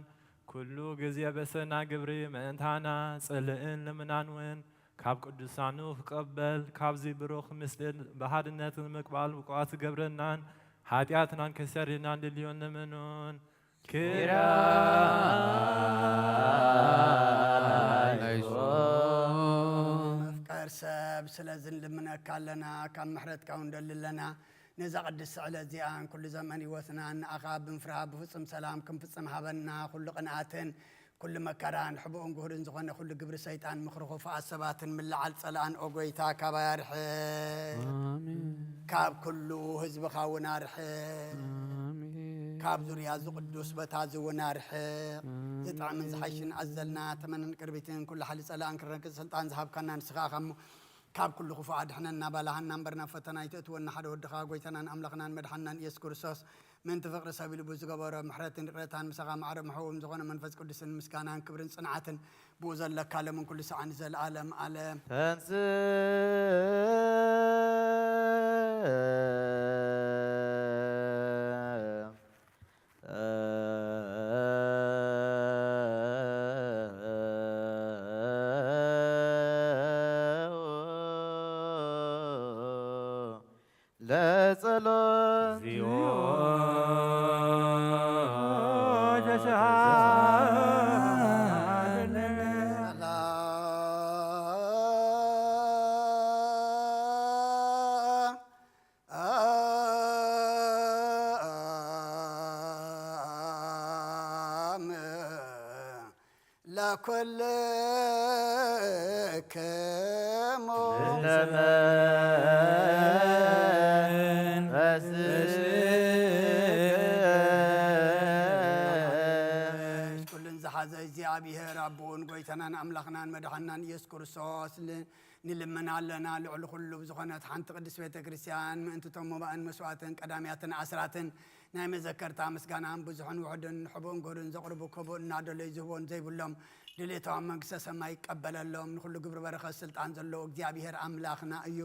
ኩሉ ግዜ በሰና ግብሪ ምእንታና ጽልእን ልምናን እውን ካብ ቅዱሳኑ ክቀበል ካብዚ ብሩኽ ምስጢር ብሓድነት ንምቅባል ብቁዓት ክገብረናን ሓጢኣትናን ከሰርየናን ልልዮን ልምኑን። ኪርያ መፍቀር ሰብ ስለዚ ንልምነካ ኣለና፣ ካብ ምሕረትካ እውን ንደሊ ኣለና። ነዛ ቅድስቲ ዕለት እዚኣን ኩሉ ዘመን ህይወትናን ንኣኻ ብምፍራህ ብፍጹም ሰላም ክንፍጽም ሃበና። ኩሉ ቅንኣትን ኩሉ መከራን ሕቡእን ግሁድን ዝኾነ ኩሉ ግብሪ ሰይጣን ምኽሪ ክፉኣት ሰባትን ምልዓል ጸላእን ኦ ጎይታ ካባይ ኣርሕቕ። ኣሜን። ካብ ኩሉ ህዝብኻ እውን ኣርሕቕ። ኣሜን። ካብ ዙርያ እዚ ቅዱስ ቦታ እዚ እውን ኣርሕቕ። ኣሜን። ዝጥዕምን ዝሓይሽን ኣዘልና ተመንን ቅርቢትን ኩሉ ሓሊ ጸላእን ክረግጽ ስልጣን ዝሃብካና ንስኻ ኢኻ እሞ ካብ ኩሉ ክፉእ ኣድሕነና፣ ባልሃና እምበር ናብ ፈተና ኣይተእትወና። ሓደ ወድኻ ጎይታናን ኣምላኽናን መድሓንናን ኢየሱስ ክርስቶስ ምእንቲ ፍቕሪ ሰብ ኢሉ ብዝገበሮ ምሕረትን ይቕረታን ምሳኻ ማዕረ ምሕውም ዝኾነ መንፈስ ቅዱስን ምስጋናን ክብርን ጽንዓትን ብኡ ዘለካ ለምን ኩሉ ሰዓን ዘለዓለም ዓለም። ተንስ ለጸሎት። እግዚኦ ተሳሃለነ። ሰላም ለኩልክሙ ኩልን ዝሓዘ እግዚኣብሔር ኣቦን ጎይታናን ኣምላኽናን መድሓናን ኢየሱስ ክርስቶስ ል-፣ ንልምን ኣለና። ልዕሊ ኩሉ ብዝኾነት ሓንቲ ቅድስት ቤተ ክርስቲያን ምእንቲ እቶም መባእን መስዋእትን ቀዳምያትን ኣስራትን ናይ መዘከርታ ምስጋናን ብዙሕን ውሑድን ሕቡእን ግሁድን ዘቕርቡ ክቡእ እናደለዩ ዝህቦን ዘይብሎም ድሌታዊ መንግስተ ሰማይ ይቀበለሎም። ንኩሉ ግብሪ በረኸት ስልጣን ዘለዎ እግዚኣብሔር ኣምላኽና እዩ።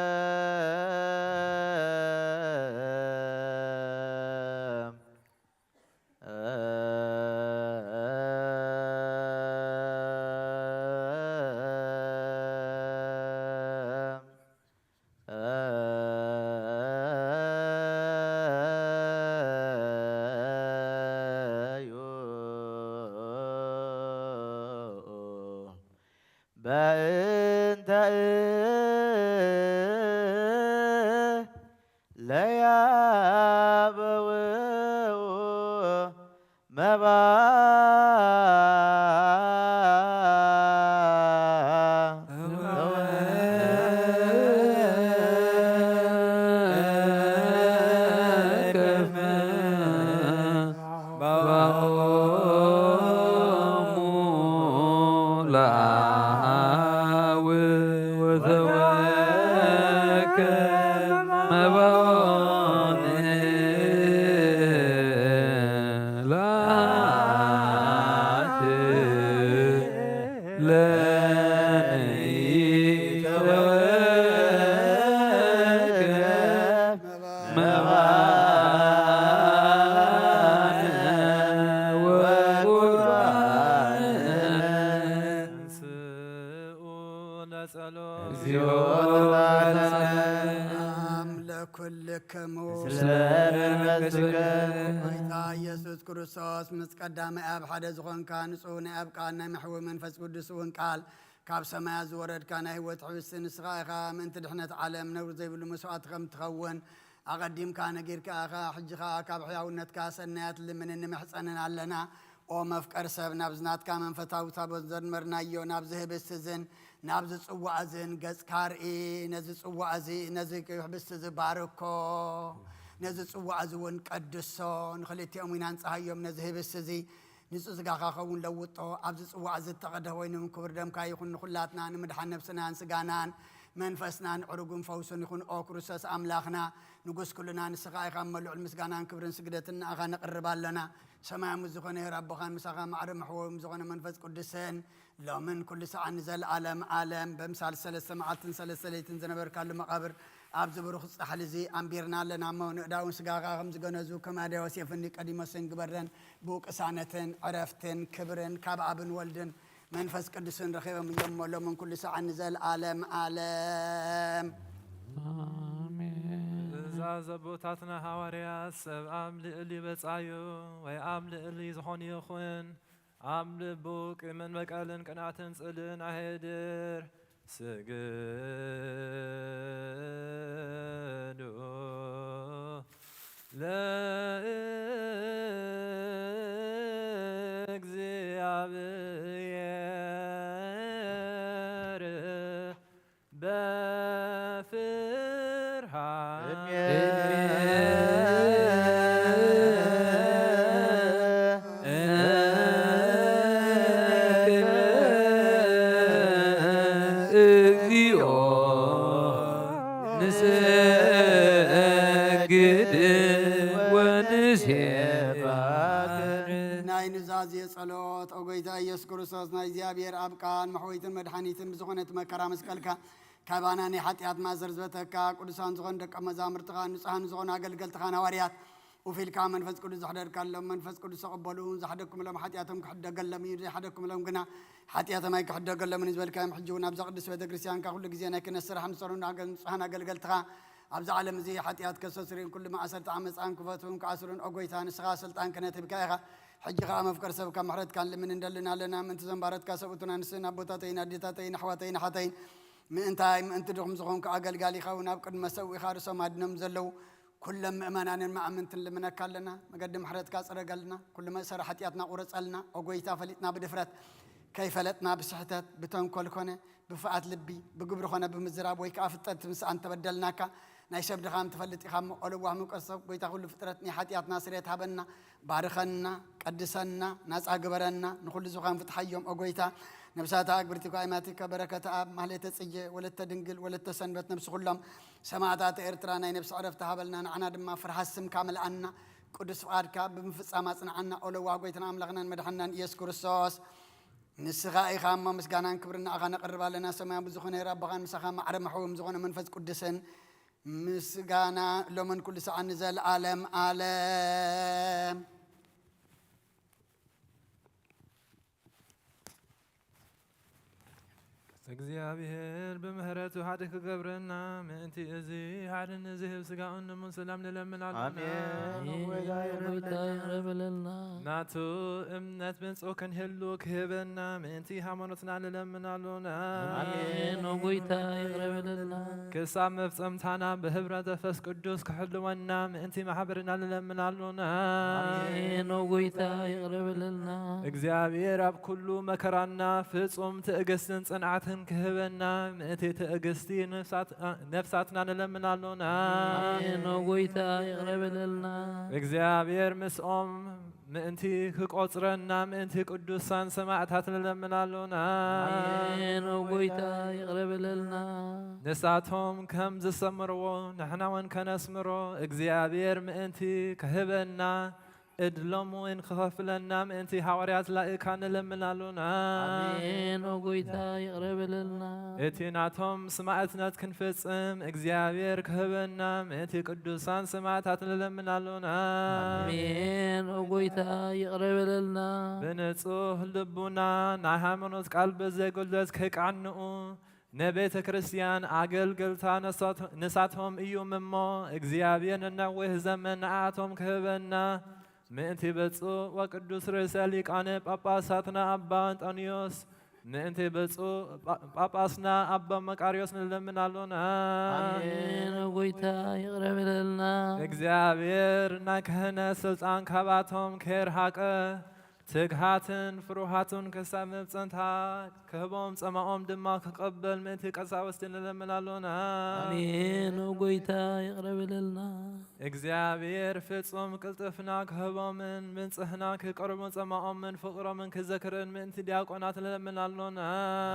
ጸልእ ለያበውኡ መባ ለኩልክሙ ስለ መንግስትከ ጎይታ ኢየሱስ ክርስቶስ ምስ ቀዳማይ ኣብ ሓደ ዝኾንካ ንጹህ ናይ ኣብ ቃል ናይ መሕዊ መንፈስ ቅዱስ እውን ቃል ካብ ሰማያት ዝወረድካ ናይ ህይወት ሕብስቲ ንስኻ ኢኻ። ምእንቲ ድሕነት ዓለም ነውር ዘይብሉ መስዋእቲ ከም ትኸውን ኣቐዲምካ ነጊርካ ኢኻ። ሕጂ ኸኣ ካብ ሕያውነትካ ሰናያት ልምንን ንምሕጸንን ኣለና። ኦ መፍቀር ሰብ ናብዚ ናትካ መንፈሳዊ ታቦት ዘድመርናዮ ናብዚ ህብስቲ እዝን ናብዚ ጽዋእ እዝን ገጽካ ርኢ። ነዚ ጽዋእ እዚ ነዚ ህብስቲ እዚ ባርኮ። ነዚ ጽዋእ እዚ እውን ቀድሶ። ንኽልቲኦም ኢና ንጽሃዮም ነዚ ህብስቲ እዚ ንጹህ ስጋኻ ኸውን ለውጦ። ኣብዚ ጽዋእ እዚ እተቐድሐ ወይኒ እውን ክቡር ደምካ ይኹን። ንኹላትና ንምድሓን ነብስናን ስጋናን መንፈስናን ዕሩግን ፈውሱን ይኹን። ኦ ክርስቶስ ኣምላኽና ንጉስ ኩልና ንስኻ ኢኻ። እሞ ልዑል ምስጋናን ክብርን ስግደትን ንኣኻ ነቕርብ ኣለና። ሰማያዊ ዝኾነ ሄር ኣቦኻን ምሳኻ ማዕረ መሕወዮም ዝኾነ መንፈስ ቅዱስን ሎምን ኩሉ ሰዓን ንዘለኣለም ኣለም በምሳል ሰለስተ መዓልትን ሰለስተ ለይትን ዝነበርካሉ መቓብር ኣብዚ ብሩኽ ጻሕሊ እዚ ኣንቢርና ኣለና እሞ ንእዳውን ስጋኻ ከም ዝገነዙ ከም ኣድያ ዮሴፍን ኒቆዲሞስን ግበረን። ብቅሳነትን ዕረፍትን ክብርን ካብ ኣብን ወልድን መንፈስ ቅዱስን ረኺቦም እዮም እሞ ሎምን ኩሉ ሰዓን ንዘለኣለም ኣለም። ትእዛዝ ኣቦታትና ሃዋርያት ሰብ ኣብ ልዕሊ በጻዩ ወይ ኣብ ልዕሊ ዝኾነ ይኹን ኣብ ልቡ ቂምን በቀልን ቅንኣትን ጽልእን ኣየሕድር። ስግዱ ለእግዚኣብሔር በፍርሃት እግዚኦ ንሰግድ ወንሴባክ። ናይ ኑዛዜ ጸሎት። ኦ ጎይታ ኢየሱስ ክርስቶስ ናይ እግዚኣብሔር ኣብ ቃል መሕወይትን መድሓኒትን ብዝኾነት መከራ መስቀልካ ካባና ናይ ሓጢኣት ማእሰር ዝበተካ ቅዱሳን ዝኾኑ ደቀ መዛሙርትኻን ንጹሃን ዝኾኑ ኣገልገልትኻን ሃዋርያት ኡፊልካ መንፈስ ቅዱስ ዘሕደርካሎም መንፈስ ቅዱስ ተቐበሉ። ዝሓደግኩምሎም ሓጢኣቶም ክሕደገሎም እዩ፣ ዘይሓደግኩምሎም ግና ሓጢኣቶም ኣይክሕደገሎምን እዩ ዝበልካዮም። ሕጂ እውን ኣብዛ ቅድስት ቤተ ክርስቲያንካ ኩሉ ግዜ ናይ ክህነት ስራሕ ንሰሩ ንኣገ- ንጹሃን ኣገልገልትኻ ኣብዚ ዓለም እዚ ሓጢኣት ከስተስርዩን ኩሉ ማእሰርቲ ዓመፃን ክፈትውን ክኣስሩን ኦ ጎይታ ንስኻ ስልጣን ክህነት ሂብካ ኢኻ። ሕጂ ኸዓ መፍቀር ሰብካ ምሕረትካ ንልምን እንደልን ኣለና። ምእንቲ ዘንባረትካ ሰብኡትን ኣንስትን ኣቦታተይን ኣዴታተይን ኣሕዋተይን ኣሓተይን ምእንታይ ምእንቲ ድኹም ዝኾንኩ ኣገልጋሊኻ እውን ኣብ ቅድመ ሰብኡ ኢኻ ርእሶም ኣድኖም ዘለዉ ኩሎም ምእመናንን መኣምንትን ልምነካ ኣለና። መገዲ ምሕረትካ ጽረገልና። ኩሉ መእሰሪ ሓጢኣትና ቁረጸልና። ኦ ጎይታ ፈሊጥና ብድፍረት ከይፈለጥና ብስሕተት ብተንኮል ኮነ ብፍኣት ልቢ ብግብሪ ኮነ ብምዝራብ ወይ ከኣ ፍጠት ምስ ኣንተበደልናካ ናይ ሰብ ድኻም ትፈልጥ ኢኻ እሞ ኦ ለዋህ ምንቀር ሰብ ጎይታ ኩሉ ፍጥረት ናይ ሓጢኣትና ስርየት ሃበና። ባርኸና፣ ቀድሰና፣ ናጻ ግበረና፣ ንኹሉ ዝኾን ፍትሓዮም ኦ ጎይታ። ነብሳታ ኣግብርቲ ኳይማቲከ በረከተ ኣብ ማህሌተ ጽጌ ወለተ ድንግል ወለተ ሰንበት ነብሲ ኩሎም ሰማዕታት ኤርትራ ናይ ነብሲ ዕረፍቲ ሃበልና። ንዓና ድማ ፍርሃት ስምካ ምልኣና። ቅዱስ ፍቓድካ ብምፍጻም ኣጽንዓና። ኦ ለዋህ ጎይታና ኣምላኽናን መድሓንናን ኢየሱስ ክርስቶስ ንስኻ ኢኻ እሞ ምስጋናን ክብርን ንኣኻ ነቕርብ ኣለና። ሰማያዊ ብዝኾነ ሄር ኣቦኻን ምሳኻ ማዕረ መሕውም ዝኾነ መንፈስ ቅዱስን ምስጋና ሎምን ኩሉ ሰዓት ንዘለኣለም ኣለም። እግዚኣብሔር ብምሕረቱ ሓደ ክገብረና ምእንቲ እዚ ሓድን ዝህብ ስጋኡን ደሙን ሰላም ንለምን ኣሎና። ኣሜን። ኣሜን። ጎይታ ይቕረ ጎይታ በለልና። ይቕረ በለልና። ናቱ እምነት ብንጹህ ክንህሉ ክህበና ምእንቲ ሃይማኖትና ንለምን ኣሎና። ኣሜን። ጎይታ ይቕረ በለልና። ክሳብ መፍጸምታና ብህብረት መንፈስ ቅዱስ ክሕልወና ምእንቲ ማሕበርና ንለምን ኣሎና። ኣሜን። ጎይታ ይቕረ በለልና። እግዚኣብሔር ኣብ ኩሉ መከራና ፍጹም ትዕግስትን ጽንዓትን ክህበና ምእንቲ ትዕግስቲ ነፍሳት- ነፍሳትና ንለምን ኣሎና። ኣሜን። ጎይታ ይቕረ በለልና። እግዚኣብሔር ምስኦም ምእንቲ ክቆጽረና ምእንቲ ቅዱሳን ሰማዕታት ንለምን ኣሎና። ኣሜን። ጎይታ ይቕረ በለልና። ንሳቶም ከም ዝሰመርዎ ንሕና እውን ከነስምሮ እግዚኣብሔር ምእንቲ ክህበና እድሎም እውን ክኸፍለና ምእንቲ ሃዋርያት ላእካ ንለምን ኣሎና። ኣሜን። ጎይታ ይቕረ በለልና። እቲ ናቶም ስማዕትነት ክንፍጽም እግዚኣብሔር ክህበና ምእንቲ ቅዱሳን ሰማዕታት ንለምን ኣሎና። ኣሜን። ጎይታ ይቕረ በለልና። ብንጹህ ልቡና ናይ ሃይማኖት ቃል ብዘይጉድለት ክቃንኡ ንቤተ ክርስቲያን ኣገልገልታ ነሳት- ንሳቶም እዮም እሞ እግዚኣብሔር ንነዊህ ዘመን ንኣቶም ክህበና ምእንቲ ብፁዕ ወቅዱስ ርእሰ ሊቃነ ጳጳሳትና ኣባ እንጦንዮስ ምእንቲ ብፁዕ ጳ- ጳጳስና ኣባ መቃርዮስ ንለምን ኣሎና። ኣሜን። ጎይታ ይቕረ በለልና። እግዚኣብሔር ናይ ክህነት ስልጣን ካባቶም ከይርሓቀ ትግሃትን ፍሩሃቱን ክሳብ መብጽንታ ክህቦም ጸማኦም ድማ ክቐበል ምእንቲ ቀሳውስቲ ንለምን ኣሎና። ኣሜን። ጎይታ ይቕረ በለልና። እግዚኣብሔር ፍጹም ቅልጥፍና ክህቦምን ብንጽህና ክቀርቡ ጸማኦምን ፍቕሮምን ክዘክርን ምእንቲ ዲያቆናት ንለምን ኣሎና።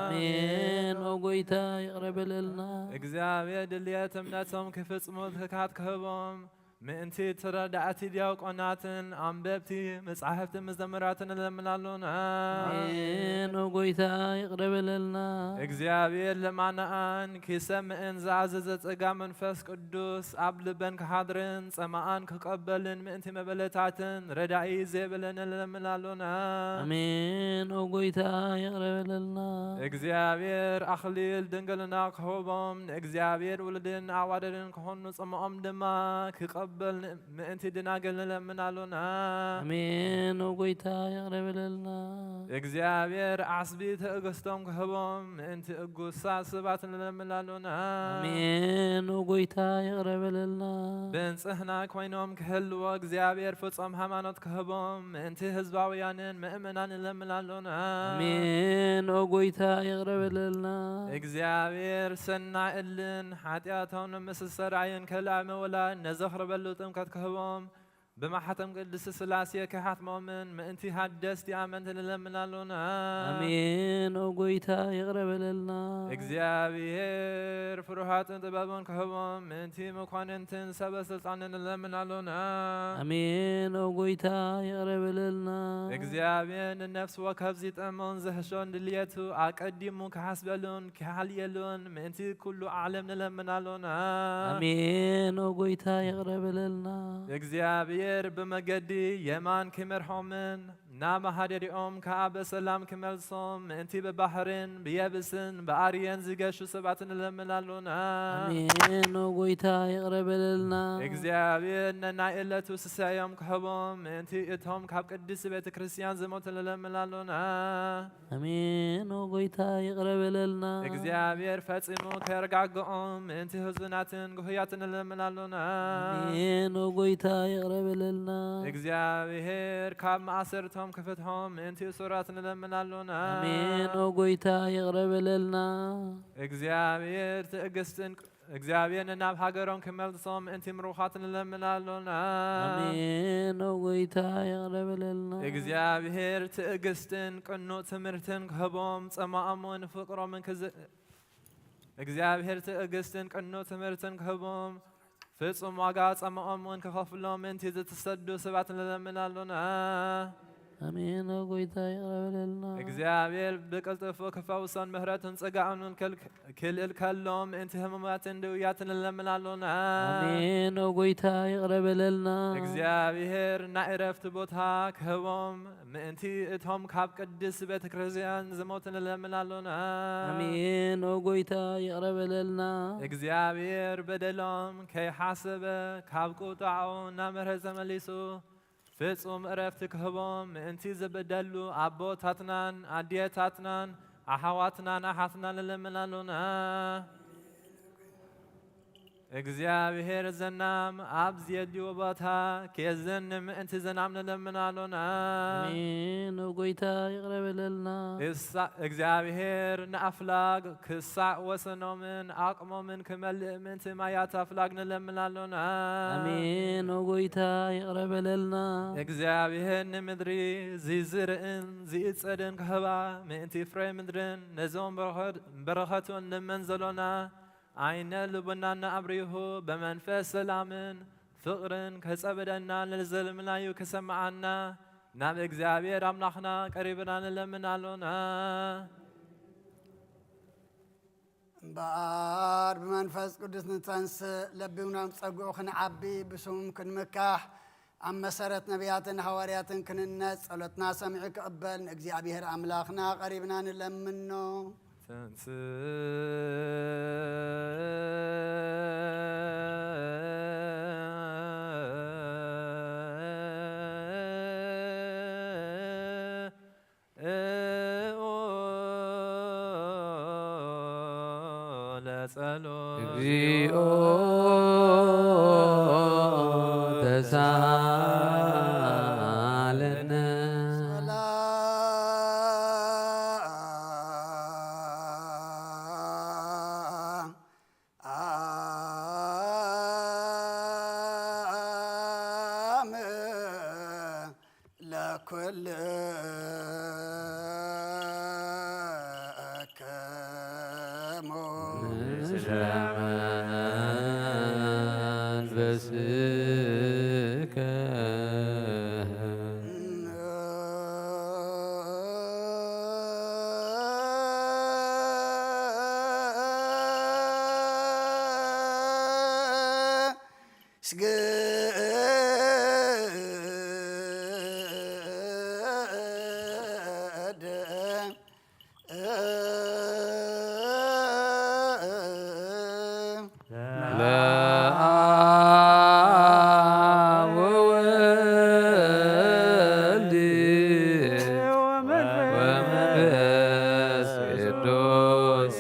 ኣሜን። ጎይታ ይቕረ በለልና። እግዚኣብሔር ድልየት እምነቶም ክፍጽሙ ትካት ክህቦም ምእንቲ ተረዳእቲ ዲያቆናትን ኣንበብቲ መጻሕፍቲ መዘምራትን ንለምን ኣሎና። ኣሜን። ጎይታ ይቕረ በለልና። እግዚኣብሔር ለማናኣን ኪሰምዕን ዝኣዘዘ ጸጋ መንፈስ ቅዱስ ኣብ ልበን ክሓድርን ጸማኣን ክቐበልን ምእንቲ መበለታትን ረዳኢ ዘይብለን ንለምን ኣሎና። ኣሜን። ጎይታ ይቕረ በለልና። እግዚኣብሔር ኣኽሊል ድንግልና ክህቦም ንእግዚኣብሔር ውሉድን ኣዋደድን ክኾኑ ጸማኦም ድማ ክቐበል ምእንቲ ድናግል ንለምን ኣሎና። ኣሜን። ጎይታ ይቕረ በለልና። እግዚኣብሔር ዓስቢ ትዕግስቶም ክህቦም ምእንቲ እጉሳ ስባት ንለምን ኣሎና። ኣሜን። ጎይታ ይቕረ በለልና። ብንጽህና ኮይኖም ክህልዎ እግዚኣብሔር ፍጹም ሃይማኖት ክህቦም ምእንቲ ህዝባውያንን ምእመናን ንለምን ኣሎና። ኣሜን። ጎይታ ይቕረ በለልና። እግዚኣብሔር ሰናይ እልን ሓጢኣቶም ንምስሰራይን ከልኣይ ምውላድ ነዘኽርበሉ ጥምቀት ክህቦም ብማሕተም ቅድስቲ ስላሴ ክሓትሞምን ምእንቲ ሃደስቲ ኣመንቲ ንለምን ኣሎና። ኣሜን። ጎይታ ይቕረ በለልና። እግዚኣብሔር ፍሩሃትን ጥበብን ክህቦም ምእንቲ መኳንንትን ሰበ ስልጣንን ንለምን ኣሎና። ኣሜን። ጎይታ ይቕረ በለልና። እግዚኣብሔር ንነፍሲ ወከፍ ዚጠምን ዝሕሾን ድልየቱ ኣቀዲሙ ክሓስበሉን ክሓልየሉን ምእንቲ ኩሉ ዓለም ንለምን ኣሎና። ኣሜን። ጎይታ ይቕረ በለልና። እግዚኣብሔር ብመገዲ የማን ክመርሖምን ናብ መሃደሪኦም ከኣ በሰላም ክመልሶም ምእንቲ ብባሕርን ብየብስን ብኣርየን ዝገሹ ሰባት ንለምን ኣሎና። ኣሜን። ጎይታ ይቕረ በለልና። እግዚኣብሔር ነናይ ዕለቱ ስሳዮም ክህቦም ምእንቲ እቶም ካብ ቅድስቲ ቤተ ክርስቲያን ዝሞቱ ንለምን ኣሎና። ኣሜን። ጎይታ ይቕረ በለልና። እግዚኣብሔር ፈጺሙ ከየረጋግኦም ምእንቲ ህዙናትን ግሁያትን ንለምን ኣሎና። ኣሜን። ጎይታ ይቕረ በለልና። እግዚኣብሔር ካብ ማእሰርቶም ክፍትሖም ምእንቲ እሱራት ንለምን ኣሎና። ኣሜን። ጎይታ ይቕረ በለልና። እግዚኣብሔር ትዕግስትን እግዚኣብሔር ንናብ ሃገሮም ክመልሶም ምእንቲ ምሩኻት ንለምን ኣሎና። ኣሜን። ጎይታ ይቕረ በለልና። እግዚኣብሔር ትዕግስትን ቅኑዕ ትምህርትን ክህቦም ጸማኦምን ፍቕሮምን ክዝ እግዚኣብሔር ትዕግስትን ቅኑዕ ትምህርትን ክህቦም ፍጹም ዋጋ ጸማኦም እውን ክኸፍሎም ምእንቲ ዝትሰዱ ሰባት ንለምን ኣሎና። ኣሜን። ኦ ጎይታ ይቕረ በለልና። እግዚኣብሔር ብቅልጥፉ ክፈውሶን ምሕረቱን ጸጋኡን ክል-፣ ክልእል ከሎ ምእንቲ ህሙማትን ድውያትን ንለምን ኣሎና። ኣሜን። ኦ ጎይታ ይቕረ በለልና። እግዚኣብሔር ናይ ዕረፍቲ ቦታ ክህቦም ምእንቲ እቶም ካብ ቅድስት ቤተ ክርስቲያን ዝሞቱ ንለምን ኣሎና። ኣሜን። ኦ ጎይታ ይቕረ በለልና። እግዚኣብሔር በደሎም ከይሓሰበ ካብ ቁጣዑ እናመርሀ ተመሊሱ ፍጹም ዕረፍቲ ክህቦም ምእንቲ ዝበደሉ ኣቦታትናን ኣዴታትናን ኣሓዋትናን ኣሓትናን ንለምን ኣሎና። እግዚኣብሔር ዘናም ኣብ ዝየድልዎ ቦታ ኬዘን ምእንቲ ዘናም ንለምን ኣሎና። ኣሜን። ኦ ጎይታ ይቕረ በለልና። እሳ-፣ እግዚኣብሔር ንኣፍላግ ክሳዕ ወሰኖምን ዓቕሞምን ክመልእ ምእንቲ ማያት ኣፍላግ ንለምን ኣሎና። ኣሜን። ኦ ጎይታ ይቕረ በለልና። እግዚኣብሔር ንምድሪ ዝዝርእን ዝእጸድን ክህባ ምእንቲ ፍሬ ምድርን ነዞም በረኸት-፣ በረኸቱን ንመን ዘሎና ኣይነ ልቡናና ኣብሪሁ ብመንፈስ ሰላምን ፍቕርን ከጸብደና ንዘለምናዩ ክሰምዓና ናብ እግዚኣብሔር ኣምላኽና ቀሪብና ንለምን ኣሎና። እምበኣር ብመንፈስ ቅዱስ ንተንስእ፣ ለቢውና ጸግኡ ክንዓቢ፣ ብስሙም ክንምካሕ፣ ኣብ መሰረት ነቢያትን ሃዋርያትን ክንነጽ፣ ጸሎትና ሰሚዑ ክቕበል ንእግዚኣብሔር ኣምላኽና ቀሪብና ንለምኖ። ተንስእ ለጸሎት። እግዚኦ ተሳለነ። ሰላም ለኩልክሙ። ምስለ መንፈስከ። ስግድ ለአብ ወወልድ ወመንፈስ ቅዱስ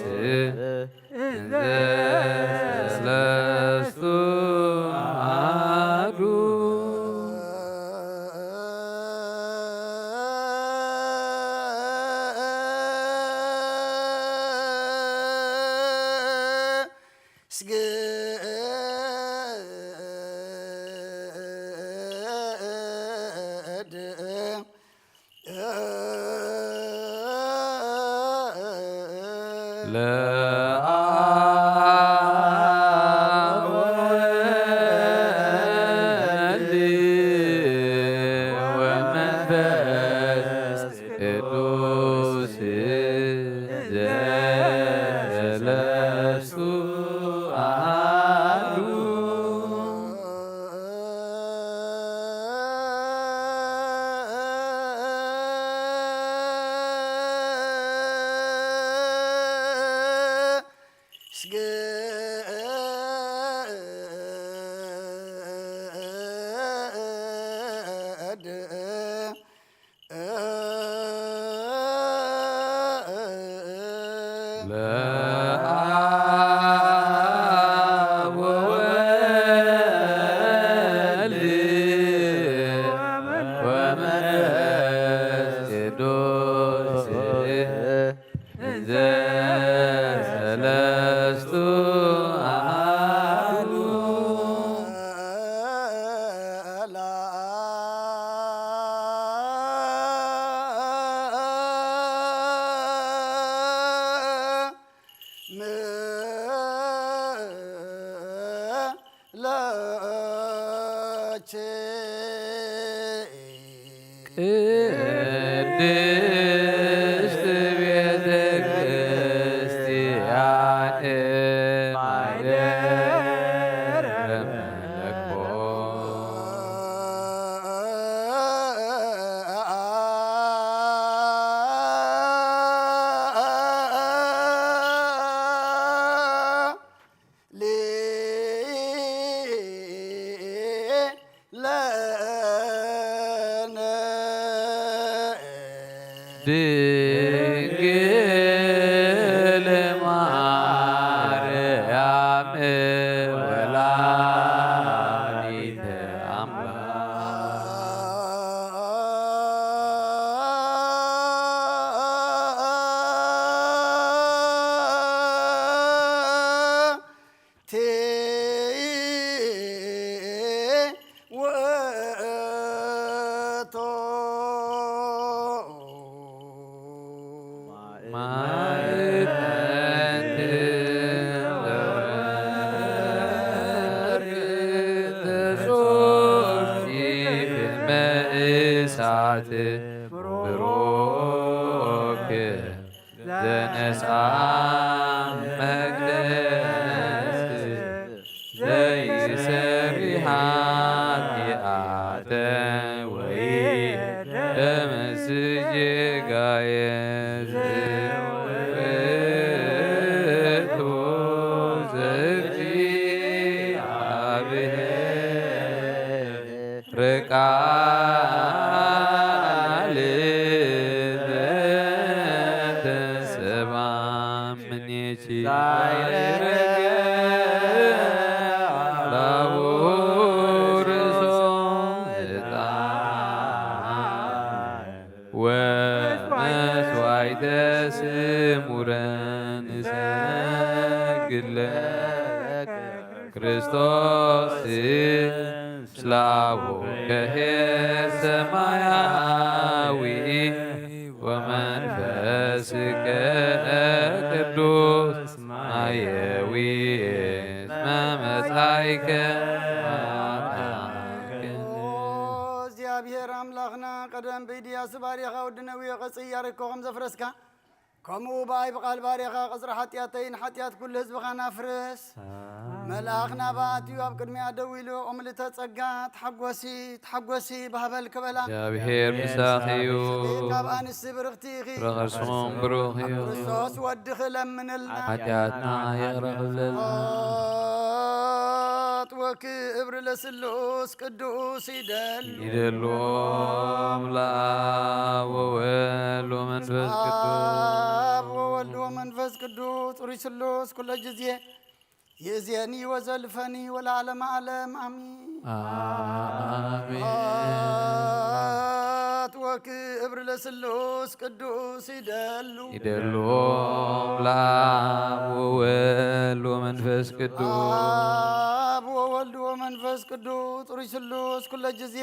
እንዘ ሰለስቱ አሐዱ። ስግድ ለአብ ወወልድ ወመንፈስ ቅዱስ ዘሰለስቱ አሐዱ። ለአብ ወወልድ ወመንፈስ ቅዱስ እንዘ ሰለስቱ አሐዱ። ድንግል ማርያም ወላዲተ ኣምላኽ። ቲ ውእቶ ማእመንት ወርቅ ተጾፊ በእሳት ብሩክ ዘነስኣ መቅደስ ዘይሰሪ ኃጢአተ ወይ ደምስ ጌጋየ። ዝውእቱ ዘእግዚአብሔር ቃል ዘተሰብአ እምኔኪ ላቡ ርእሶ ዕጣን ወመስዋዕተ ስሙረ ንሰግድ ለከ ክርስቶስ ስላቡ ከሄር ሰማያዊ ወመንፈስከ ቅዱስ ማየዊ እስመ መጻእከ ኦ እግዚኣብሔር ኣምላኽና፣ ቀደም ብኢድያ ስባሪኻ ወዲ ነዊ ቐጽ እያረኮ ከም ዘፍረስካ፣ ከምኡ ብኣይ ብቓል ባሪኻ ቐጽሪ ሓጢኣተይን ሓጢኣት ኩሉ ህዝብኻን ኣፍርስ። መልኣኽ ናብኣ ኣትዩ ኣብ ቅድሚኣ ደው ኢሉ፣ "ኦ ምልእተ ጸጋ፣ ተሓጎሲ፣ ተሓጎሲ፣ ባህበል ክበላ። እግዚኣብሔር ምሳኺ እዩ። ካብ ኣንስቲ ብርኽቲ ኢኺ። ፍረ ከርስኹም ብሩኽ እዩ። ኣብ ክርስቶስ ወድኺ ለምንልና። ሓጢኣትና ይቕረ ክብለልና። ኦት ወክብር ለስሉስ ቅዱስ ይደሉ። ይደሉ ለአብ ወወልድ ወመንፈስ ቅዱስ። አብ ወወልድ ወመንፈስ ቅዱስ ጽሩይ ስሉስ ኩለ ጊዜ ይእዜኒ ወዘልፈኒ ወለዓለመ ዓለም አሚን። አሜን። አት ወክብር ለስሉስ ቅዱስ ይደሉ። ይደሉ ለአብ ወወልድ ወመንፈስ ቅዱስ። አብ ወወልድ ወመንፈስ ቅዱስ ጽሩይ ስሉስ ኩለ ጊዜ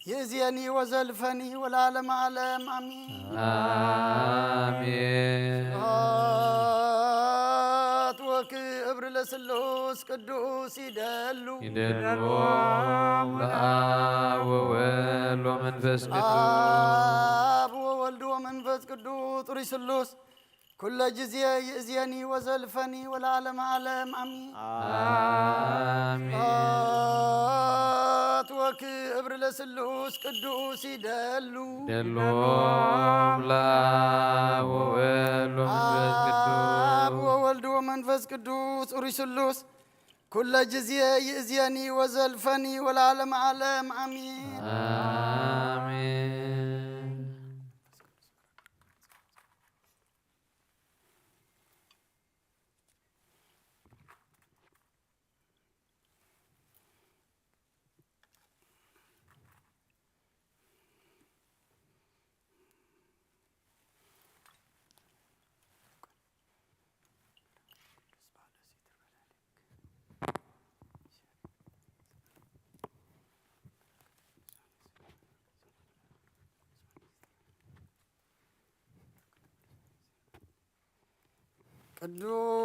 ይእዜኒ ወዘልፈኒ ወለዓለመ ዓለም አሚን። አሜን። ስብሐት ወክብር ለስሉስ ቅዱስ ይደሉ። ይደሉ ለአብ ወወልድ ወመንፈስ ቅዱስ። አብ ወወልድ ወመንፈስ ቅዱስ ጽሩይ ስሉስ ኩለ ጊዜ ይእዜኒ ወዘልፈኒ ወለዓለመ ዓለም አሚን። አሜን። ስብሐት ወክብር ለስሉስ ቅዱስ ይደሉ። ይደሉ ለአብ ወወልድ ወመንፈስ ቅዱስ። አብ ወወልድ ወመንፈስ ቅዱስ ጽሩይ ስሉስ ኩለ ጊዜ ይእዜኒ ወዘልፈኒ ወለዓለመ ዓለም አሚን። አሜን።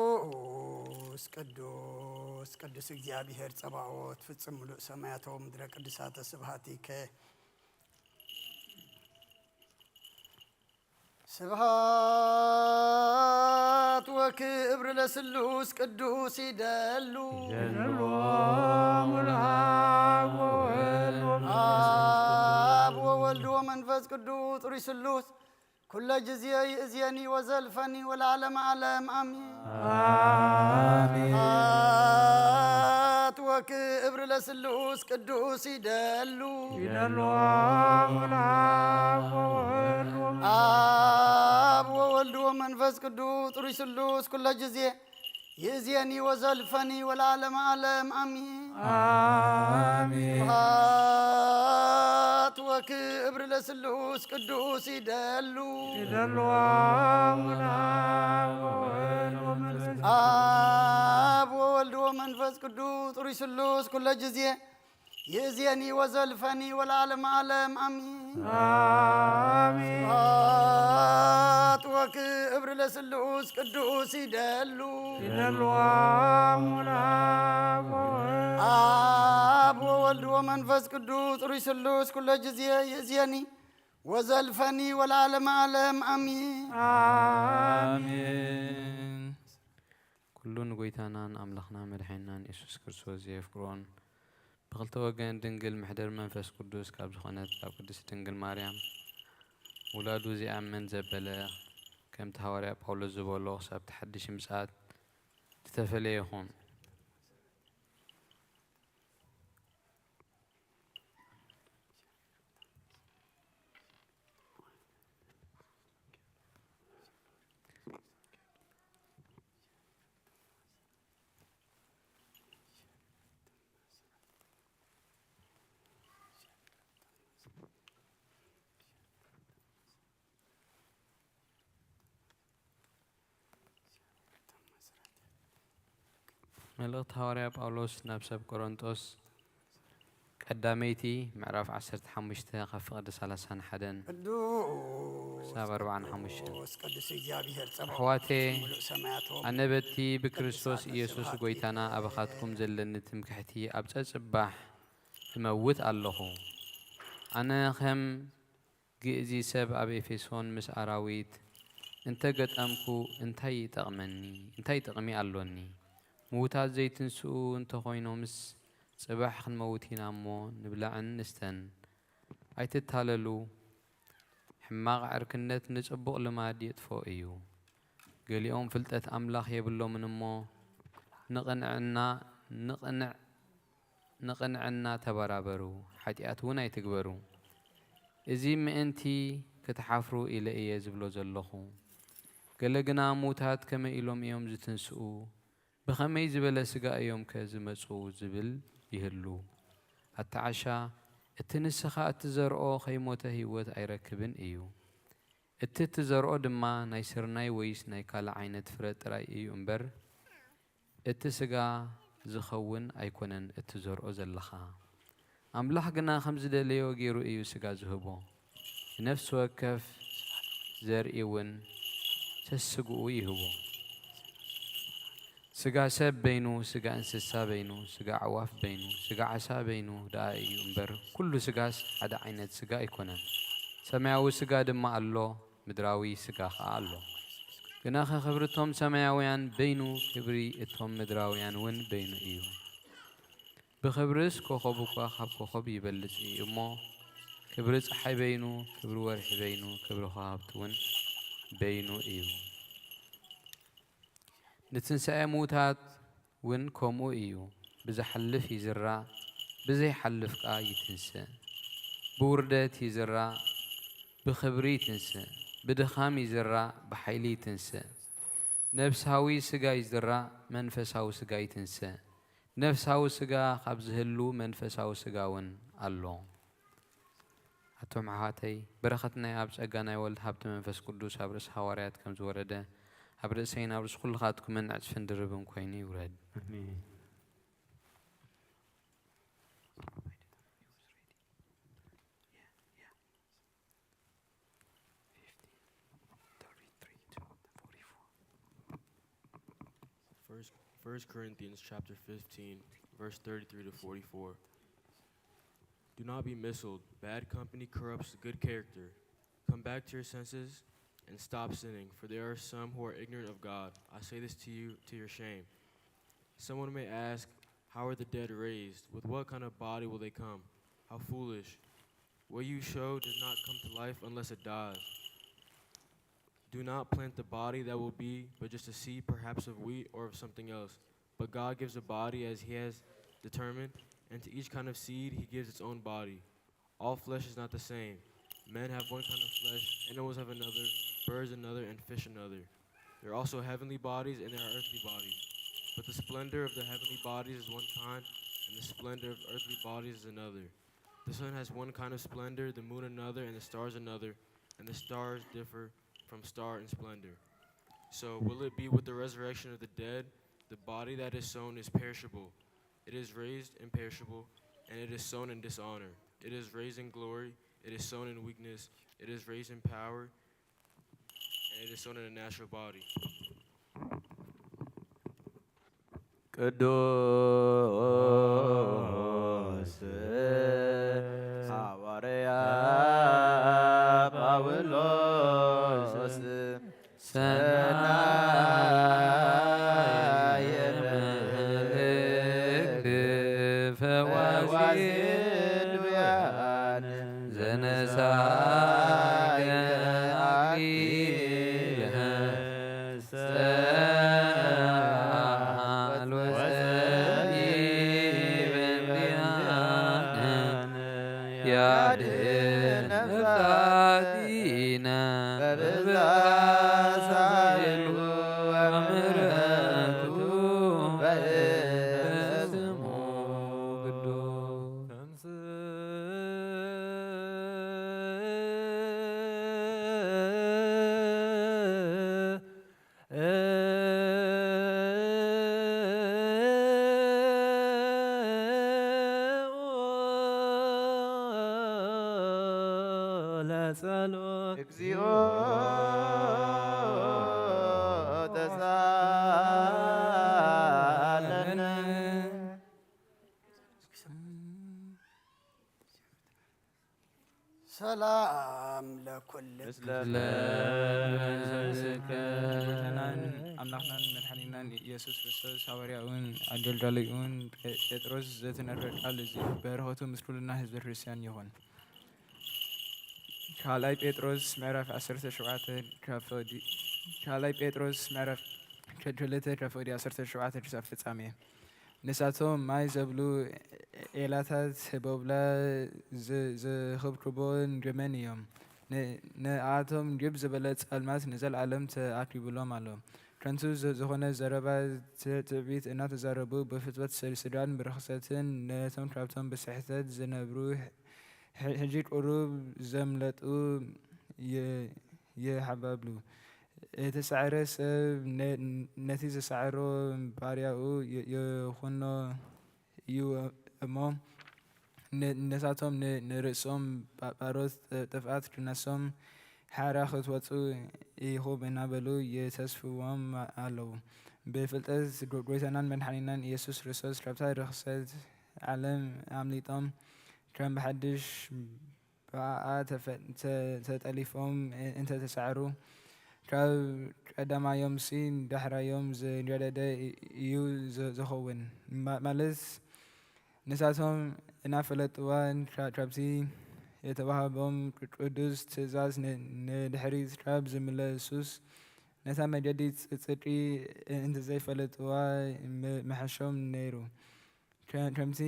ቅዱስ ቅዱስ ቅዱስ እግዚኣብሔር ጸባኦት ፍጽም ምሉእ ሰማያት ወምድረ ቅዱሳተ ስብሐቲከ። ስብሐት ወክብር ለስሉስ ቅዱስ ይደሉ። ይደሉ ለአብ ወወልድ ወመንፈስ ቅዱስ። አብ ወወልድ ወመንፈስ ቅዱስ ጽሩይ ስሉስ ኩለ ጊዜ ይእዜኒ ወዘልፈኒ ወለዓለመ ዓለም አሚን። አሜን። ስብሐት ክብሪ ለስሉስ ቅዱስ ይደሉ። ይደልዎም ለአብ ወወልድ ወመንፈስ አብ ወወልድ ወመንፈስ ቅዱስ ጥሩይ ስሉስ ኩለ ጊዜ ይእዜኒ ወዘልፈኒ ወለዓለመ ዓለም አሚን። አሜን። ስብሐት ወክብሪ ለስሉስ ቅዱስ ይደሉ። ይደልዎም ለአብ ወወልድ ወመንፈስ አብ ወወልድ ወመንፈስ ቅዱስ ጥሩይ ስሉስ ኩለ ጊዜ ይእዜኒ ወዘልፈኒ ወለዓለመ ዓለም አሚን። አሜን። ስብሐት ወክብሪ ለስሉስ ቅዱስ ይደሉ። ይደልዎም ለአብ ወወልድ አብ ወወልድ ወመንፈስ ቅዱስ ጥሩይ ስሉስ ኩለ ጊዜ ይእዜኒ ወዘልፈኒ ወለዓለመ ዓለም አሚን። አሜን። ኩሉ ንጎይታናን ኣምላኽና መድሓኒናን የሱስ ክርስቶስ ዘየፍቅሮን ብኽልተ ወገን ድንግል መሕደር መንፈስ ቅዱስ ካብ ዝኾነት ካብ ቅድስት ድንግል ማርያም ውላዱ ዘይኣምን ዘበለ ከምቲ ሃዋርያ ጳውሎስ ዝበሎ ክሳብ እቲ ሓድሽ ምጽኣት ዝተፈለየ ይኹን። መልእኽቲ ሃዋርያ ጳውሎስ ናብ ሰብ ቆሮንጦስ ቀዳመይቲ ምዕራፍ ዓሰርተ ሓሙሽተ ካብ ፍቕዲ ሰላሳን ሓደን ቅዱስ ክሳብ ኣርባዓን ሓሙሽተን። ቅዱስ ቅዱስ እግዚኣብሔር ጸባኦት ኣሕዋቴ ሙሉእ ሰማያቶም ኣነ በቲ ብክርስቶስ ኢየሱስ ጎይታና ኣባኻትኩም ዘለኒ ትምክሕቲ ኣብ ጸጽባሕ እመውት ኣለኹ። ኣነ ኸም ግእዚ ሰብ ኣብ ኤፌሶን ምስ ኣራዊት እንተ ገጠምኩ እንታይ ይጠቕመኒ? እንታይ ጥቕሚ ኣሎኒ? ምዉታት ዘይትንስኡ እንተ ኾይኖምስ ጽባሕ ክንመውት ኢና እሞ ንብላዕን ንስተን። ኣይትታለሉ። ሕማቕ ዕርክነት ንጽቡቕ ልማድ የጥፍኦ እዩ። ገሊኦም ፍልጠት ኣምላኽ የብሎምን እሞ ንቕንዕና ንቕንዕ ንቕንዕና ተበራበሩ፣ ሓጢኣት እውን ኣይትግበሩ። እዚ ምእንቲ ክትሓፍሩ ኢለ እየ ዝብሎ ዘለኹ። ገለ ግና ምዉታት ከመይ ኢሎም እዮም ዝትንስኡ? ብኸመይ ዝበለ ስጋ እዮም ከ ዝመጹ? ዝብል ይህሉ። ኣታ ዓሻ፣ እቲ ንስኻ እትዘርኦ ከይሞተ ህይወት ኣይረክብን እዩ። እቲ እትዘርኦ ድማ ናይ ስርናይ ወይስ ናይ ካልእ ዓይነት ፍረ ጥራይ እዩ እምበር፣ እቲ ስጋ ዝኸውን ኣይኮነን እትዘርኦ ዘለኻ። ኣምላኽ ግና ከም ዝደለዮ ገይሩ እዩ ስጋ ዝህቦ። ንነፍሲ ወከፍ ዘርኢ እውን ሰስግኡ ይህቦ። ስጋ ሰብ በይኑ፣ ስጋ እንስሳ በይኑ፣ ስጋ ኣዕዋፍ በይኑ፣ ስጋ ዓሳ በይኑ ደኣ እዩ እምበር፣ ኩሉ ስጋስ ሓደ ዓይነት ስጋ ኣይኮነን። ሰማያዊ ስጋ ድማ ኣሎ፣ ምድራዊ ስጋ ኸኣ ኣሎ። ግናኸ ክብሪ እቶም ሰማያውያን በይኑ፣ ክብሪ እቶም ምድራውያን እውን በይኑ እዩ። ብኽብርስ ኮኸብ እኳ ካብ ኮኸብ ይበልጽ እዩ እሞ፣ ክብሪ ጸሓይ በይኑ፣ ክብሪ ወርሒ በይኑ፣ ክብሪ ከዋኽብቲ እውን በይኑ እዩ። ንትንሳኤ ምዉታት እውን ከምኡ እዩ። ብዝሓልፍ ይዝራእ፣ ብዘይሓልፍ ከኣ ይትንስእ። ብውርደት ይዝራእ፣ ብኽብሪ ይትንስእ። ብድኻም ይዝራእ፣ ብሓይሊ ይትንስእ። ነፍሳዊ ስጋ ይዝራእ፣ መንፈሳዊ ስጋ ይትንስእ። ነፍሳዊ ስጋ ካብ ዝህሉ መንፈሳዊ ስጋ እውን ኣሎ። ኣቶም ኣሕዋተይ፣ በረኸት ናይ ኣብ ጸጋ ናይ ወልድ ሃብቲ መንፈስ ቅዱስ ኣብ ርእሲ ሃዋርያት ከም ዝወረደ፣ ኣብ ርእሰይን ኣብ ርእሲ ኩልኻትኩምን ዕጽፍን ድርብን ኮይኑ ይውረድ። ኣሜን። First, First Corinthians chapter fifteen, verse thirty-three to forty-four. Do not be misled. Bad company corrupts good character. Come back to your senses and stop sinning, for there are some who are ignorant of God. I say this to you, to your shame. Someone may ask, "How are the dead raised? With what kind of body will they come?" How foolish. What you show does not come to life unless it dies. Do not plant the body that will be, but just a seed, perhaps of wheat or of something else. But God gives a body as He has, determined, and to each kind of seed he gives its own body. All flesh is not the same. Men have one kind of flesh, animals have another, birds another, and fish another. There are also heavenly bodies and there are earthly bodies. But the splendor of the heavenly bodies is one kind, and the splendor of earthly bodies is another. The sun has one kind of splendor, the moon another, and the stars another, and the stars differ from star in splendor. So will it be with the resurrection of the dead? The body that is sown is perishable, it is raised imperishable, and it is sown in dishonor. It is raised in glory, it is sown in weakness, it is raised in power, and it is sown in a natural body. ቅዱስ ሐዋርያ ጳውሎስ ሰናየ መልእክት ፈዋሲ ዱያን ዘነሳየ አክሊለ ሰአል ወጸቢብ እንዲያነ ያድን ነፍሳቲነ በብዛ ሳይሉ ወምሕረቱ በእንተ ስሙ ቅዱስ። ለጸሎት እግዚኦ ተሳለነ። ሰላም ለኩልክ። ኣምላኽናን መድሓኒናን ኢየሱስ ክርስቶስ ሃዋርያኡን ኣገልጋሊኡን ጴጥሮስ ዘተነበረ ቃል እዚ በረኸቱ ምስ ኩልና ህዝበ ክርስቲያን ይኹን። ካልኣይ ጴጥሮስ ምዕራፍ ዓሰርተ ሸውዓተ ካብ ፍቕዲ ካልኣይ ጴጥሮስ ምዕራፍ ክልተ ካብ ፍቕዲ ዓሰርተ ሸውዓተ ክሳብ ፍጻሜ። ንሳቶም ማይ ዘብሉ ዔላታት ቦብላ ዘኽብክቦ ገመን እዮም። ንኣቶም ግብ ዝበለ ጸልማት ንዘለኣለም ተኣኪቡሎም ኣሎ። ከንቱ ዝኾነ ዘረባ ትዕቢት እናተዛረቡ ብፍትወት ስድራን ብርኽሰትን ነቶም ካብቶም ብስሕተት ዝነብሩ ሕጂ ቁሩብ ዘምለጡ ይሓባብሉ። እተሳዕረ ሰብ ነቲ ዘሳዕሮ ባርያኡ ይኹኖ እዩ እሞ፣ ነሳቶም ንርእሶም ባሮት ጥፍኣት ክነሶም ሓራ ክትወጹ ኢኹም እናበሉ የተስፍዎም ኣለዉ። ብፍልጠት ጎይታናን መድሓኒናን ኢየሱስ ክርስቶስ ካብታ ርኽሰት ዓለም ኣምሊጦም ከም ብሓድሽ ብኣኣ ተጠሊፎም እንተ ተሳዕሩ፣ ካብ ቀዳማዮምሲ ዳሕራዮም ዝገደደ እዩ ዝኸውን። ማለት ንሳቶም እናፈለጥዋ ካብቲ የተዋህቦም ቅዱስ ትእዛዝ ንድሕሪት ካብ ዝምለሱስ፣ ነታ መገዲ ጽድቂ እንተዘይፈለጥዋ ምሓሾም ነይሩ። ከምቲ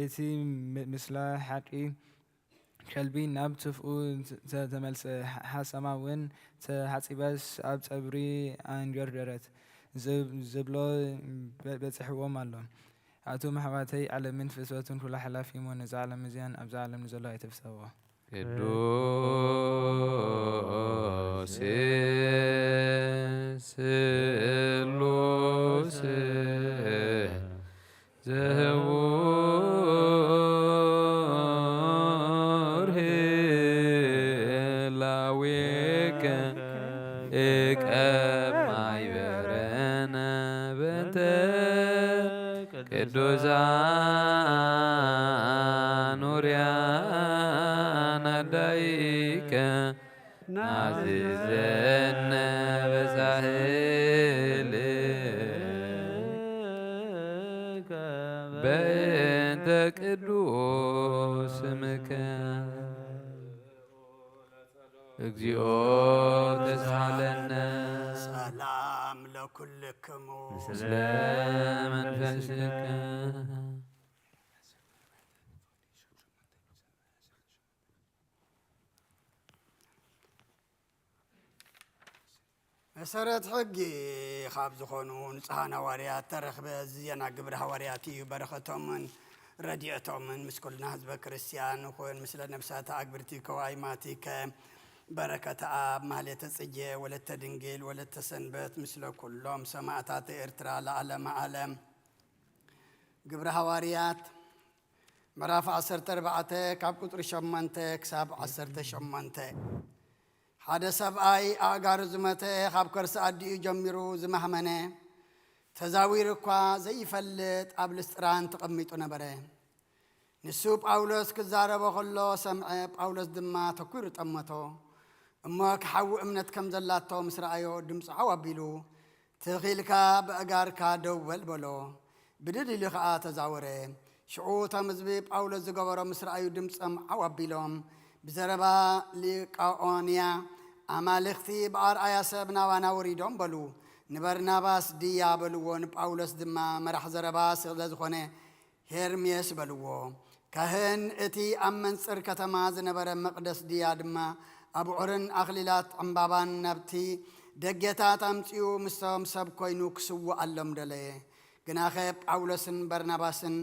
እቲ ምስላ ሓቂ ከልቢ ናብ ትፍኡ ተመልሰ፣ ሓሰማ እውን ተሓጺባስ ኣብ ጸብሪ ኣንገርገረት ዝብሎ በጺሕዎም ኣሎ። ኣቱም ኣሕዋተይ፣ ዓለምን ፍትወቱን ኩላ ሓላፊ እሞ፣ ነዛ ዓለም እዚኣን ኣብዛ ዓለም ንዘሎ ኣይትፍተዎ። ቅዱስ ስሉስ ዘህውር ህላዌከ እቀብ ማይበረነ በንተ ቅዱሳን ውርያን ኣዳይከ ናዝዘነ በሳህል በእንተ ቅዱስ ስምከ። እግዚኦ ተሳለነ። ሰላም ለኩልክ ምስለ መንፈስከ። መሰረት ሕጊ ካብ ዝኾኑ ንጹሃን ሃዋርያት ተረኽበ። እዚ ዜና ግብሪ ሃዋርያት እዩ። በረኸቶምን ረድኤቶምን ምስ ኩልና ህዝበ ክርስቲያን ይኹን። ምስለ ነብሳት ኣግብርቲ ከዋይማቲከ በረከተ ኣብ ማህሌተ ጽጌ ወለተ ድንግል ወለተ ሰንበት ምስለ ኩሎም ሰማዕታት ኤርትራ ለዓለመ ዓለም። ግብሪ ሃዋርያት ምዕራፍ ዓሰርተ ኣርባዕተ ካብ ቁጽሪ ሸሞንተ ክሳብ ዓሰርተ ሸሞንተ። ሓደ ሰብኣይ ኣእጋሩ ዝመተ፣ ካብ ከርሲ ኣዲኡ ጀሚሩ ዝማህመነ፣ ተዛዊሩ እኳ ዘይፈልጥ ኣብ ልስጥራን ተቐሚጡ ነበረ። ንሱ ጳውሎስ ክዛረቦ ከሎ ሰምዐ፣ ጳውሎስ ድማ ተኲሩ ጠመቶ። እሞ ክሓዊ እምነት ከም ዘላቶ ምስ ረኣዮ ድምፁ ዓው ኣቢሉ፣ "ትኽ ኢልካ ብኣእጋርካ ደው በል" በሎ። ብድድ ኢሉ ኸኣ ተዛወረ። ሽዑ እቶም ህዝቢ ጳውሎስ ዝገበሮ ምስ ረኣዩ ድምፆም ዓው ኣቢሎም፣ ብዘረባ ሊቃኦንያ፣ "ኣማልኽቲ ብኣርኣያ ሰብ ናባና ወሪዶም" በሉ። ንበርናባስ ድያ በልዎ፣ ንጳውሎስ ድማ መራሕ ዘረባ ስለ ዝኾነ ሄርሜስ በልዎ። ካህን እቲ ኣብ መንጽር ከተማ ዝነበረ መቕደስ ድያ ድማ ኣብዑርን ኣኽሊላት ዕምባባን ናብቲ ደጌታት ኣምጺኡ ምስቶም ሰብ ኮይኑ ክስውኣሎም ደለየ። ግናኸ ጳውሎስን በርናባስን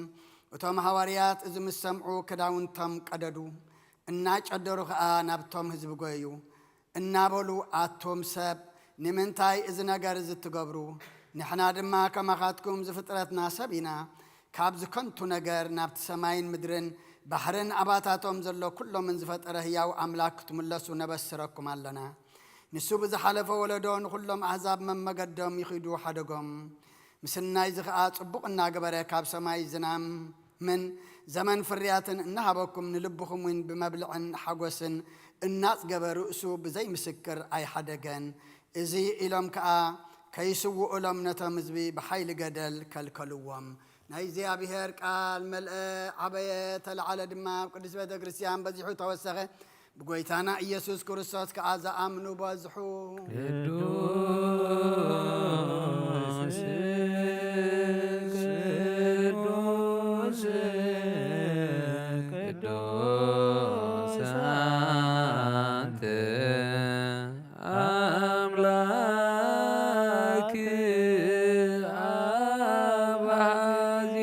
እቶም ሃዋርያት እዚ ምስ ሰምዑ ክዳውንቶም ቀደዱ፣ እናጨደሩ ኸኣ ናብቶም ህዝቢ ጎየዩ። እናበሉ፣ "ኣቱም ሰብ፣ ንምንታይ እዚ ነገር እዚ ትገብሩ? ንሕና ድማ ከማኻትኩም ዝፍጥረትና ሰብ ኢና። ካብዚ ከንቱ ነገር ናብቲ ሰማይን ምድርን ባሕርን ኣባታቶም ዘሎ ኩሎምን ዝፈጠረ ህያው ኣምላኽ ክትምለሱ ነበስረኩም ኣለና። ንሱ ብዝሓለፈ ወለዶ ንኹሎም ኣህዛብ መመገዶም ይኺዱ ሓደጎም። ምስናይዚ ኸኣ ጽቡቕ እናገበረ ካብ ሰማይ ዝናምን ዘመን ፍርያትን እናሃበኩም ንልብኹም እውን ብመብልዕን ሓጎስን እናጽገበ ርእሱ ብዘይ ምስክር ኣይሓደገን። እዚ ኢሎም ከኣ ከይስውኡሎም ነቶም ህዝቢ ብሓይሊ ገደል ከልከልዎም። ናይ እግዚኣብሔር ቃል መልአ፣ ዓበየ፣ ተለዓለ ድማ ኣብ ቅድስት ቤተ ክርስቲያን በዚሑ ተወሰኸ። ብጎይታና ኢየሱስ ክርስቶስ ከኣ ዝኣምኑ በዝሑ። ቅዱስ፣ ቅዱስ፣ ቅዱስ አንተ አምላክ አብ አዜ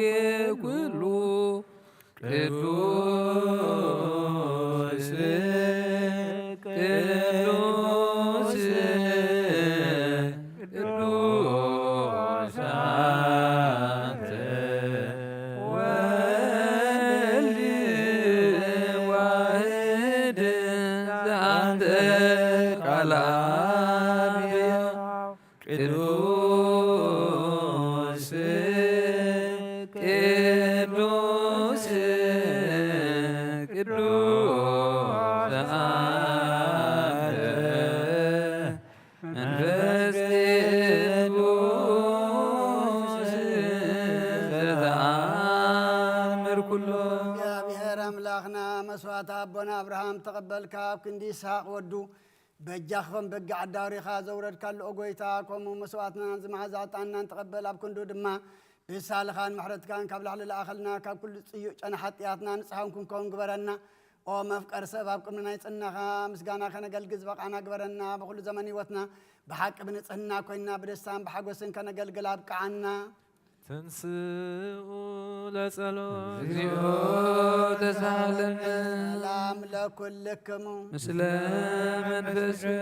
ኩሉ ቅዱስ፣ ቅዱስ፣ ቅዱስ አንተ ወልድ ዋህድ ዘአንተ ቃል አብ ቅዱስ፣ ቅዱስ፣ ቅዱስ አንተ መንፈስ ቅዱስ ዘተአምር ኩሎ። እግዚኣብሔር ኣምላኽና መስዋዕቲ ኣቦና ኣብርሃም ተቐበልካ፣ ኣብ ክንዲ ይስሐቅ ወዱ በጃ ክኾን በጊዕ ኣዳሪኻ ዘውረድካሉ፣ ኦ ጎይታ፣ ከምኡ መስዋዕትናን እዚ መዓዛ ዕጣንናን ተቐበል። ኣብ ክንዱ ድማ ብሳልኻን ምሕረትካን ካብ ላዕሊ ለኣኸልና፣ ካብ ኩሉ ጽዩቕ ጨና ሓጢኣትና ንጽሃን ክንከውን ግበረና። ኦ መፍቀር ሰብ፣ ኣብ ቅድሚ ናይ ጽናኻ ምስጋና ከነገልግል ዝበቓና ግበረና። ብኹሉ ዘመን ህይወትና ብሓቂ ብንጽህና ኮይንና ብደስታን ብሓጎስን ከነገልግል ኣብቅዓና። ትንስኡ ለጸሎት። እግዚኦ ተሳሃለነ። ሰላም ለኩልክሙ። ምስለ መንፈስከ።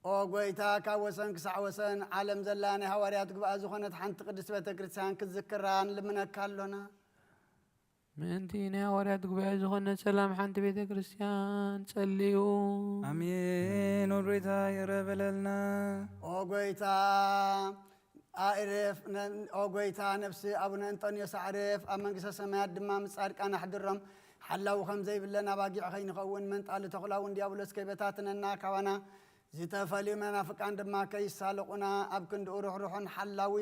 ኦ ጎይታ፣ ካብ ወሰን ክሳዕ ወሰን ዓለም ዘላ ናይ ሃዋርያት ጉባኤ ዝኾነት ሓንቲ ቅድስት ቤተ ክርስቲያን ክትዝክራ ንልምነካ ኣሎና። ምእንቲ ናይ ሃዋርያት ጉባኤ ዝኾነት ሰላም ሓንቲ ቤተ ክርስቲያን ጸልዩ። ኣሜን። ኦ ጎይታ፣ ይቕረ በለልና። ኦ ጎይታ፣ ኣዕርፍ፣ ነ-፣ ኦ ጎይታ፣ ነፍሲ ኣቡነ እንጦንዮስ ኣዕርፍ፣ ኣብ መንግስተ ሰማያት ድማ ምስ ጻድቃን ኣሕድሮም። ሓላዊ ከም ዘይብለን ኣባጊዕ ከይንኸውን መንጣሊ ተኹላ እውን ዲያብሎስ ከይበታትነና ካባና ዝተፈልዩ መናፍቃን ድማ ከይሳለቑና ኣብ ክንድኡ ርሕሩሕን ሓላዊ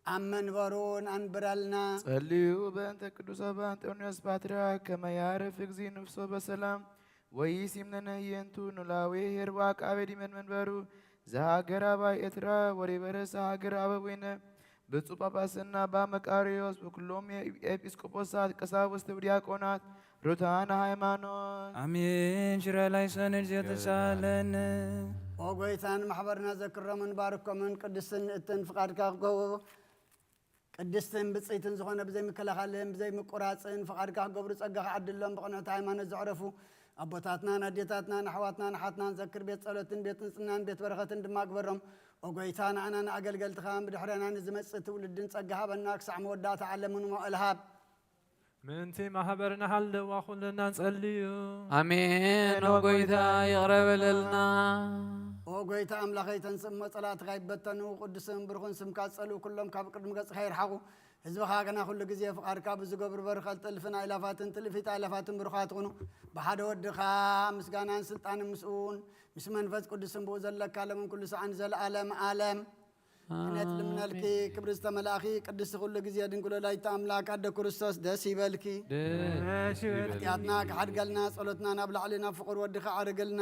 ኣብ መንበሩን ኣንብረልና። ጸልዩ በእንተ ቅዱስ ኣባ እንጦንዮስ ፓትርያርክ ከመ ያዕርፍ እግዚእ ነፍሶ በሰላም ወይሲምነነ ህየንቱ ኖላዊ ኄር ወዐቃቤ ዲመን መንበሩ ዘሃገር ኣባይ ኤትራ ወሪበረሰ ሃገር ኣበዊነ ብፁዕ ጳጳስና ኣባ መቃርዮስ ወኩሎም ኤጲስቆጶሳት ቀሳውስት ወዲያቆናት ሩታን ሃይማኖት። ኣሜን። ሽረ ላይሰን እግዜኦ ተሳለን። ኦ ጎይታን ማሕበርና ዘክሮምን ባርኮምን ቅድስትን እትን ፍቃድካ ክገብሩ ቅድስትን ብጽይትን ዝኾነ ብዘይምክልኻልን ብዘይምቁራጽን ፍቓድካ ክገብሩ ጸጋኻ ዓድሎም። ብቕንዕቲ ሃይማኖት ዘዕረፉ ኣቦታትናን ኣዴታትናን ኣሕዋትናን ኣሓትናን ዘክር። ቤት ጸሎትን ቤት ንጽህናን ቤት በረኸትን ድማ ግበሮም። ኦ ጎይታ፣ ንኣና ንኣገልገልትኻን ብድሕረና ንዝመጽእ ትውልድን ጸጋ ሃበና፣ ክሳዕ መወዳእታ ዓለምን መዋእል ሃብ። ምእንቲ ማሕበርና ሃለዋ ኩልና ንጸልዩ። ኣሜን። ኦ ጎይታ፣ ይቕረ በለልና። ኦ ጎይታ ኣምላኸይ፣ ተንስእ እሞ ጸላእትኻ ይበተኑ፣ ቅዱስን ብሩኽን ስምካ ዝጸልኡ ኩሎም ካብ ቅድሚ ገጽካ ይርሓቑ። ህዝብኻ ግና ኩሉ ግዜ ፍቓድካ ብዝገብሩ በርኸት ጥልፍን ኣእላፋትን ጥልፊት ኣእላፋትን ብሩኻት ኩኑ። ብሓደ ወድኻ ምስጋናን ስልጣንን ምስኡን ምስ መንፈስ ቅዱስን ብኡ ዘለካ ለምን ኩሉ ሰዓን ዘለኣለም ኣለም። ክነት ልምነልኪ ኣሜን። ክብሪ ዝተመላእኺ ቅድስቲ ኩሉ ግዜ ድንግል ወላዲተ ኣምላክ ኣደ ክርስቶስ ደስ ይበልኪ። ደስ ይበልኪ። ሓጢኣትና ክሓድገልና ጸሎትና ናብ ላዕሊ ናብ ፍቕር ወድኻ ዓርግልና።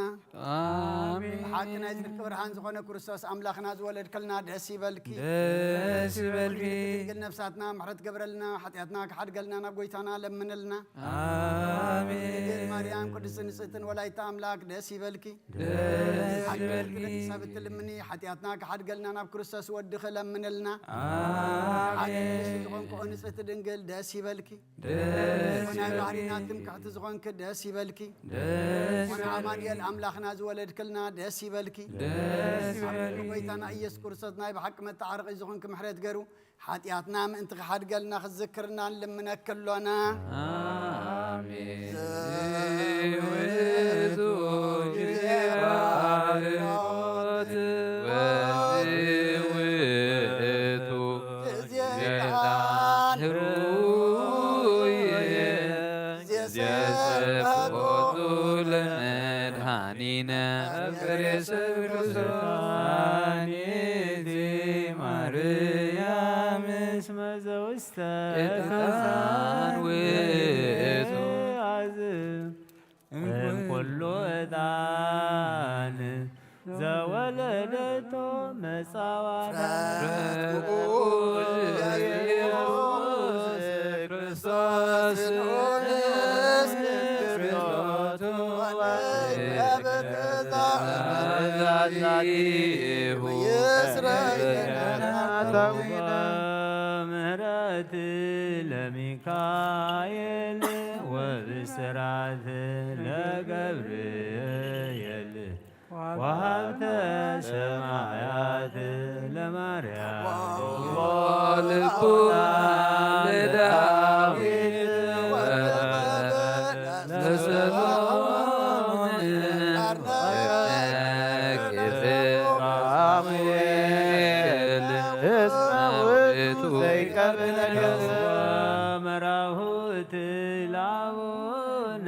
ኣሜን። ብሓቂ ናይ ጽድቂ ብርሃን ዝኾነ ክርስቶስ ኣምላኽና ዝወለድክልና ደስ ይበልኪ። ደስ ይበልኪ። ድንግል ነፍሳትና ምሕረት ገብረልና ሓጢኣትና ክሓድገልና ናብ ጎይታና ለምንልና። ኣሜን። ድንግል ማርያም ቅድስቲ ንጽህትን ወላዲተ ኣምላክ ደስ ይበልኪ። ደስ ይበልኪ። ሰብ እትልምኒ ሓጢኣትና ክሓድገልና ናብ ክርስቶስ ወድኺ ለምንልና። ኣሜን። ሓቂ ንስቲ ዝኾንክኦ ንጽህቲ ድንግል ደስ ይበልኪ። ደስ ናይ ይበልኪ። ባህሪና ትምክሕቲ ዝኾንኪ ደስ ይበልኪ። ደስ ይበልኪ። ኣማኑኤል ኣምላኽና ዝወለድክልና ደስ ይበልኪ። ደስ ይበልኪ። ጎይታና ኢየሱስ ክርስቶስ ናይ ብሓቂ መተዓረቒ ዝኾንኪ ምሕረት ገሩ ሓጢኣትና ምእንቲ ክሓድገልና ክዝክርና ንልምነኪ ኣሎና። ኣሜን። ዘይውእቱ ጊዜ ባርኮት ወዘይውእቱ ጊዜ ጣን ህሩይ ዘሰብሖቱ ለመድኃኒነ እግሬ ሰብ ክርስቶስ። ማርያም እስመ ዘውስተ ዕጣን ውእቱ። እም ኩሉ ዕጣን ዘወለደቶ መጻዋታ። ፍረት ውእቱ ኢየሱስ ክርስቶስ ንስብሖቱ ወንገብር ተዛዛቲሁ ይስረይ ኃጢአታዊነ። ምሕረት ለሚካኤል ወብስራት ለገብርኤል ወሀብተ ሰማያት ለማርያም። ልቡና ለዳዊት ለሰሎሞን ሳሙኤል እስመ ውእቱ ዘይቀብእ ነገሥት። መራሁት ለአቡነ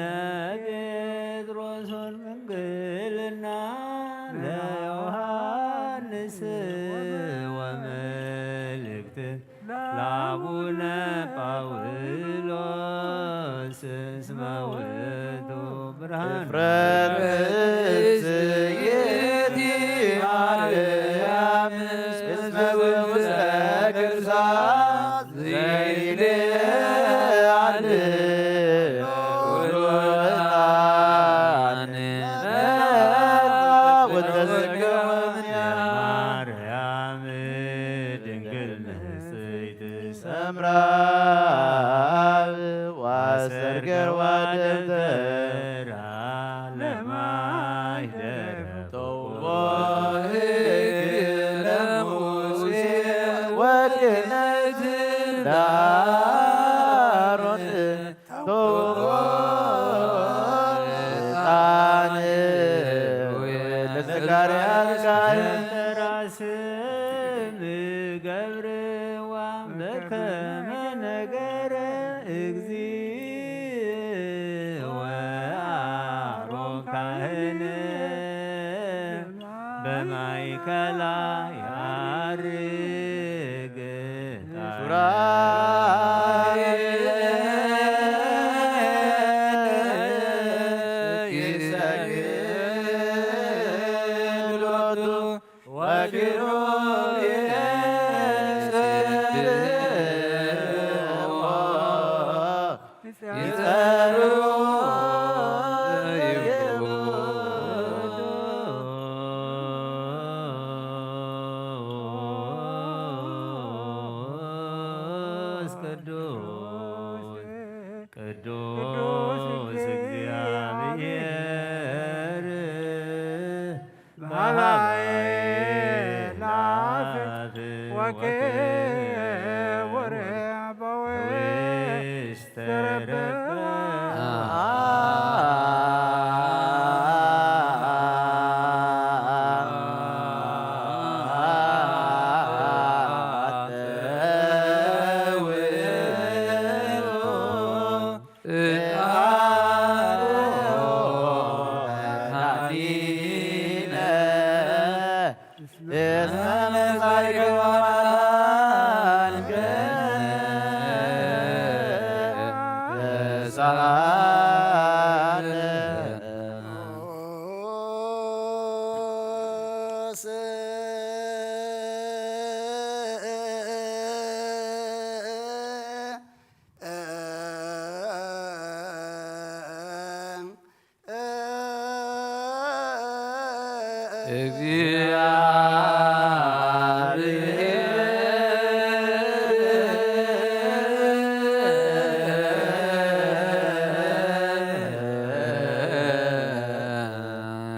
ጴጥሮስ ወልምንግልና ለዮሐንስ ወመልእክት ለአቡነ ጳውሎስ እስመ ውእቱ ብርሃን። እፍረት ብእስየቲ ማርያም እስመ ውስተ ከርሳ ዘይሌ አለ ኩሉ ዕጣን ወተዘከረ ማርያም ድንግል ንጽሕት ሰምራ ዋሰርገዋ ደብተራ ለማይ ደረብ ተውቦ ሕግ ለሙሴ ወክህነት ለአሮን ተውቦ ዕጣን ለዘካርያስ ካህን። ራስም ገብርዋ በከመ ነገረ እግዚእ ወአሮን ካህን በማእከላ ያርግ ሱራፌል ይሰግድ ሎቱ ቅዱስ ቅዱስ ቅዱስ እግዚአብሔር እግዚአብሔር በሃባዬ ላፍ ወክቡር በውስተ ርብብ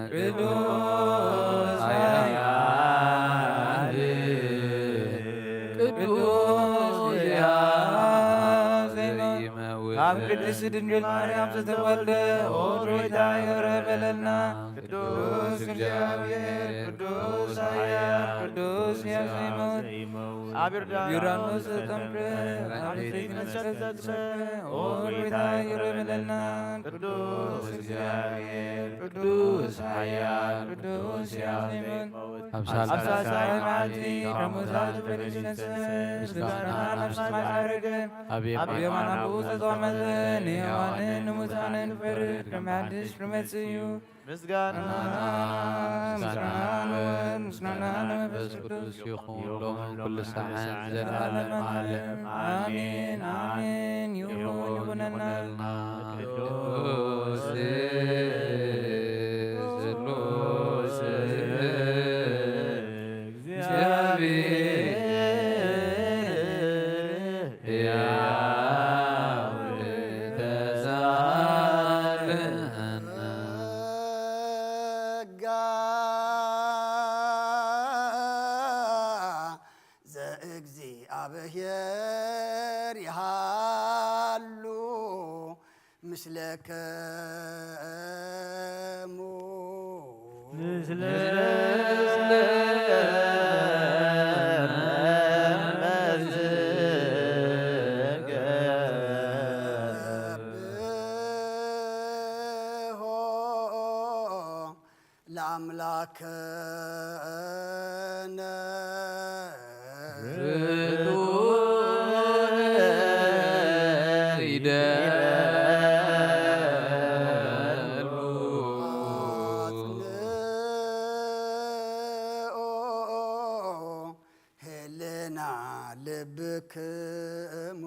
ቅዱስ ኃያል ቅዱስ ያው ዘይመውት ካብ ቅድስት ድንግል ማርያም ዝተወልደ ኦ ጌታ ይቕረ በለልና። ቅዱስ እግዚአብሔር ቅዱስ ኃያል ቅዱስ ያው ዘይመውት ኣብ ዮርዳኖስ ተጠምቀ ኣብ ዘይትነሰተ ኦ ጌታ ይቕረ በለልና። ቅዱስ እግዚአብሔር ቅዱስ ኃያል ቅዱስ ያው ዘይመውት ኣብ ሳልሳይ መዓልቲ ካብ ሙታን ዝተነስአ ምስጋና ናብ ሰማይ ዓረገ። ኣብ የማን ኣቦኡ ዝተቐመጠ ንሕያዋንን ንሙታንን ክፈርድ ከም ሓድሽ ክመጽእ እዩ። ምስጋና ምስጋና ንወልድ ምስጋና ንመንፈስ ቅዱስ ይኹን ሎምን ኩሉ ሰዓትን ዘለዓለም ዓለም ኣሜን ኣሜን። ይኹን ይኹነልና። ቅዱስ ስሉስ እግዚአብሔር ተሳለነ። ጸጋ ዘእግዚአብሔር ይሃሉ ምስለከሙ። ምስለ ለአምላክነ ህልና ልብክሙ።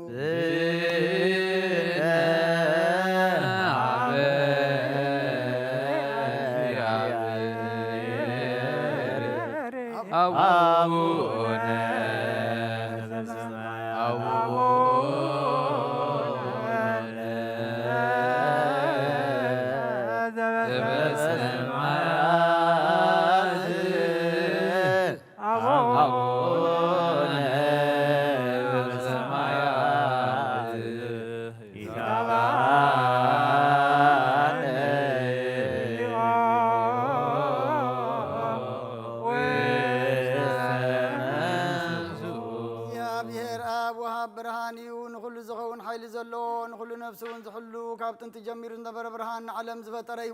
አቡነ አቡነ ዘበሰማያት አቡነ ዘበሰማያት ይትቀባነ እግዚአብሔር ኣብ ወሃብ ብርሃን እዩ። ንኹሉ ዝኸውን ሓይሊ ዘለዎ፣ ንኹሉ ነፍሲ እውን ዝሕሉ፣ ካብ ጥንቲ ጀሚሩ ዝነበረ ብርሃን ንዓለም ዝፈጠረ እዩ።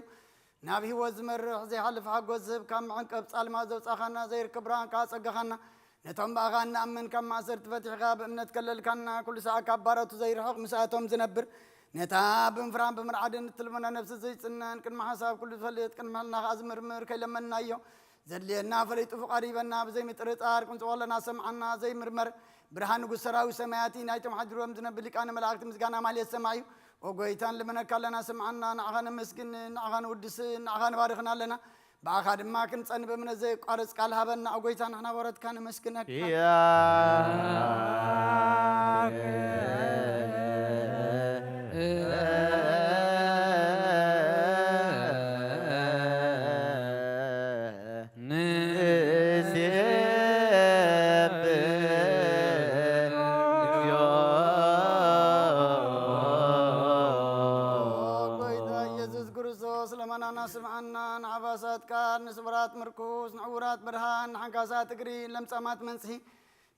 ናብ ህይወት ዝመርሕ ዘይሓልፍ ሓጎስ ዝህብ፣ ካብ መዕንቀፍ ጻልማ ዘውጻኻና፣ ዘይርከብ ብርሃን ከኣ ጸጋኻና፣ ነቶም ብኣኻ እንኣምን ካብ ማእሰርቲ ፈቲሕኻ ብእምነት ከለልካና፣ ኩሉ ሰዓት ካብ ባሮቱ ዘይርሕቕ ምስኣቶም ዝነብር፣ ነታ ብምፍራን ብምርዓድን እትልመና ነፍሲ ዘይጽነን፣ ቅድሚ ሓሳብ ኩሉ ዝፈልጥ፣ ቅድሚ ሕልና ከኣ ዝምርምር፣ ከይለመንናዮ ዘድልየና ፈሊጡ ፍቓድ ይበና፣ ብዘይ ምጥርጣር ክንጽዎ ኣለና፣ ሰምዓና፣ ዘይምርመር ብርሃን ንጉስ ሰራዊት ሰማያት፣ ናይቶም ሓዲሮም ዝነብር ሊቃነ መላእክት ምስጋና ማልየት ሰማይ እዩ። ኦ ጎይታ፣ ንልመነካ ኣለና፣ ስምዓና፣ ንዓኻ ነመስግን፣ ንዓኻ ንውድስ፣ ንዓኻ ንባርኽን ኣለና። ብኣኻ ድማ ክንጸን ብእምነት ዘየቋርጽ ቃል ሃበና። ኦ ጎይታ፣ ንሕና ባሮትካ ነመስግነካ። ያክ ስምዓና፣ ንዓባሳት ቃል፣ ንስቡራት ምርኩስ፣ ንዕውራት ብርሃን፣ ንሓንካሳት እግሪ፣ ለምጻማት መንጽሂ፣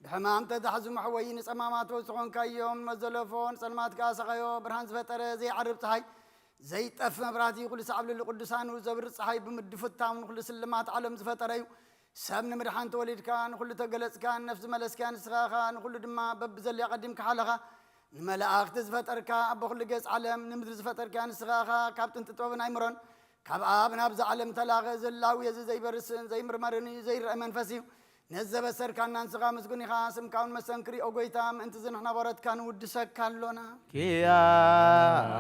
ብሕማም ተታሕዙ መሕወዪ፣ ንጸማማት ፈውሲ ኾንካዮም፣ ንመዘለፎ፣ ንጸልማት ከኣ ሰቓዮ፣ ብርሃን ዝፈጠረ፣ ዘይዓርብ ጸሓይ፣ ዘይጠፍ መብራህቲ፣ ኩሉ ሰዓብ ልዕሊ ቅዱሳኑ ዘብርህ ጸሓይ፣ ብምድፍታሙ ንኹሉ ስልማት ዓለም ዝፈጠረ እዩ። ሰብ ንምድሓን ተወሊድካ፣ ንኹሉ ተገለጽካ፣ ነፍሲ መለስካ ንስኻ ኢኻ፣ ንኹሉ ድማ በብዘልያ ቀዲምካ ሓለኻ። ንመላእኽቲ ዝፈጠርካ፣ ኣቦ ኩሉ ገጽ ዓለም፣ ንምድሪ ዝፈጠርካ ንስኻ ኢኻ። ካብ ጥንቲ ጥበብን ኣይምሮን፣ ካብ ኣብ ናብዛ ዓለም ተላኸ፣ ዘላዊ እዚ ዘይበርስን ዘይምርመርን እዩ፣ ዘይረአ መንፈስ እዩ። ነዚ ዘበሰርካና ንስኻ ምስጉን ኢኻ። ስምካ እውን መሰንክር እዩ፣ ኦ ጎይታ፣ ምእንቲ እዚ ንሕና ባሮትካ ንውድሰካ ኣሎና። ኪያከ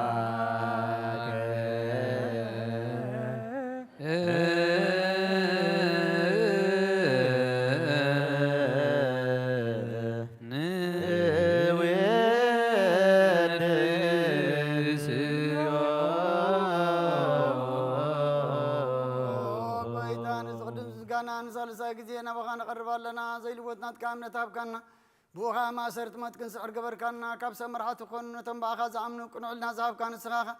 ንዌድስዮ። ኦ ጎይታ፣ ንዝቕድም ምስጋና ንሳልሳይ ግዜ ናባኻ ንቐርብ ኣለና። ዘይልወጥ ናትካ እምነት ሃብካና። ብኡ ኸኣ ማእሰርቲ ሞት ክንስዕር ገበርካና። ካብ ሰብ መራሕቲ ክኾኑ ነቶም ብኣኻ ዝኣምኑ ቅኑዕ ሕልና ዝሃብካ ንስኻ ኢኻ።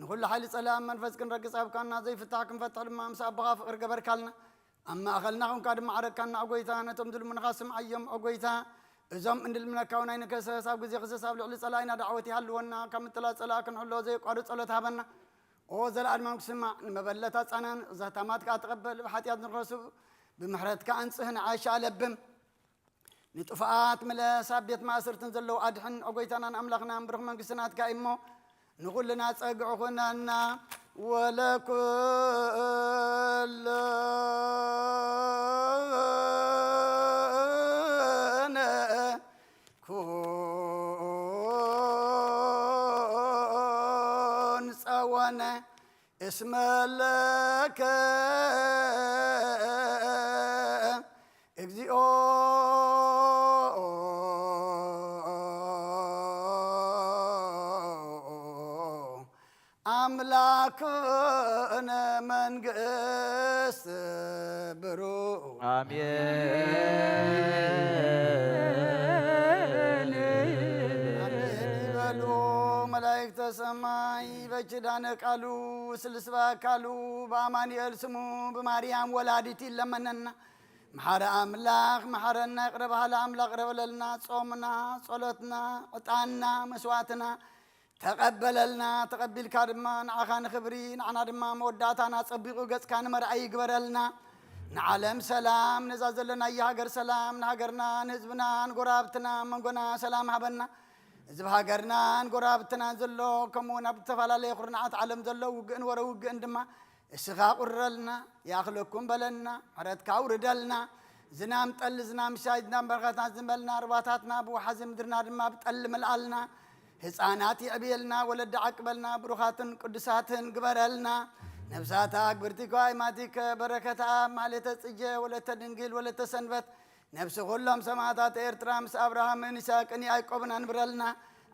ንኹሉ ሓይሊ ጸላእን መንፈስ ክንረግጽ ሃብካና። ዘይፍታሕ ክንፈትሕ ድማ ምስ ኣቦኻ ፍቕሪ ገበርካልና። ኣብ ማእኸልና ኹንካ ድማ ዓረግካና። ኦ ጎይታ፣ ነቶም ዝልምኑኻ ስምዓዮም። ኦ ጎይታ፣ እዞም እንልምነካ እውን ኣይንከሰስ። ኣብ ግዜ ክሰስ ኣብ ልዕሊ ጸላኢና ዳዕወት ይሃልወና። ካብ ምጥላእ ጸላእ ክንሕሎ ዘየቋርጽ ጸሎት ሃበና። ኦ ዘለኣለማዊ ክስማዕ፣ ንመበለት ኣጻናን፣ ዘህታማት ከኣ ተቐበል። ብሓጢኣት ንረኽሱ፣ ብምሕረትካ ኣንጽህ፣ ንዓሻ ኣለብም። ንጥፉኣት ምለስ፣ ኣብ ቤት ማእሰርትን ዘለዉ ኣድሕን። ኦ ጎይታናን ኣምላኽናን፣ ብሩኽ መንግስቲ ናትካ እዩ እሞ፣ ንኹልና ጸግዒ ኩነና። ወለኩሉ ኩን ጸወነ እስመ ለከ እግዚኦ ኣምላክነ መንግስት ብሩ። ኣሜን። ኣሜን ይበሉ መላእክተ ሰማይ። በኪዳነ ቃሉ ስልስባ ካሉ፣ በአማኑኤል ስሙ፣ ብማርያም ወላዲት ይለመነና። መሓረ ኣምላኽ መሓረና፣ ይቕረ በሃሊ ኣምላኽ ይቕረ በለልና። ጾምና፣ ጸሎትና፣ ዕጣንና፣ መስዋዕትና ተቐበለልና። ተቐቢልካ ድማ ንዓኻ ንኽብሪ፣ ንዓና ድማ መወዳእታና ጸቢቑ ገጽካ ንመርኣይ ይግበረልና። ንዓለም ሰላም፣ ነዛ ዘለናያ ሃገር ሰላም፣ ንሃገርና፣ ንህዝብና፣ ንጎረባብትና፣ መንጎና ሰላም ሃበና። እዚ ኣብ ሃገርናን ጎረባብትናን ዘሎ፣ ከምኡውን ኣብ ዝተፈላለየ ኩርናዓት ዓለም ዘሎ ውግእን ወረ ውግእን ድማ እስኻ ቁረልና፣ ይኣኽለኩም በለልና፣ ምሕረትካ ኣውርደልና። ዝናም ጠል፣ ዝናም ሻይ፣ ዝናም በረኸታት ዝመልና፣ ርባታትና ብወሓዚ ምድርና ድማ ብጠል ምልኣልና። ህፃናት ይዕብየልና፣ ወለዲ ዓቅበልና፣ ብሩኻትን ቅዱሳትን ግበረልና። ነብሳታ ኣግብርቲ ከዋይማቲከ በረከታ ማሌተ ጽጀ ወለተ ድንግል ወለተ ሰንበት ነብሲ ኩሎም ሰማዕታት ኤርትራ ምስ ኣብርሃምን ይስሐቅን ያዕቆብን ኣንብረልና።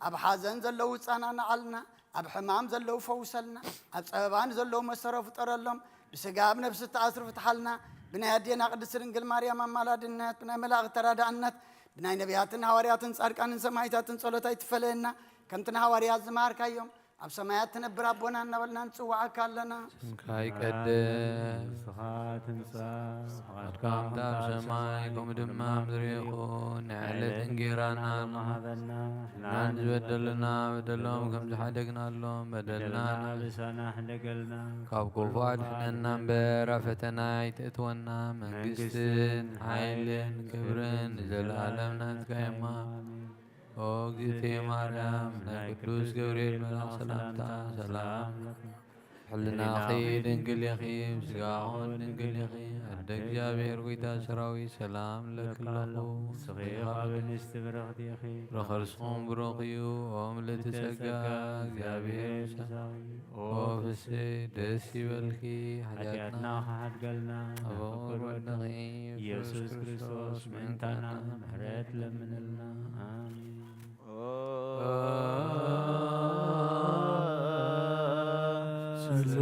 ኣብ ሓዘን ዘለዉ ጻናንዓልና፣ ኣብ ሕማም ዘለዉ ፈውሰልና፣ ኣብ ጸበባ ንዘለዉ መሰሮ ፍጠረሎም። ብስጋ ኣብ ነብሲ ተኣስሩ ፍትሓልና። ብናይ ኣዴና ቅድስቲ ድንግል ማርያም ኣማላድነት፣ ብናይ መላእኽቲ ተራዳእነት፣ ብናይ ነቢያትን ሃዋርያትን ጻድቃንን ሰማዕታትን ጸሎት ኣይትፈለየና። ከምቲ ንሃዋርያት ዝመሃርካዮም፣ ኣብ ሰማያት ትነብር ኣቦና እናበልና ንጽውዓካ ኣለና። ስምካ ይቀደስ፣ ንስኻ ትምጻእ፣ ፍቓድካ ፍቓድካ ኣብ ኣብ ሰማይ ሰማይ ከምኡ ድማ ከምኡ ኣብ ምድሪ ምድሪ ይኹን። ናይ ዕለት ዕለት እንጌራና እንጌራና ሎሚ ሃበና። ንሕናን ዝበደሉና በደሎም ከም ዝሓደግናሎም በደልና በደልና ንሓድግ። ንሳና ሕደገልና። ካብ ክፉ ኣድሕነና እምበር ኣብ ፈተና ኣይተእትወና። መንግስትን መንግስትን ሓይልን ክብርን ክብርን ንዘለኣለም ናትካ እዮማ። ኣሜን። ኦ እግዝእትየ ማርያም፣ ናይ ቅዱስ ገብርኤል መልኣኽ ሰላምታ ሰላም። ሕልናኺ ድንግል ኢኺ፣ ስጋኹን ድንግል ኢኺ። ኣደ እግዚኣብሔር ጎይታ ሰራዊት ሰላም ለኪ ኣለኹ። ንስኺ ካብ ኣንስቲ ብርኽቲ ኢኺ። ፍረ ከርስኹም ብሩኽ እዩ። ኦ ምልእቲ ጸጋ፣ እግዚኣብሔር ምሳኺ። ኦ ፍስሕቲ ደስ ይበልኪ፣ ሓጢኣትና ሓጢኣትና ክሓድገልና፣ ክሓድገልና፣ ናብ ፍቅር ወድኺ ኢየሱስ ኢየሱስ ክርስቶስ ክርስቶስ ምእንታና ምእንታና ምሕረት ለምንልና። ኣሜን። ስሉስ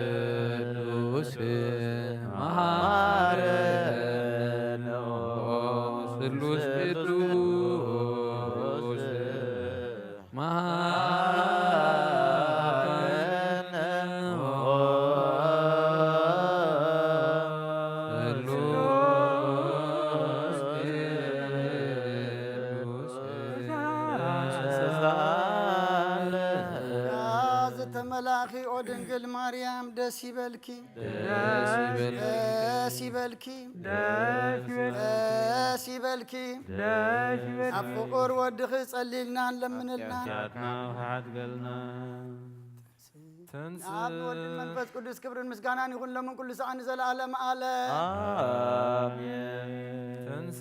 ቅዱስ መሐረነ። ስሉስ ቅዱስ መሐ- ድንግል ማርያም ደስ ይበልኪ፣ ደስ ይበልኪ፣ ደስ ይበልኪ፣ ደስ ይበልኪ፣ ደስ ይበልኪ። ደስ ይበልኪ። ኣብ ፍቁር ወድኺ ጸሊልና ለምንልና። ኃጢኣትና ውሓት ገልነ። ተንስ ኣብ ወልድ መንፈስ ቅዱስ ክብርን ምስጋናን ይኹን ሎምን ኩሉ ሰዓን ንዘለዓለም ኣለ። ኣሜን። ተንስ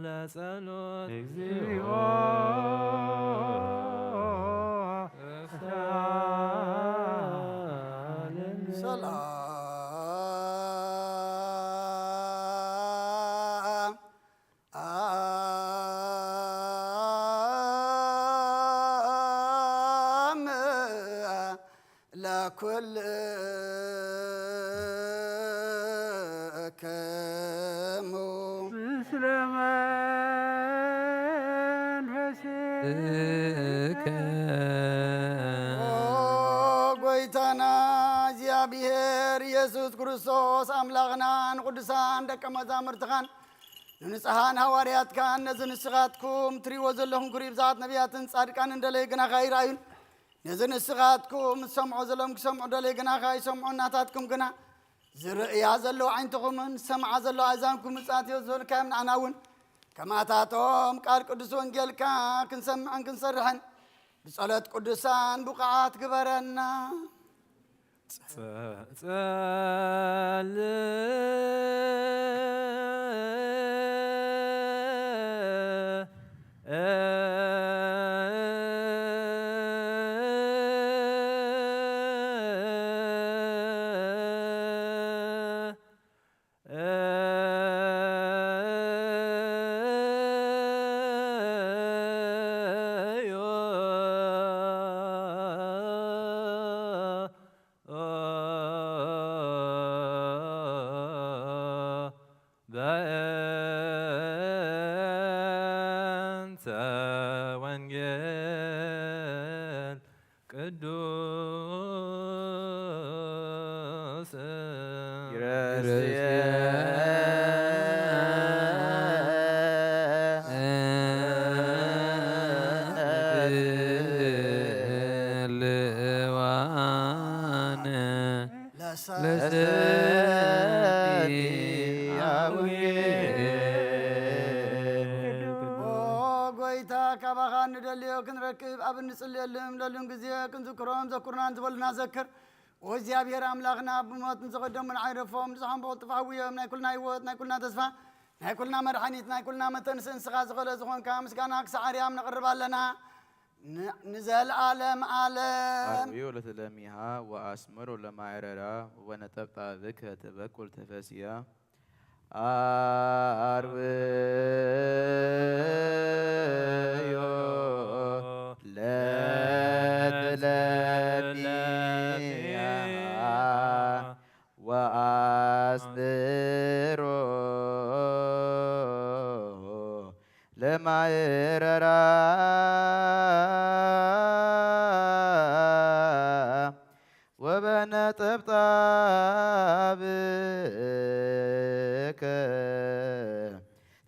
ለጸሎት እግዚኦ ሰላም ለኩልክሙ ምስለ መንፈስከ ኦ ጎይታና እግዚኣብሔር ኢየሱስ ክርስቶስ ኣምላኽና ንቅዱሳን ደቀ መዛሙርትኻን ንንጹሓን ሃዋርያትካን ነዚ ንስኻትኩም ትሪእዎ ዘለኹም ክሩይ ብዛት ነቢያትን ጻድቃንን ደለየ ግናኻ ይረኣዩን ነዚ ንስኻትኩም ዝሰምዖ ዘለዎም ክሰምዑ ደለየ ግናኻ ይሰምዑ እናታትኩም ግና ዝርእያ ዘለዉ ዓይንትኹምን ዝሰምዓ ዘለዉ ኣእዛንኩም ምጻት እዮ ዝበልካዮም ንዓና እውን ከማታቶም ቃል ቅዱስ ወንጌልካ ክንሰምዕን ክንሰርሕን ብጸሎት ቅዱሳን ብቑዓት ግበረና። ጸልእ በእንተ ወንጌል ቅዱስ ኦ ጎይታ ካባኻ ንደልዮ ክንረክብ ኣብ እንጽልየሉም ለሉን ግዜ ክንዝክሮም ዘኩርናን ዝበሉና ዘክር። ኦ እግዚኣብሔር ኣምላኽና ብሞት ንዝቐደሙ ንዓይረፎም ንዝሓንቦ ጥፋ ውዮም ናይ ኩልና ህይወት ናይ ኩልና ተስፋ ናይ ኩልና መድሓኒት ናይ ኩልና መተንስእ ንስኻ ዝኸለ ዝኾንካ ምስጋና ክሳዕ ኣርያም ነቕርብ ኣለና። ንዘለዓለም ዓለም። አርዌዮ ለትለሚሃ ወአስምሮ ለማይረራ ወበነጠብጣብከ ትበቁል ተፈስያ። አርዌዮ ለትለሚሃ ወአስምሮ ለማይረራ ወበነጠብጣብከ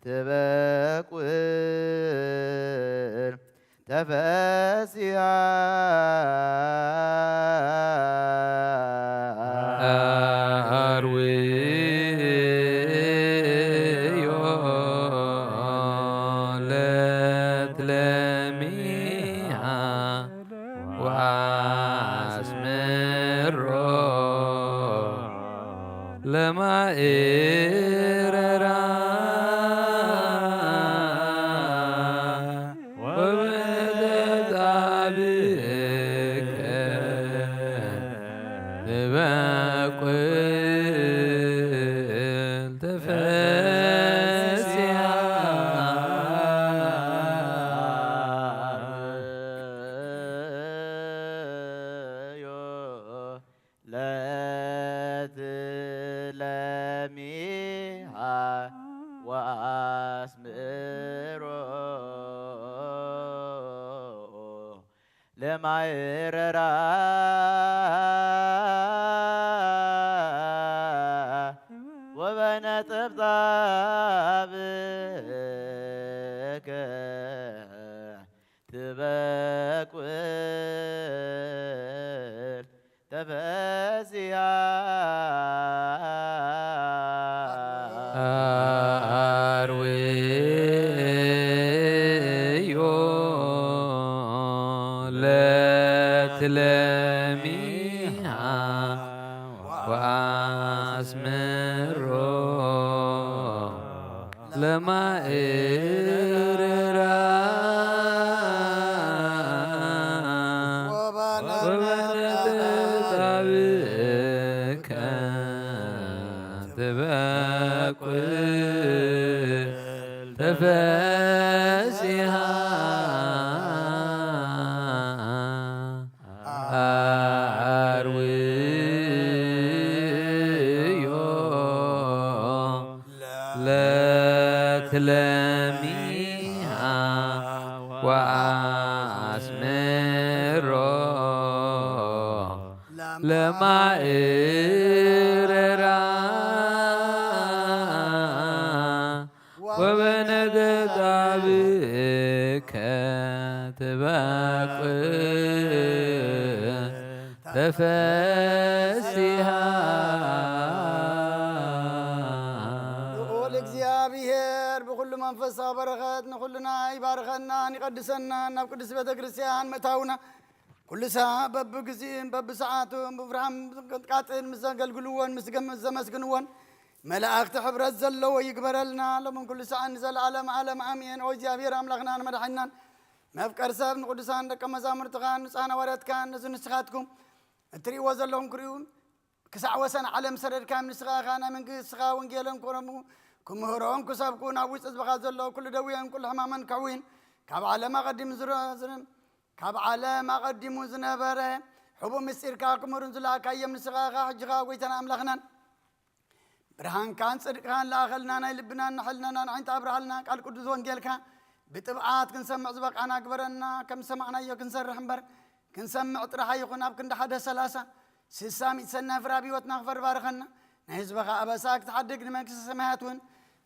ትበቁል ተፈስያ። አርዌዮ ለትለሚሃ ወአስምሮ ለማእረራ ወበተጣብከ ትበቁል ተፈስያ። ለትለሚሃ ወአስምሮ ለማይረራ ወበነጠብጣብከ ትበቁል ተፈሲያ አርዌዮ ለትለሚሃ ወአስምሮ ለማእረራ ወበነጠብጣብከ ትበቁል ተፈሲሃ አርውዮ ለትለሚሃ ወአስምሮ ለማእረራ ወበነጠብጣብከ ትበቁል ተፈሲሃ። ልዑል እግዚኣብሔር ብኹሉ መንፈሳዊ በረኸት ንኹልና ይባርኸናን ይቐድሰናን። ናብ ቅድስት ቤተ ክርስቲያን ምእታውና ኩሉ ሳዕ በብግዚእን በብሰዓቱን ብፍርሃን ቅንጥቃጥን ምስ ዘገልግልዎን ምስ ገም-፣ ዘመስግንዎን መላእኽቲ ሕብረት ዘለዎ ይግበረልና፣ ሎምን ኩሉ ሳዕን ንዘለዓለም ዓለም ኣሜን። ኦ እግዚኣብሔር ኣምላኽናን መድሓኒናን መፍቀር ሰብ ንቅዱሳን ደቀ መዛሙርትኻን ንጹሓን ሃዋርያትካን ነዚ ንስኻትኩም እትርእይዎ ዘለኹም ክርእዩ ክሳዕ ወሰን ዓለም ሰደድካዮም። ንስኻ ኢኻ ናይ መንግስትኻ ወንጌልን ክረሙ ክምህሮን ክሰብኩ ናብ ውሽጢ ህዝብኻ ዘሎ ኩሉ ደዌን ኩሉ ሕማምን ከሕውይን ካብ ዓለም ኣቐዲሙ ዝረ-፣ ዝረ-፣ ካብ ዓለም ኣቐዲሙ ዝነበረ ሕቡእ ምስጢርካ ክምህሩን ዝለኣካዮም ንስኻ ኢኻ። ሕጂ ኸኣ ጎይታን ኣምላኽናን ብርሃንካን ጽድቅካን ለኣኸልና፣ ናይ ልብናን ናይ ሕልናናን ኣዒንቲ ኣብርሃልና፣ ቃል ቅዱስ ወንጌልካ ብጥብዓት ክንሰምዕ ዝበቃና ግበረና፣ ከም ዝሰማዕናዮ ክንሰርሕ እምበር ክንሰምዕ ጥራሕ ኣይኹን። ኣብ ክንዲ ሓደ ሰላሳ ስሳ ሚእቲ ሰናይ ፍረ ኣብ ህይወትና ክፈሪ ባርኸና። ናይ ህዝብኻ ኣበሳ ክትሓድግ ንመንግስቲ ሰማያት እውን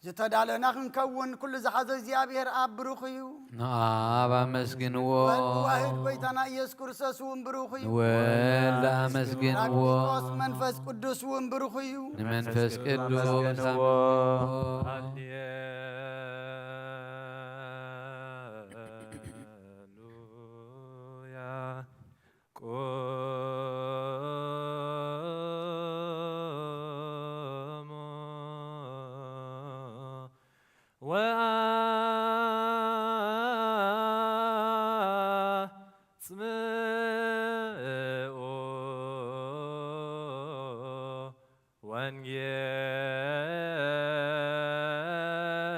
ዝተዳለና ክንከውን ኩሉ ዝሓዞ እግዚኣብሔር ኣብ ብሩኽ እዩ። ንኣብ ኣመስግንዎ። ወልድ ዋህድ ጎይታና ኢየሱስ ክርስቶስ እውን ብሩኽ እዩ። ንወልድ ኣመስግንዎ። ጳራቅሊጦስ መንፈስ ቅዱስ እውን ብሩኽ እዩ። ንመንፈስ ቅዱስ ኣመስግንዎ። ሃሌሉያ። ቁሙ ወአጽምዑ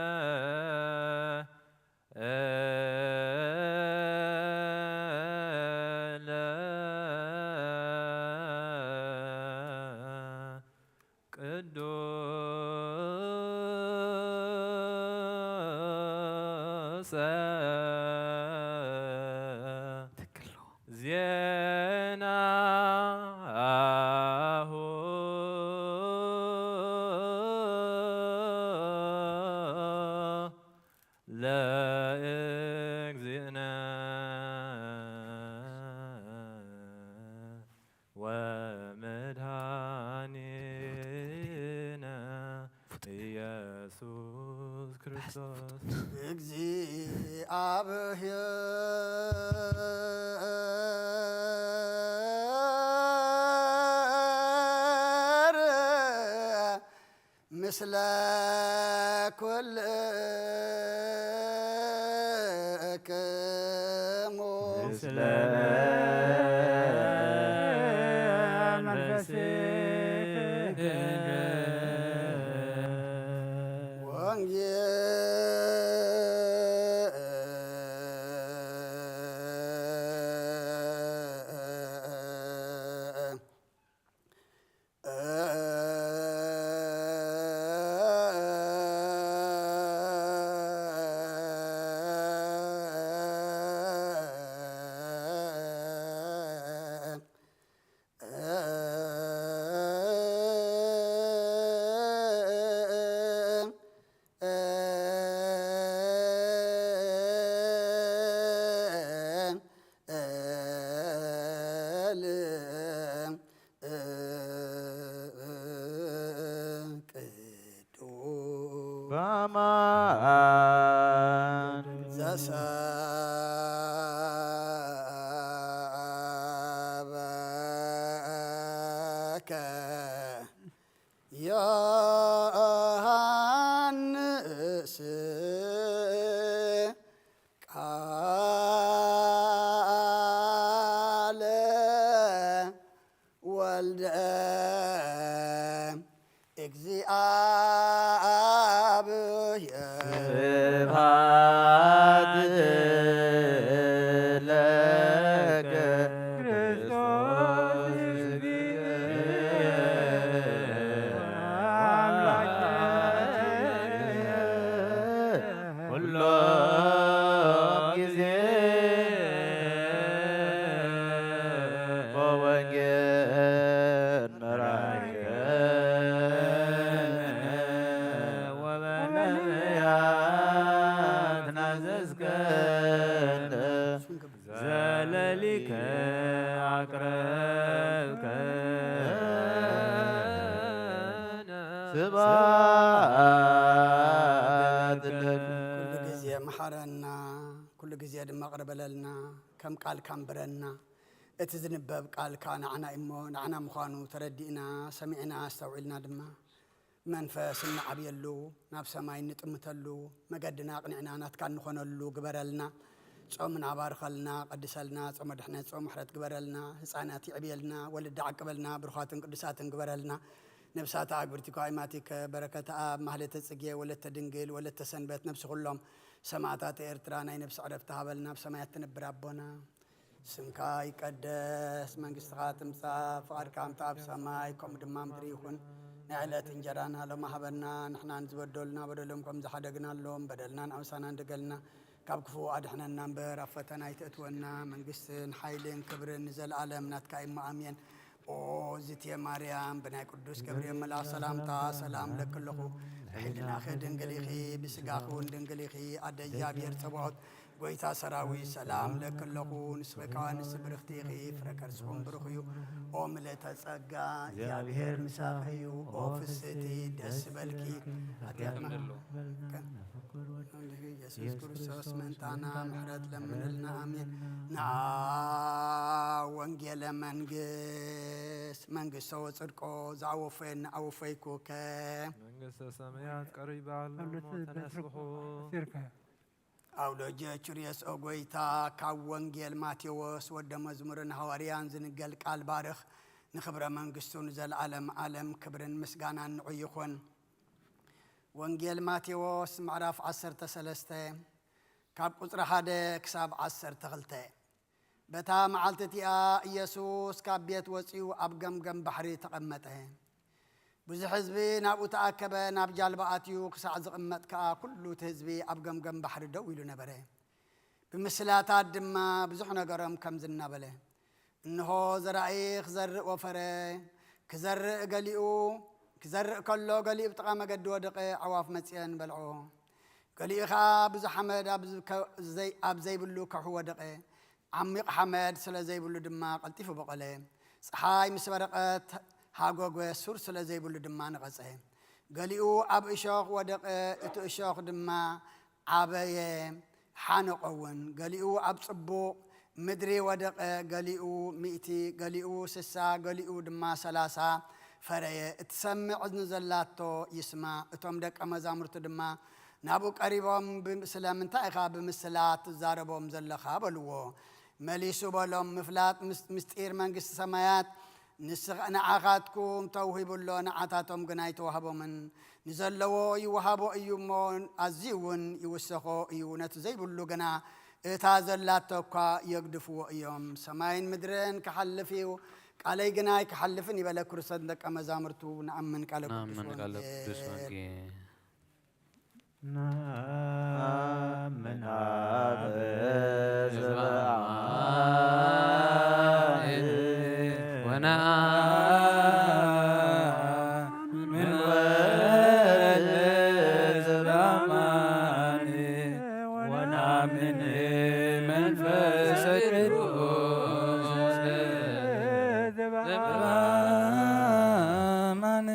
ወንጌል ቅዱስ ትክክል ነው። ዜናሁ ለእግዚእነ ወመድኃኒነ ኢየሱስ ክርስቶስ። እግዚአብሔር ምስለ ኩልክሙ። ምስለ መንፈስከ። ወንጌል በአማን ዘሰበከ ዮሃንስ ቃለ ወልደ እግዚአብሔር። ስብሐት ለከ ክርስቶስ እግዚእነ ወአምላክነ ኩሎ ጊዜ ወወንጌል መራሕከነ ወበነቢያት ናዘዝከነ ዘለሊከ ኣቅረብከነ ስብሐት ለከ። ኩሉ ግዜ መሓረና፣ ኩሉ ግዜ ድማ ቅርበለልና፣ ከም ቃልካ ኣንብረና። እቲ ዝንበብ ቃልካ ንዓና እሞ ንዓና ምዃኑ ተረዲእና፣ ሰሚዕና፣ ኣስተውዒልና ድማ መንፈስ እናዓብየሉ፣ ናብ ሰማይ እንጥምተሉ፣ መገድና ኣቕኒዕና ናትካ እንኾነሉ ግበረልና። ጾምና ባርኸልና፣ ቀድሰልና፣ ጾመ ድሕነት፣ ጾመ ምሕረት ግበረልና። ህፃናት ይዕብየልና፣ ወለዲ ዓቅበልና፣ ብሩኻትን ቅዱሳትን ግበረልና። ነብሳት ኣግብርቲኳ ኢማቲከ በረከተ ኣብ ማህሌተ ጽጌ ወለተ ድንግል ወለተ ሰንበት ነብሲ ኩሎም ሰማዕታት ኤርትራ ናይ ነብሲ ዕረፍቲ ሃበልና። ኣብ ሰማያት ትነብር ኣቦና ስምካ ይቀደስ፣ መንግስትኻ ትምጻእ፣ ፍቓድካ ከምቲ ኣብ ሰማይ ከምኡ ድማ ምድሪ ይኹን። ናይ ዕለት እንጀራና ሎሚ ሃበና፣ ንሕናን ዝበደሉና በደሎም ከም ዝሓደግናሎም በደልናን ኣምሳናን ደገልና ካብ ክፉእ ኣድሕነና እምበር ኣብ ፈተና ኣይተእትወና። መንግስትን ሓይልን ክብርን ንዘለኣለም ናትካ እዩ እሞ ኣሜን። ኦ እዝትየ ማርያም ብናይ ቅዱስ ገብርኤል መልኣኽ ሰላምታ ሰላም ለኪ ኣለኹ። ብሕልናኺ ድንግል ኢኺ፣ ብስጋኺ እውን ድንግል ኢኺ። ኣደ እግዚኣብሔር ጸባኦት ጎይታ ሰራዊት ሰላም ለኪ ኣለኹ። ንስኺ ከኣ ንስቲ ብርኽቲ ኢኺ፣ ፍረ ከርስኹም ብሩኽ እዩ። ኦ ምልእተ ጸጋ እግዚኣብሔር ምሳኺ እዩ። ኦ ፍስቲ ደስ በልኪ። ኣትያትና ኢየሱስ ክርስቶስ መንታና ምሕረት ለምንልና ኣሜን። ንዓ ወንጌለ መንግስት መንግስቶ ወጽድቆ ዝኣወፈየኒ ኣወፈይኩከ። መንግስተ ሰማያት ቀሪባ ኣሎ እሞ ተነስሑ። ኣውሎጀ ቹርየስ ኦ ጎይታ ካብ ወንጌል ማቴዎስ ወደ መዝሙርን ሃዋርያን ዝንገል ቃል ባርኽ። ንኽብረ መንግስቱ ንዘለዓለም ዓለም ክብርን ምስጋናን ንዑ ይኹን። ወንጌል ማቴዎስ ምዕራፍ ዓሰርተ ሰለስተ ካብ ቁጽሪ ሓደ ክሳብ ዓሰርተ ክልተ። በታ መዓልቲ እቲኣ ኢየሱስ ካብ ቤት ወጺኡ ኣብ ገምገም ባሕሪ ተቐመጠ። ብዙሕ ህዝቢ ናብኡ ተኣከበ፣ ናብ ጃልባ ኣትዩ ክሳዕ ዝቕመጥ ከኣ ኩሉ እቲ ህዝቢ ኣብ ገምገም ባሕሪ ደው ኢሉ ነበረ። ብምስላታት ድማ ብዙሕ ነገሮም ከምዚ እናበለ፣ እንሆ ዘራኢ ክዘርእ ወፈረ። ክዘርእ ገሊኡ ክዘርእ ከሎ ገሊኡ ብጥቓ መገዲ ወደቐ፣ ኣዕዋፍ መጺአን በልዖ። ገሊኡ ኸኣ ብዙሕ ሓመድ ኣብ ከ- ዘይ- ኣብ ዘይብሉ ከውሒ ወደቐ። ዓሚቕ ሓመድ ስለ ዘይብሉ ድማ ቀልጢፉ በቖለ። ጸሓይ ምስ በረቐት ሃጎገ፣ ሱር ስለ ዘይብሉ ድማ ነቐጸ። ገሊኡ ኣብ እሾኽ ወደቐ፣ እቲ እሾኽ ድማ ዓበየ፣ ሓነቖ እውን። ገሊኡ ኣብ ጽቡቕ ምድሪ ወደቐ፣ ገሊኡ ሚእቲ፣ ገሊኡ ስሳ፣ ገሊኡ ድማ ሰላሳ ፈረየ። እትሰምዕ እዝኒ ዘላቶ ይስማዕ። እቶም ደቀ መዛሙርቱ ድማ ናብኡ ቀሪቦም፣ ብ- ስለምንታይ ኢኻ ብምስላ ትዛረቦም ዘለኻ? በልዎ። መሊሱ በሎም፣ ምፍላጥ ምስ- ምስጢር መንግስቲ ሰማያት ንስኻ- ንዓኻትኩም ተውሂቡ ኣሎ፣ ንዓታቶም ግና ኣይተዋህቦምን። ንዘለዎ ይወሃቦ እዩ እሞ ኣዝዩ እውን ይውሰኾ እዩ። ነቲ ዘይብሉ ግና እታ ዘላቶ እኳ የግድፍዎ እዮም። ሰማይን ምድርን ክሓልፍ እዩ፣ ቃለይ ግና ኣይክሓልፍን እዩ በለ። ክርስቶስ ንደቀ መዛሙርቱ ንኣምን ቃለ ቅዱስ ንኣምን ቃለ ቅዱስ ወንጌል። ወንጌል። ነአምን አብ ዘበአማን ወነአምን ወልድ ዘበአማን ወነአምን መንፈስ ቅዱስ ዘበአማን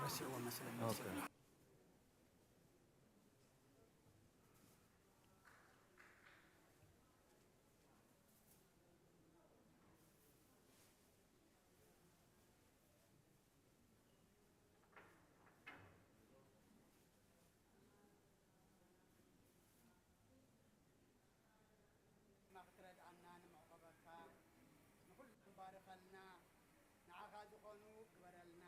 ረሲዕዎ መስለኒ። ኦኬ። ንዓኻ ክትረድኣና ንምዕቆበካ፣ ንኹሉ ባርኸልና፣ ንዓኻ ዝኾኑ ግበረልና።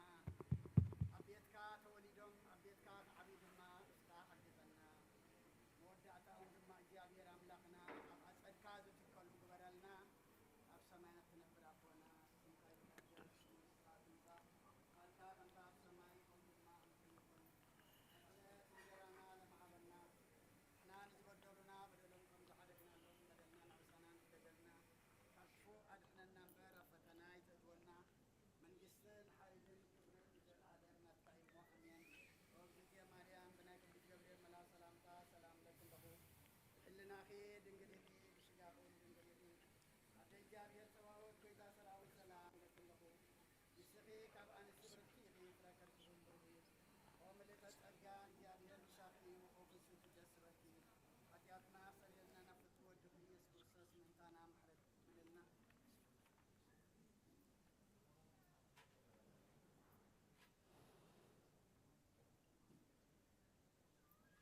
ኣብ ቤትካ ተወሊዶም ኣብ ቤትካ ክዓብዩ ድማ እስኻ ሓግዘና። መወዳእታኦም ድማ እግዚኣብሔር ኣምላኽና ኣብ ኣጸድካ ዝትከሉ ግበረልና። ኣብ ሰማያት ትነብር ኣቦና፣ ስምካ ይትቀደስ፣ መንግስትካ ትምጻእ፣ ፍቃድካ ከምታ ኣብ ሰማይ ከምኡ ድማ ኣብ ምድሪ ይኹን። ዕለት እንጀራና ለመሃበና፣ ንሕና ንዝበደሉና በደሎም ከም ዝሓደግናሎም በደልና ንዕሳናን ክደገልና፣ ካብ ክፉእ ኣድሕነና እምበር ኣብ ፈተና ኣይተእትወና። መንግስትን ሓይልን ክብርን ንዘለኣለም ናትካ እዩ እሞ፣ ኣሜን። ኦ እግዝእትየ ማርያም፣ ብናይ ቅዱስ ገብርኤል መልኣኽ ሰላምታ ሰላም እለኪ ኣለኹ። ብሕልናኺ ድንግል ኢኺ፣ ብስጋኺ እውን ድንግል ኢኺ። ኣደ እግዚኣብሔር ጸባኦት፣ ጎይታ ሰራዊት፣ ሰላም እለኪ ኣለኹ። ንስኺ ካብ ኣንስቲ ብርክቲ ኢኺ፣ ፍረ ከርስኺ እውን ብሩኽ እዩ። ኦ ምልእተ ጸጋ፣ እግዚኣብሔር ምሳኺ እዩ፣ ኦ ፍስሕቲ ደስ ይበልኪ። ሓጢኣትና ኣስተሰርየልና፣ ናብ ፍትሒ ወድኺ ኢየሱስ ክርስቶስ ምእንታና ምሕረት ይግበረልና።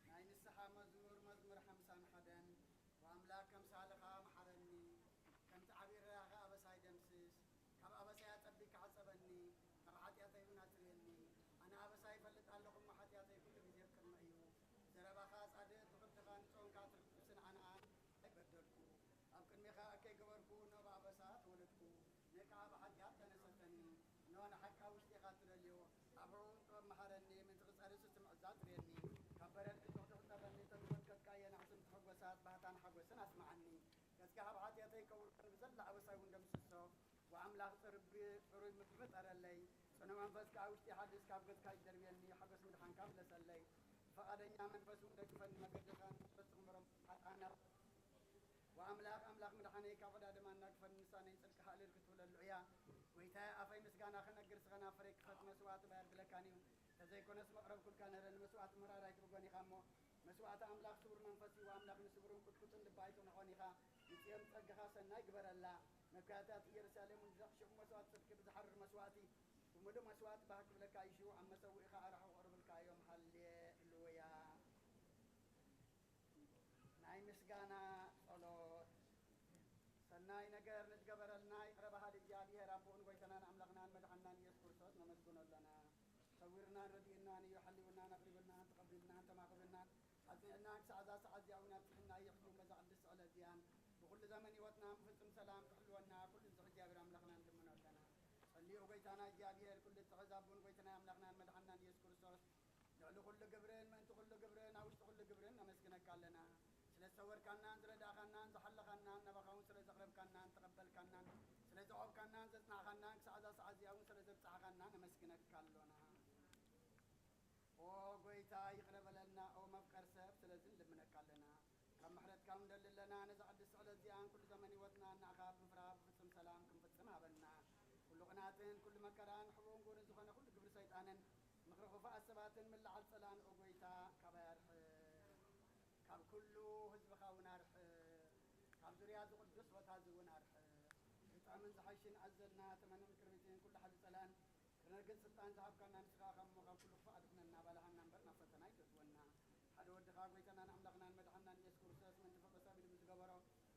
ናይ ንስሓ መዝሙር፣ መዝሙር ሓምሳን ሓደን። ወኣምላክ፣ ከም ሳልኻ መሓረኒ፣ ከምቲ ዓብዪ ርህራኸ ኣበሳይ ደምስስ። ካብ ኣበሳይ ኣጸቢቅካ ሕጸበኒ፣ ካብ ሓጢኣተይ እውን ኣጽርየኒ። ኣነ ኣበሳይ ይፈልጥ ኣለኹ እሞ፣ ሓጢኣተይ ኩሉ ግዜ ኣብ ቅድመይ እዩ። ብዘረባኻ ጻድቕ፣ ብፍርድኻ ንጽዮንካ ትርጉም ስንዓንኣ ኣይበደልኩ። ኣብ ቅድሜኻ እከይ ገበርኩ፣ እነሆ ብኣበሳ ተወለድኩ። ንእካ ብሓጢኣት ተነሰተኒ፣ እነሆ ንሓቂ ኣብ ውሽጢኻ እትደልዮ። ኣብ ሕቡን ጥበብ መሃረኒ፣ ምእንቲ ክጸርስ እቲ ምዕዛ ኣጽርየኒ። ካብ በረድ ብትኹቲ ሕጸበኒ፣ እተን ዝወድቀትካየን ኣዕጽምቲ ሕጎሳት ባህታን ሓጎስን ኣስምዓኒ። ገጽካ ካብ ሓጢኣተይ ከውርዶ፣ ንብዘላ ኣበሳይ እውን ደምስሶ። ወኣምላኽ ጽርቢ-፣ ጽሩይ ምግቢ ጠረለይ፣ ጽኑዕ መንፈስ ከኣ ውሽጢ ሓድስ። ካብ ገጽካ ይደርብየኒ፣ ሓጎስ ምድሓንካ ምለሰለይ። ብፈቓደኛ መንፈስ እውን ደግፈኒ፣ መገድኻ ንመንፈስ ትኽምሮም ሓጥኣና። ወኣምላኽ፣ ኣምላኽ ምድሓነይ፣ ካብ ዕዳ ድማ ኣናግፈኒ፣ ንሳ ናይ ጽድቅኻ እልል ክትብለሉ እያ። ጐይታየ፣ ኣፈይ ምስጋና ክነግር፣ ስኸና ፍረይ ክፈት፣ መስዋዕቲ ባይ ኣይብለካን እዩ። እንተዘይኮነስ መቕረብኩልካ ነይረ፣ ንመስዋዕቲ ምራር ኣይትብጎን ኢኻ እሞ። መስዋዕቲ ኣምላኽ ስዉር መንፈስ እዩ፣ ኣምላኽ ንስዉርን ቁጥቁጥን ልቢ ኣይትንዖን ኢኻ። ንጽዮን ጸጋኻ ሰናይ ግበረላ። መካያታት ኢየሩሳሌም እውን ዝዘቕሽዑ መስዋዕቲ ጽድቂ ብዝሓርር መስዋዕቲ ብምሉእ መስዋዕቲ ባህ ክብለካ እዩ። ሽዑ ኣብ መሰውኢኻ ኣራሑ ክቕርብልካ እዮም። ሃሌሉያ። ናይ ምስጋና ጸሎት። ሰናይ ነገር ንዝገበረልና ይቕረ በሃሊ እግዚኣብሔር ኣቦኡን ጐይታናን ኣምላኽናን መድሓንናን ኢየሱስ ክርስቶስ ነመስግኖ ኣለና። ሰዊርናን ረዲኡናን እዩ፣ ሓልዩናን ኣቕሪቡልናን ተቐቢሉናን ተማኽብልናን ኣጽኒዕናን ክሳዕ እዛ ሰዓት እዚኣ እውን ኣብጺሑና እዩ። ሕጂ እውን በዛ ቅድስቲ ዕለት እዚኣን ብኹሉ ዘመን ህይወትና ብፍጹም ሰላም ክሕልወና ኩሉ ዝኽእል እግዚኣብሔር ኣምላኽና ንልምኖ ኣለና። ጸልዩ ጐይታና እግዚኣብሔር ኩሉ እትሕዝ ኣቦን ጐይታና ኣምላኽናን መድሓንናን ኢየሱስ ክርስቶስ ልዕሊ ኩሉ ግብርን ምእንቲ ኩሉ ግብርን ኣብ ውሽጢ ኩሉ ግብርን ነመስግነካ ኣለና። ስለ ዝሰወርካናን ዝረዳእካናን ዝሓለኻናን ናባኻ እውን ስለ ዘቕረብካናን ተቐበልካናን ስለ ዘቖምካናን ዘጽናዕካናን ክሳዕ እዛ ሰዓት እዚኣ እውን ስለ ዘብጻሕካና ነመስግነካ ኣሎና። ኦ ጐይታ ይቕረ በለልና፣ ኦ መፍቀር ሰብ፣ ስለዚ ንልምነካ ኣለና። ካብ ምሕረትካ እውን ንደሊ ኣለና፣ ነዛ ቅድስቲ ዕለት እዚኣን ኩሉ ዘመን ህይወትና ንኣኻ ብምፍራህ ብፍጹም ሰላም ክንፍጽም ሃበና። ኩሉ ቅናትን ኩሉ መከራን ሕቡእን ግብርን ዝኾነ ኩሉ ግብሪ ሰይጣንን ምኽሪ ክፉኣት ሰባትን ምልዓል ጸላእን ኦ ጐይታ ካባይ ኣርሕቕ። ካብ ኩሉ ህዝብኻ እውን ኣርሕቕ። ካብ ዙርያ እዚ ቅዱስ ቦታ እዚ እውን ኣርሕቕ። ዝጥዕምን ዝሓይሽን ኣዘልና ተመንን ቅርቢትን ኩሉ ሓዚ ጸላእን ክነግጽ ስልጣን ዝሃብካና ንስኻ ካብ እሞ ካብ ኩሉ ክፉእ ኣድሕነና፣ ባልሃና እምበር ናብ ፈተና ኣይተእትወና። ሓደ ወድኻ ጐይታናን ኣምላኽናን መድሓንናን ኢየሱስ ክርስቶስ ምእንቲ ፍቕሪ ሰብ ኢሉ ብዝገበሮ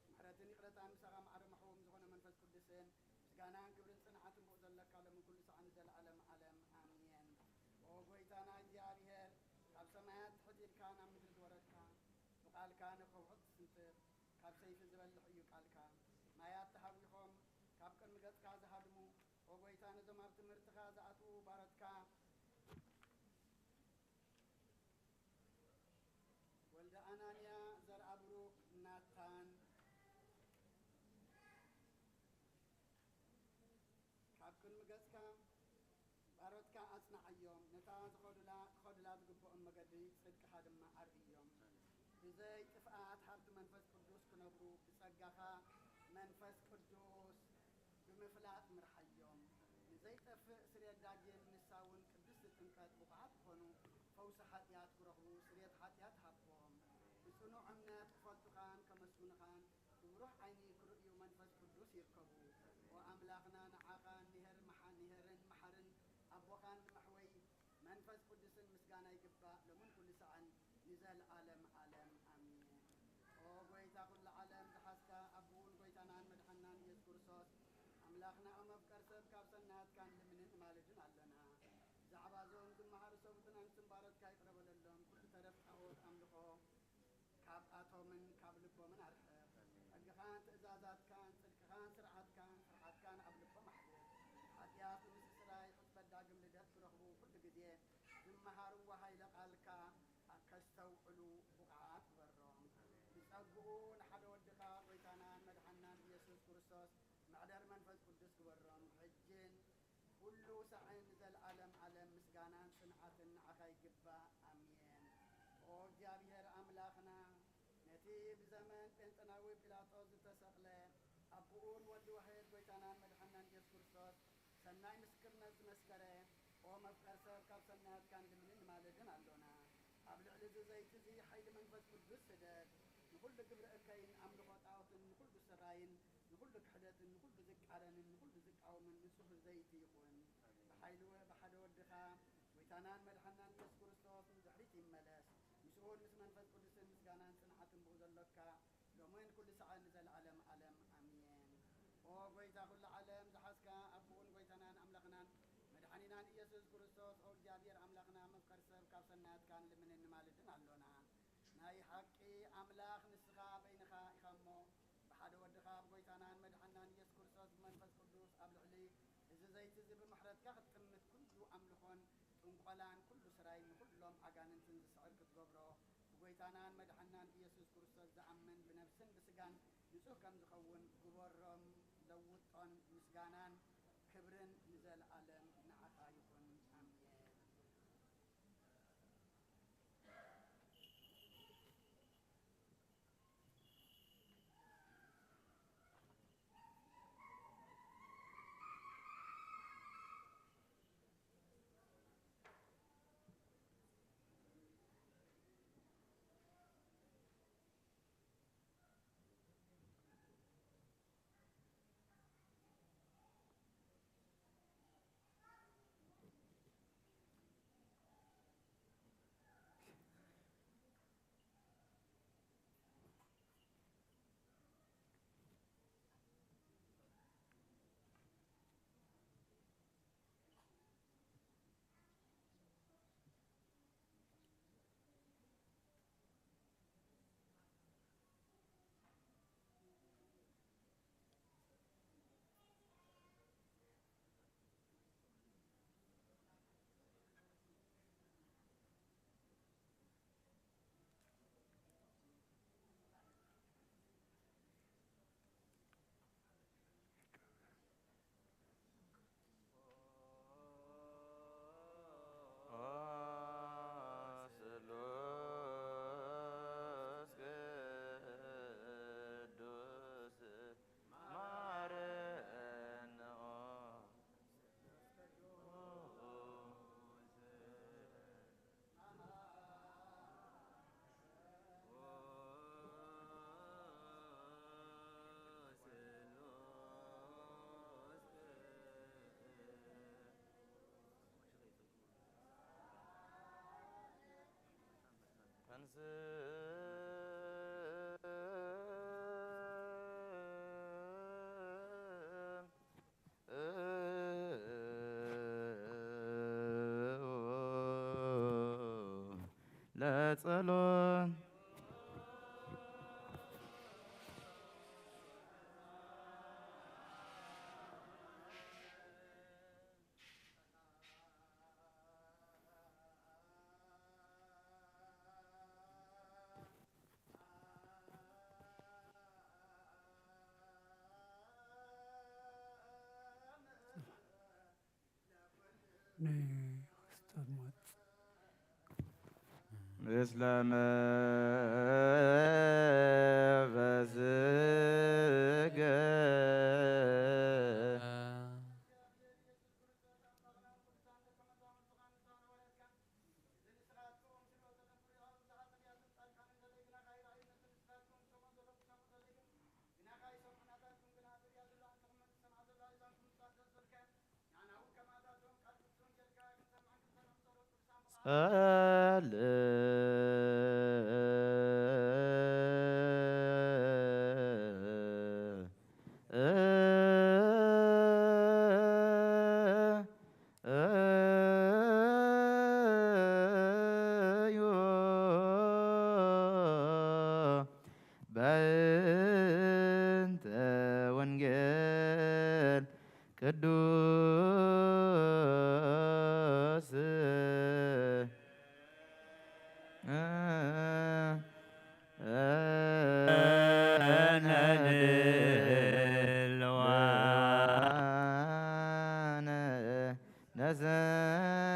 ምሕረትን ይቕረታን ምሳኻ ማዕረ መሕቦም ዝኾነ መንፈስ ቅዱስን ምስጋናን ክብርን ጽንዓትን ብኡ ዘለካ ሎምን ኩሉ ሰዓት ንዘለዓለም ዓለም ኣሜን። ኦ ጐይታና እግዚኣብሔር፣ ካብ ሰማያት ትሕት ኢልካ ናብ ምድሪ ዝወረድካ፣ ብቓልካ ንከውሒ ትስንጥቕ፣ ካብ ሰይፊ ዝበልሕ እዩ ቃልካ። ማያት ተሃዊኾም ካብ ቅድሚ ገጽካ ዝሃድሙ፣ ኦ ጐይታ፣ ነዞም ኣብ ትምህርትኻ ዝኣትዉ ባሮትካ ወልደ ኣናንያ፣ ዘርኣ ብሩክ፣ ናታን፣ ካብ ቅድሚ ገጽካ ባሮትካ ኣጽንዓዮም፣ ነታ ዝኸዱላ፣ ክኸዱላ ዝግብኦም መገዲ ጽድቅኻ ድማ ኣርእዮም። ብዘይ ጥፍኣት ሃብቲ መንፈስ ቅዱስ ክነብሩ፣ ብጸጋኻ መንፈስ ቅዱስ ብምፍላጥ ምርሓዮም። ንዘይጠፍእ ስርየት ዳግም፣ ንሳ እውን ቅድስቲ ጥምቀት፣ ብኳ ሓጢኣት ክረኽቡ ስርየት ሓጢኣት ሃቦም። ብጽኑዕ እምነት ክፈልጡኻን ከመስግኑኻን ብብሩህ ዓይኒ ክርእዩ መንፈስ ቅዱስ ይርከቡ። ኦ ኣምላኽና፣ ንዓኻ ንሄር መሓ-፣ ንሄርን መሓርን ኣቦኻን መሕወይ መንፈስ ቅዱስን ምስጋና ይግባእ፣ ሎምን ኩሉ ሰዓን ንዘለዓለም ዓለም። ኣሜን። ኦ ጎይታ ኩሉ ዓለም ዝሓዝካ ኣቦውን ጎይታናን መድሓናን ኢየሱስ ክርስቶስ፣ ኣምላኽና፣ ኦ መፍቀር ሰብ፣ ካብ ሰናያትካ ንልምንን ንማልድን ኣሎና። ብዛዕባ እዞም ዝመሃሩ ሰብኡትን ኣንስትን ባሮትካ ይቕረ በለሎም። ኩሉ ተረፍ ጣዖት ኣምልኾ ካብኣቶምን ካብ ልቦምን ኣርሕቕ። ሕግኻን ትእዛዛትካን ጽድቅኻን ስርዓትካን ፍርሓትካን ኣብ ልቦም ኣሕድር። ሓጢኣት ንምስስራይ ሕጽበት ዳግም ልደት ክረኽቡ ኩሉ ግዜ ዝመሃርዎ ሃይለ ቃልካ ከስተውዕሉ ብቑዓት ግበሮም። ብጸግኡ ንሓደ ወድኻ ጎይታናን መድሓናን ኢየሱስ ክርስቶስ መዕደር መንፈስ ቅዱስ ግበሮም። ሕጅን ኩሉ ሳዕን ንዘለዓለም ዓለም ምስጋናን ጽንዓትን ንዓኻ ይግባእ። ኣሜን። ኦ እግዚኣብሔር ኣምላኽና፣ ነቲ ብዘመን ጴንጠናዊ ጲላጦስ ዝተሰቕለ ኣቦኡን ወዲ ዋሕድ ጎይታናን መድሓናን ኢየሱስ ክርስቶስ ሰናይ ምስክርነት ዝመስከረ፣ ኦ መፍቀር ሰብ፣ ካብ ሰናያትካ ንልምንን ንማልድን ኣሎና። ኣብ ልዕሊ እዚ ዘይቲ እዚ ሓይሊ መንፈስ ቅዱስ ስደድ። ንኹሉ ግብሪ እከይን ኣምልኾ ጣዖትን ንኹሉ ስራይን ንኹሉ ክሕደትን ንኹሉ ዝቃረንን ንኹሉ ዝቃወምን ንጹህ ዘይቲ ይኹን። ብሓይሊ ወ-፣ ብሓደ ወድኻ ጎይታናን መድሓናን ኢየሱስ ክርስቶስ ንድሕሪት ይመለስ። ምስኡን ምስ መንፈስ ቅዱስን ምስጋናን ጽንዓትን ብኡ ዘሎካ ሎምን ኩሉ ሰዓት ንዘለዓለም ዓለም ኣሜን። ኦ ጎይታ ኩሉ ዓለም ዝሓዝካ ኣቦኡን ጎይታናን ኣምላኽናን መድሓኒናን ኢየሱስ ክርስቶስ፣ ኦ እግዚኣብሔር ኣምላኽና መፍቀር ሰብ፣ ካብ ሰናያትካ ንልምንን ንማልድን ኣሎና። ናይ ሓቂ ኣምላኽ ንስኻ በይንኻ ኢኻ እሞ፣ ብሓደ ወድኻ ብጎይታናን መድሓናን ኢየሱስ ክርስቶስ ብመንፈስ ቅዱስ ኣብ ልዕሊ እዚ ዘይቲ እዚ ብምሕረትካ ክትጥምት ኩሉ ኣምልኾን ጥንቆላን ኩሉ ስራይ ንኹሎም ኣጋንንትን ዝስዕር ክትገብሮ፣ ብጎይታናን መድሓናን ኢየሱስ ክርስቶስ ዝኣምን ብነፍስን ብስጋን ንጹህ ከም ዝኸውን ግበሮም፣ ለውጦን። ምስጋናን ክብርን ንዘለኣለም ንዓኻ ይኹን። ኣሜን። ስሉስ ቅዱስ ማረነ። ለጸሎት። ንክርስቶስ ሞት። ምስለ መንፈስከ። ኣለ እዩ በእንተ ወንጌል ቅዱስ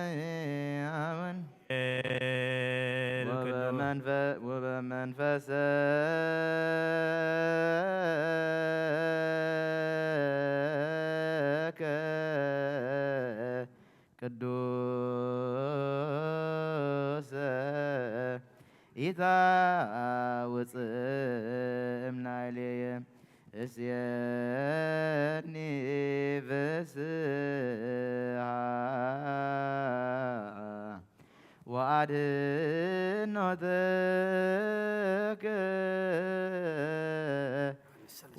ነዘያምን ወበመንፈ- ወበመንፈሰ ቅዱሰ ኢታውፅእ እምናይሌየ እስየኒ ፍስሃ ወአድኖተከ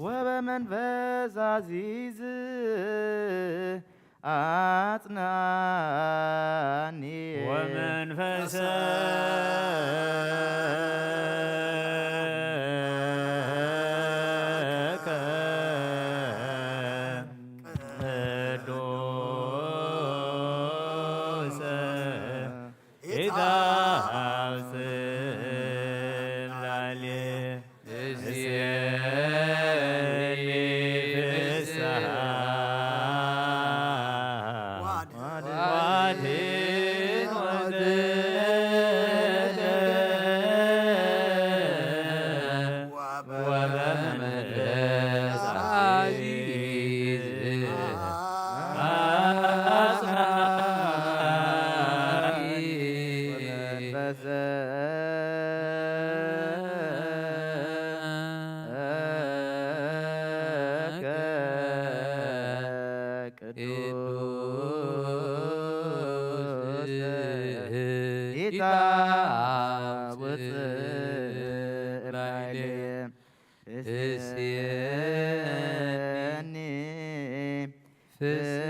ወበመንፈስ አዚዝ አጽናኒ ወመንፈሰ ቅዱስ ኢታውፅእ ላሌ እስየኒ ፍስሃ ወአድኖተከ ወበመንፈስ አዚዝ አጽናኒ ወመንፈሰ ቅዱስ ኢታውፅእ ላዕሌ እስየኒ ፍስሃ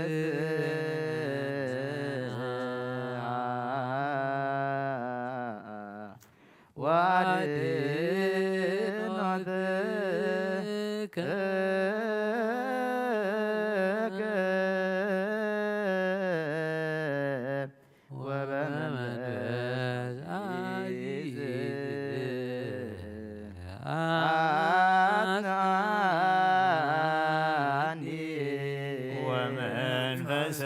ወአድኖተከ ወበመንፈስ አዚዝ አጽናኒ ወመንፈሰ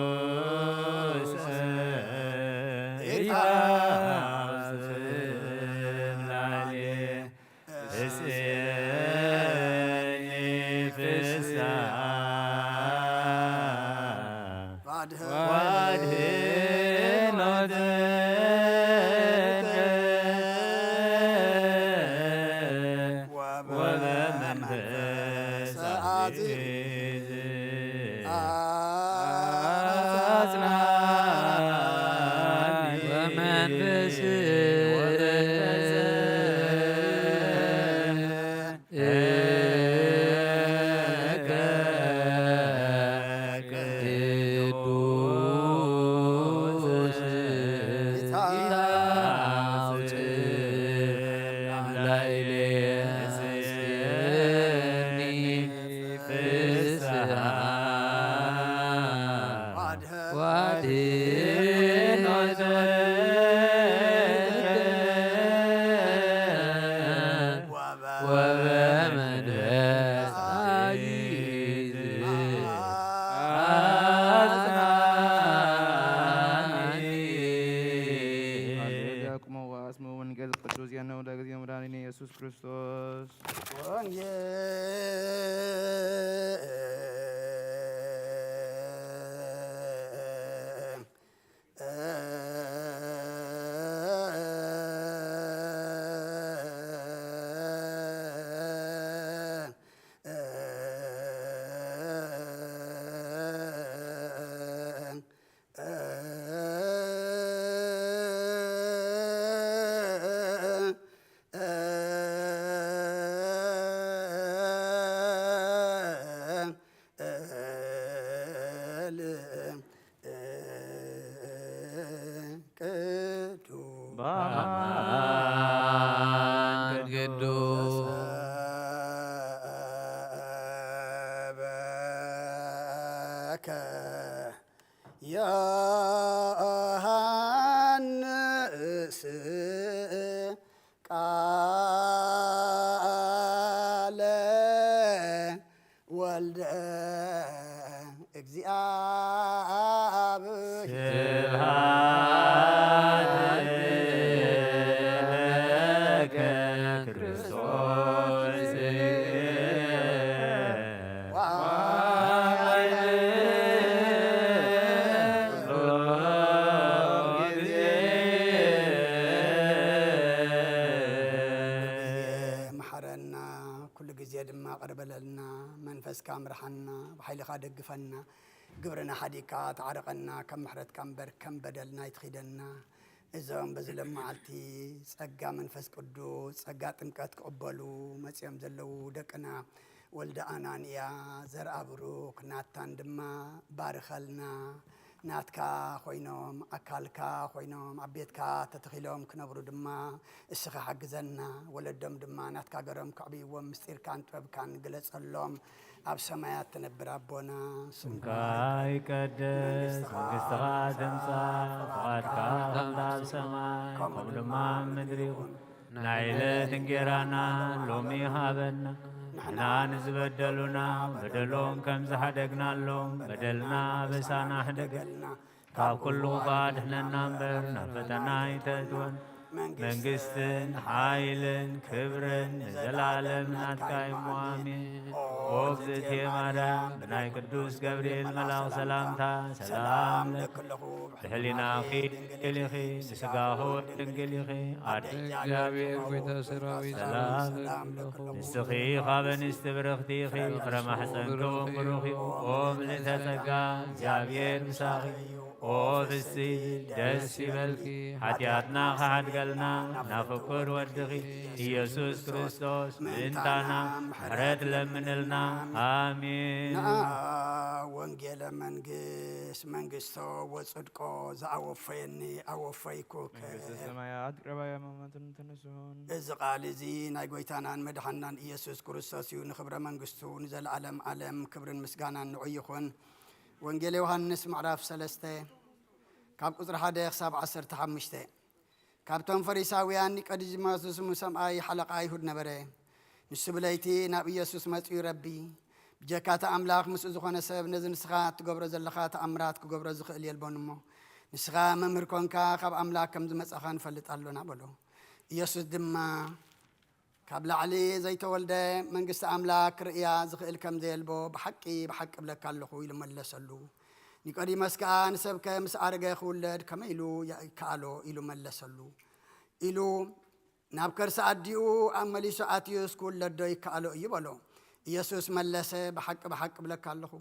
ቅዱስ ኢታውፅእ ላዕሌ እስየኒ ፍስሃ ወአድኖተከ ወበመንፈስ አዚዝ አጽናኒ ወመንፈስ ቅዱስ ኢታውፅእ ላዕሌ እስየኒ ዮሃንስ ቃለ ወልደ እግዚኣብሔር። ስብሐት ለከ ክርስቶስ። ኩሉ ግዜ መሓረና፣ ኩሉ ግዜ ድማ ቅር በለልና። መንፈስካ ምርሓና፣ ብሓይልኻ ደግፈና። ግብርና ሓዲግካ ተዓረቐና፣ ከም ምሕረትካ እምበር ከም በደልና ኣይትኺደና። እዞም በዚ ሎም መዓልቲ ጸጋ መንፈስ ቅዱስ፣ ጸጋ ጥምቀት ክቕበሉ መጺኦም ዘለዉ ደቅና ወልደ ኣናንያ፣ ዘርኣ ብሩክ፣ ናታን ድማ ባርኸልና። ናትካ ኮይኖም፣ ኣካልካ ኮይኖም፣ ኣብ ቤትካ ተተኺሎም ክነብሩ ድማ እስኻ ሓግዘና። ወለዶም ድማ ናትካ ገሮም ከዕብይዎም፣ ምስጢርካን ጥበብካን ግለጸሎም። ኣብ ሰማያት ትነብር ኣቦና፣ ስምካ ስምካ ይቀደስ፣ መንግስትኻ መንግስትኻ ትምጻእ፣ ትምጻእ፣ ፍቓድካ ፍቓድካ ከምታ ኣብ ሰማይ፣ ከምኡ ከምኡ ድማ ድማ ኣብ ምድሪ ይኹን። ናይ ዕለት እንጌራና ሎሚ ሃበና። ንሕና ንዝበደሉና በደሎም ከም ዝሓደግናሎም በደልና ኣበሳና ሕደገልና። ካብ ኩሉ ክፉእ ኣድሕነና እምበር ናብ ፈተና ኣይተእትወን። መንግስትን ሓይልን ክብርን ንዘለኣለም ናትካ እዩ እሞ ኣሜን። ኦ እግዝእትየ ማርያም፣ ብናይ ቅዱስ ገብርኤል መልኣኽ ሰላምታ ሰላም እለኪ ኣለኹ። ብሕሊናኺ ድንግል ኢኺ፣ ንስጋኺ እውን ድንግል ኢኺ። ኣደ እግዚኣብሔር ጎይታ ሰራዊት ሰላም ሰላም እለኪ። ንስኺ ካብ ኣንስቲ ብርኽቲ ኢኺ፣ ፍረ ማሕፀንኪ እውን ብሩኽ እዩ። ኦ ምልእተ ጸጋ፣ እግዚኣብሔር ምሳኺ እዩ። ኦ ፍስቲ ደስ ይበልኪ፣ ሓጢኣትና ክሓድገልና ናብ ፍቁር ወድኺ ኢየሱስ ክርስቶስ ምእንታና ምሕረት ለምንልና። ኣሜን። ንኣ ወንጌለ መንግስት መንግስቶ ወጽድቆ ዘኣወፈየኒ ኣወፈይኩክ። መንግስተ ሰማያት ቅረባያ መመትን ትንስሆን። እዚ ቃል እዚ ናይ ጎይታናን መድሓናን ኢየሱስ ክርስቶስ እዩ። ንኽብረ መንግስቱ ንዘለዓለም ዓለም ክብርን ምስጋናን ንዑ ይኹን። ወንጌል ዮሃንስ ምዕራፍ ሰለስተ ካብ ቁጽሪ ሓደ ክሳብ ዓሰርተ ሓሙሽተ። ካብቶም ፈሪሳውያን ኒቆዲሞስ ስሙ ሰምኣይ ሓለቓ ኣይሁድ ነበረ። ንሱ ብለይቲ ናብ ኢየሱስ መጺኡ፣ ረቢ፣ ብጀካ እቲ ኣምላኽ ምስኡ ዝኾነ ሰብ ነዚ ንስኻ እትገብሮ ዘለኻ ተኣምራት ክገብሮ ዝኽእል የልቦን እሞ፣ ንስኻ መምህር ኮንካ ካብ ኣምላኽ ከም ዝመጻኻ ንፈልጥ ኣሎና በሎ። ኢየሱስ ድማ፣ ካብ ላዕሊ ዘይተወልደ መንግስቲ ኣምላኽ ክርእያ ዝኽእል ከም ዘየልቦ ብሓቂ ብሓቂ እብለካ ኣለኹ ኢሉ መለሰሉ። ኒቆዲሞስ ከኣ፣ ንሰብከ ምስ ኣረገ ክውለድ ከመይ ኢሉ ይከኣሎ ኢሉ መለሰሉ። ኢሉ ናብ ከርሲ ኣዲኡ ኣብ መሊሱ ኣትዩስ ክውለድ ዶ ይከኣሎ እዩ በሎ። ኢየሱስ መለሰ፣ ብሓቂ ብሓቂ እብለካ ኣለኹ፣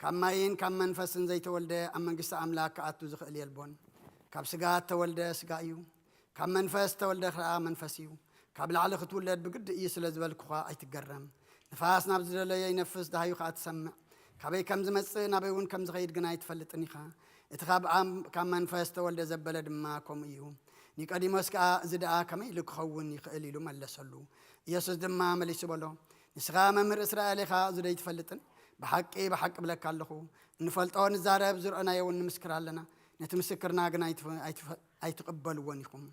ካብ ማይን ካብ መንፈስን ዘይተወልደ ኣብ መንግስቲ ኣምላኽ ክኣቱ ዝኽእል የልቦን። ካብ ስጋ እተወልደ ስጋ እዩ፣ ካብ መንፈስ እተወልደ ኸኣ መንፈስ እዩ። ካብ ላዕሊ ክትውለድ ብግዲ እዩ ስለ ዝበልኩኻ ኣይትገረም። ንፋስ ናብ ዝደለዮ ይነፍስ፣ ደሃዩ ኸኣ ትሰምዕ። ካበይ ከም ዝመጽእ ናበይ እውን ከም ዝኸይድ ግና ኣይትፈልጥን ኢኻ። እቲ ካብ ኣም-፣ ካብ መንፈስ እተወልደ ዘበለ ድማ ከምኡ እዩ። ኒቆዲሞስ ከኣ፣ እዚ ደኣ ከመይ ኢሉ ክኸውን ይኽእል? ኢሉ መለሰሉ። ኢየሱስ ድማ መሊሱ በሎ፣ ንስኻ መምህር እስራኤል ኢኻ፣ እዚ ዶ ኣይትፈልጥን? ብሓቂ ብሓቂ እብለካ ኣለኹ፣ እንፈልጦ ንዛረብ፣ ዝረኣናዮ እውን ንምስክር ኣለና፣ ነቲ ምስክርና ግን ኣይትፈ-፣ ኣይትፈ-፣ ኣይትቕበልዎን ኢኹም።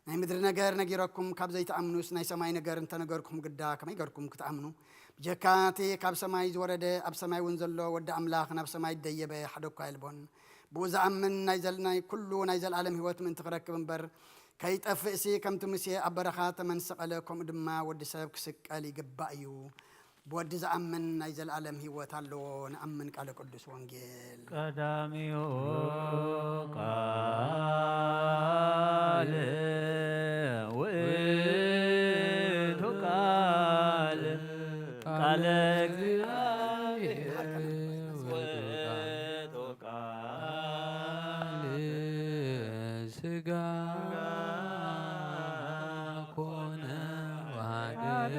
ናይ ምድሪ ነገር ነጊረኩም ካብ ዘይትኣምኑስ፣ ናይ ሰማይ ነገር እንተነገርኩም ግዳ ከመይ ገርኩም ክትኣምኑ? ብጀካ እቲ ካብ ሰማይ ዝወረደ፣ ኣብ ሰማይ እውን ዘሎ ወዲ ኣምላኽ ናብ ሰማይ ደየበ ሓደ እኳ የልቦን። ብኡ ዝኣምን ናይ ዘል-፣ ናይ ኩሉ ናይ ዘለኣለም ህይወት ምእንቲ ክረክብ እምበር፣ ከይጠፍእሲ ከምቲ ሙሴ ኣብ በረኻ ተመን ሰቐለ፣ ከምኡ ድማ ወዲ ሰብ ክስቀል ይግባእ እዩ። ብወዲ ዝኣምን ናይ ዘለኣለም ህይወት ኣለዎ። ንኣምን ቃለ ቅዱስ ወንጌል። ቀዳሚኡ ቃል ውእቱ ቃል፣ ቃለ እግዚኣብሔር ውእቱ ቃል ስጋ ኮነ ወሐደረ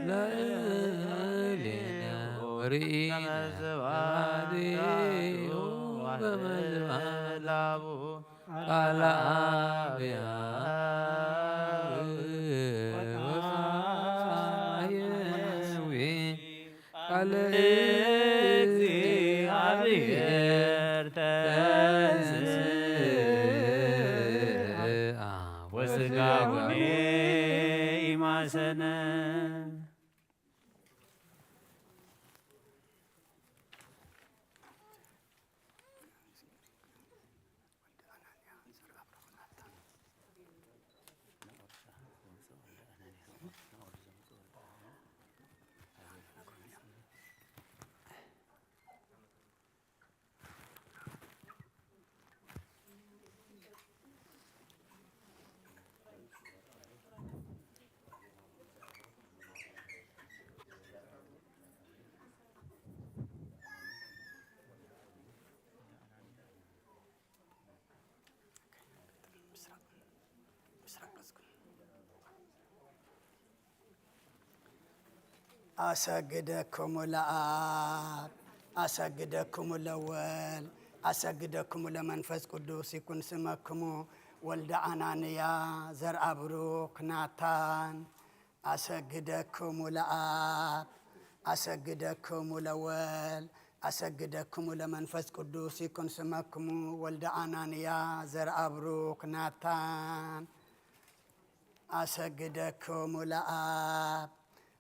ላዕሌነ ወርኢነ ስብሐቲሁ በመዝባላቡ ቃለ አብ ወጻ ቃለ ኣሰግደክሙ ለኣብ፣ ኣሰግደክሙ ለወል፣ ኣሰግደክሙ ለመንፈስ ቅዱስ ይኩን ስመክሙ። ወልደ ኣናንያ፣ ዘርአ ብሩክ፣ ናታን። ኣሰግደክሙ ለኣብ፣ ኣሰግደክሙ ለወል፣ ኣሰግደክሙ ለመንፈስ ቅዱስ ይኩን ስመክሙ። ወልደ ኣናንያ፣ ዘርአ ብሩክ፣ ናታን። ኣሰግደክሙ ለኣብ፣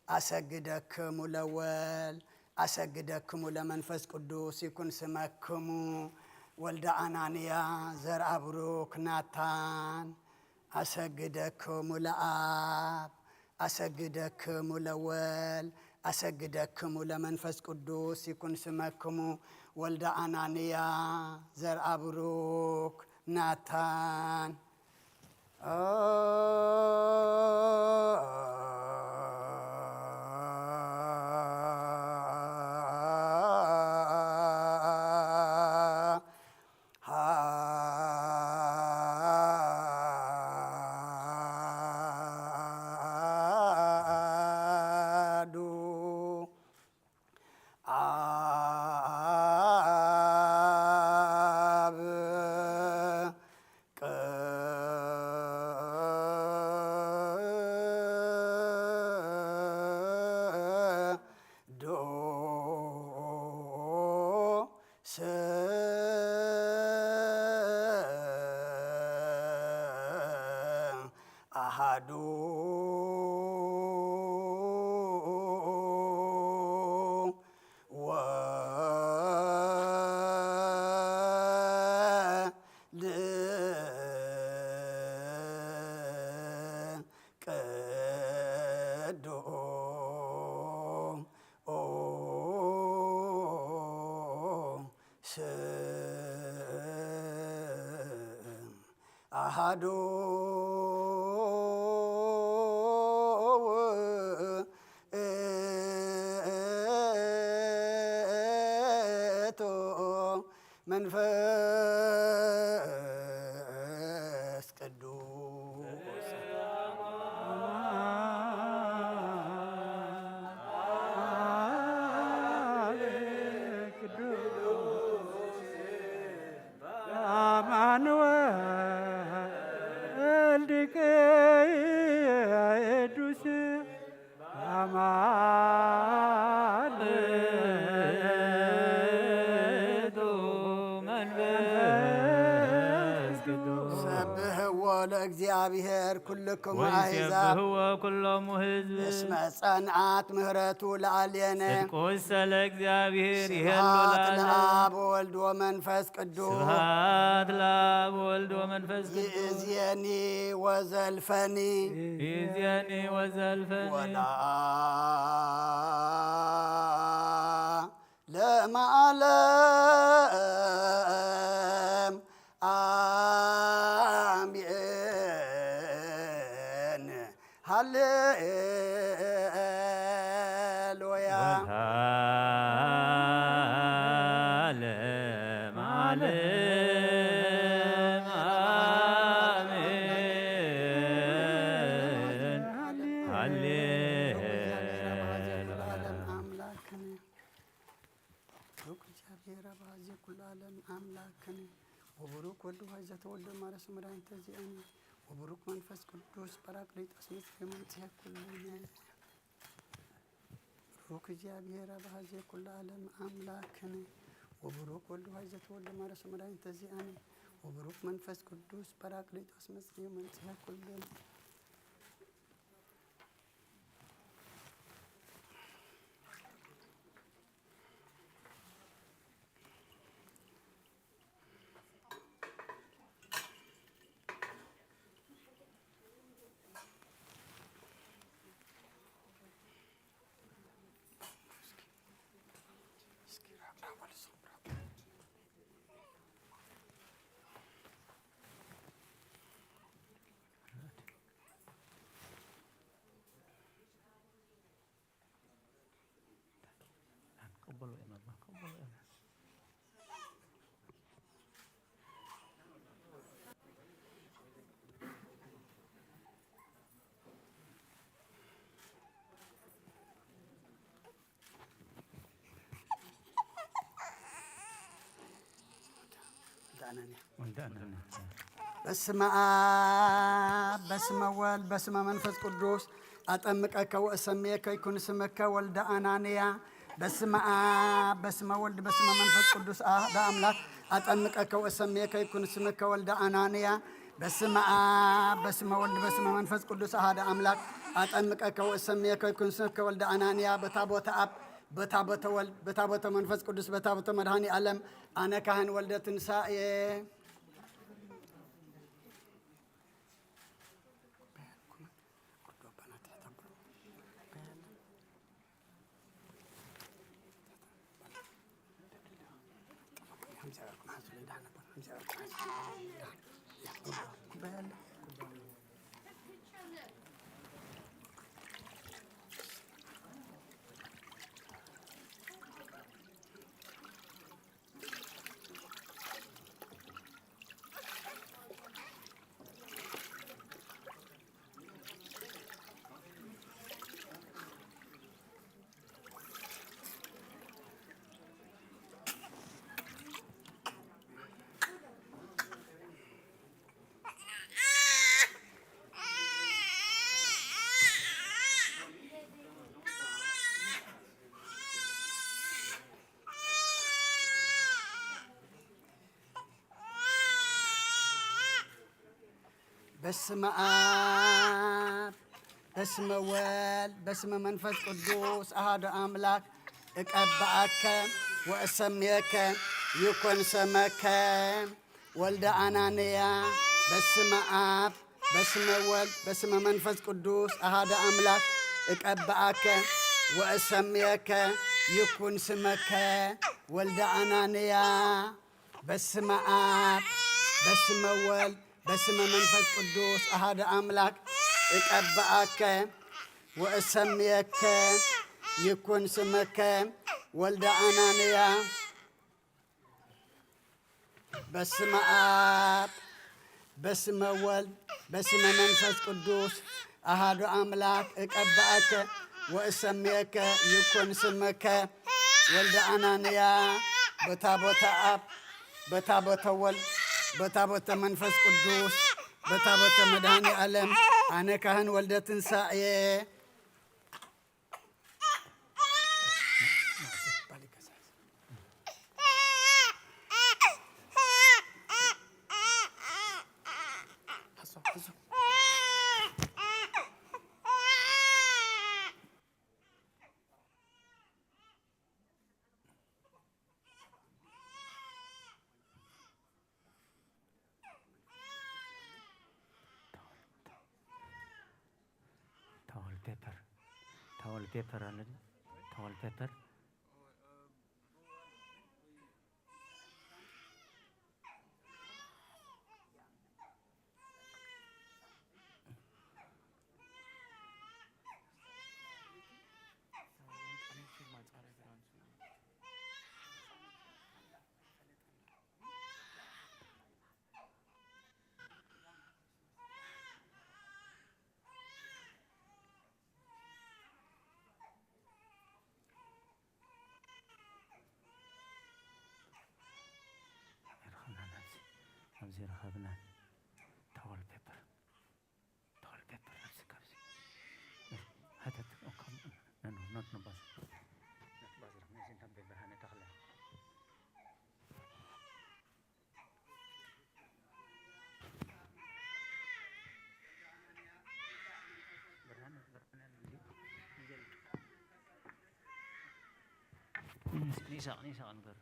ኣሰግደክሙ ለወል፣ ኣሰግደክሙ ለመንፈስ ቅዱስ ይኩን ስመክሙ። ወልደ ኣናንያ፣ ዘርአ ብሩክ፣ ናታን። ኣሰግደክሙ ለኣብ፣ ኣሰግደክሙ ለወል፣ ኣሰግደክሙ ለመንፈስ ቅዱስ ይኩን ስመክሙ። ወልደ ኣናንያ፣ ዘርአ ብሩክ፣ ናታን። ኣሃዱ። ኣብ ቅዱስ ኣሃዱ ወልድ ቅዱስ ኣሃዱ ውእቱ መንፈስ ቅዱስ። አማኑኤል ቅዱስ አማልዶ መንፈስ ቅዱስ። ሰብሕዎ ለእግዚኣብሔር ኩልኩም አሕዛብ። ወይሴብሕዎ ኩሎሙ ህዝብ። እስመ ጸንዓት ምህረቱ ለአልየነ። ጽድቁሰ ለእግዚኣብሔር ይሄሉ ስብሐት ለዓለም። ለአብ ወወልድ ወመንፈስ ቅዱስ። ስብሐት ለአብ ወወልድ ወመንፈስ ቅዱስ። ይእዜኒ ወዘልፈኒ። ይእዜኒ ወዘልፈኒ። ወለዓለመ ዓለም አሜን። ሃሌሉያ። ወለዓለመ ዓለም አሜን። ሃሌሉያ። አምላክነ። ብሩክ እግዚኣብሔር አብ አዜ ኩሉ ዓለም አምላክነ። ወብሩክ ወልድ ዋሕድ ዘተወልደ ማርያም መድኃኒተ ዚአነ። ወብሩክ መንፈስ ቅዱስ ጳራቅሊጦስ መጽሔ መምጽሔ ኩልነ። ብሩክ እግዚኣብሔር አብ አዜ ኩሉ ዓለም አምላክነ። ወብሩክ ወልድ ዋሕድ ዘተወልደ ማርያም መድኃኒተ ዚአነ። ወብሩክ መንፈስ ቅዱስ ጳራቅሊጦስ መጽሔ መምጽሔ ኩልነ። ክበሉ እዮም ኣባ፣ ክበሉ እዮም። በስመ አብ በስመ ወልድ በስመ መንፈስ ቅዱስ አጠምቀከ ወእሰምየከ ይኩን ስምከ ወልደ አናንያ። በስመ አብ በስመ ወልድ በስመ መንፈስ ቅዱስ አሐደ አምላክ አጠምቀከ ወእሰምየከ ይኩን ስምከ ወልደ አናንያ። በስመ አብ በስመ ወልድ በስመ መንፈስ ቅዱስ አሐደ አምላክ አጠምቀከ ወእሰምየከ ይኩን ስምከ ወልደ አናንያ። በታቦተ አብ በታቦተ ወልድ በታቦተ መንፈስ ቅዱስ በታቦተ መድኃኔ ዓለም አነ ካህን ወልደ ትንሳኤ። በስመ አብ በስመ ወልድ በስመ መንፈስ ቅዱስ አሐዱ አምላክ እቀብአከ ወእሰምየከ ይኩን ስመከ ወልደ አናንያ። በስመ አብ በስመ ወልድ በስመ መንፈስ ቅዱስ አሐዱ አምላክ እቀብአከ ወእሰምየከ ይኩን ስመከ ወልደ አናንያ። በስመ አብ በስመ ወልድ በስመ መንፈስ ቅዱስ አሐዱ አምላክ እቀብአከ ወእሰምየከ ይኩን ስመከ ወልደ አናንያ። በስመ አብ በስመ ወልድ በስመ መንፈስ ቅዱስ አሐዱ አምላክ እቀብአከ ወእሰምየከ ይኩን ስምከ ወልደ አናንያ። በታቦተ አብ በታቦተ ወልድ በታቦተ መንፈስ ቅዱስ በታቦተ መድኃኔ ዓለም አነ ካህን ወልደ ትንሳኤ። ታወል ፔፐር፣ ታወል ፔፐር አለ። ታወል ፔፐር። ይረኸብና ኣብዚ፣ ኣብዚ ይረኸብና። ታወል ፔፐር፣ ታወል ፔፐር ኣብዚ፣ ካብዚ ሃተት፣ ኖት፣ ኖት፣ ኖት፣ ባዝ፣ ኖት፣ ባዝ፣ ረኽብና፣ እዚ እንታም ብርሃነ ተኽለ። ንሳቕ ንሳቕ ንገር።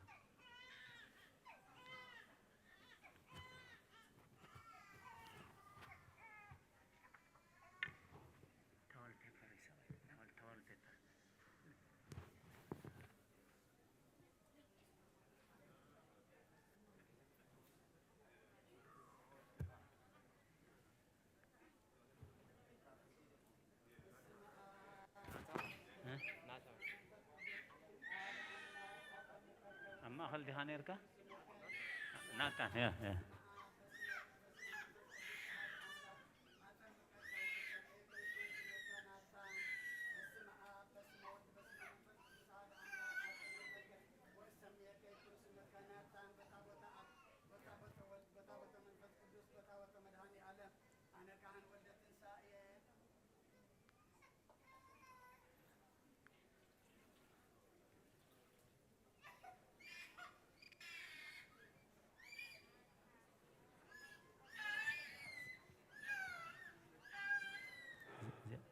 ዲኻ ነርካ? ናታን፣ ያ፣ ያ።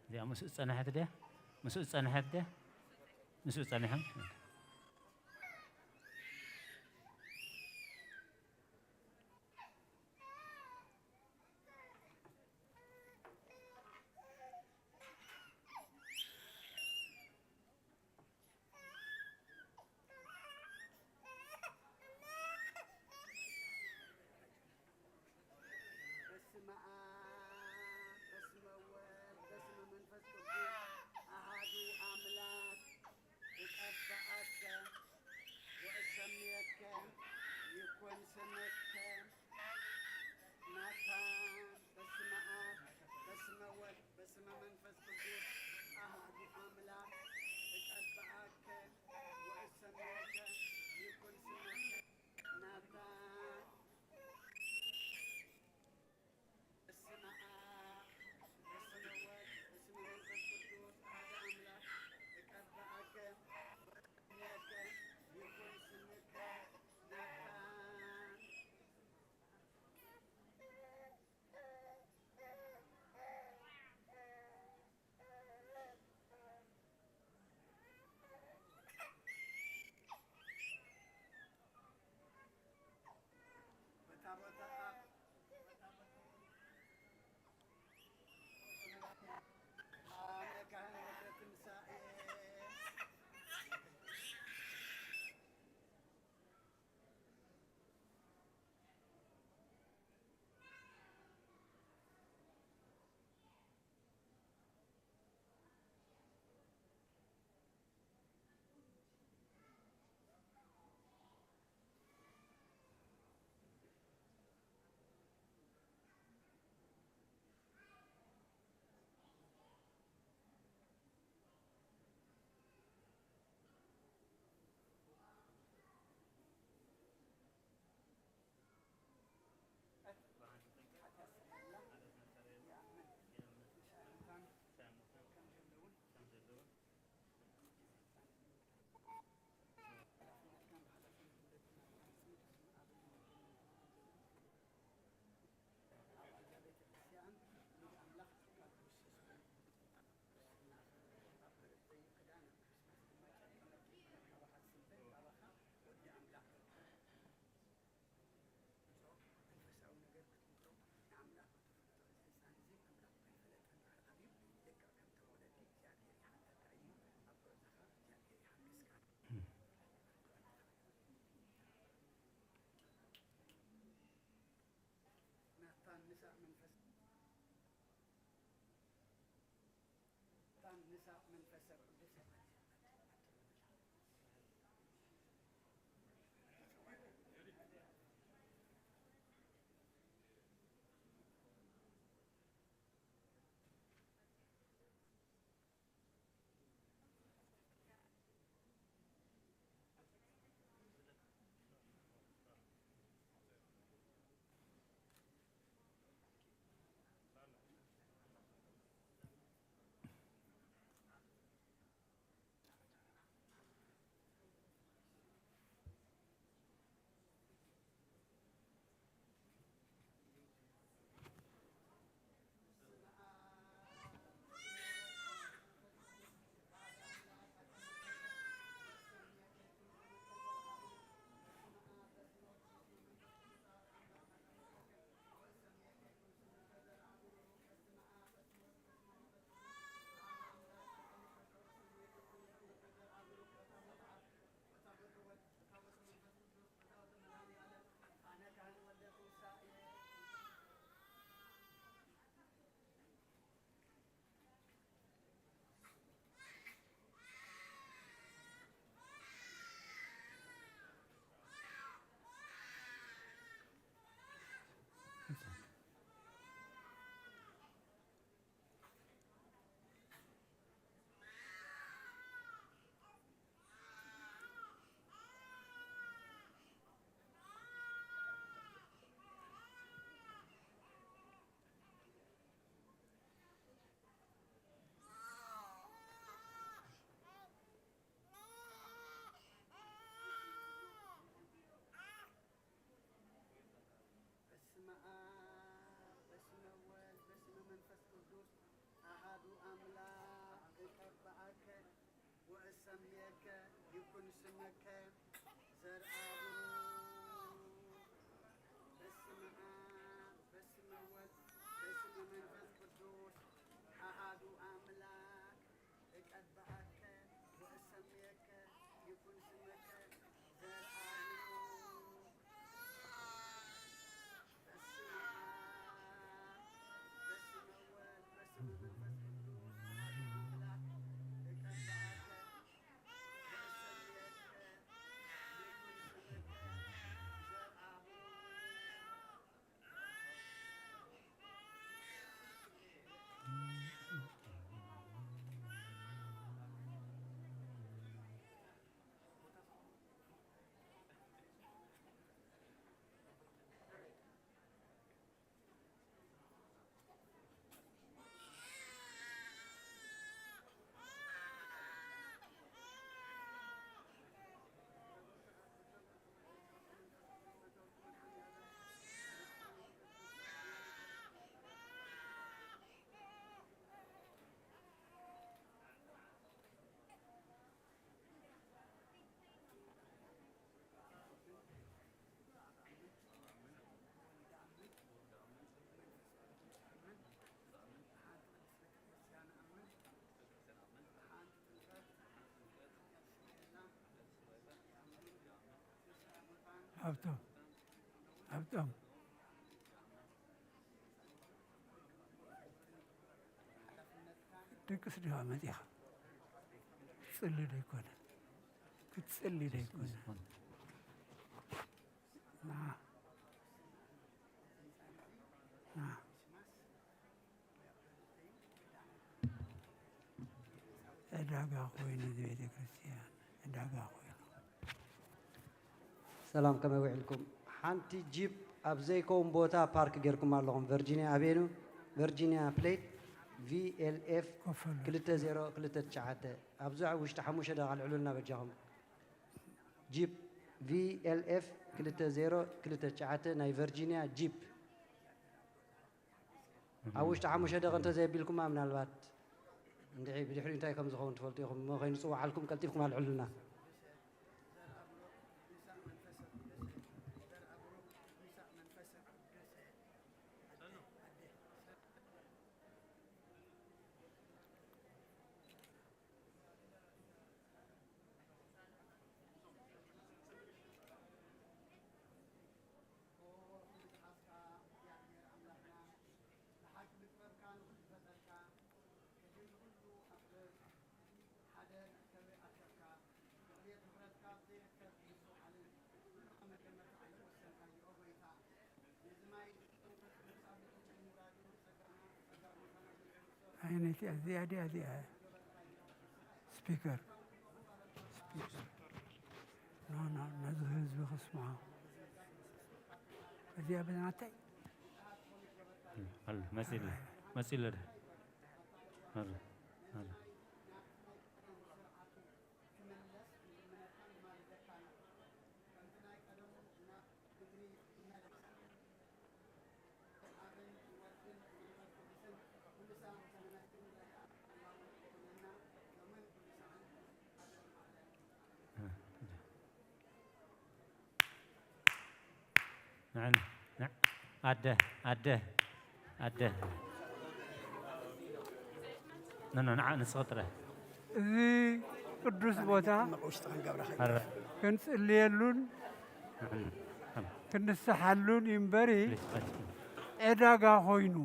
እዚኣ ምስኡ ዝጸንሐት ድያ? ምስኡ ዝጸንሐት ድያ? ምስኡ ጸኒሖም? በስመ አብ በስመ ወልድ በስመ መንፈስ ቅዱስ አሃዱ አምላክ። እቀበኣ ስመከ ዘርአ ብሩክ። በስመ አብ በስመ ወልድ በስመ መንፈስ ቅዱስ አሃዱ አምላክ። እቀብአከ ወእሰምየከ ይኩን ስመከ ዘርአ ብሩክ። በስመ አብ በስመ ወልድ በስመ መንፈስ ቅዱስ አሐዱ አምላክ። እቀብአከ ወእሰምየከ ይኩን ስመከ ዘርአ ብሩክ። ሃብቶም፣ ሃብቶም። ክትድቅስ ዲኻ መፂኻ? ክትፅሊ ዶ ኣይኮነ? ክትፅሊ ዶ ኣይኮነ? ና፣ ና። ዕዳጋ ኮይኑ፣ እዚ ቤተ ክርስቲያን ዕዳጋ ኮይኑ። ሰላም፣ ከመይ ውዒልኩም? ሓንቲ ጂፕ ኣብ ዘይከውን ቦታ ፓርክ ጌርኩም ኣለኹም። ቨርጂኒያ ኣቬኑ፣ ቨርጂኒያ ፕሌት ቪ ኤል ኤፍ ክፈሉ። ክልተ ዜሮ ክልተ ትሽዓተ። ኣብዚ ኣብ ውሽጢ ሓሙሽተ ደቂቃ ኣልዕሉልና በጃኹም። ጂፕ ቪ ኤል ኤፍ ክልተ ዜሮ ክልተ ትሽዓተ ናይ ቨርጂኒያ ጂፕ። ኣብ ውሽጢ ሓሙሽተ ደቂ እንተዘየቢልኩማ፣ ምናልባት እንድዒ ብድሕሪኡ እንታይ ከም ዝኸውን ትፈልጡ ኢኹም። እሞ ከይንጽውዓልኩም ቀልጢፍኩም ኣልዕሉልና። ኣይነቲ እዚኣ ድያ እዚኣ? ስፒከር፣ ስፒከር። ኖ፣ ኖ፣ ነዚ ህዝቢ ክስምዖ። እዚኣ ብናተይ። ኣሎ፣ መጺሉ፣ መጺሉ። ኣሎ፣ ኣሎ። ንዓና፣ ንዕ-፣ ኣደ፣ ኣደ፣ ኣደ። ኖ፣ ኖ፣ ንዓ ንስኺ ጥራይ። እዚ ቅዱስ ቦታ ኣረ። ክንጽልየሉን ንዓና፣ ንዓና። ክንስሓሉን እዩ እምበሪ ፕሊዝ፣ ፕሊዝ። ዕዳጋ ኮይኑ፣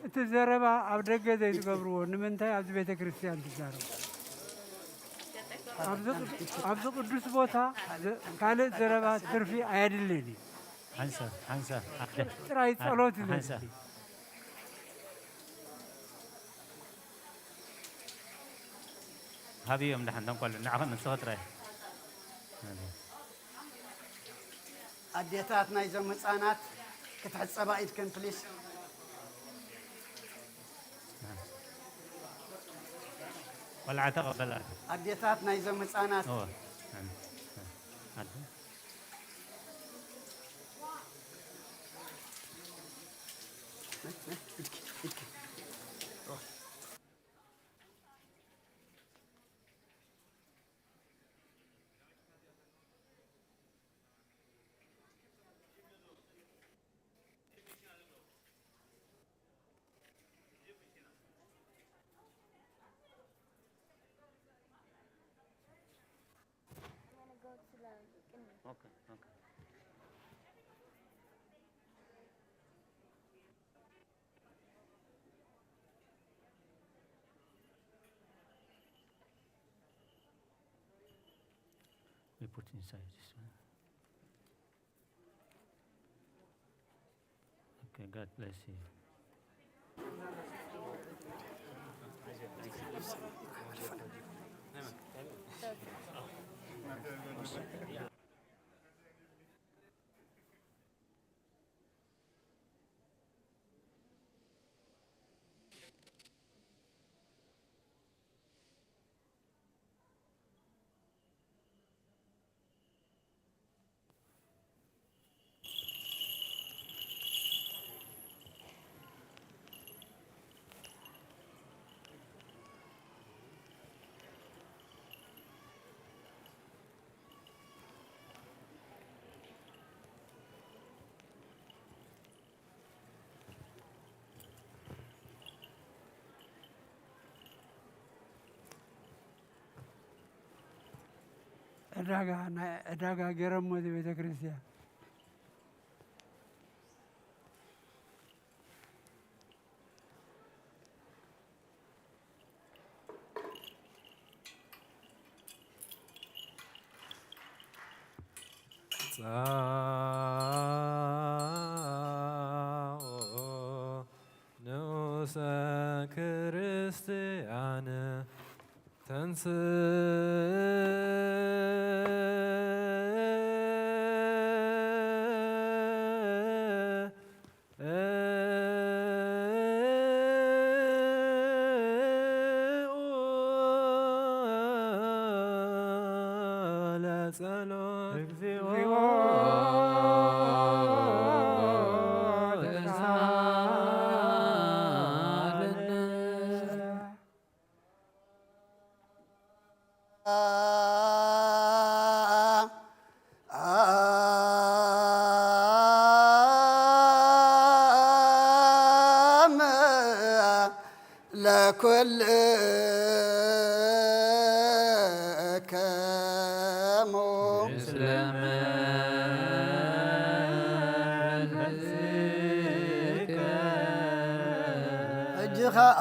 እቲ ዘረባ ኣብ ደገ ዘይትገብርዎ ንምንታይ ኣብዚ ቤተ ክርስቲያን ትዛረቡ? ኣብዚ ቅዱ-፣ ኣብዚ ቅዱስ ቦታ ዘ-፣ ካልእ ዘረባ ትርፊ ኣየድልን እዩ። ሓንሳብ፣ ሓንሳብ፣ ኣደ። ጥራይ ጸሎት እዩ ሓንሳብ። ዘድሊ። ሃብዮም ደሓን ተንኮል፣ ንዓኽን ንስኺ ጥራይ። ኣዴታት ናይዞም ህፃናት ክትሕፀባ ኢድክን ፕሊስ። ቆልዓ ተቐበላ። ኣዴታት ናይዞም ህፃናት። እወ። ኣደ። ኢድኪ፣ ኢድኪ። እወ። Okay, okay. We put inside this one. Okay, God bless you. ዕዳጋ፣ ናይ ዕዳጋ ገይሮሞ እቲ ቤተ ክርስቲያን። ጻኦ ንዑሰ ክርስቲያን ተንስ ለጸሎት እግዚኦ ተሳለነ። ለኩልክሙ። ሕጂ ኸኣ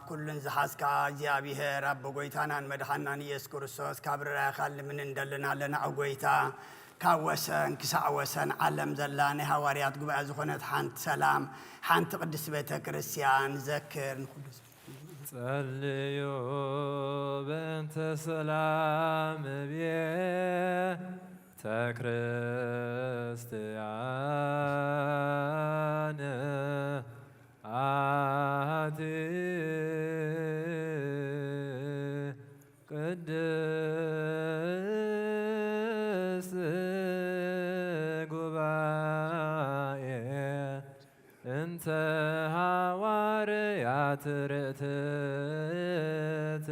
ኩሉን ዝሓዝካ እግዚኣብሔር ኣቦ ጎይታናን መድሓናን ኢየሱስ ክርስቶስ ካብ ርራይኻ ልምን እንደልን ኣለና። ኦ ጎይታ፣ ካብ ወሰን ክሳዕ ወሰን ዓለም ዘላ ናይ ሃዋርያት ጉባኤ ዝኾነት ሓንቲ ሰላም፣ ሓንቲ ቅድስቲ ቤተ ክርስቲያን ዘክር። ንኹሉ ጸልዩ በእንተ ሰላም ቤተ ክርስቲያን ኣቲ ቅድስት ጉባኤ እንተ ሃዋርያት ርእትት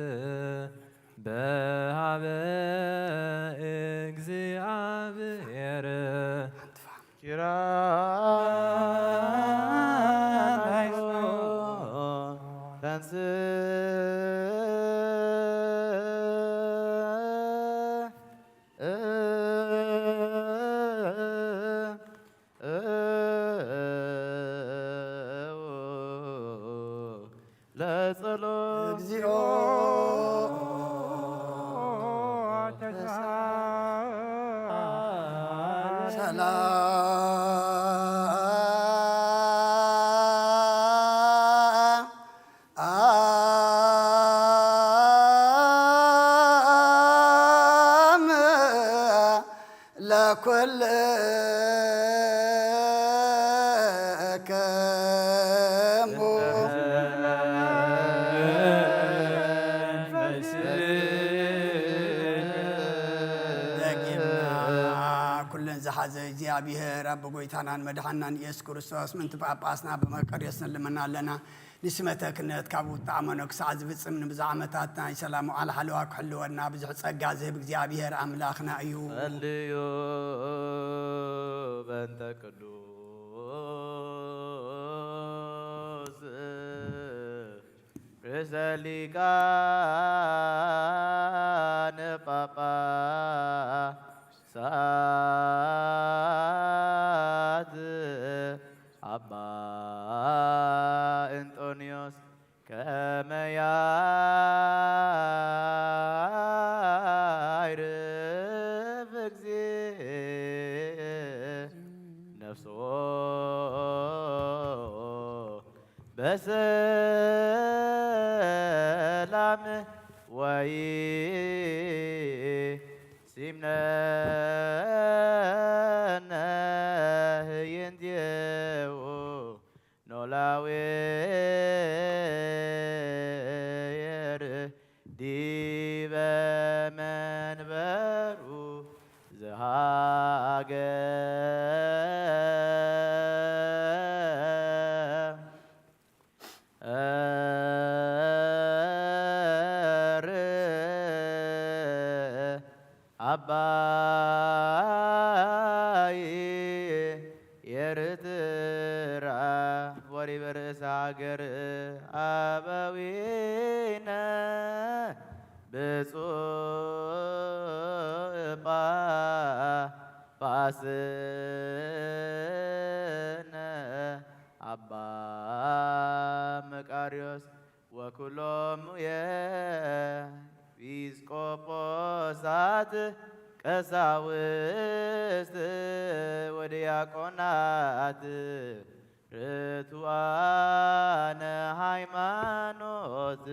በሃበ እግዚኣብሔር። ኪራ ተንስ ለጸሎት እግዚኦ ተሳለ። ሰላም ለኩልክሙ። ደጊምና ኩለን ዝሓዘ እግዚኣብሔር ኣብ ጎይታናን መድሓናን ኢየሱስ ክርስቶስ ምእንቲ ጳጳስና ብመቀርዮስ ንልምና ኣለና። ንስመተ ክህነት ካብ ውጣ መነኩሰ ዝፍጽም ንብዙሕ ዓመታት ናይ ሰላም መዓል ሓለዋ ክሕልወና ብዙሕ ጸጋ ዝህብ እግዚኣብሔር ኣምላኽና እዩ። ጸልዩ በእንተ ቅዱስ ርእሰ ሊቃነ ጳጳሳት በሰላም ወይ ሲምነነ ህይንዜኡ ኖላዊ የር ዲበ መንበሩ ዘሃገ ር ኣባይ ኤርትራ ወሪበ ርእሰ ሃገር ኣበዊነ ብፁዕ ጳጳስነ ኣባ መቃርዮስ ወኩሎሙ ኤጲስቆጶሳት ቀሳውስት ወዲያቆናት ርቱዓነ ሃይማኖት።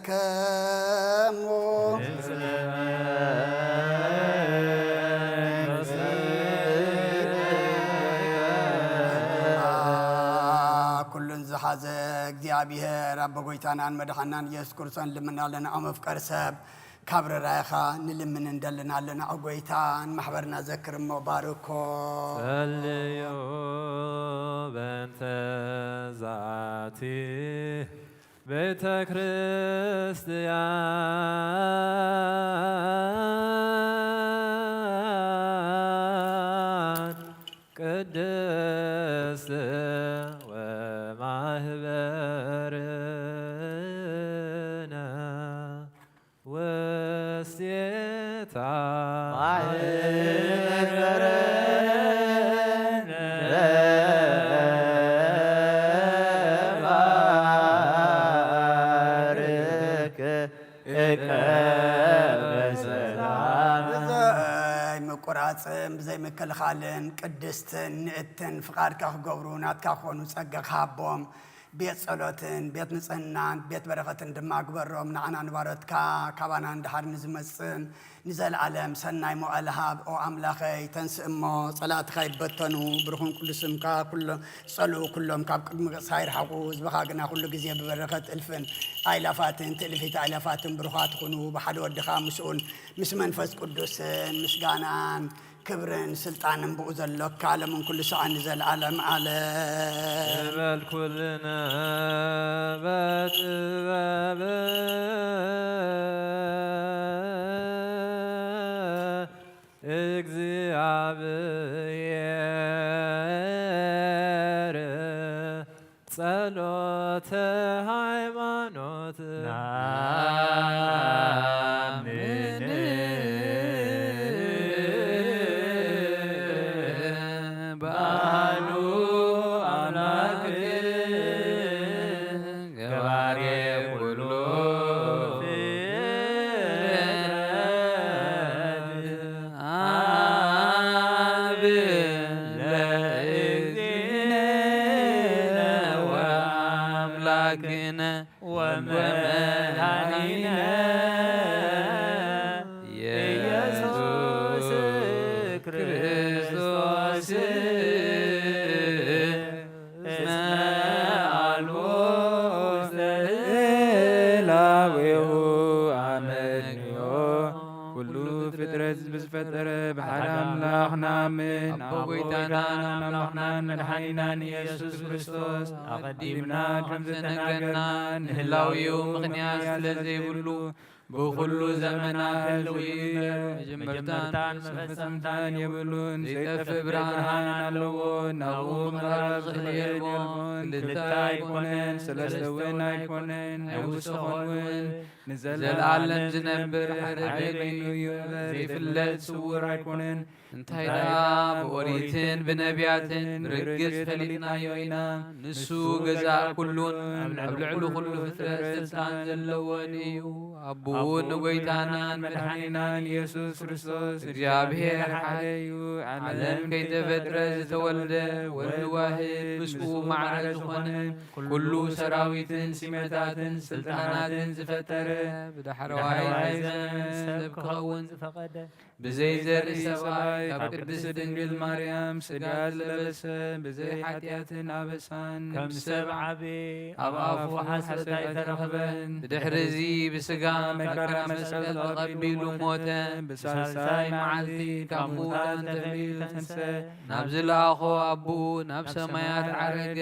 ለኩልክሙ ኩሉን ዝሓዘ እግዚኣብሔር ኣቦ ጎይታናን መድሓናን ኢየሱስ ክርስቶስ ልምና ኣለና። ኣብ መፍቀር ሰብ ካብ ርራይኻ ንልምን እንደልን ኣለና። ኦ ጎይታ ንማሕበርና ዘክር እሞ ባርኮ። ጸልዩ በእንተ ዛቲ ቤተ ክርስቲያን ቅድስት ወማህበርነ ወስቴታ ማህበርነ ባርክ እከ በሰላም። ብዘይ ምቁራጽን ብዘይ ምክልኻልን ቅድስትን ንእትን ፍቓድካ ክገብሩ ናትካ ክኾኑ ጸጋ ክሃቦም። ቤት ጸሎትን ቤት ንጽህናን ቤት በረኸትን ድማ ግበሮም። ንዓና ንባሮትካ ካባና ንድሓር ንዝመጽእን ንዘለኣለም ሰናይ መዋዕለ ሃብ። ኦ ኣምላኸይ፣ ተንስእ እሞ ጸላእትኻ ይበተኑ። ብሩኽን ቅዱስ ስምካ ኩሎ ጸልኡ፣ ኩሎም ካብ ቅድሚ ገጽካ ይርሓቑ። ህዝብኻ ግና ኩሉ ግዜ ብበረኸት እልፍን ኣእላፋትን ትእልፊት ኣእላፋትን ብሩኻት ይኹኑ። ብሓደ ወድኻ ምስኡን ምስ መንፈስ ቅዱስን ምስጋናን ክብርን ስልጣንን ብኡ ዘሎካ ዓለምን ኩሉ ሰዓን ንዘለዓለም ዓለም። ንበል ኩልነ በጥበብ እግዚኣብሔር ጸሎተ ሃይማኖት። ናምን በአሐዱ አምላክ ገባሬ ኩሉ ፍጥረት አብ ለእግዚእነ ወአምላክነ ወመድኃኒነ ኩሉ ፍጥረት ብዝፈጠረ ብሓደ ኣምላኽ ንኣምን። ኣቦ ጎይታናን ኣምላኽናን መድሓኒናን ኢየሱስ ክርስቶስ ኣቐዲምና ከም ዝተናገርና ንህላዊኡ ምኽንያት ስለ ዘይብሉ ብኹሉ ዘመናት ህልው እዩ። መጀመርታን መፈጸምታን የብሉን። ዘይጠፍእ ብርሃን ኣለዎ። ናብኡ ምቕራብ ዝኽእል የልቦን። ክልተ ኣይኮነን፣ ሰለስተ እውን ኣይኮነን፣ ኣይውሰኾን እውን። ንዘለኣለም ዝነብር ሓደ በይኑ እዩ። ዘይፍለጥ ስውር ኣይኮነን። እንታይ ደኣ ብኦሪትን ብነቢያትን ብርግጽ ፈሊጥናዮ ኢና። ንሱ ገዛእ ኩሉን ኣብ ልዕሊ ኩሉ ፍጥረት ስልጣን ዘለዎን እዩ። ኣቦኡ ንጎይታናን መድሓኒናን ኢየሱስ ክርስቶስ እግዚኣብሔር ሓደ እዩ። ዓለም ከይተፈጥረ ዝተወልደ ወልድ ዋህድ ምስኡ ማዕረ ዝኾነ ኩሉ ሰራዊትን ሲመታትን ስልጣናትን ዝፈጠረ ብዳሕረዋይ ዘመን ሰብ ክኸውን ዝፈቐደ ብዘይ ዘርኢ ሰብኣይ ካብ ቅድስት ድንግል ማርያም ስጋ ዝለበሰ ብዘይ ሓጢኣትን ኣበሳን ከም ሰብ ዓቢ ኣብ ኣፉ ሓሰት ኣይተረኽበን። ብድሕሪ እዚ ብስጋ መከራ መስቀል ተቐቢሉ ሞተ። ብሳልሳይ መዓልቲ ካብ ሙታን ተፈልዩ ተንስአ። ናብ ዝለኣኾ ኣቦኡ ናብ ሰማያት ዓረገ።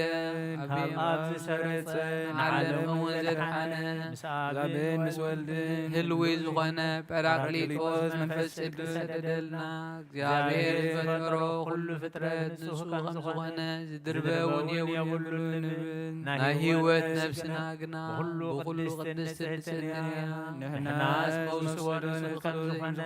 ኣብ ኣብ ዝሰረጸ ንዓለም እውን ዘድሓነ ምስ ኣብን ምስ ወልድን ህልዊ ዝኾነ ጳራቅሊጦስ መንፈስ ቅዱስ ሰደደልና። እግዚኣብሔር ዝፈጠሮ ኩሉ ፍጥረት ንሱ ከም ዝኾነ ዝድርበ እውን የብሉን ንብል። ናይ ህይወት ነብስና ግና ብኹሉ ቅድስትን ንጽሕትን እያ። ንሕናስ መውስቦ ንጹህ ከም ዝኾነ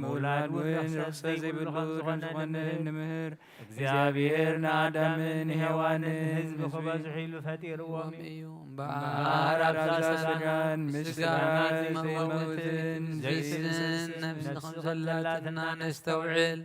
ምውላድ እውን ርኽሰት ዘይብሉ ከም ዝኾነ ንምህር። እግዚኣብሔር ንኣዳምን ንሄዋንን ህዝቢ ክበዝሑ ኢሉ ፈጢርዎም እዩ። እምበኣር ኣብዛ ስጋን ምስጋና ዘይመውትን ዘይስስን ነብሲ ከም ዘላትና ነስተውዕል።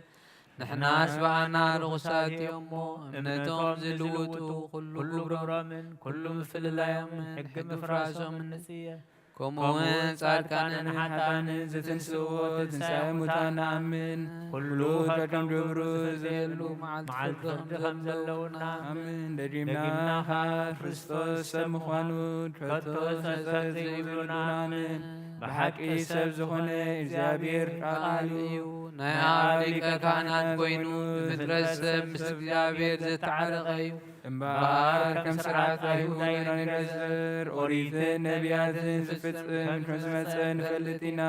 ንሕናስ ብኣና ርኹሳት እዮም እሞ፣ እምነቶም ዝልውጡ፣ ኩሉ ግብሮምን ኩሉ ምፍልላዮምን ሕጊ ምፍራሶምን ንጽየፍ። ከምኡ እውን ጻድቃንን ሓጥኣንን ዝትንስእዎ ትንሳኤ ሙታን ንኣምን። ኩሉ ከከም ግብሩ ዝፍርደሉ መዓልቲ ፍርዲ ከም ዘለውና ኣምን። ደጊምና ደጊምና ኸኣ ኸኣ ክርስቶስ ሰብ ምዃኑ ከቶ ጸጸት ዘይብሉ ንኣምን። ብሓቂ ሰብ ዝኾነ እግዚኣብሔር ቃል እዩ። ናይ ኣብ ሊቀ ካህናት ኮይኑ ብፍጥረት ሰብ ምስ እግዚኣብሔር ዘተዓረቐ እዩ። እምበኣር ከም ስርዓት ኣይሁድ ኣይንገዝር፣ ኦሪትን ነቢያትን ዝፍጽም ከም ዝመጸ ንፈልጥ ኢና።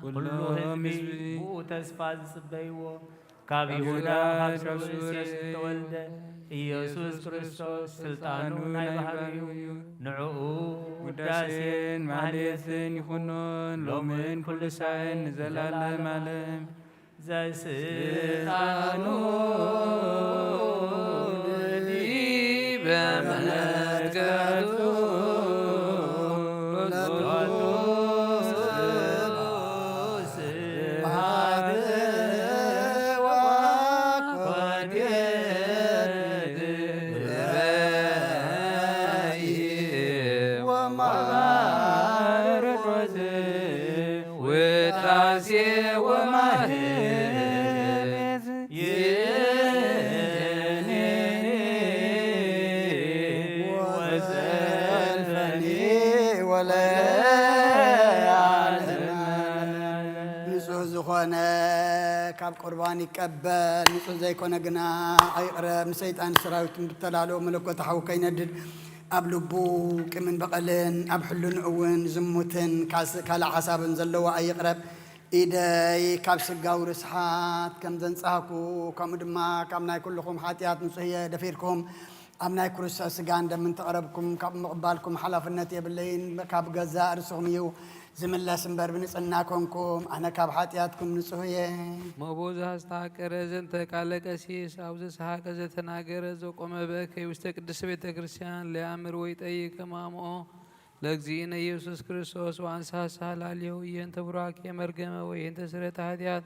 ኩሉ ኩሎም ህዝቢ ህዝቢ ብኡ ተስፋ ዝጽበይዎ፣ ካብ ካብ ይሁዳ ይሁዳ ካብ ካብ ሱር ሱር ዝተወልደ ኢየሱስ ክርስቶስ ስልጣኑ ናይ ባህርዩ እዩ። ንዕኡ ውዳሴን ውዳሴን ማህሌትን ይኹኖን ሎምን ኩሉ ሳዕን ንዘላለም ዓለም። ዘስልጣኑ ዲበ መለከቱ ሎቱ ስብሐት ወኮቴት ወማርቆስ ውዳሴ ወማህሌት ይእዜኒ ወዘልፈኒ ወለዓለመ። ንጹህ ዝኾነ ካብ ቁርባን ይቀበል፣ ንጹህ ዘይኮነ ግና ኣይቕረብ። ንሰይጣን ሰራዊትን ብተላልኦ መለኮት ሓዊ ከይነድድ ኣብ ልቡ ቂምን በቐልን ኣብ ሕልንኡ እውን ዝሙትን ካስ-፣ ካልእ ሓሳብን ዘለዎ ኣይቕረብ። ኢደይ ካብ ስጋዊ ርስሓት ከም ዘንጻህኩ፣ ከምኡ ድማ ካብ ናይ ኩልኹም ሓጢኣት ንጹህ እየ። ደፊርኩም ኣብ ናይ ክርስቶስ ስጋን ደምን ተቐረብኩም፣ ካብ ምቕባልኩም ሓላፍነት የብለይን፣ ካብ ገዛእ ርእስኹም እዩ ዝምለስ እምበር፣ ብንጽህና ኮንኩም፣ ኣነ ካብ ሓጢኣትኩም ንጹህ እየ። እሞ በዚ ዝተሓቀረ ዘንተ ቃለ ቀሲስ፣ ኣብ ዘሰሓቀ ዘተናገረ ዘቆመ በእከይ ውስተ ቅድስት ቤተ ክርስቲያን ለያምር ወይ ጠይቅ እማምኦ ለእግዚእነ ኢየሱስ ክርስቶስ ወአንሳሳ ላልዮ እየንተ ቡራኬ መርገመ ወየንተ ስረተ ኃጢአት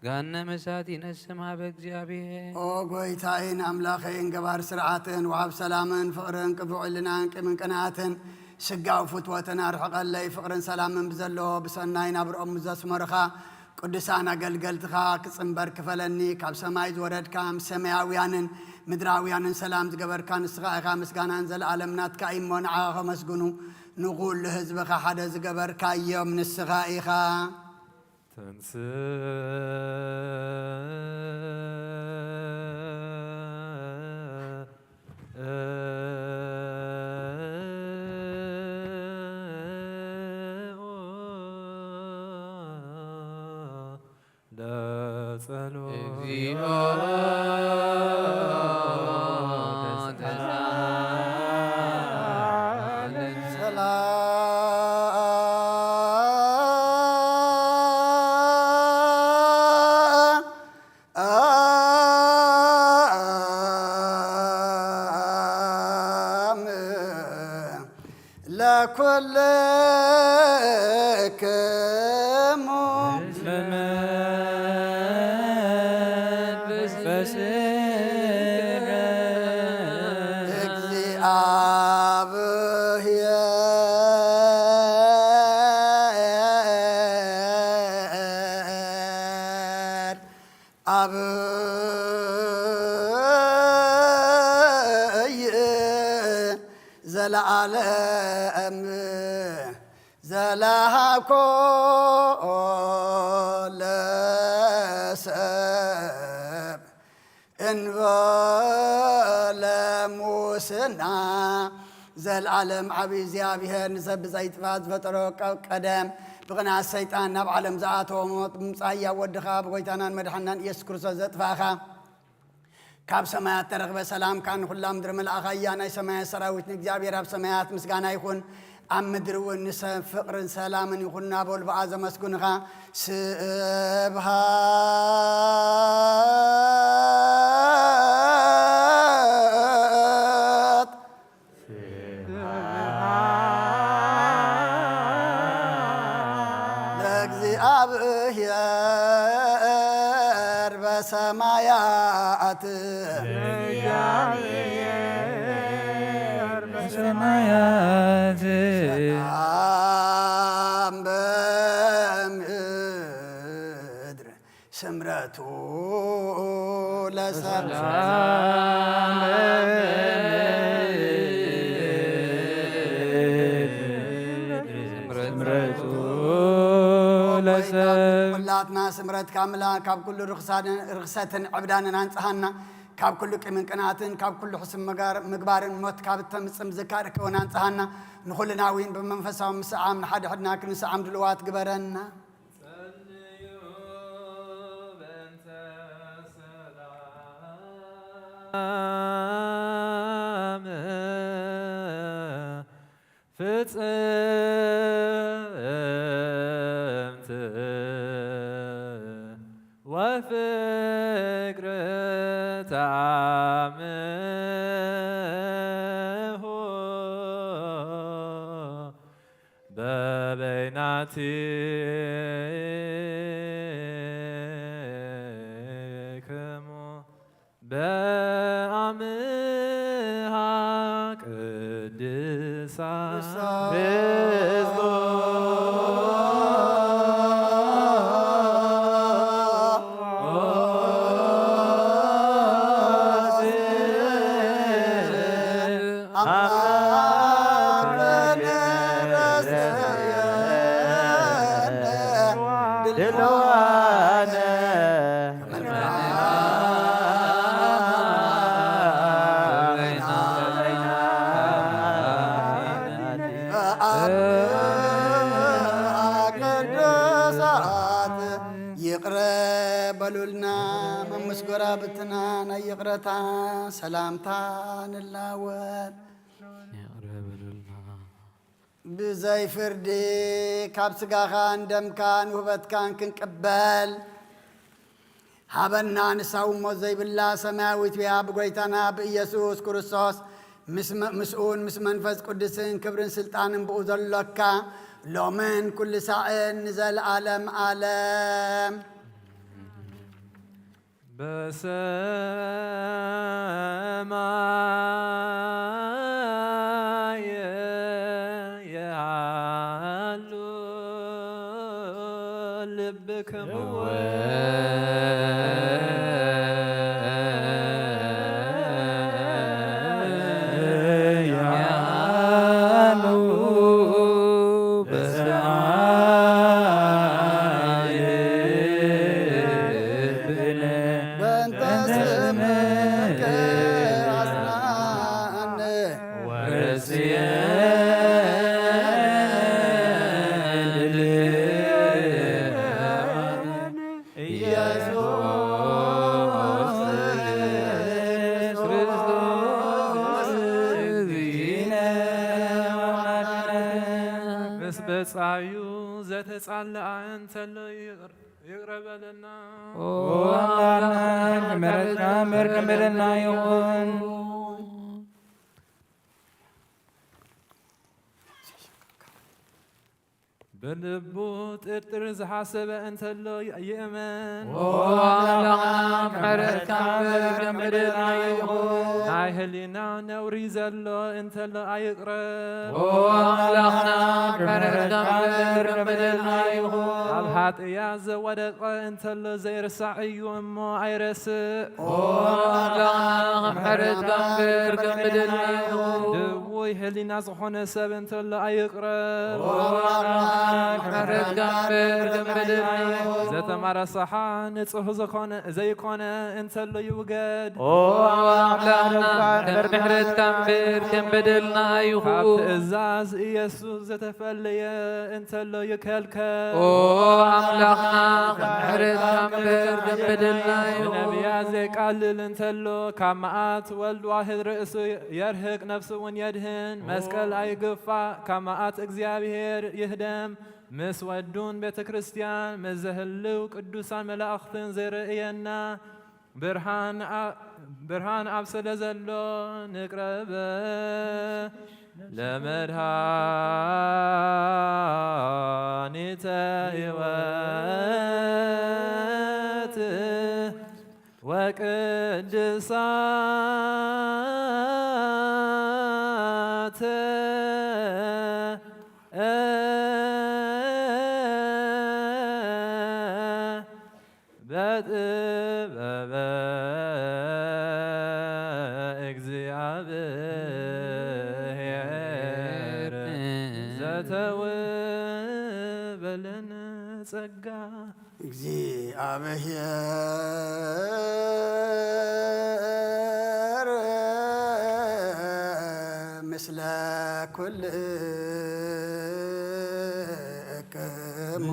ገሃነመ እሳት ይነስም ሀበ እግዚአብሔር። ኦ ጎይታዬን ኣምላኸይን ገባር ስርዓትን ወሃብ ሰላምን ፍቕርን ቅቡዕ ሕልናን ቂምን ቅንኣትን ስጋዊ ፍትወትን ኣርሕቐለይ። ፍቕርን ሰላምን ብዘለዎ ብሰናይ ናብርኦም ዘስመርኻ ቅዱሳን ኣገልገልትኻ ክጽንበር ክፈለኒ። ካብ ሰማይ ዝወረድካ ምስ ሰማያውያንን ምድራውያንን ሰላም ዝገበርካ ንስኻ ኢኻ። ምስጋናን ዘለኣለም ናትካ እዩ እሞ ንዓኻ ከመስግኑ ንኹሉ ህዝብኻ ሓደ ዝገበርካዮም ንስኻ ኢኻ። ተንሥእ ለጸሎት። እግዚኦ ተሳለን። ሰላም ለኩልክሙ በመንፈስ እግዚአብሔር አብይ ዘለዓለም ዘለሃኮ ለሰብ እንበለ ሙስና። ዘለዓለም ዓብዪ እግዚኣብሔር ንሰብ ብዘይጥፋእ ዝፈጠሮ ቀ-፣ ቀደም ብቕንዓት ሰይጣን ናብ ዓለም ዝኣተወ ሞት ብምምጻእ፣ ያብ ወድኻ ብጎይታናን መድሓናን ኢየሱስ ክርስቶስ ዘጥፋእኻ፣ ካብ ሰማያት ተረኽበ ሰላምካ ንኹላ ምድሪ መልኣኻ እያ። ናይ ሰማያት ሰራዊት ንእግዚኣብሔር ኣብ ሰማያት ምስጋና ይኹን፣ ኣብ ምድሪ እውን ንሰብ ፍቕርን ሰላምን ይኹን እናበሉ ብኣ ዘመስግኑኻ። ስብሃት ለእግዚኣብሔር በሰማያት። ለእግዚኣብሔር በሰማያት። ሰላም በምድር ስምረቱ ለሰላም። ስምረቱ ለሰብ። ኩላትና ስምረትካ ምላ ካብ ኩሉ ርኽሳን-፣ ርኽሰትን ዕብዳንን ኣንጽሃና፣ ካብ ኩሉ ቂምን ቅንኣትን፣ ካብ ኩሉ ሕሱም መጋር-፣ ምግባርን ሞት ካብ እተምጽእ ምዝካር ከውን ኣንጽሃና። ንኹልና እውን ብመንፈሳዊ ምስዓም ንሓድሕድና ክንስዓም ድልዋት ግበረና። ጸልዩ በእንተ ሰላም ፍጽምት ወፍቅር ተአምሆ በበይናቲክሙ በአምሃ ቅድሳ። ድልዋነ ቅዱሳት ይቕረ በሉልና። መምስ ጎራብትና ናይ ይቕረታ ሰላምታ ንላወጥ። ይቕረ በሉልና። ብዘይ ፍርዲ ካብ ስጋኻን ደምካን ውህበትካን ክንቅበል ሃበና። ንሳ እውን ሞት ዘይብላ ሰማያዊት ብያ ብጎይታና ብኢየሱስ ክርስቶስ ምስ መ-፣ ምስኡን ምስ መንፈስ ቅዱስን ክብርን ስልጣንን ብኡ ዘሎካ ሎምን ኩሉ ሳዕን ንዘለዓለም ዓለም። በሰማይ የሃሉ ልብክሙ። እወ ያሉ በሰማይ ጻልኣ እንተሎ ይቕር-፣ ይቕረ በለልና። ኦ ኣምላኽና፣ ምሕረትካ ምሕረት ከም በደልና ይኹን። ብልቡ ጥርጥር ዝሓሰበ እንተሎ ይእመን። ኦ ኣምላኽና፣ ምሕረትካ ምሕረት ከም በደልና ይኹን። ናይ ህሊና ነውሪ ዘሎ እንተሎ ኣይቕረብ። ኦ ኣምላኽና፣ ምሕረትካ ምሕረት ከም በደልና ይኹን። ኣብ ሓጥያ ዘወደቐ እንተሎ ዘይርሳዕ እዩ እሞ ኣይረስእ። ኦ ኣምላኽና፣ ምሕረትካ ምሕረት ከም በደልና ይኹን። ድውይ ህሊና ዝኾነ ሰብ እንተሎ ኣይቕረብ። ኦ ኣምላኽና፣ ምሕረትካ ምሕረት ከም በደልና ይኹን። ዘተማረሰሓ ንጹህ ዝኾነ ዘይኮነ እንተሎ ይውገድ። ኦ ኣምላኽና፣ ምሕረትካ ምሕረት ከም በደልና ይኹን። ካብ ትእዛዝ ኢየሱስ ዘተፈለየ እንተሎ ይከልከል። ኦ ኣምላኽና፣ ምሕረትካ ምሕረት ከም በደልና ይኹን። ብነቢያት ዘቃልል እንተሎ ካብ መዓት ወልድ ዋህድ ርእሱ የርህቅ፣ ነፍሱ እውን የድህን። መስቀል ኣይግፋእ፣ ካብ መዓት እግዚኣብሔር ይህደም። ምስ ወዱን ቤተ ክርስቲያን ምስ ዘህልው ቅዱሳን መላእኽትን ዘይርእየና ብርሃን ኣ-፣ ብርሃን ኣብ ስለ ዘሎ ንቅረበ። ለመድኃኒተ ሕይወት ወቅድሳተ በጥበበ እግዚአብሔር ዘተወበለን ጸጋ። እግዚአብሔር ምስለ ኩልክሙ።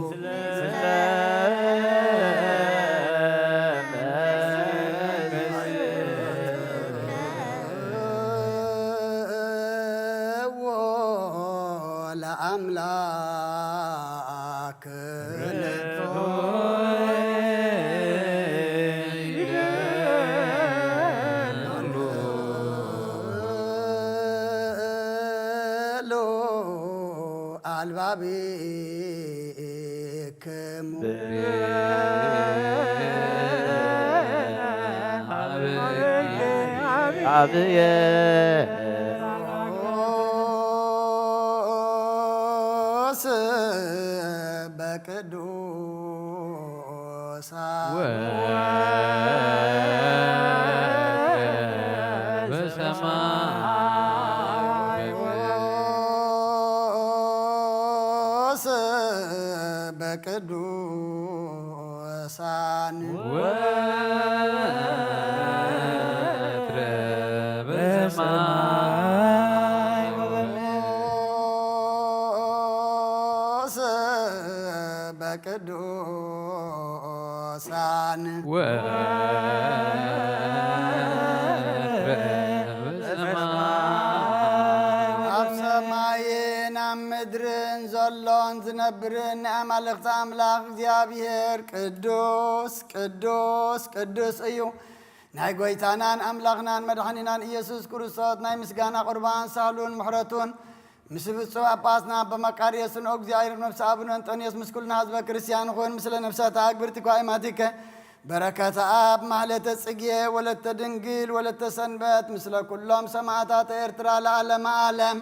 ለአምላክ አብየ በቅዱሳን በቅዱሳን በቅዱሳን ኣብ ሰማይን ኣብ ምድርን ዘሎን ዝነብርን ናይ ኣማልኽቲ ኣምላኽ እግዚኣብሔር ቅዱስ ቅዱስ ቅዱስ እዩ። ናይ ጐይታናን ኣምላኽናን መድሓኒናን ኢየሱስ ክርስቶስ ናይ ምስጋና ቁርባን ሳህሉን ምሕረቱን ምስ ብፁዕ ጳጳስና ኣባ መቃርዮስን ኦግዚኣይር ነፍሲ ኣቡነ እንጠንዮስ ምስ ኩልና ህዝበ ክርስቲያን ይኹን። ምስለ ነፍሰታ ኣግብርቲ ኳይማቲከ በረከተ ኣብ ማህለተ ጽጌ ወለተ ድንግል ወለተ ሰንበት ምስለ ኩሎም ሰማዕታት ኤርትራ ለዓለመ ዓለም።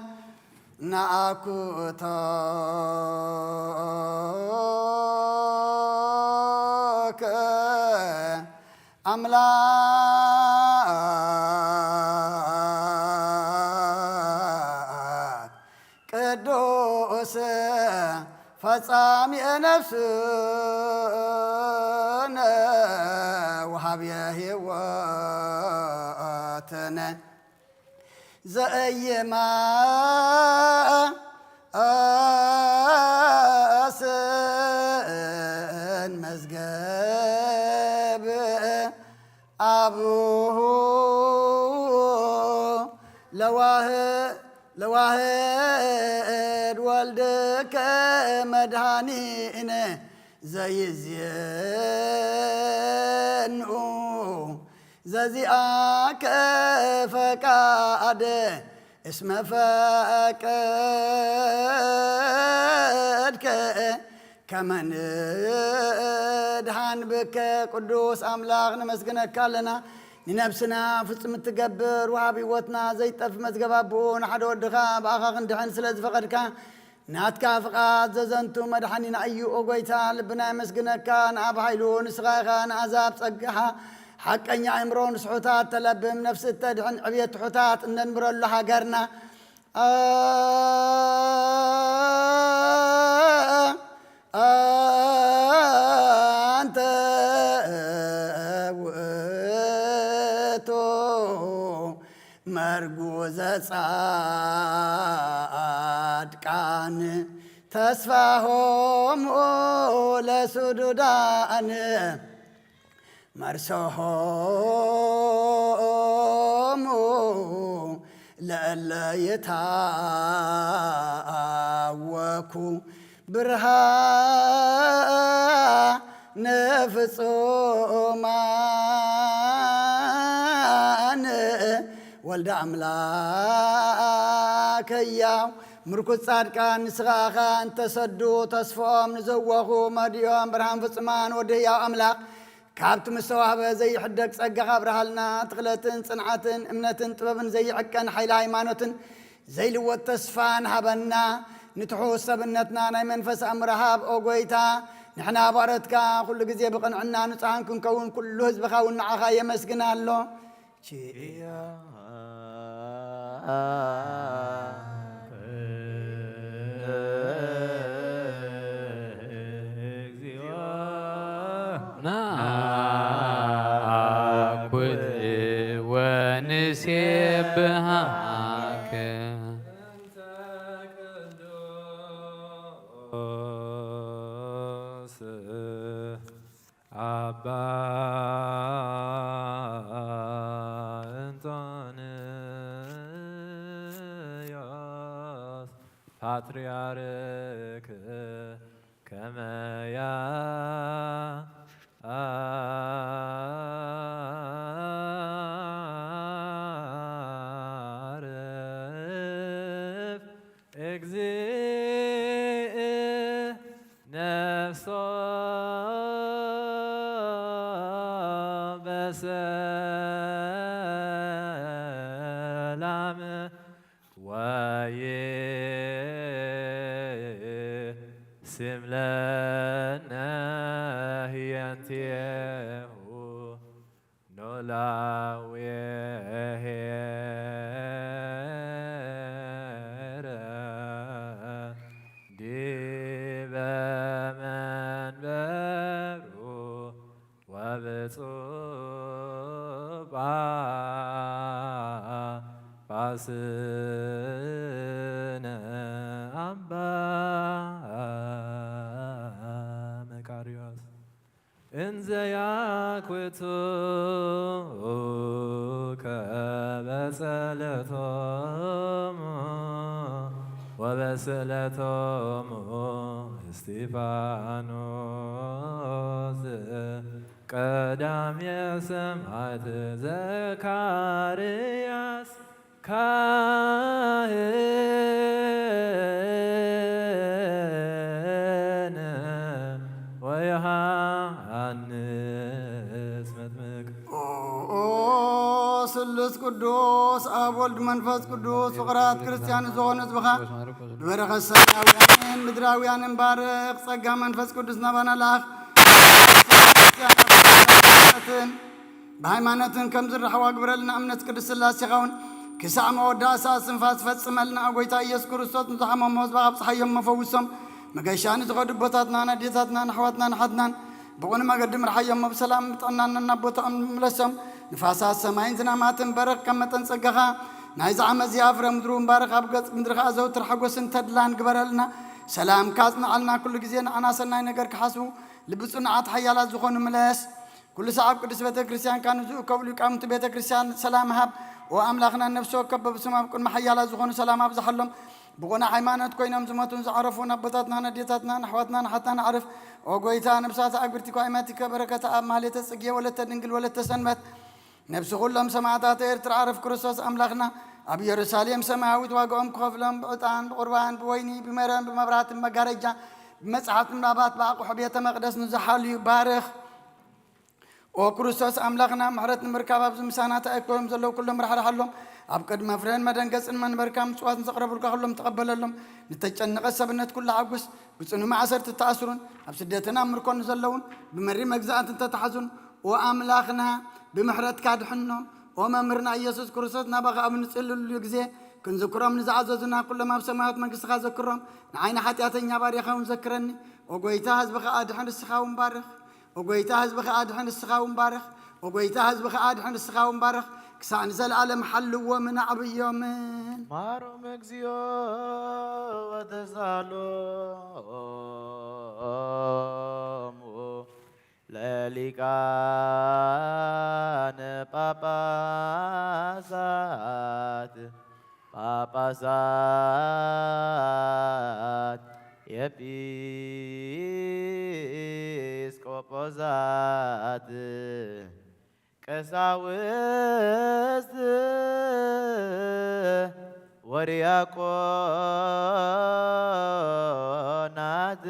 ነኣኩቶከ ኣምላክ ቅዱስ ፈጻሚ ነፍስነ ወሃብየ ህይወትነ ዘእየማ ኣስን መዝገብ አቡሁ ለዋህ ለዋህድ ወልድከ ከመድኃኒነ ዘይዜንኡ ዘዚኣከ ፈቃደ እስመ ፈቀድከ ከመ ንድኃን ብከ። ቅዱስ ኣምላኽ ነመስግነካ ኣለና። ንነብስና ፍጹም እትገብር ወሃብ ህይወትና ዘይጠፍ መዝገብ ኣቦ ንሓደ ወድኻ ብኣኻ ክንድሕን ስለ ዝፈቐድካ ናትካ ፍቓድ ዘዘንቱ መድሓኒና እዩ። ኦ ጎይታ ልብና የመስግነካ። ንኣብ ሓይሉ ንስኻ ኢኻ ንኣዛብ ጸጋኻ ሓቀኛ ኣእምሮ ንስሑታት ተለብም ነፍሲ እተድሕን ዕብየት ትሑታት እነንብረሉ ሃገርና ኣንተ ውእቱ መርጉዘ ጻድቃን ተስፋሆሙ ለሱዱዳን መርሶሆሙ ለእለ የታወኩ ብርሃነ ፍጹማን ወልደ ኣምላክ ህያው ምርኩስ ጻድቃን ንስኻ ኢኻ እንተሰዱ ተስፍኦም ንዘወኹ መዲኦም ብርሃን ፍጹማን ወዲ ህያው ኣምላኽ ካብቲ ምስተዋህበ ዘይሕደግ ጸጋኻ ኣብርሃልና። ትኽለትን ጽንዓትን እምነትን ጥበብን ዘይዕቀን ሓይሊ ሃይማኖትን ዘይልወጥ ተስፋን ሃበና። ንትሑት ሰብነትና ናይ መንፈስ ኣእምሮ ሃብ ኦ ጎይታ። ንሕና ባሮትካ ኩሉ ግዜ ብቕንዕና ንጹሃን ክንከውን ኩሉ ህዝብኻ እውን ንዓኻ የመስግን ኣሎ። ቺያ ናኩት ወንሴብሃከ ኣባ እንጦንዮስ ፓትርያርክ ከመያ ኣርፍ እግዚእ ነፍሶ በሰላም ወይስምለነ ህየንቴሁ ኖላዊ ኄረ ዲበ መንበሩ ወብፁዕ ጳጳስነ ኣባ መቃርዮስ እንዘ ያኩቱከ በጸሎቶሙ ወበስእለቶሙ እስጢፋኖስ ቀዳሜ ሰማዕት ዘካርያስ ካህን ወዮሃንስ መጥምቅ። ኦ ስሉስ ቅዱስ ኣብ ወልድ መንፈስ ቅዱስ ፍቕራት ክርስቲያን ዝኾኑ ህዝብኻ ብበረኸት ሰማያውያንን ምድራውያንን ባርኽ። ጸጋ መንፈስ ቅዱስ ናባና ለኣኽ። ብሃይማኖትን ከም ዝረሓዋ ግበረልና። እምነት ቅድስት ስላሴኻ እውን ክሳዕ መወዳእታ እስትንፋስ ፈጽመልና። ጎይታ ኢየሱስ ክርስቶስ ንዝሓመሙ ህዝብኻ ኣብጽሓዮም፣ መፈውሶም። መገሻ ንዝኸዱ ኣቦታትና፣ ኣዴታትና፣ ኣሕዋትናን ኣሓትናን ብቕኑዕ መገዲ ምርሓዮም፣ ብሰላም ብጥዕናን ናብ ቦታኦም ምለሶም። ንፋሳት ሰማይን ዝናማትን በርኽ። ከም መጠን ጸጋኻ ናይዚ ዓመት እዚኣ ፍረ ምድሩ ምባርኽ። ኣብ ገጽ ምድርኻ ዘውትር ሓጎስን ተድላን ግበረልና። ሰላምካ ኣጽንዓልና። ኩሉ ግዜ ንዓና ሰናይ ነገር ክሓስቡ ልቢ ጽኑዓት ሓያላት ዝኾኑ ምለስ። ኩሉ ሰዓብ ቅድስት ቤተ ክርስቲያን ካን ዝእከቡ ሊቃውንቲ ቤተ ክርስቲያን ሰላም ሃብ። ኦ ኣምላኽና ነፍሲ ወከፍ በብስም ኣብ ቅድሚ ሓያላት ዝኾኑ ሰላም ኣብዝሓሎም። ብቑና ሃይማኖት ኮይኖም ዝሞቱን ዝዓረፉን ኣቦታትናን ኣዴታትናን ኣሕዋትናን ሓታን ኣዕርፍ። ኦ ጎይታ፣ ነብሳት ኣግብርቲ ኳይማቲከ በረከተ ኣብ ማህሌተ ጽጌ ወለተ ድንግል ወለተ ሰንበት ነብሲ ኩሎም ሰማዕታት ኤርትራ ዓረፍ ክርስቶስ ኣምላኽና ኣብ ኢየሩሳሌም ሰማያዊት ዋጋኦም ክኸፍሎም ብዕጣን ብቁርባን ብወይኒ ብመረን ብመብራትን መጋረጃ ብመጽሓፍ ምንባባት ብኣቑሑ ቤተ መቕደስ ንዝሓልዩ ባርኽ። ኦ ክርስቶስ ኣምላኽና፣ ምሕረት ንምርካብ ኣብዚ ምሳና ተኣኪቦም ዘለዉ ኩሎም ራሕርሓሎም። ኣብ ቅድሚ መፍረን መደንገጽን መንበርካ ምጽዋት ንዘቕረቡልካ ኩሎም ተቐበለሎም። ንተጨነቐ ሰብነት ኩሉ ሓጉስ። ብጽኑ ማእሰርቲ ተኣስሩን ኣብ ስደትን ኣብ ምርኮን ዘለዉን ብመሪ መግዛእቲ እንተተሓዙን፣ ኦ ኣምላኽና፣ ብምሕረትካ ድሕኖም። ኦ መምህርና ኢየሱስ ክርስቶስ፣ ናባኻ ኣብ ንጽልሉ ግዜ ክንዝክሮም ንዝኣዘዙና ኩሎም ኣብ ሰማያት መንግስትኻ ዘክሮም። ንዓይ ንሓጢኣተኛ ባርያኻ እውን ዘክረኒ። ኦ ጎይታ፣ ህዝብኻ ኣድሕን፣ ንስኻ እውን ባርኽ። ኦ ጎይታ፣ ህዝብኻ ኣድሕን፣ ንስኻ እውን ባርኽ። ኦ ጎይታ፣ ህዝብኻ ኣድሕን፣ ንስኻ እውን ባርኽ። ክሳዕ ንዘለኣለም ሓልዎምን ኣዕብዮምን። ማሮም እግዚኦ ወተሳሎሙ ለሊቃነ ጳጳሳት ጳጳሳት ኤጲስቆጶሳት ቀሳውስት ወዲያቆናት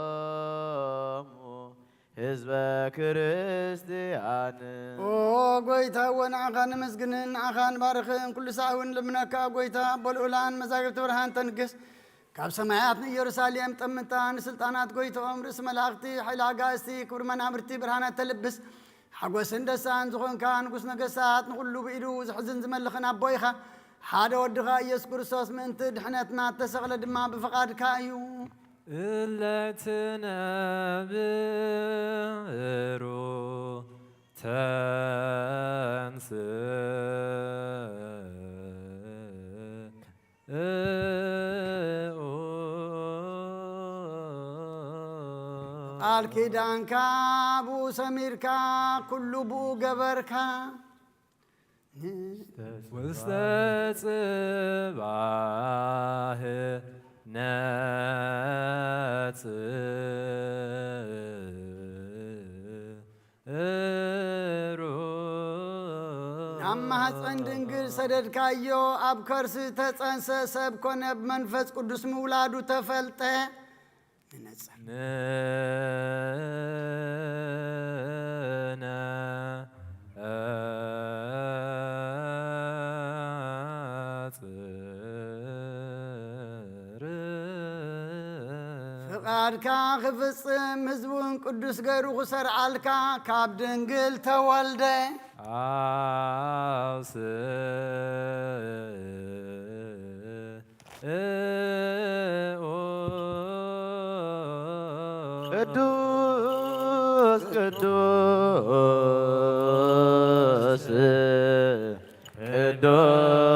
ወኩሎሙ ህዝበ ክርስትያን። ኦ ጎይታ፣ እወ ንዓኻ ንምስግንን ንዓኻ ንባርኽን። ኩሉ ሳዕ እውን ልምነካ ጎይታ፣ ኣቦ ልዑላን መዛግብቲ ብርሃን ተንግስ። ካብ ሰማያት ንኢየሩሳሌም ጠምታ፣ ንስልጣናት ጎይትኦም፣ ርእሲ መላእኽቲ፣ ሓይሊ ኣጋእዝቲ፣ ክብሪ መናብርቲ ብርሃናት ተልብስ። ሓጎስን ደስታን ዝኾንካ ንጉስ ነገስታት፣ ንኹሉ ብኢዱ ዝሕዝን ዝመልኽን ኣቦ ኢኻ። ሓደ ወድኻ ኢየሱስ ክርስቶስ ምእንቲ ድሕነትና እተሰቕለ ድማ ብፍቓድካ እዩ። እለ ትነብሩ ተንስኡ። ቃል ኪዳንካ ብኡ ሰሚርካ፣ ኩሉ ብኡ ገበርካ። ውስተ ጽባህ ነጽሩ። ናብ ማህፀን ድንግል ሰደድካዮ፣ ኣብ ከርሲ ተጸንሰ፣ ሰብ ኮነ፣ ብመንፈስ ቅዱስ ምውላዱ ተፈልጠ። ንነጽር። ንነ ኣጽር። ፍቓድካ ክፍጽም ህዝቡን ቅዱስ ገይሩ ክሰርዓልካ ካብ ድንግል ተወልደ። ኣውስእ ቅዱስ ቅዱስ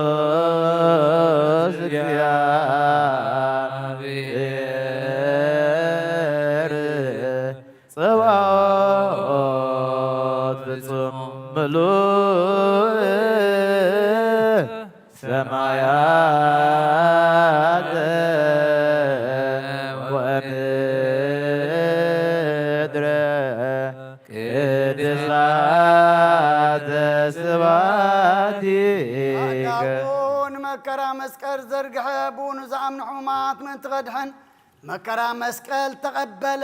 ቅዱስ እግዚአብሔር ጸባኦት ፍጹም ምሉእ ሰማያተ ወምድረ ቅድሳተ ስብሐቲከ። ኣዳሙ ንመከራ መስቀል ዘርግሐ፣ ብኡ ንዝኣምኑ ሕሙማት ምእንቲ ከድሕን መከራ መስቀል ተቐበለ።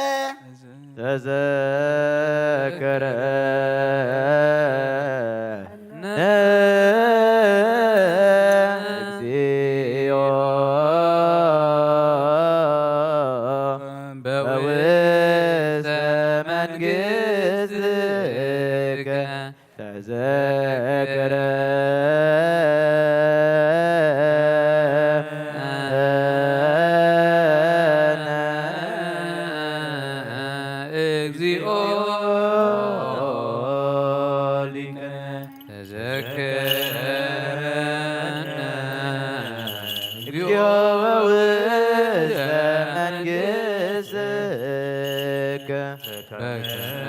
ተዘክረነ እግዚኦ በውስተ መንግሥትከ። ተዘክረነ እግዚኦ ሊቀ። ተዘክረነ እግዚኦ ውስተ መንግሥትከ። በከመ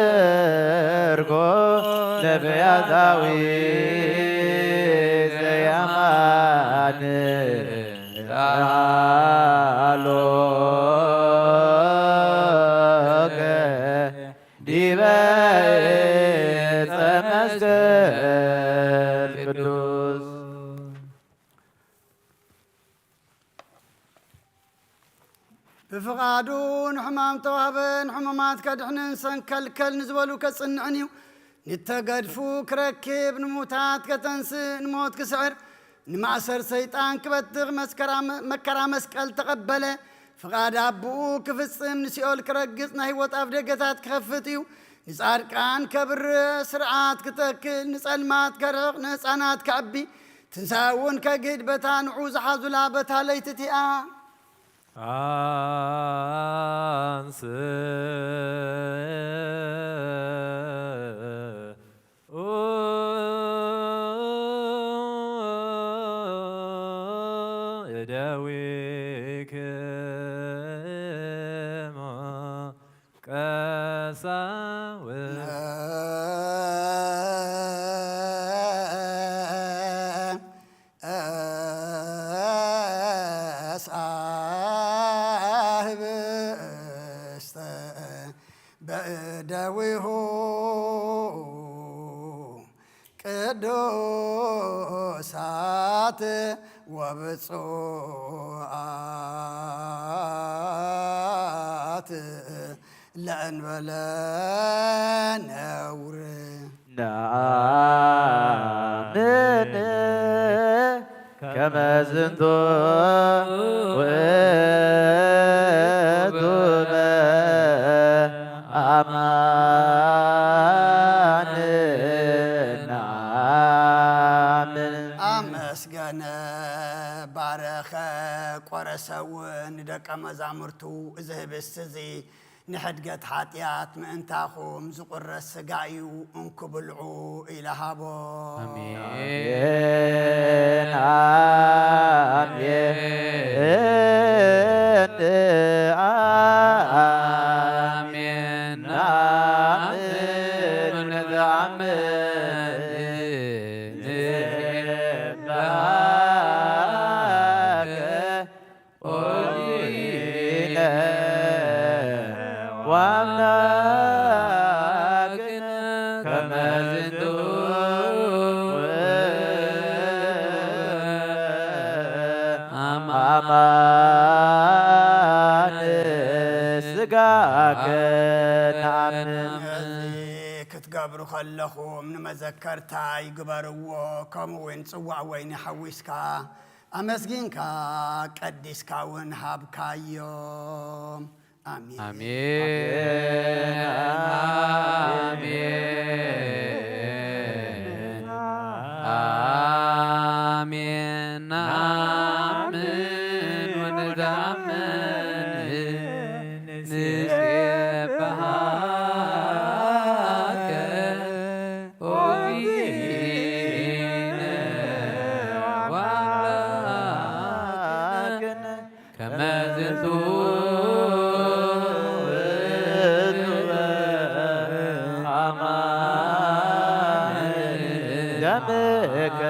ተዘከርኮ ነቢያት ዳዊት ዘየማን ቃሎከ ዲበ ዕፀ መስቀል ቅዱስ። ብፍቓዱ ንሕማም ተዋህበ፣ ንሕሙማት ከድሕንን ሰንከልከል ንዝበሉ ከጽንዕን እዩ። ንተገድፉ ክረክብ፣ ንሙታት ከተንስእ፣ ንሞት ክስዕር፣ ንማእሰር ሰይጣን ክበትኽ መስከራ-፣ መከራ መስቀል ተቐበለ። ፍቓድ ኣቦኡ ክፍጽም፣ ንሲኦል ክረግጽ፣ ናይ ህይወት ኣፍደገታት ክኸፍት እዩ። ንጻድቃን ከብርህ፣ ስርዓት ክተክል፣ ንጸልማት ከርሕቕ፣ ንህፃናት ከዕቢ፣ ትንሳኤ እውን ከግህድ፣ በታ ንዑ ዝሓዙላ በታ ለይቲ እቲኣ። ኣንስ እደዊክሙ ቀሳውስት ነሳህብስተ በእደዊሁ ቅዱሳት ለእንበለ ነውር። ነአምን ከመ ዝንቱ ውእቱ በአማን ነአምን። ኣመስገነ፣ ባረኸ፣ ቆረሰ እውን ንደቀ መዛሙርቱ እዚ ህብስቲ እዚ ንሕድገት ሓጢኣት ምእንታኹም ዝቑረስ ሥጋ እዩ፣ እንኩ ብልዑ ኢለ ሃቦ። ኣሜን፣ ኣሜን፣ ኣሜን፣ ኣሜን። ንዝኣምን ንስብሐከ ኦዚነ ወአምላክነ ከመ ዝንቱ አማን ሥጋከ ነአምን። እዚ ክትገብሩ ከለኹም ንመዘከርታይ ግበርዎ፣ ከምኡ እውን ጽዋእ ወይኒ ሓዊስካ ኣመስጊንካ ቀዲስካ እውን ሃብካዮም። ኣሜን። ኣሜን። ኣሜን። ኣሜን። ነአምን ወንተአምን ንሴብሐከ ኦዚነ ወአምላክነ ከመ ዝንቱ ውእቱ አማን ደምከ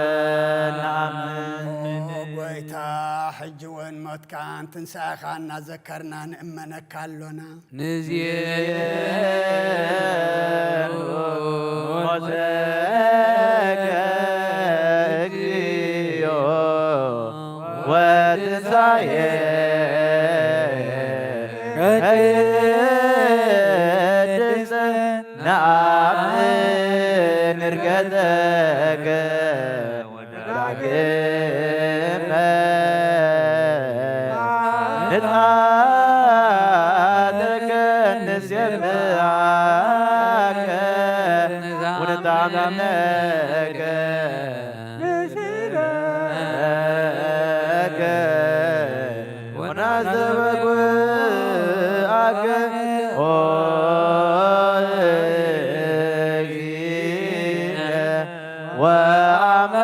ነአምን። ኦ ጐይታ፣ ሕጂ እውን ሞትካን ትንሳኤኻን እናዘከርና ንእመነካ ኣሎና። ንዜኑ ሞተከ እግዚኦ ወትንሳኤከ ቅድስት ነአምን ዕርገተከ ዳግመ ምጽኣትከ ንሴብሐከ ወንተአምነከ ንስግደለከ ወናስተበኩዓከ ኦ እግዚእነ ወአምላክነ።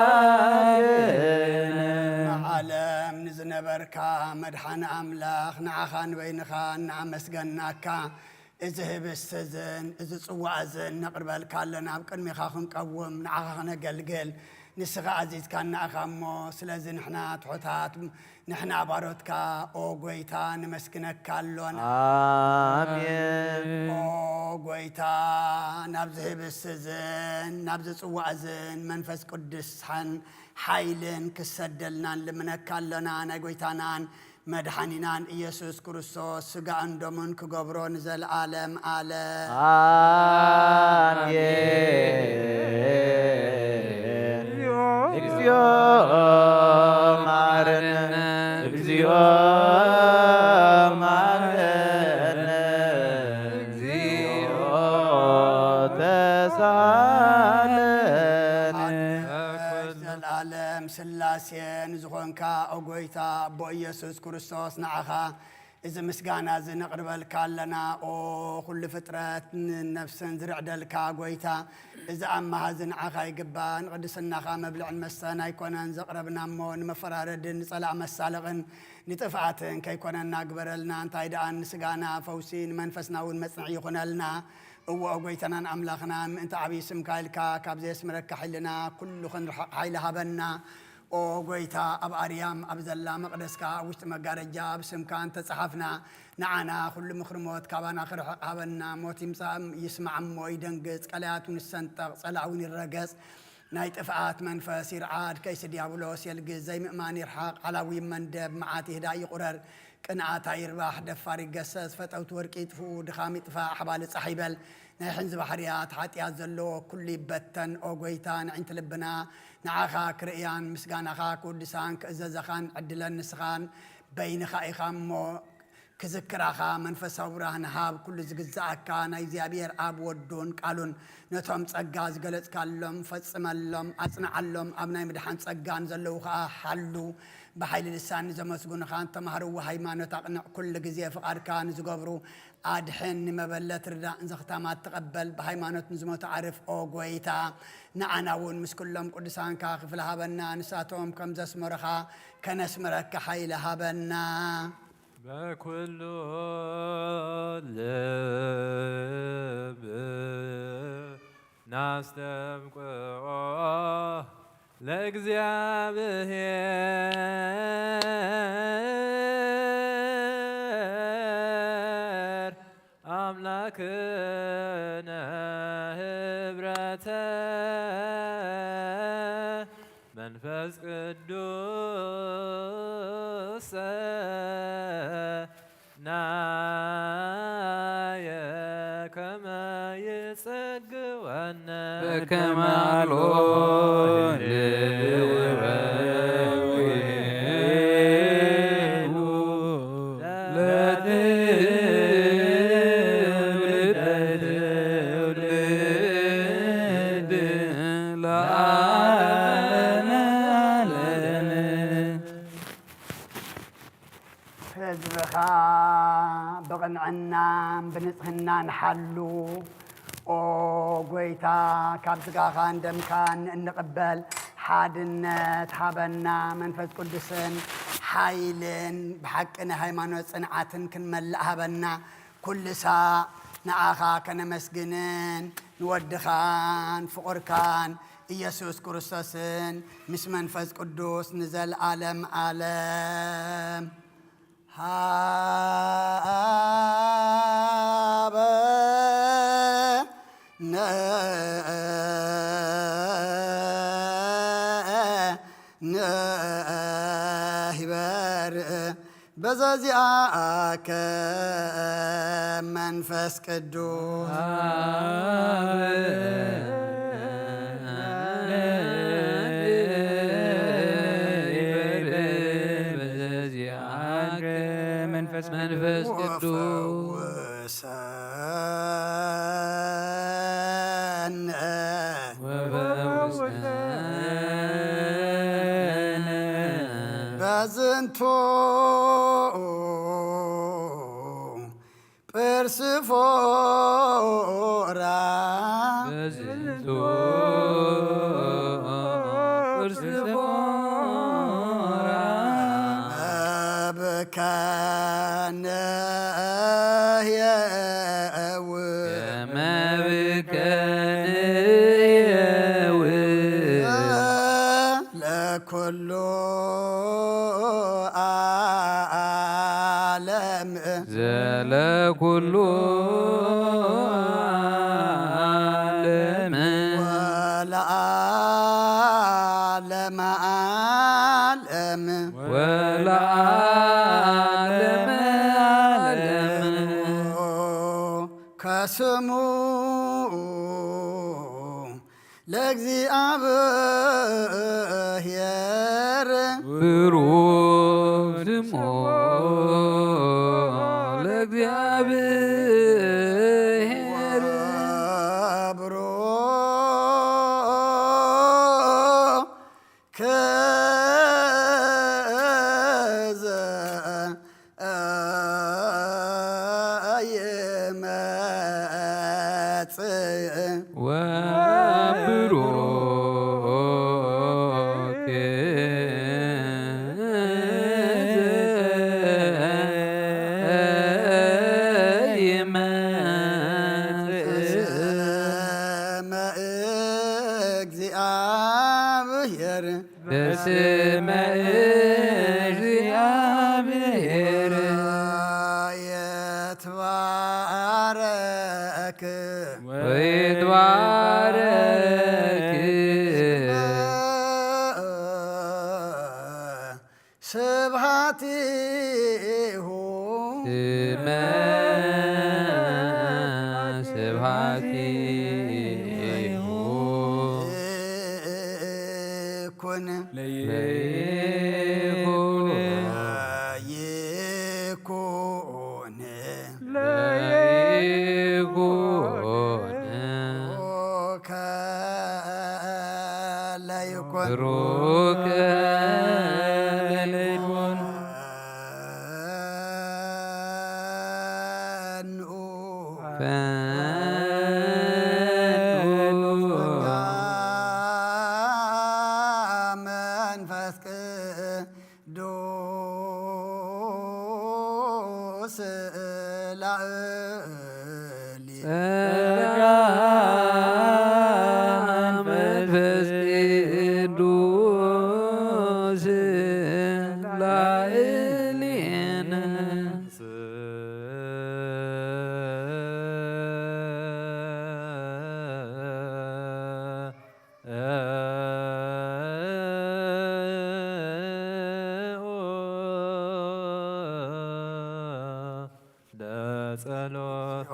ዓለም ንዝነበርካ መድሓኒ ኣምላኽ፣ ንዓኻ ንበይንኻ እናኣመስገናካ፣ እዚ ህብስቲ እዝን እዚ ጽዋእ እዝን ነቕርበልካ ኣለና። ኣብ ቅድሜኻ ክንቀውም፣ ንዓኻ ክነገልግል፣ ንስኻ ኣዚዝካና ኢኻ እሞ፣ ስለዚ ንሕና ትሑታት፣ ንሕና ባሮትካ፣ ኦ ጎይታ፣ ነመስግነካ ኣሎና። ኣሜን። ኦ ጎይታ፣ ናብዚ ህብስቲ እዝን ናብዚ ጽዋእ እዝን መንፈስ ቅዱስ ሓን-፣ ሓይልን ክሰደልና ንልምነካ ኣሎና። ናይ ጎይታናን መድሓኒናን ኢየሱስ ክርስቶስ ስጋኡን ደሙን ክገብሮ ንዘለኣለም ኣለም። ኣሜን። እግዚኦ መሐረነ፣ እግዚኦ መሐረነ፣ እግዚኦ ተሳሃለነ። ዘላለም ስላሴ ንዝኾንካ፣ ኦ ጎይታ፣ ኣቦ ኢየሱስ ክርስቶስ፣ ንዓኻ እዚ ምስጋና እዚ ነቕርበልካ ኣለና። ኦ፣ ኩሉ ፍጥረት ንነፍስን ዝርዕደልካ ጎይታ፣ እዚ ኣማሃ እዚ ንዓኻ ይግባእ። ንቕድስናኻ መብልዕን መስተን ኣይኮነን ዘቕረብና እሞ፣ ንመፈራረድን ንጸላእ መሳለቕን ንጥፍኣትን ከይኮነና ግበረልና። እንታይ ደኣ ንስጋና ፈውሲ፣ ንመንፈስና እውን መጽንዒ ይኹነልና። እወ፣ ኦ ጎይታናን ኣምላኽናን፣ ምእንቲ ዓብዪ ስምካ ኢልካ ካብ ዘየስምረካ ሓይልና ኩሉ ክንርሕቕ ሓይሊ ሃበና። ኦ ጎይታ፣ ኣብ ኣርያም ኣብ ዘላ መቕደስካ፣ ኣብ ውሽጢ መጋረጃ ብስምካ እንተጸሓፍና፣ ንዓና ኩሉ ምኽሪ ሞት ካባና ክርሕቕ ሃበና። ሞት ይምጻእ ይስማዕ እሞ ይደንግጽ፣ ቀላያት እውን ይሰንጠቕ፣ ጸላእ እውን ይረገጽ፣ ናይ ጥፍኣት መንፈስ ይርዓድ፣ ከይሲ ዲያብሎስ የልግስ፣ ዘይምእማን ይርሓቕ፣ ዓላዊ መንደብ፣ መዓት ይህዳእ ይቑረር፣ ቅንኣት ኣይርባሕ፣ ደፋር ይገሰስ፣ ፈጠውቲ ወርቂ ይጥፍኡ፣ ድኻም ይጥፋእ፣ ሓባሊ ጻሕ ይበል፣ ናይ ሕንዚ ባሕርያት ሓጢኣት ዘለዎ ኩሉ ይበተን። ኦ ጎይታ፣ ንዕንቲ ልብና ንዓኻ ክርእያን ምስጋናኻ ክውድሳን ክእዘዘኻን ዕድለን ንስኻን በይንኻ ኢኻ እሞ፣ ክዝክራኻ መንፈሳዊ ብርሃን ሃብ። ኩሉ ዝግዝኣካ ናይ እግዚኣብሔር ኣብ ወዱን ቃሉን ነቶም ጸጋ ዝገለጽካሎም ፈጽመሎም፣ ኣጽንዓሎም። ኣብ ናይ ምድሓን ጸጋ ንዘለዉ ኸኣ ሓሉ። ብሓይሊ ልሳን ንዘመስግኑኻ፣ ንተማህርዎ ሃይማኖት ኣቕንዕ። ኩሉ ግዜ ፍቓድካ ንዝገብሩ ኣድሕን፣ ንመበለት ርዳእ፣ ንዘኽታማት ተቐበል፣ ብሃይማኖት ንዝሞቱ ዓርፍ። ኦ ጎይታ፣ ንዓና እውን ምስ ኩሎም ቅዱሳንካ ክፍሊ ሃበና፣ ንሳቶም ከም ዘስመሩኻ ከነስምረካ ሓይሊ ሃበና። በኩሉ ልብ ናስተብቅዖ ለእግዚኣብሔር ኣምላክነ ህብረተ መንፈስ ቅዱስ ናየ ከመ ይጸግወነ በከመ አልቦ ለትውልደ ትውልድ ለዓለመ ዓለም። ህዝብኻ ብቕንዕናን ብንጽህናን ሓሉ። ኦ ጎይታ፣ ካብ ስጋኻን ደምካን እንቕበል ሓድነት ሃበና። መንፈስ ቅዱስን ሓይልን ብሓቂ ናይ ሃይማኖት ጽንዓትን ክንመልእ ሃበና። ኩሉ ሳዕ ንዓኻ ከነመስግንን ንወድኻን ፍቑርካን ኢየሱስ ክርስቶስን ምስ መንፈስ ቅዱስ ንዘለዓለም ዓለም። ሃበነ ንሂበር በዘዚኣከ መንፈስ ቅዱስ። በዘዚኣከ መንፈስ መንፈስ ቅዱስ። ወፈውሰነ። ወፈውሰነ። በዝንቱ ጵርስፎራ። በዝንቱ ጵርስፎራ። መብከነየ ኩሉ ዓለም ወለዓለመ ዓለም ወለዓለመ ዓለም ከስሙ ለእግዚኣብሔር ብሩክ ስሙ ለእግዚኣብሔር ብሩክ ከዘ ይመጽእ ወብሩክ ይመጽእ ስመ እግዚአብሔር በስመ እግዚአብሔር ይትባረክ ወይትባረክ ስብሐቲሁ ስመ ስብሐቲሁ ይኩን ለይኩን ለይኩን ለይኩን ብሩክ ለይኩን ፈንኡ መንፈስ ቅዱስ ላዕሊ ጸጋ መንፈስ ቅዱስ ላዕሌነ ለጸሎት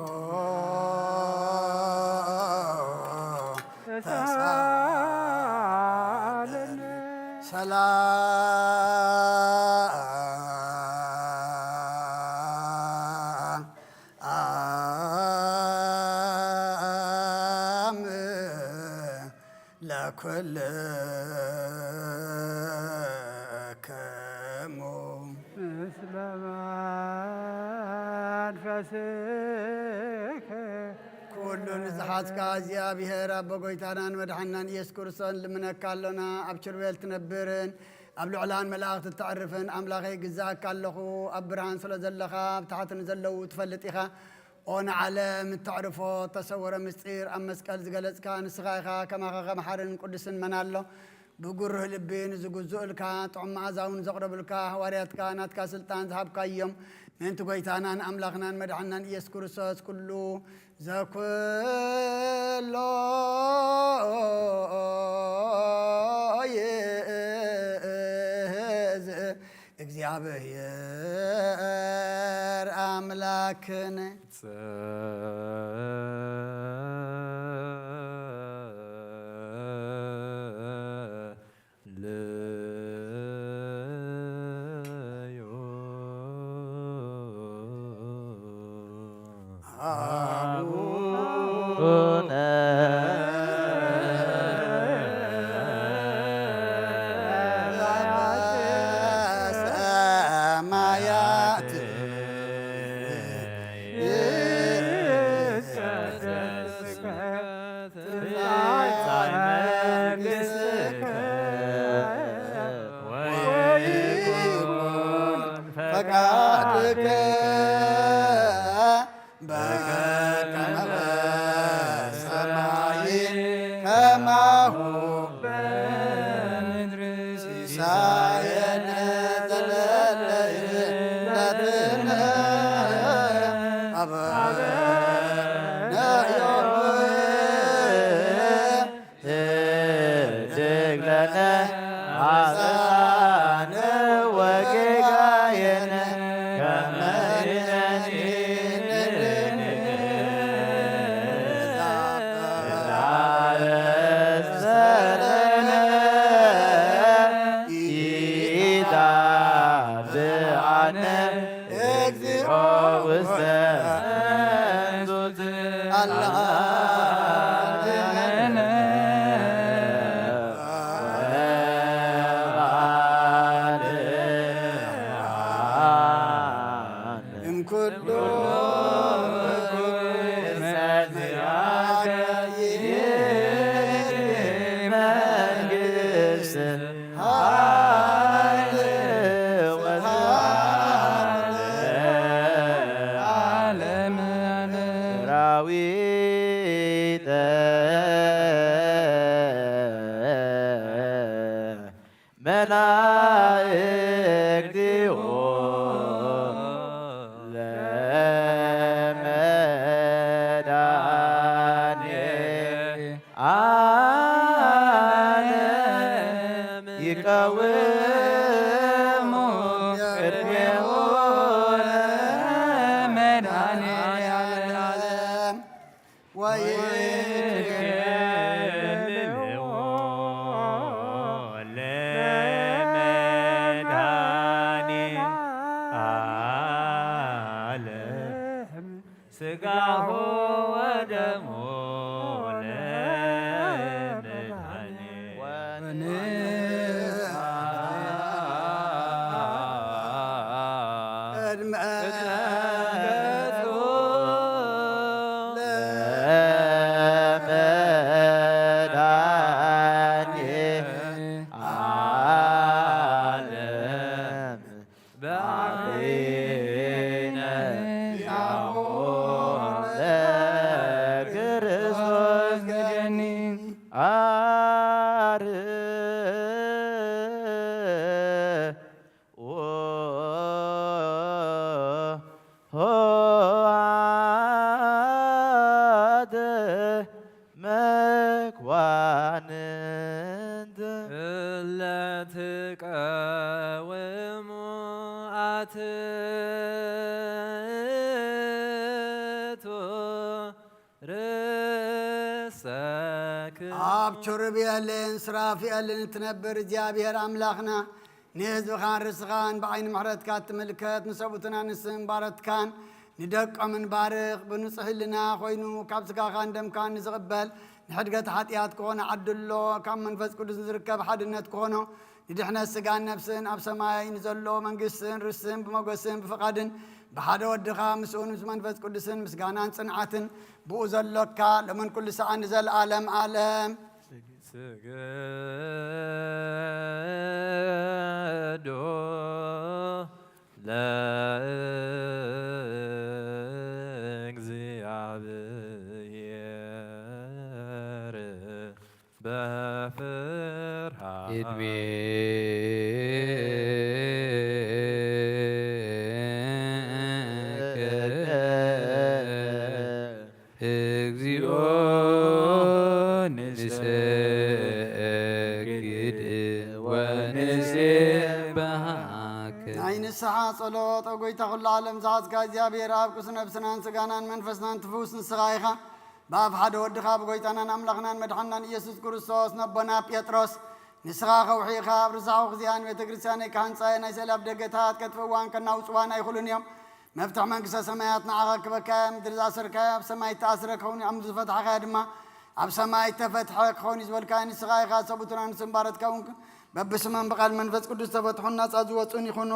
ተሳለን ሰላም ለኩልክሙ ምስለ መንፈስከ ኩሉ ንዝሓዝካ እግዚኣብሔር ኣቦ ጎይታናን መድሓናን ኢየሱስ ክርስቶስ ንልምነካ ኣሎና። ኣብ ኪሩቤል ትነብርን ኣብ ልዑላን መላእኽቲ እተዕርፍን ኣምላኸይ ግዛኣካ ኣለኹ። ኣብ ብርሃን ስለ ዘለኻ ኣብ ታሕቲ ንዘለዉ ትፈልጥ ኢኻ። ኦ ንዓለም እተዕርፎ እተሰወረ ምስጢር ኣብ መስቀል ዝገለጽካ ንስኻ ኢኻ። ከማኻ ከመሓርን ቅዱስን መን ኣሎ? ብጉሩህ ልቢ ንዝጉዝኡልካ ጥዑም መኣዛ እውን ዘቕረቡልካ ሃዋርያትካ ናትካ ስልጣን ዝሃብካዮም ምእንቲ ጎይታናን ኣምላኽናን መድሓናን ኢየሱስ ክርስቶስ ኩሉ ዘኩሎ ይእዝ እግዚኣብሔር ኣምላክነ። ፈቃድከ በከመ በሰማይ ከማሁ በምድሪ ሲሳየነ ዘለለዕለትነ ኣብ እግዚኦ ውስተ ሕጹጽ እምኩሉ መንግስት ኃይል ወስብሐት ዓለም። ራዊተ መላእክቲሁ ለመድኃኔ ዓለም ይቀውሙ ቅድሜሁ ለመድኃኔ ዓለም ወይትኬልዎ ለመድኃኔ ዓለም ሥጋሁ ወደሙ ለመድኃኔ ወንስሐ ቅድመ ገጹ ለመድኃኔ ዓለም በአይነ ያሆ ለክርስቶስ ገኒ አር ሆሃተ መኳንንት እለ ትቀውሙ አትእቱ ርእሰክ ኣብ ኪሩቤልን ሱራፌልን እትነብር እግዚኣብሔር ኣምላኽና፣ ንህዝብኻን ርስኻን ብዓይኒ ምሕረትካ እትምልከት፣ ንሰብኡትን ኣንስትን ባሮትካን ንደቆምን ባርኽ። ብንጹሕ ህልና ኮይኑ ካብ ስጋኻን ደምካን ንዝቕበል ንሕድገት ሓጢኣት ክኾነ ዓድሎ፣ ካብ መንፈስ ቅዱስ ንዝርከብ ሓድነት ክኾኖ፣ ንድሕነት ስጋን ነፍስን ኣብ ሰማይ ንዘሎ መንግስትን ርስትን ብመጎስን ብፍቓድን ብሓደ ወድኻ ምስኡን ምስ መንፈስ ቅዱስን ምስጋናን ጽንዓትን ብኡ ዘሎካ ሎምን ኩሉ ሰዓን ንዘለዓለም ዓለም። ስግዶ ለእግዚኣብሔር በፍርሃት። ቅድሜከ እግዚኦ ንሰግድ ወንሴብሐከ። ናይ ንስሓ ጸሎት። ኦ ጐይታ ኵሉ ዓለም ዝሓዝካ እግዚኣብሔር ኣብ ቅዱስ ነፍስናን ስጋናን መንፈስናን ትፍውስ ንስኻ ኢኻ። ብኣፍ ሓደ ወድኻ ብጐይታናን ኣምላኽናን መድሓንናን ኢየሱስ ክርስቶስ ነቦና ጴጥሮስ ንስኻ ከውሒ ኢኻ። ኣብ ርሳሑ ግዚኣ ንቤተ ክርስቲያነይ ክሃንጻ እየ። ናይ ስእሊ ኣፍደገታት ከጥፍእዋን ከናውጽዋን ኣይኽእሉን እዮም። መፍትሕ መንግስተ ሰማያት ንዓኻ ክበካ እያ። ምድሪ ዝኣሰርካዮ ኣብ ሰማይ እተኣስረ ክኸውን እዩ፣ ኣብ ምድሪ ዝፈትሓኻዮ ድማ ኣብ ሰማይ እተፈትሐ ክኸውን እዩ ዝበልካዮ ንስኻ ኢኻ። ሰብኡትን ኣንስትን ባሮትካ እውን በብስሞም ብቓል መንፈስ ቅዱስ ዝተፈትሑን ናጻ ዝወጹን ይኹኑ።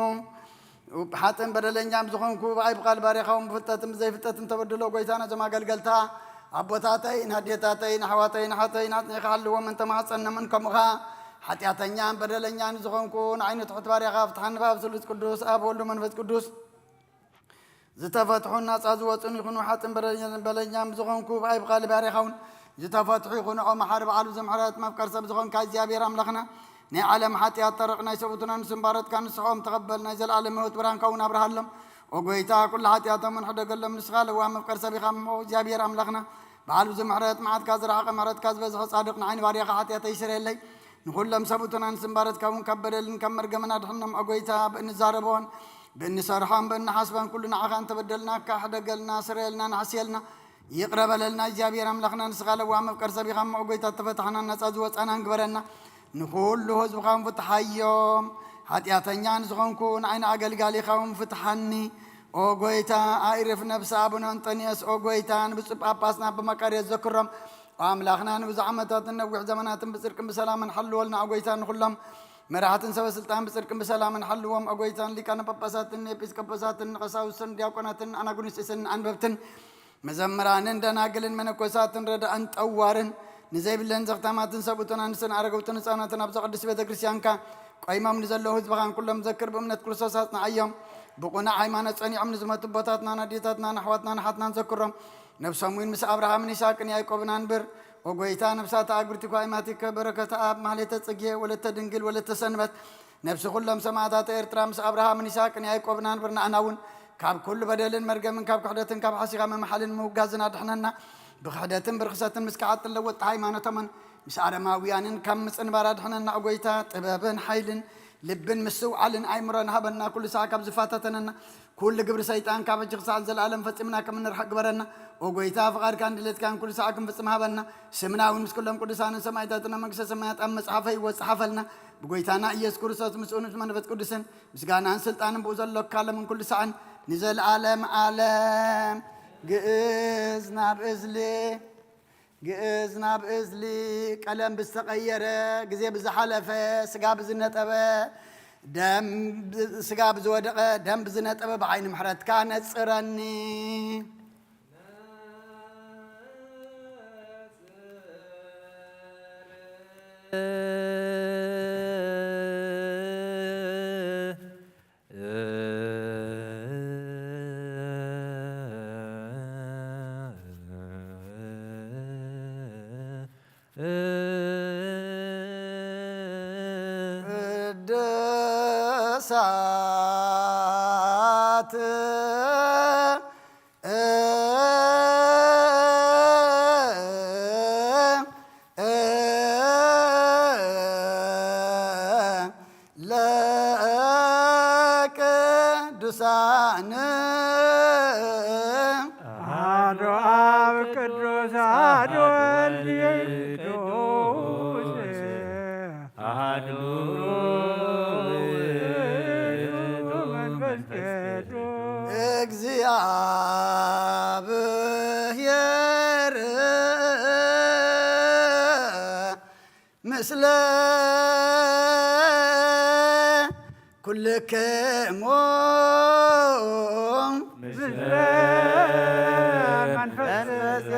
ሓጥእን በደለኛን ብዝኾንኩ ብኣይ ብቓል ባርያኻ እውን ብፍልጠትን ብዘይፍልጠትን ተበድሎ። ጐይታ ነዞም ኣገልገልታ ኣቦታተይን ኣዴታተይን ኣሕዋተይን ኣሓተይን ኣጽኒዕካ ሓልዎም እንተማሕጸኖምን ከምኡ ኸኣ ሓጢኣተኛን በደለኛን ዝኾንኩ ንዓይ ንትሑት ባርያኻ ፍትሓኒ። ብኣብ ስሉስ ቅዱስ ኣብ ወልዱ መንፈስ ቅዱስ ዝተፈትሑን ናጻ ዝወጹን ይኹኑ። ሓጥእን በደለኛን በደለኛን ብዝኾንኩ ብኣይ ብቓል ባርያኻ እውን ዝተፈትሑ ይኹኑ። ኦ መሓሪ ብዓሉ ዝምሕረት መፍቀር ሰብ ዝኾንካ እግዚኣብሔር ኣምላኽና ናይ ዓለም ሓጢኣት ጠርቕ ናይ ሰብኡትን ኣንስትን ባሮትካ ንስሖም ተቐበል። ናይ ዘለኣለም ህይወት ብርሃንካ እውን ኣብርሃሎም። ኦ ጐይታ ኩሉ ሓጢኣቶም እውን ሕደገሎም። ንስኻ ለዋህ መፍቀር ሰብ ኢኻ እሞ እግዚኣብሔር ኣምላኽና ብዓሉ ዝምሕረት መዓትካ ዝረሓቐ ምሕረትካ ዝበዝሐ ጻድቕ ንዓይ ንባርያኻ ሓጢኣተይ ስረየለይ። ንኹሎም ሰብኡትን ኣንስትን ባሮትካ እውን ካብ በደልን ካብ መርገምን ኣድሕኖም። ኦ ጐይታ ብእንዛረቦን ብእንሰርሖን ብእንሓስቦን ኩሉ ንዓኻ እንተበደልናካ ሕደገልና፣ ስረየልና፣ ንሓስየልና፣ ይቕረ በለልና። እግዚኣብሔር ኣምላኽና ንስኻ ለዋህ መፍቀር ሰብ ኢኻ እሞ ኦ ጐይታ እተፈታሕናን ናጻ ዝወጻናን ግበረና። ንኹሉ ህዝብኻ እውን ፍትሓዮም። ሓጢኣተኛ ንዝኾንኩ ንዓይ ንኣገልጋሊኻ እውን ፍትሓኒ። ኦ ጎይታ፣ ኣዕርፍ ነብሲ ኣቡነ እንጠንዮስ። ኦ ጎይታ፣ ንብፁዕ ጳጳስና ብመቃርዮስ ዘክሮም። ኦ ኣምላኽና፣ ንብዙሕ ዓመታትን ነዊሕ ዘመናትን ብጽድቅን ብሰላምን ሓልወልና። ኦ ጎይታ፣ ንኹሎም መራሕትን ሰበ ስልጣን ብጽድቅን ብሰላምን ሓልዎም። ኦ ጎይታ፣ ንሊቃነ ጳጳሳትን ንኤጲስቆጶሳትን ንቐሳውስትን ዲያቆናትን ኣናጉንስጢስን ኣንበብትን መዘምራንን ደናግልን መነኮሳትን ረዳእን ጠዋርን ንዘይብለን ዘኽታማትን ሰብኡትን ኣንስትን ኣረገውትን ህፃናትን ኣብዛ ቅድስት ቤተ ክርስቲያንካ ቆይሞም ንዘለዉ ህዝብኻን ኩሎም ዘክር። ብእምነት ክርስቶስ ኣጽንዓዮም። ብቑኑዕ ሃይማኖት ጸኒዖም ንዝመቱ ኣቦታትናን ኣዴታትናን ኣሕዋትናን ኣሓትናን ዘክሮም። ነብሶም እውን ምስ ኣብርሃምን ይስሐቅን ያዕቆብን ኣንብር። ኦ ጎይታ፣ ነብሳት ኣግብርቲ ኳይማቲከ በረከተ ኣብ ማህሌተ ጽጌ ወለተ ድንግል ወለተ ሰንበት ነብሲ ኩሎም ሰማእታት ኤርትራ ምስ ኣብርሃምን ይስሐቅን ያዕቆብን ኣንብር። ንኣና እውን ካብ ኩሉ በደልን መርገምን ካብ ክሕደትን ካብ ሓሲኻ ምምሓልን ምውጋዝን ኣድሕነና። ብክሕደትን ብርኽሰትን ምስ ክሓት ለወጥቲ ሃይማኖቶምን ምስ ኣረማውያንን ካብ ምጽንባር ኣድሕነና። ኦ ጎይታ፣ ጥበብን ሓይልን ልብን ምስትውዓልን ኣይምሮን ሃበና። ኩሉ ሳዕ ካብ ዝፋታተነና ኩሉ ግብሪ ሰይጣን ካብ ሕጂ ክሳዕ ዘለኣለም ፈጺምና ከም እንርሕቕ ግበረና። ኦ ጎይታ፣ ፍቓድካን ድሌትካን ኩሉ ሳዕ ክንፍጽም ሃበና። ስምና እውን ምስ ኩሎም ቅዱሳንን ሰማዕታትን ኣብ መንግስተ ሰማያት ኣብ መጽሓፈ ህይወት ጸሓፈልና። ብጎይታና ኢየሱስ ክርስቶስ ምስኡ ምስ መንፈስ ቅዱስን ምስጋናን ስልጣንን ብኡ ዘሎካ ለምን ኩሉ ሳዕን ንዘለኣለም ዓለም። ግእዝ ናብ እዝሊ፣ ግእዝ ናብ እዝሊ፣ ቀለም ብዝተቐየረ፣ ግዜ ብዝሓለፈ፣ ስጋ ብዝነጠበ፣ ደም ብ-፣ ስጋ ብዝወደቐ፣ ደም ብዝነጠበ፣ ብዓይኒ ምሕረትካ ነጽረኒ። ቅዱሳት ለቅዱሳን አሐዱ አብ ቅዱስ አሐዱ ወልድ ቅዱስ አሐዱ ውእቱ መንፈስ ቅዱስ። እግዚአብሔር ምስለ ኩልክሙ። ምስለ መንፈስከ።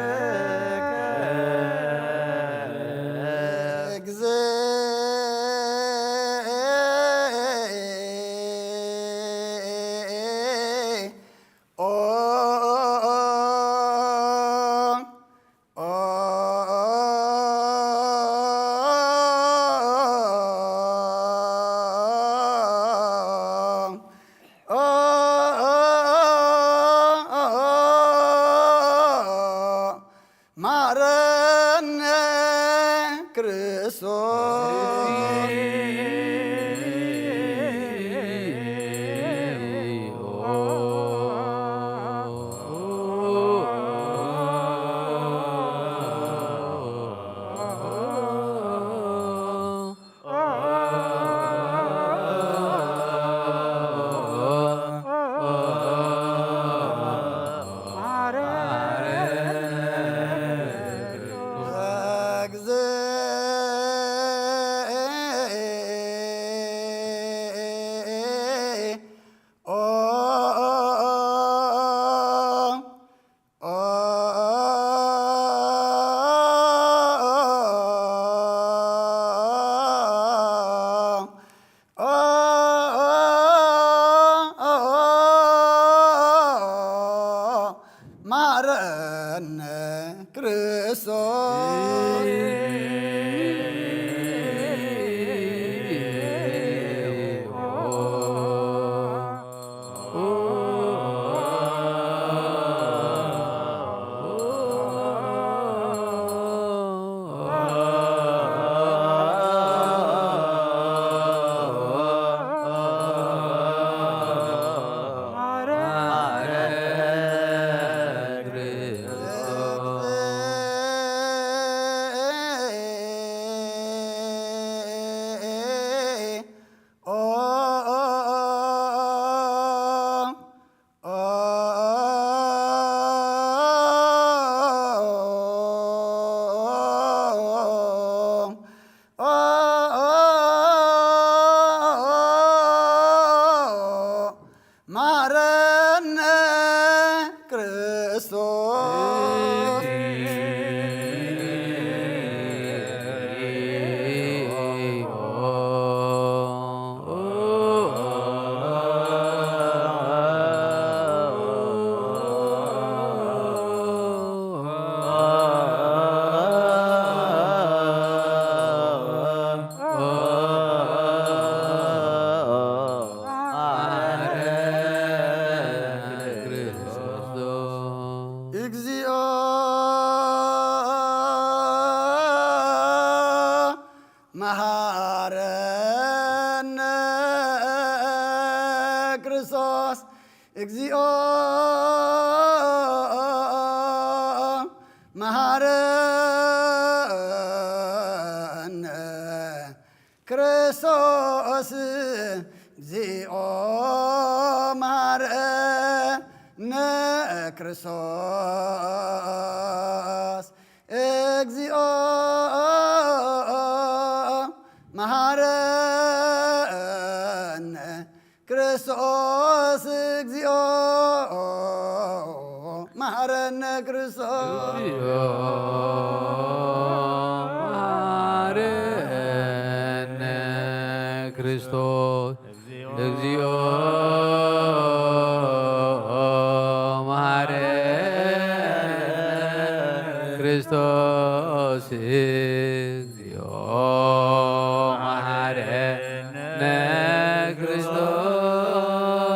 መሐረነ ክርስቶስ። እግዚኦ መሐረነ ክርስቶስ። እግዚኦ መሐረነ ክርስቶስ። እግዚኦ መሐረነ ክርስቶስ። እግዚኦ መሐረነ ክርስቶስ። እግዚኦ መሐረነ ክርስቶስ። እግዚኦ መሐረነ ክርስቶስ። እግዚኦ መሐረነ ክርስቶስ። እግዚኦ መሐረነ ክርስቶስ። እግዚኦ መሐረነ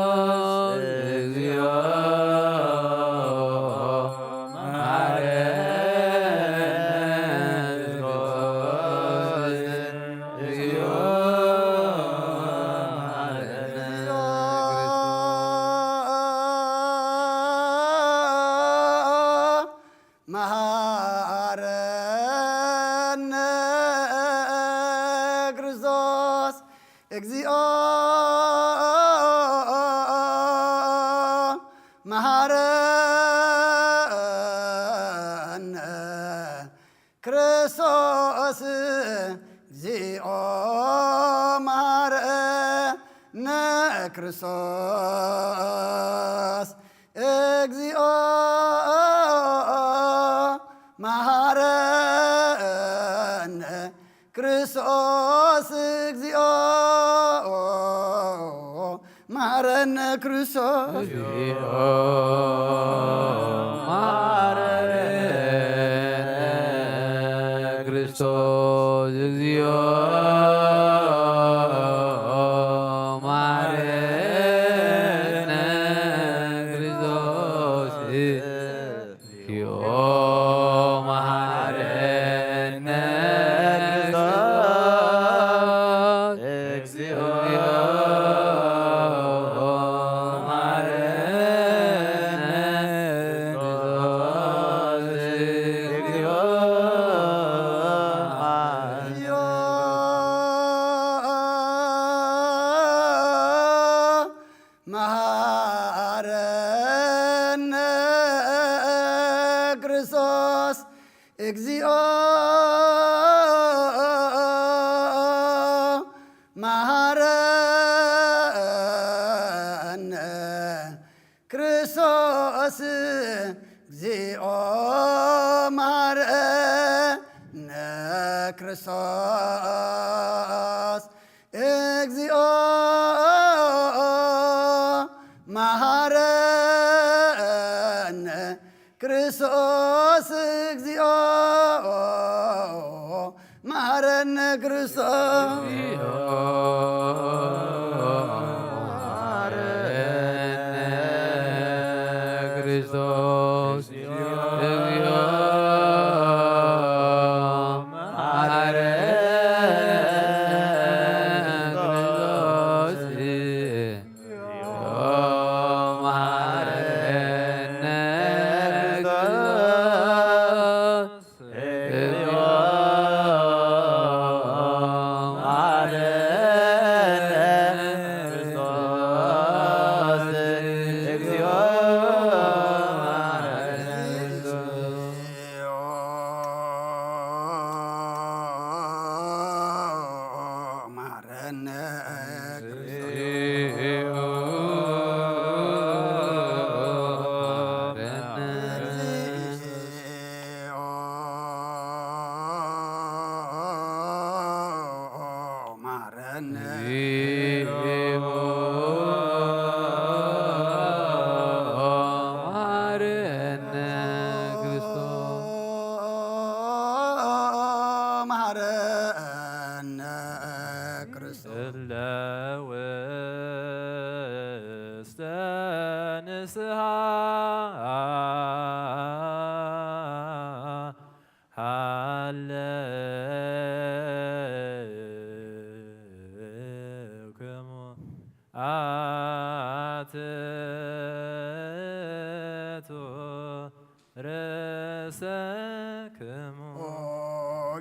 ክርስቶስ። እግዚኦ መሐረነ ክርስቶስ። መሐረነ ክርስቶስ። እግዚኦ መሐረነ ክርስቶስ። እግዚኦ መሐረነ ክርስቶስ። እግዚኦ መሐረነ ክርስቶስ። እግዚኦ መሐረነ ክርስቶስ። እግዚኦ መሐረነ ክርስቶስ። እግዚኦ መሐረነ ክርስቶስ። እግዚኦ መሐረነ ክርስቶስ። እግዚኦ መሐረነ ክርስቶስ። እግዚኦ መሐረነ መሐረነ ክርስቶስ። እግዚኦ መሐረነ ክርስቶስ። እግዚኦ መሐረነ ክርስቶስ። እግዚኦ መሐረነ ክርስቶስ። እግዚኦ መሐረነ ክርስቶስ። መሐረነ ክርስቶስ። እግዚኦ መሐረነ ክርስቶስ። መሐረነ ክርስቶስ። እግዚኦ መሐረነ ንስሓ ሃለውክሙ ኣትቱ ርእሰክሙ። ኦ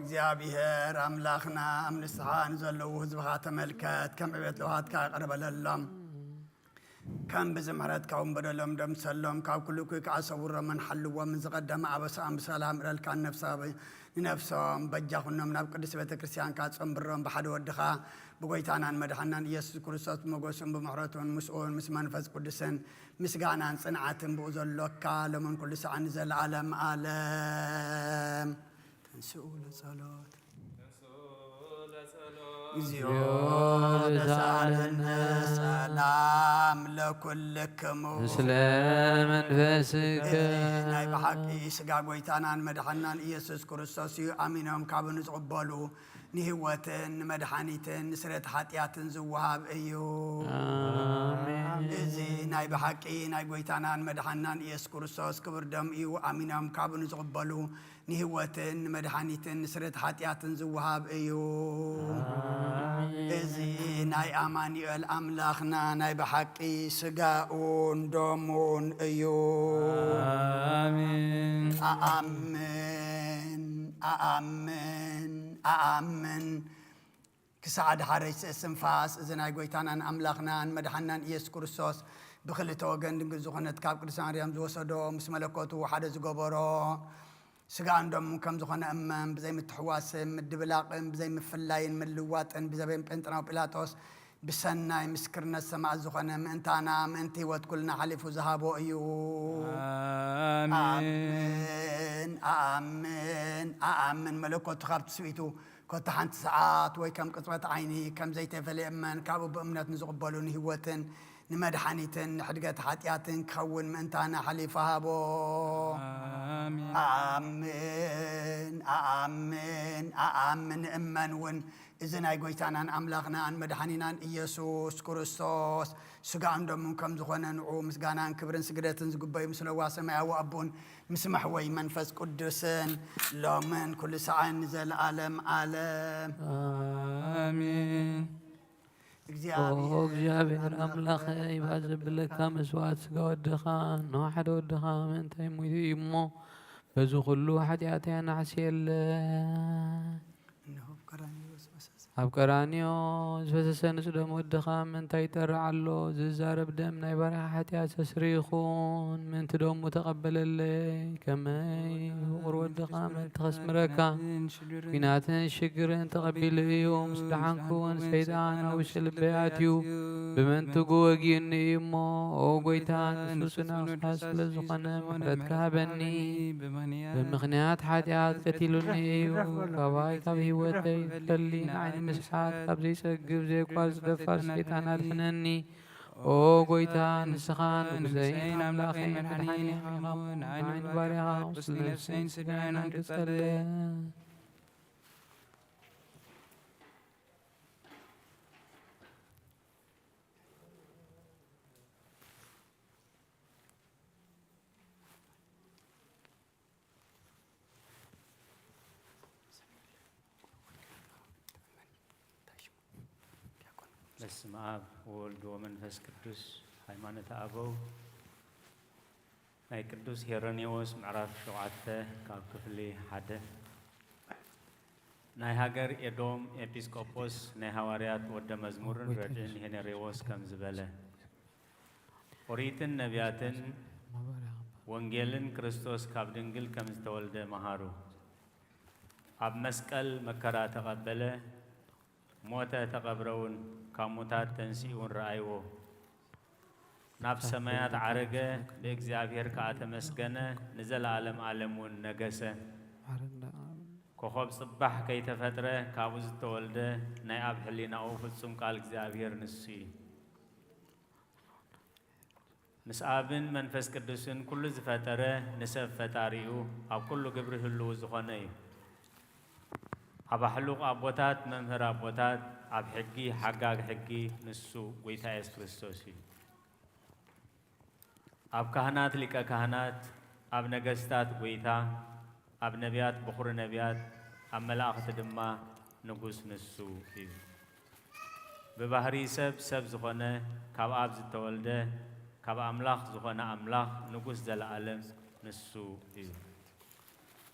እግዚኣብሔር ኣምላኽና፣ ኣብ ንስሓ ንዘለዉ ህዝብኻ ተመልከት፣ ከም ዕቤት ለውሃትካ ይቕረ በለሎም። ከም ብዚ ምሕረትካ እውን በደሎም ደምሰሎም፣ ካብ ኩሉ እኩይ ከዓ ሰውሮምን ሓልዎምን። ዝቐደመ ኣበሳኦም ብሰላም እረልካ፣ ንነፍሳ-፣ ንነፍሶም በጃ ኩኖም፣ ናብ ቅድስት ቤተ ክርስቲያንካ ጸንብሮም። ብሓደ ወድኻ ብጎይታናን መድሓናን ኢየሱስ ክርስቶስ ብሞገሱን ብምሕረቱን ምስኡን ምስ መንፈስ ቅዱስን ምስጋናን ጽንዓትን ብኡ ዘሎካ ሎምን ኩሉ ሰዓን ንዘለዓለም ዓለም። ተንስኡ ለጸሎት። እግዚኦ ተሳለነ። ሰላም ለኩልክሙ። ምስለ መንፈስከ። እዚ ናይ ብሓቂ ስጋ ጎይታናን መድሓናን ኢየሱስ ክርስቶስ እዩ። ኣሚኖም ካብ ንዝቕበሉ ንህይወትን ንመድሓኒትን ንስርየት ሓጢኣትን ዝወሃብ እዩ። ኣሜን። እዚ ናይ ብሓቂ ናይ ጎይታናን መድሓናን ኢየሱስ ክርስቶስ ክቡር ደም እዩ። ኣሚኖም ካብ ንዝቕበሉ ንህይወትን ንመድሓኒትን ንስርየት ሓጢኣትን ዝወሃብ እዩ። ኣሜን። እዚ ናይ ኣማኑኤል ኣምላኽና ናይ ብሓቂ ስጋኡን ደሙን እዩ። ኣሜን። ኣኣምን፣ ኣኣምን፣ ኣኣምን። ክሳዕ ደሓረይ ስእስንፋስ እዚ ናይ ጎይታናን ኣምላኽናን መድሓናን ኢየሱስ ክርስቶስ ብኽልተ ወገን ድንግል ዝኾነት ካብ ቅድስት ማርያም ዝወሰዶ፣ ምስ መለኮቱ ሓደ ዝገበሮ፣ ስጋን ደሙን ከም ዝኾነ እመን። ብዘይምትሕዋስን ምድብላቕን ብዘይምፍላይን ምልዋጥን ብዘበን ጴንጠናዊ ጲላጦስ ብሰናይ ምስክርነት ሰማዕት ዝኾነ፣ ምእንታና ምእንቲ ህይወት ኩልና ሓሊፉ ዝሃቦ እዩ። ኣሜን። ኣኣምን፣ ኣኣምን፣ ኣኣምን። መለኮቱ ካብ ትስቢቱ ኮታ ሓንቲ ሰዓት ወይ ከም ቅጽበት ዓይኒ ከም ዘይተፈልየ እመን። ካብኡ ብእምነት ንዝቕበሉ ንህይወትን ንመድሓኒትን ንሕድገት ሓጢኣትን ክኸውን ምእንታና ሓሊፉ ሃቦ። ኣሜን። ኣኣምን፣ ኣኣምን፣ ኣኣምን። ንእመን እውን እዚ ናይ ጎይታናን ኣምላኽናን መድሓኒናን ኢየሱስ ክርስቶስ ስጋኡን ደሙን ከም ዝኾነ ንዑ ምስጋናን ክብርን ስግደትን ዝግበዩ ምስ ለዋ ሰማያዊ ኣቦን ምስ መሕወይ መንፈስ ቅዱስን ሎምን ኩሉ ሰዓን ንዘለዓለም ዓለም። ኣሜን። ኦ እግዚኣብሔር ኣምላኸይ፣ ባዘብለካ መስዋዕት ስጋ ወድኻ፣ እነሆ ሓደ ወድኻ ምእንታይ ሞይቱ እዩ እሞ፣ በዚ ኩሉ ሓጢኣተይ ኣናሕስየለ። እነሆ ኣብ ቀራንዮ ዝፈሰሰ ኣብ ቀራንዮ ዝፈሰሰ ንጹህ ደም ወድኻ ምእንታይ ይጠርዕ ኣሎ? ዝዛረብ ደም ናይ ባርያ ሓጢኣት ሰስሪ ይኹን። ምእንቲ ደሙ ተቐበለለይ። ከመይ ፍቑር ወድኻ ምእንቲ ከስምረካ ኲናትን ሽግርን ተቐቢሉ እዩ። ምስ ደሓንኩ እውን ሰይጣን ኣብ ውሽጢ ልበይ ኣትዩ ብምእንትጉ ወጊኡኒ እዩ እሞ፣ ኦ ጎይታ፣ ንሱ ጽኑዕ ክሳድ ስለ ዝኾነ ምሕረትካ ሃበኒ። ብምኽንያት ሓጢኣት ቀቲሉኒ እዩ። ካባይ ካብ ህይወተይ ፈሊ ንዓይ ንምስሓት ካብ ዘይጸግብ ዘየቋርጽ ደፋር ሰይጣን ኣድሕነኒ። ኦ ጎይታ፣ ንስኻ ንጉሰይን ኣምላኸይን መድሓኒን ኢኻ እሞ፣ ንዓይ ንባርያኻ ቁስሊ ነፍሰይን ስጋይን ኣንቅጸለይ። በስመ አብ ወወልድ ወመንፈስ ቅዱስ። ሃይማኖተ አበው ናይ ቅዱስ ሄረኔዎስ ምዕራፍ ሸውዓተ ካብ ክፍሊ ሓደ። ናይ ሃገር ኤዶም ኤጲስቆጶስ ናይ ሃዋርያት ወደ መዝሙርን ረድእን ሄነሬዎስ ከምዚ በለ። ኦሪትን ነቢያትን ወንጌልን ክርስቶስ ካብ ድንግል ከም ዝተወልደ መሃሩ። ኣብ መስቀል መከራ ተቐበለ፣ ሞተ፣ ተቐብረ እውን፣ ካብ ሙታት ተንሲኡ እውን ረኣይዎ። ናብ ሰማያት ዓረገ፣ ብእግዚኣብሔር ከኣ ተመስገነ፣ ንዘለዓለም ዓለም እውን ነገሰ። ኮኾብ ጽባሕ ከይተፈጥረ ካብኡ ዝተወልደ ናይ ኣብ ሕሊናኡ ፍጹም ቃል እግዚኣብሔር ንሱ እዩ። ምስ ኣብን መንፈስ ቅዱስን ኩሉ ዝፈጠረ ንሰብ ፈጣሪኡ ኣብ ኩሉ ግብሪ ህልው ዝኾነ እዩ። ኣብ ኣሕሉቕ ኣቦታት መምህር ኣቦታት ኣብ ሕጊ ሓጋግ ሕጊ ንሱ ጎይታ የሱስ ክርስቶስ እዩ። ኣብ ካህናት ሊቀ ካህናት፣ ኣብ ነገስታት ጐይታ፣ ኣብ ነቢያት በኹሪ ነቢያት፣ ኣብ መላእኽቲ ድማ ንጉስ ንሱ እዩ። ብባህሪ ሰብ ሰብ ዝኾነ፣ ካብ ኣብ ዝተወልደ፣ ካብ ኣምላኽ ዝኾነ ኣምላኽ ንጉስ ዘለኣለም ንሱ እዩ።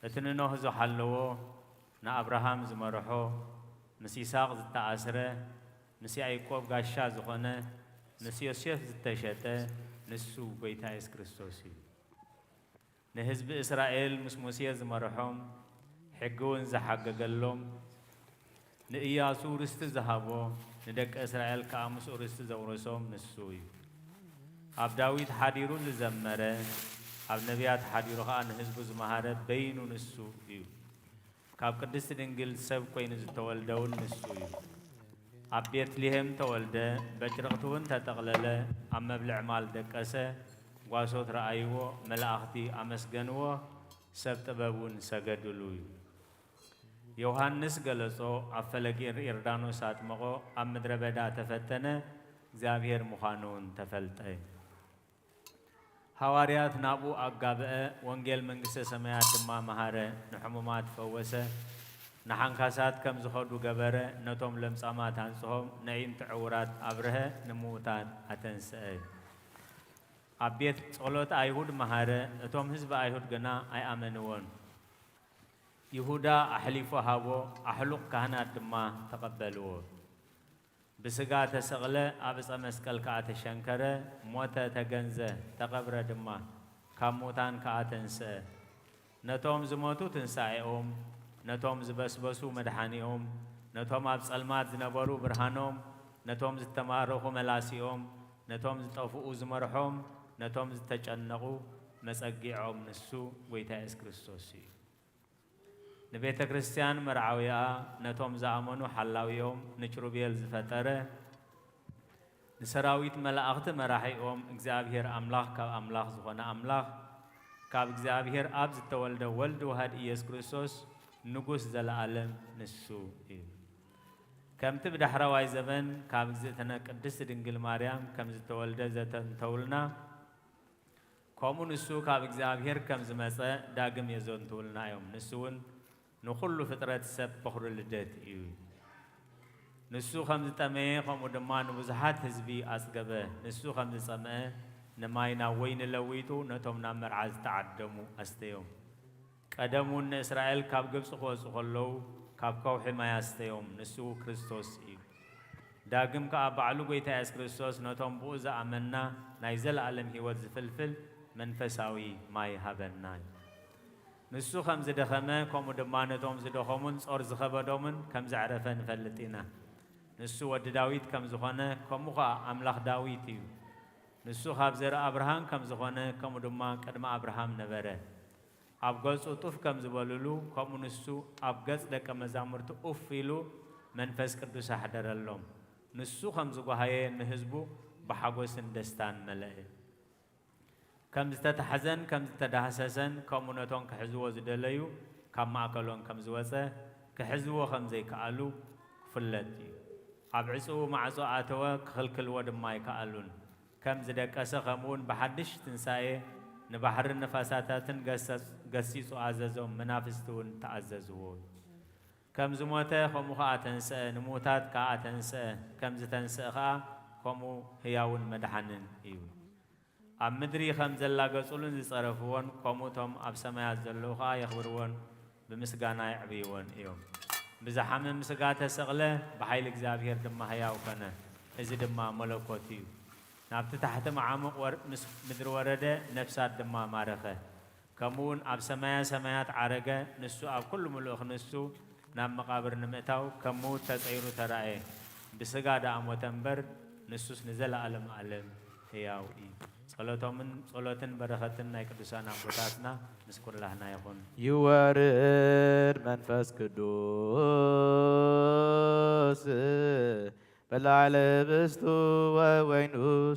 እቲ ንኖህ ዝሓለዎ፣ ንኣብርሃም ዝመርሖ፣ ምስ ይስሐቅ ዝተኣስረ፣ ምስ ያዕቆብ ጋሻ ዝኾነ፣ ምስ ዮሴፍ ዝተሸጠ ንሱ ጐይታ የሱስ ክርስቶስ እዩ። ንህዝቢ እስራኤል ምስ ሙሴ ዝመርሖም፣ ሕጊ እውን ዝሓገገሎም፣ ንእያሱ ርስቲ ዝሃቦ፣ ንደቂ እስራኤል ከኣ ምስኡ ርስቲ ዘውረሶም ንሱ እዩ። ኣብ ዳዊት ሓዲሩ ዝዘመረ፣ ኣብ ነቢያት ሓዲሩ ኸኣ ንህዝቡ ዝመሃረ በይኑ ንሱ እዩ። ካብ ቅድስቲ ድንግል ሰብ ኮይኑ ዝተወልደ እውን ንሱ እዩ። ኣብ ቤትልሔም ተወልደ፣ በጭርቕቲ እውን ተጠቕለለ፣ ኣብ መብልዕ ማል ደቀሰ፣ ጓሶት ረኣይዎ፣ መላእኽቲ ኣመስገንዎ፣ ሰብ ጥበብ እውን ሰገድሉ እዩ። ዮሃንስ ገለጾ፣ ኣብ ፈለግ ዮርዳኖስ ኣጥመቖ፣ ኣብ ምድረ በዳ ተፈተነ፣ እግዚኣብሔር ምዃኑ እውን ተፈልጠ። ሃዋርያት ናብኡ ኣጋብአ፣ ወንጌል መንግስተ ሰማያት ድማ መሃረ፣ ንሕሙማት ፈወሰ፣ ንሓንካሳት ከም ዝኸዱ ገበረ፣ ነቶም ለምጻማት ኣንጽሆም፣ ነዒንቲ ዕውራት ኣብርሀ፣ ንምዉታት ኣተንስአ። ኣብ ቤት ጸሎት ኣይሁድ መሃረ፣ እቶም ህዝቢ ኣይሁድ ግና ኣይኣመንዎን። ይሁዳ ኣሕሊፉ ሃቦ፣ ኣሕሉቕ ካህናት ድማ ተቐበልዎ። ብስጋ ተሰቕለ፣ ኣብ ዕጸ መስቀል ከኣ ተሸንከረ፣ ሞተ፣ ተገንዘ፣ ተቐብረ ድማ፣ ካብ ሙታን ከኣ ተንስአ። ነቶም ዝሞቱ ትንሳኤኦም፣ ነቶም ዝበስበሱ መድሓኒኦም፣ ነቶም ኣብ ጸልማት ዝነበሩ ብርሃኖም፣ ነቶም ዝተማረኹ መላሲኦም፣ ነቶም ዝጠፍኡ ዝመርሖም፣ ነቶም ዝተጨነቑ መጸጊዖም ንሱ ጐይታ የሱስ ክርስቶስ እዩ። ንቤተ ክርስቲያን መርዓዊኣ፣ ነቶም ዝኣመኑ ሓላዊኦም፣ ንኪሩቤል ዝፈጠረ፣ ንሰራዊት መላእኽቲ መራሒኦም፣ እግዚኣብሔር ኣምላኽ ካብ ኣምላኽ ዝኾነ ኣምላኽ፣ ካብ እግዚኣብሔር ኣብ ዝተወልደ ወልድ ዋህድ ኢየሱስ ክርስቶስ ንጉስ ዘለኣለም ንሱ እዩ። ከምቲ ብዳሕረዋይ ዘበን ካብ እግዝእትነ ቅድስት ድንግል ማርያም ከም ዝተወልደ ዘተንተውልና፣ ከምኡ ንሱ ካብ እግዚኣብሔር ከም ዝመጸ ዳግም የዘንትዉልና እዮም። ንሱ እውን ንኹሉ ፍጥረት ሰብ በኹሪ ልደት እዩ። ንሱ ከም ዝጠመየ፣ ከምኡ ድማ ንብዙሓት ህዝቢ ኣጽገበ። ንሱ ከም ዝጸምአ፣ ንማይ ናብ ወይኒ ለዊጡ፣ ነቶም ናብ መርዓ ዝተዓደሙ ኣስተዮም። ቀደም እውን ንእስራኤል ካብ ግብጺ ክወጹ ከለዉ፣ ካብ ከውሒ ማይ ኣስተዮም። ንሱ ክርስቶስ እዩ። ዳግም ከኣ ባዕሉ ጐይታ የሱስ ክርስቶስ ነቶም ብኡ ዝኣመንና ናይ ዘለኣለም ህይወት ዝፍልፍል መንፈሳዊ ማይ ሃበና እዩ። ንሱ ከም ዝደኸመ፣ ከምኡ ድማ ነቶም ዝደኸሙን ጾር ዝኸበዶምን ከም ዘዕረፈ ንፈልጥ ኢና። ንሱ ወዲ ዳዊት ከም ዝኾነ፣ ከምኡ ኸኣ ኣምላኽ ዳዊት እዩ። ንሱ ካብ ዘርኢ ኣብርሃም ከም ዝኾነ፣ ከምኡ ድማ ቅድሚ ኣብርሃም ነበረ። ኣብ ገጹ ጡፍ ከም ዝበልሉ፣ ከምኡ ንሱ ኣብ ገጽ ደቀ መዛሙርቱ ኡፍ ኢሉ፣ መንፈስ ቅዱስ ኣሕደረሎም። ንሱ ከም ዝጓሃየ፣ ንህዝቡ ብሓጎስን ደስታን መለአ። ከም ዝተታሕዘን ከም ዝተዳህሰሰን፣ ከምኡ ነቶም ክሕዝዎ ዝደለዩ ካብ ማእከሎም ከም ዝወጸ፣ ክሕዝዎ ከም ዘይከኣሉ ክፍለጥ እዩ። ኣብ ዕጽዉ ማዕጾ ኣተወ፣ ክኽልክልዎ ድማ ኣይከኣሉን። ከም ዝደቀሰ፣ ከምኡውን ብሓድሽ ትንሳኤ ንባሕርን ነፋሳታትን ገሰ-፣ ገሲጹ ኣዘዞም፣ መናፍስቲ እውን ተኣዘዝዎ። ከም ዝሞተ፣ ከምኡ ኸኣ ተንስአ፣ ንምዉታት ከኣ ኣተንስአ፣ ከም ዝተንስአ ኸኣ፣ ከምኡ ህያውን መድሓንን እዩ። ኣብ ምድሪ ከም ዘላገጹሉን ዝጸረፍዎን፣ ከምኡ እቶም ኣብ ሰማያት ዘለዉ ኸኣ የኽብርዎን፣ ብምስጋና የዕብይዎን እዮም። ብዝሓምም ስጋ ተሰቕለ፣ ብሓይሊ እግዚኣብሔር ድማ ህያው ኮነ። እዚ ድማ መለኮት እዩ። ናብቲ ታሕቲ መዓሙቕ ወር-፣ ምስ ምድሪ ወረደ፣ ነፍሳት ድማ ማረኸ። ከምኡውን ኣብ ሰማያ ሰማያት ዓረገ። ንሱ ኣብ ኩሉ ምሉእ ክንሱ ናብ መቓብር ንምእታው ከም ምዉት ተጸይሩ ተራእየ። ብስጋ ደኣ ሞተ እምበር፣ ንሱስ ንዘለኣለም ኣለም ህያው እዩ። ጸሎቶምን ጸሎትን በረኸትን ናይ ቅዱሳን ኣቦታትና ምስ ኩላህና ይኹን። ይወርድ መንፈስ ቅዱስ በላዕለ ህብስቱ ወወይኑ።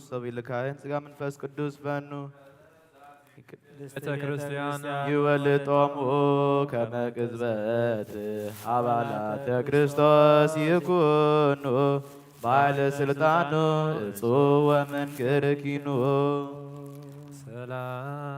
ሰው ይልካየን ሥጋ መንፈስ ቅዱስ በኑ። ቅድስት ቤተ ክርስቲያን ይወልጦሙ ከመ ቅጽበት አባላተ ክርስቶስ ይኩኑ ባለ ስልጣኑ እጹ ወመንክር ኪኑ። ሰላም።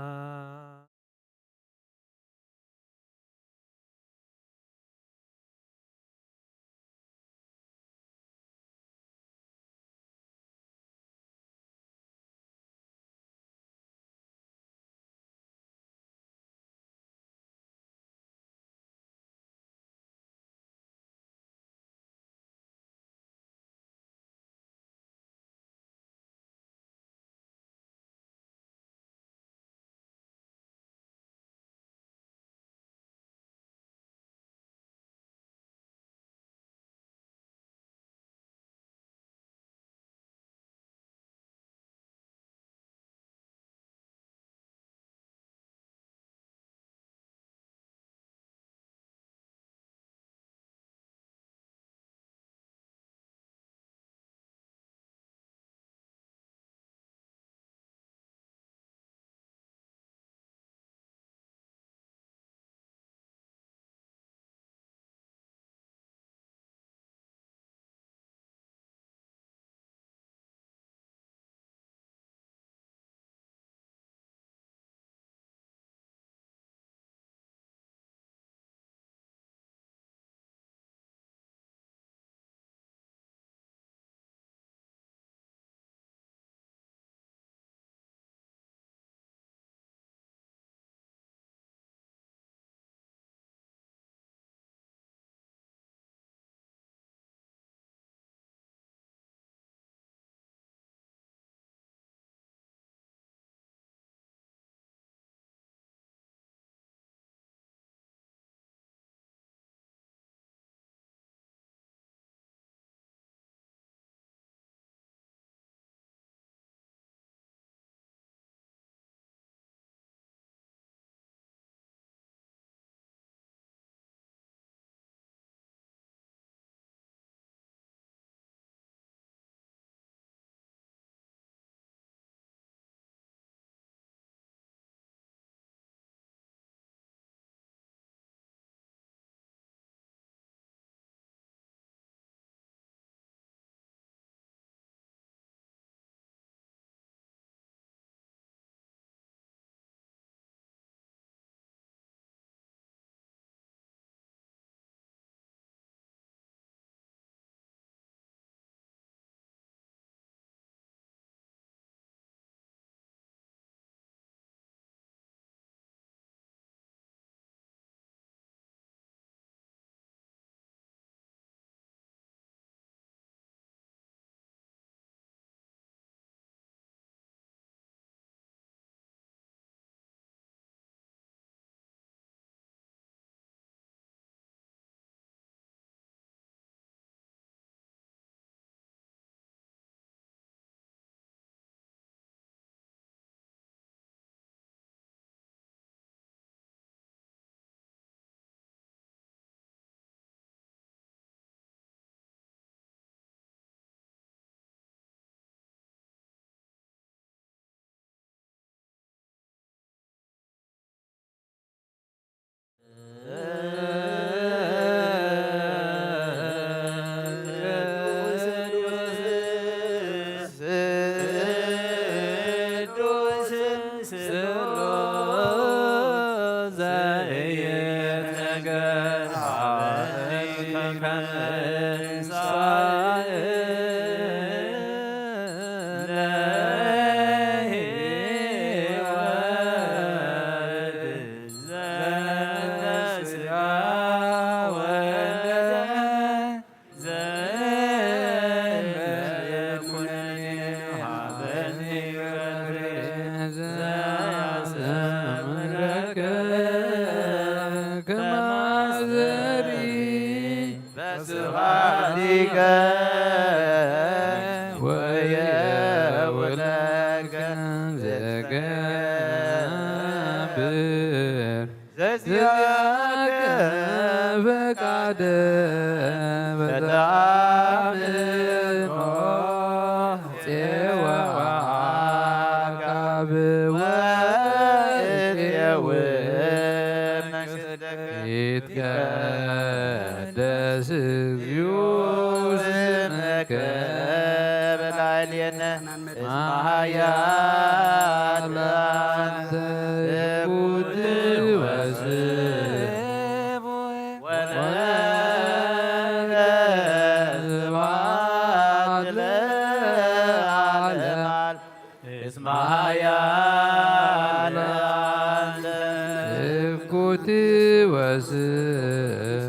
ወስብሐት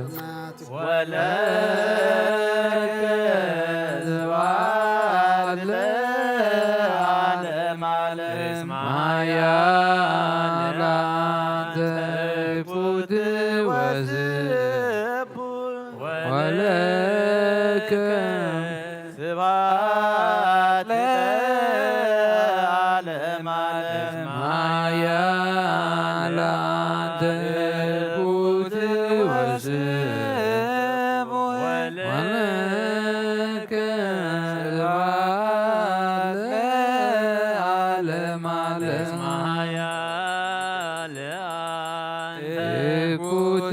ወለከ ስብሐት ለዓለመ ዓለም። እስመ ኃያል አንተ ክፉት ወስቡሕ ወለከ ስብሐት ለዓለመ ዓለም። ኃያል አንተ ክፉት ወስቡሕ ወለከ ስብሐት ለዓለመ ዓለም። ኃያል አንተ ክፉት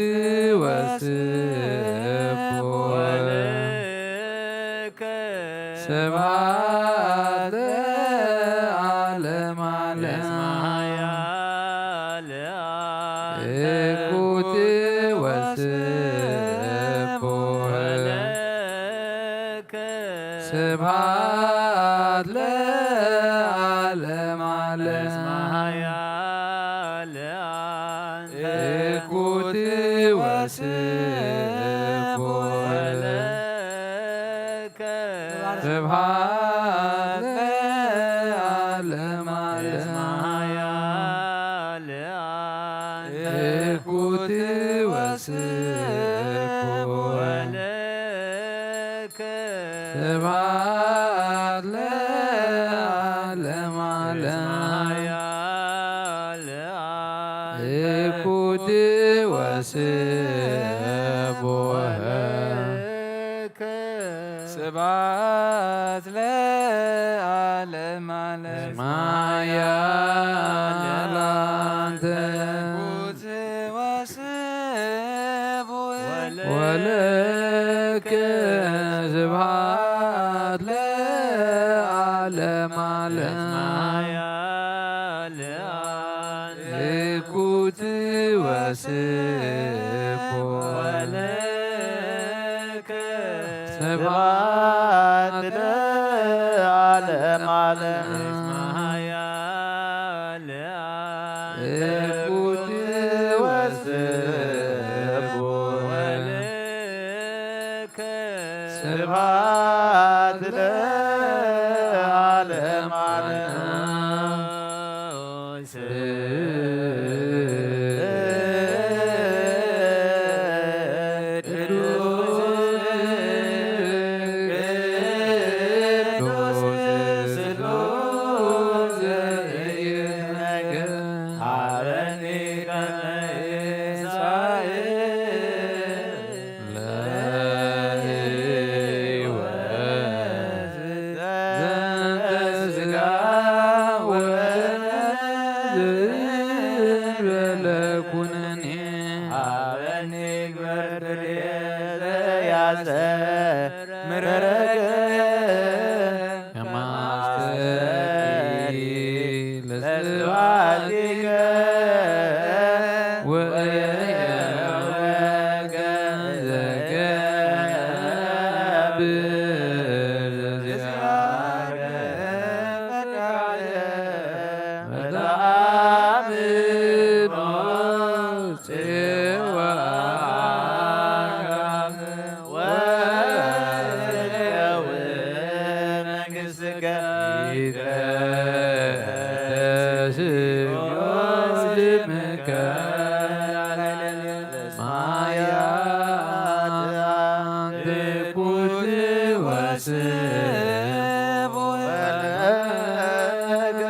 ወስቡሕ ወለከ ስብሐት ለዓለመ ዓለም። ኃያል አንተ ክፉት ወስቡሕ ወለከ ስብሐት ለዓለመ ዓለም። ኃያል አንተ ክፉት ወስቡሕ ወለከ ስብሐት ለዓለመ ዓለም። ኃያል አንተ ክፉት ወስቡሕ ወለከ ስብሐት ለዓለመ ዓለም። ኃያል አንተ ክፉት ወስቡሕ ወለከ ስብሐት ለዓለመ ዓለም። ኃያል አንተ ክፉት ወስቡሕ ወለከ ስብሐት ለዓለመ ዓለም። ኃያል አንተ ክፉት ወስቡሕ ወለከ ስብሐት ለዓለመ ዓለም። ኃያል አንተ ክፉት ወስቡሕ ወለከ ስብሐት ለዓለመ ዓለም። ለሕይወት ዘንተ ሥጋ ወዘእንበለ ኩነኔ ሀበኒ ግበር ትርየ ዘያስተምረከ ከማስተሪ ለስብሐቲከ ወእየወከ ዘገብር ዘዚአከ ፈቃደ በጣም ጽዋ ወትከውን መንግሥትከ ይትቀደስ ስምከ ማያት አንተ ኩት ወስብ ወለከ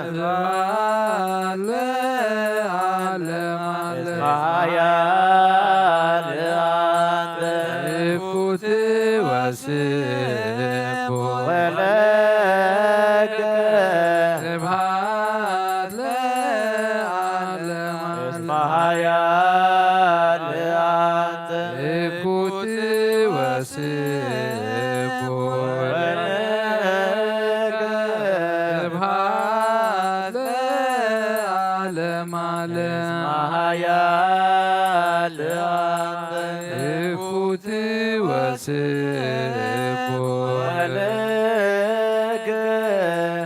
ስብሐት ለዓለመ ዓለም። ኃያል አንተ ኩት ወስብ ወለከ ስብሐት ለዓለመ ዓለም። ኃያል አንተ ኩት ወስብ ወለከ ስብሐት ለዓለመ ዓለም። ኃያል አንተ ኩት ወስብ ወለከ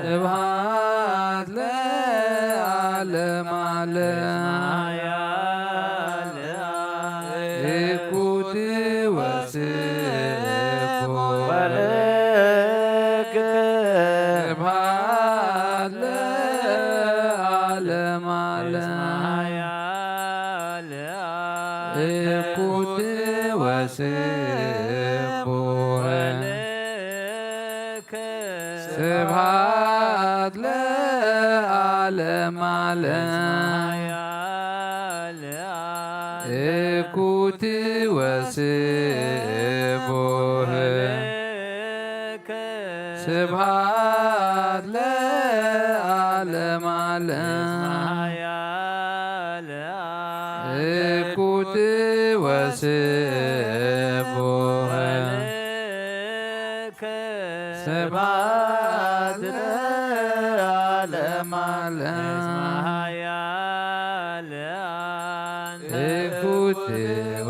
ስብሐት ለዓለመ ዓለም። ዓለም ዓለም። እኩት ወስቡሕ ስብሐት ለዓለም ዓለም። እኩት ወስቡሕ ስብሐት ለዓለም ዓለም። እኩት ወስቡሕ ስብሐት ለዓለም ዓለም። እኩት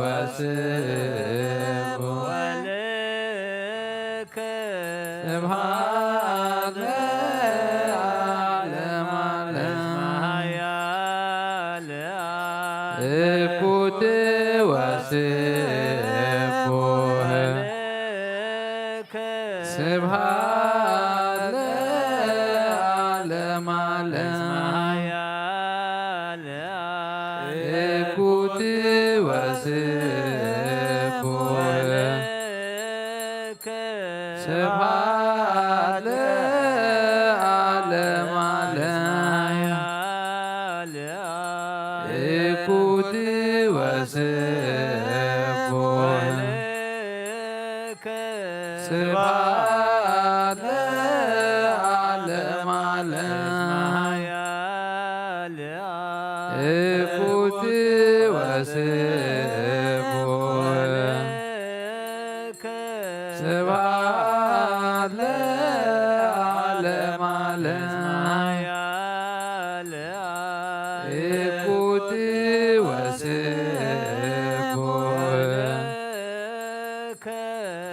ወስቡሕ ስብሐት ለዓለም ዓለም። እኩት ወስቡሕ ስብሐት ለዓለም ዓለም። እኩት ወስቡሕ ስብሐት ለዓለም ዓለም። እኩት ወስቡሕ ስብሐት ለዓለም ዓለም። እኩት ወስቡሕ ስብሐት ለዓለም ዓለም። እኩት ወስቡሕ ስብሐት ለዓለም ዓለም። እኩት ወስቡሕ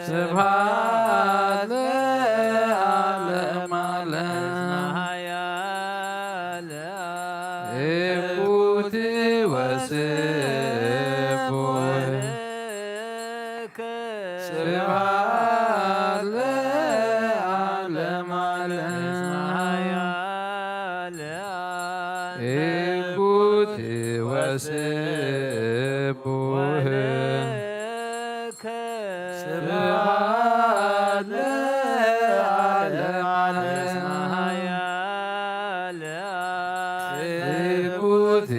ስብሐት ለዓለም ዓለም። እኩት ወስቡሕ ስብሐት ለዓለም ዓለም። እኩት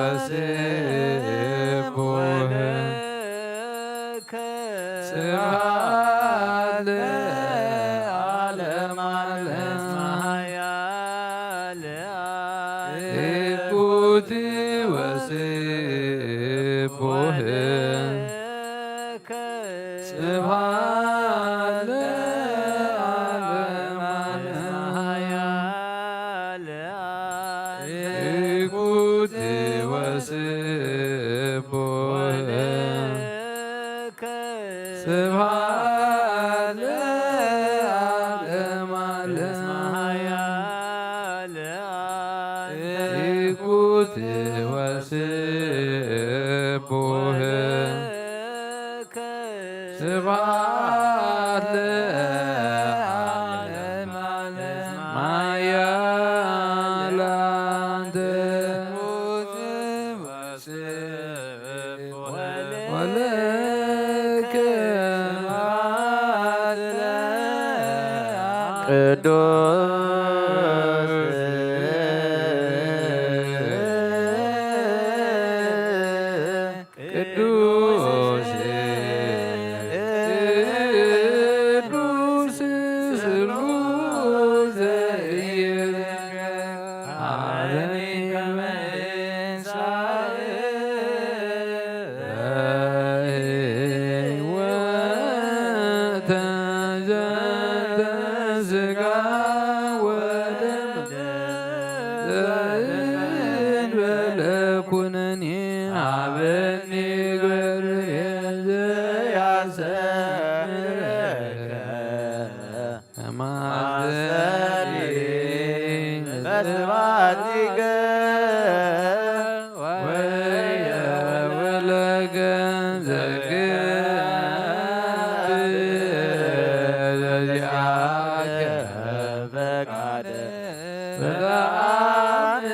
ወስቡሕ ስብሐት ለዓለም ዓለም። እኩት ወስቡሕ ስብሐት ለዓለም ዓለም። እኩት ወስቡሕ ስብሐት ለዓለም ዓለም። እኩት ወስቡሕ ስብሐት ለዓለም ዓለም። ማያ ላንተ ወለከ ቅዱስ ቅዱስ ቅዱስ ስብሐት ለእግዚአብሔር። አረኒ ከመ ይንሳእ በሕይወተ ዘንተ ሥጋ ወደም ዘእንበለ ኩነኔ። አበኒ ገብርኤል ዘያስተምረከ ከማስተሪ በስባቲከ ወየውለከ ዘገብር ዘዚአከ ፈቃደ በተአምን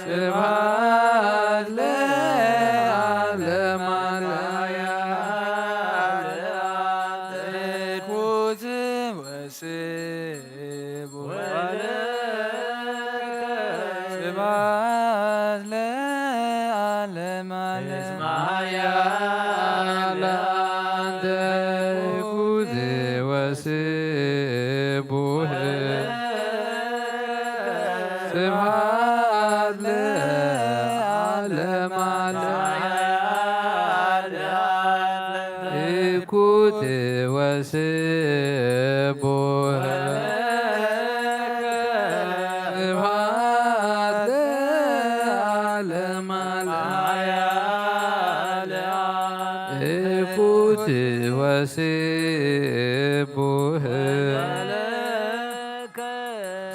ስብሐት ለዓለመ ዓለም። ኩት ወስቡሕ። ስብሐት ለዓለመ ዓለም። ኩት ወስቡሕ። ስብሐት ለዓለመ ዓለም። ኩት ወስቡሕ። ስብሐት ለዓለመ ዓለም። ኩት ወስቡሕ።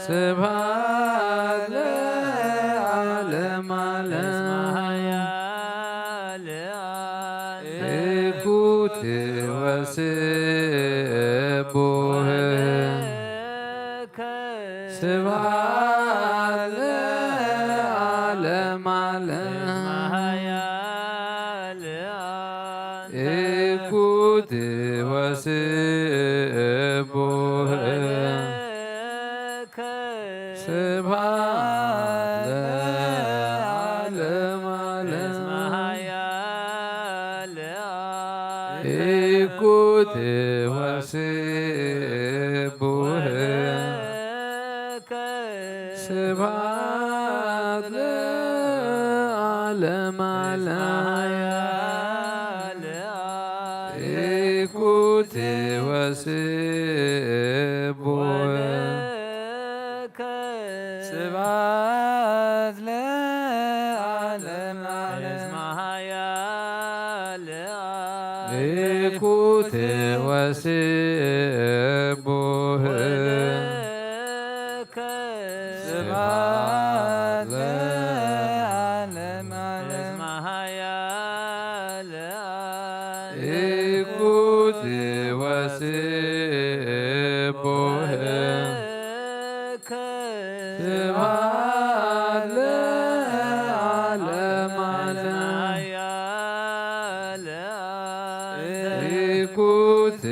ስብሐት ለዓለመ ዓለም። ኩት ወስቡሕ። ስብሐት ለዓለመ ዓለም። ኩት ወስቡሕ። ስብሐት ለዓለመ ዓለም። ኩት ወስቡሕ። ስብሐት ለዓለመ ዓለም። ኩት ወስቡሕ። ስብሐት ለዓለመ ዓለም። ኩት ወስቡሕ። ስብሐት ለዓለመ ዓለም። ኩት ወስቡሕ። ስብሐት ለዓለመ ዓለም። ኩት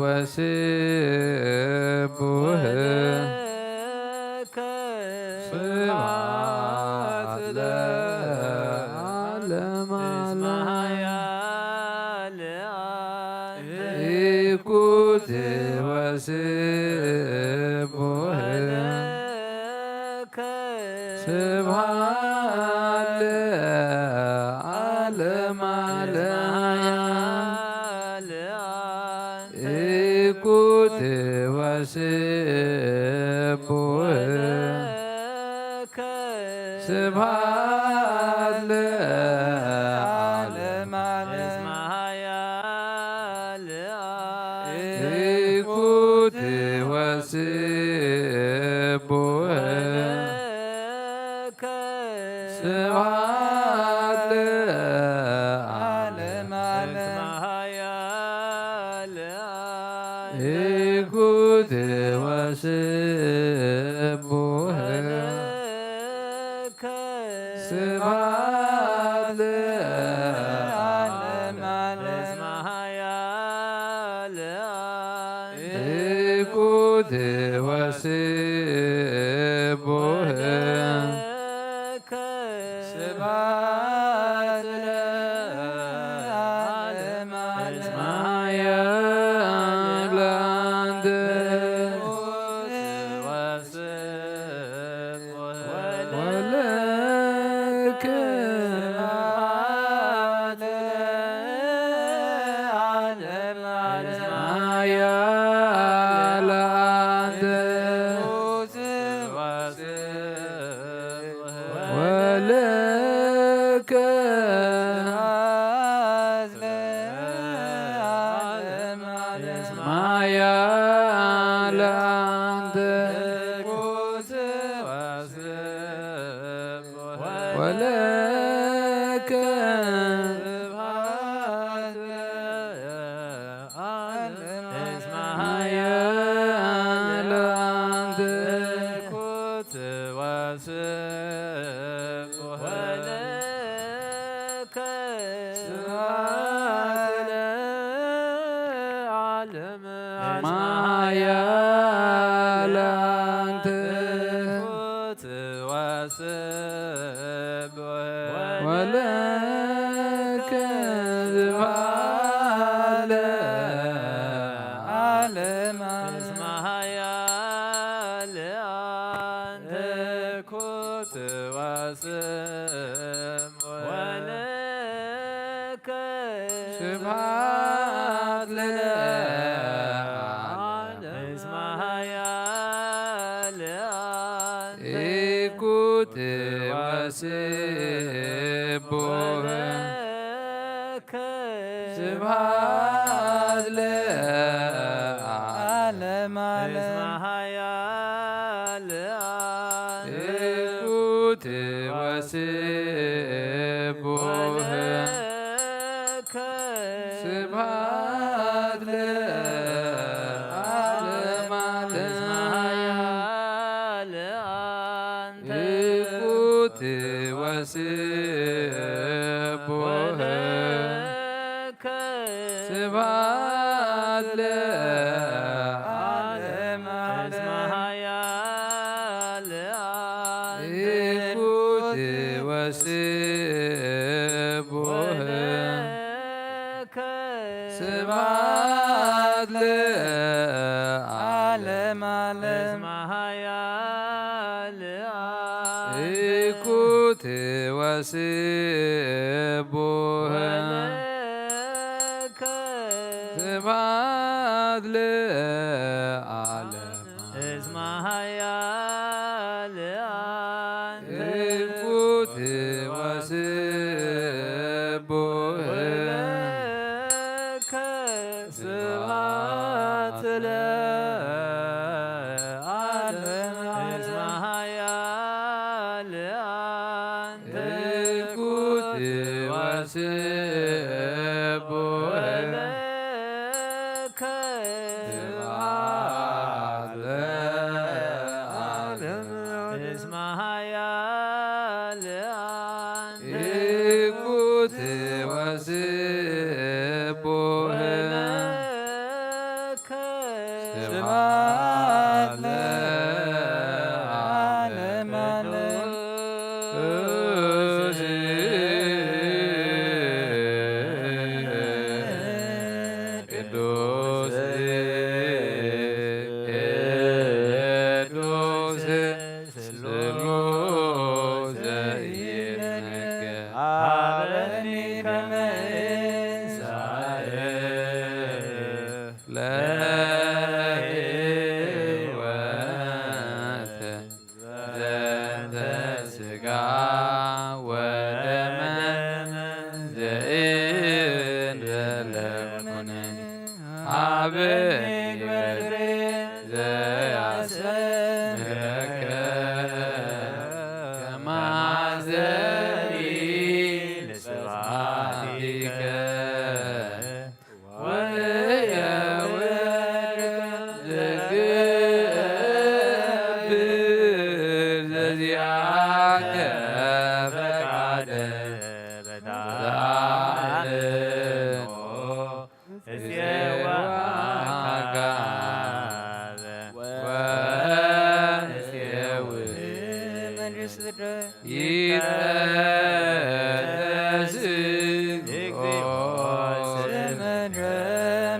ወስቡሕ። ስብሐት ለዓለመ ዓለም። ኩት ወስቡሕ። ስብሐት ለዓለመ ዓለም። ኩት ወስቡሕ። ስብሐት ለዓለመ ዓለም። ኩት ወስቡሕ። ስብሐት ለዓለመ ዓለም። ኩት ወስቡሕ። ስብሐት ለዓለመ ዓለም። ኩት ወስቡሕ። ስብሐት ለዓለመ ዓለም። ኩት ወስቡሕ። ስብሐት ለዓለመ ዓለም። ወለከ ኃያል አንተ ወለከ ኃያል አንተ ወለከ ስብሐት ለዓለመ ዓለም። እስመ ኃያል አንተ። ኩት ወስብ ወለከ ስብሐት ለዓለመ። እስመ ኃያል አንተ። ኩት ወስብ ወለከ ስብሐት ለዓለመ። እስመ ኃያል አንተ። ኩት ወስብ ወለከ ስብሐት ለዓለም። እስመ ኃያል አንተ። ኢኩት ወስቡሕ ወለከ ስብሐት ለዓለም። እስመ ኃያል አንተ። ኢኩት ወስቡሕ ወለከ ስብሐት ለዓለም ዓለም። እስመ ኃያል አንተ። ኢኩት ወስቡሕ ወለከ ስብሐት ለዓለም ዓለም። እስመ ኃያል አንተ። ኢኩት ወስቡሕ ወለከ ስብሐት ለዓለም ዓለም። እስመ ኃያል አንተ። ኢኩት ወስቡሕ ወለከ ስብሐት ለዓለም። እስመ ኃያል አንተ። ኢኩት ወስቡሕ ወለከ ስብሐት ለዓለም። እስመ ኃያል አንተ። ኢኩት ወስቡሕ ወለከ ስብሐት ለዓለም። እስመ ኃያል አንተ። ኢኩት ወስቡሕ ወለከ ስብሐት ለዓለም ዓለም። ቅዱስ ቅዱስ ስሉስ ዘይነገር ሀበኒ ከመ እንሳኤ ለሕይወት ዘንተ ሥጋ ወደመ ዘእንበለ ኩነኔ ሀበኒ በትሬ ዘያስተምህረከ ከማዘኒ ለስብሐቲከ። ወእየውድ ዘገብር ዘዚአከ ፈቃደ በተአምኖ እሴዋሃካ ወእሴውድ መንግሥትከ ይትቀደስ እግዚኦ ስምከ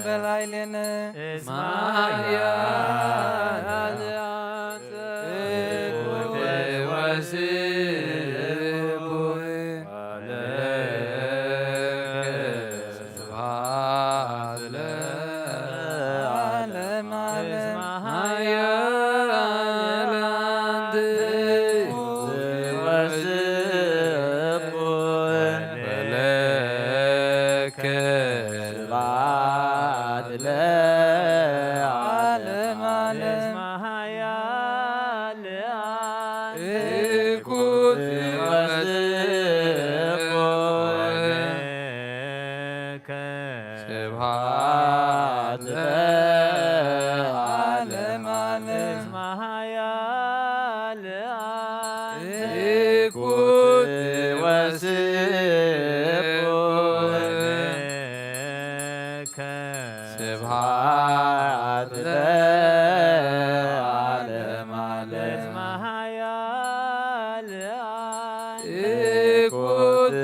በላዕሌነ እስመ ኃያል አንተ። ወስቡሕ ስብሐት ለዓለመ ዓለም። ኃያል አንተ። ወስቡሕ ኩት ወስብሐት ለከ ስብሐት ለዓለመ ዓለም። ኩት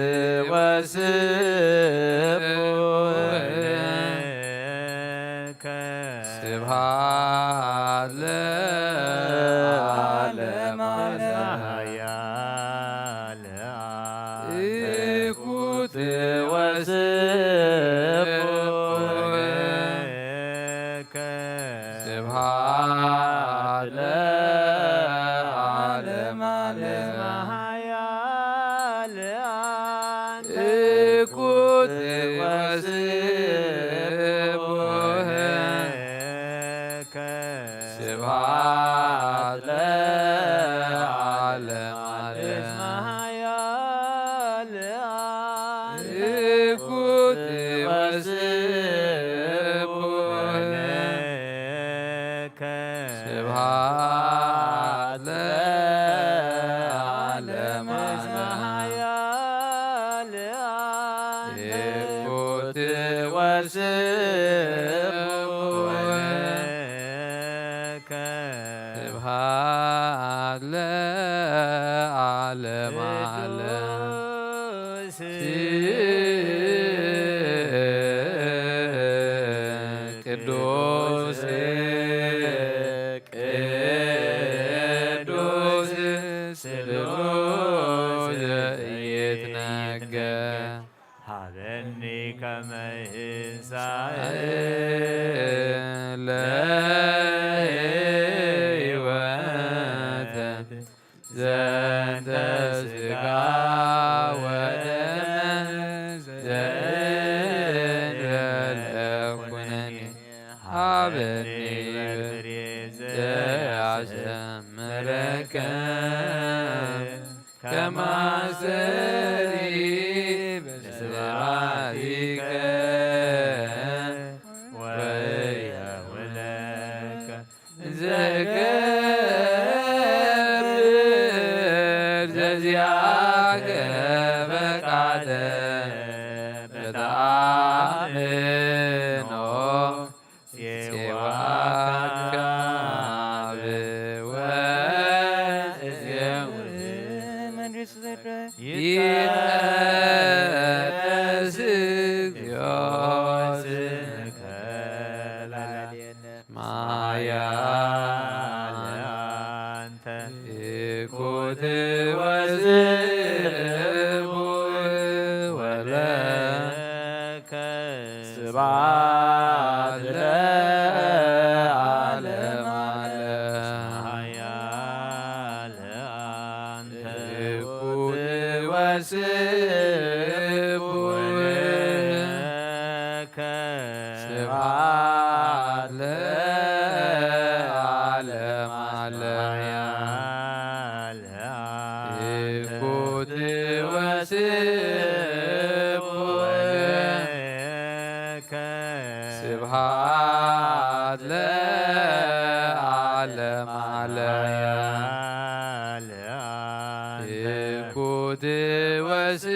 ወስብሐት ለዓለመ ዓለም። ኩት ወስብሐት ስብሐት ለዓለመ ዓለም። ኩት ወስብሐት ስብሐት ለዓለመ ዓለም። ኩት ወስብሐት ስብሐት ለዓለመ ዓለም። ኩት ወስብሐት ስብሐት ለዓለመ ዓለም። ቅዱስ ቅዱስ ስሉስ ይትነገር። ሀበኒ ከመ ይንሳእ ለህይወት ዘንተ ስጋ ወደመ ዘእንበለ ኩነኔ ሀበኒ በፍሬ ዘያሰምረከ ከማሰሪ በስብሐቲከ ወያውለከ ዘገብር ዘዚአከ ፈቃደ በተአምኖ ጼዋካብ ወጽየው ይትቀደስ እግዚኦ ስምከ ላዕሌነ ማያል አንተ። ኩት ወስብሐት ወለከ ስብሐት ለዓለመ ዓለም። ኃያል አንተ። ኩት ወስብሐት ወለከ ስብሐት ለዓለመ ዓለም። ኩት ወስብሐት ለዓለመ ዓለም። ኩት ወስብሐት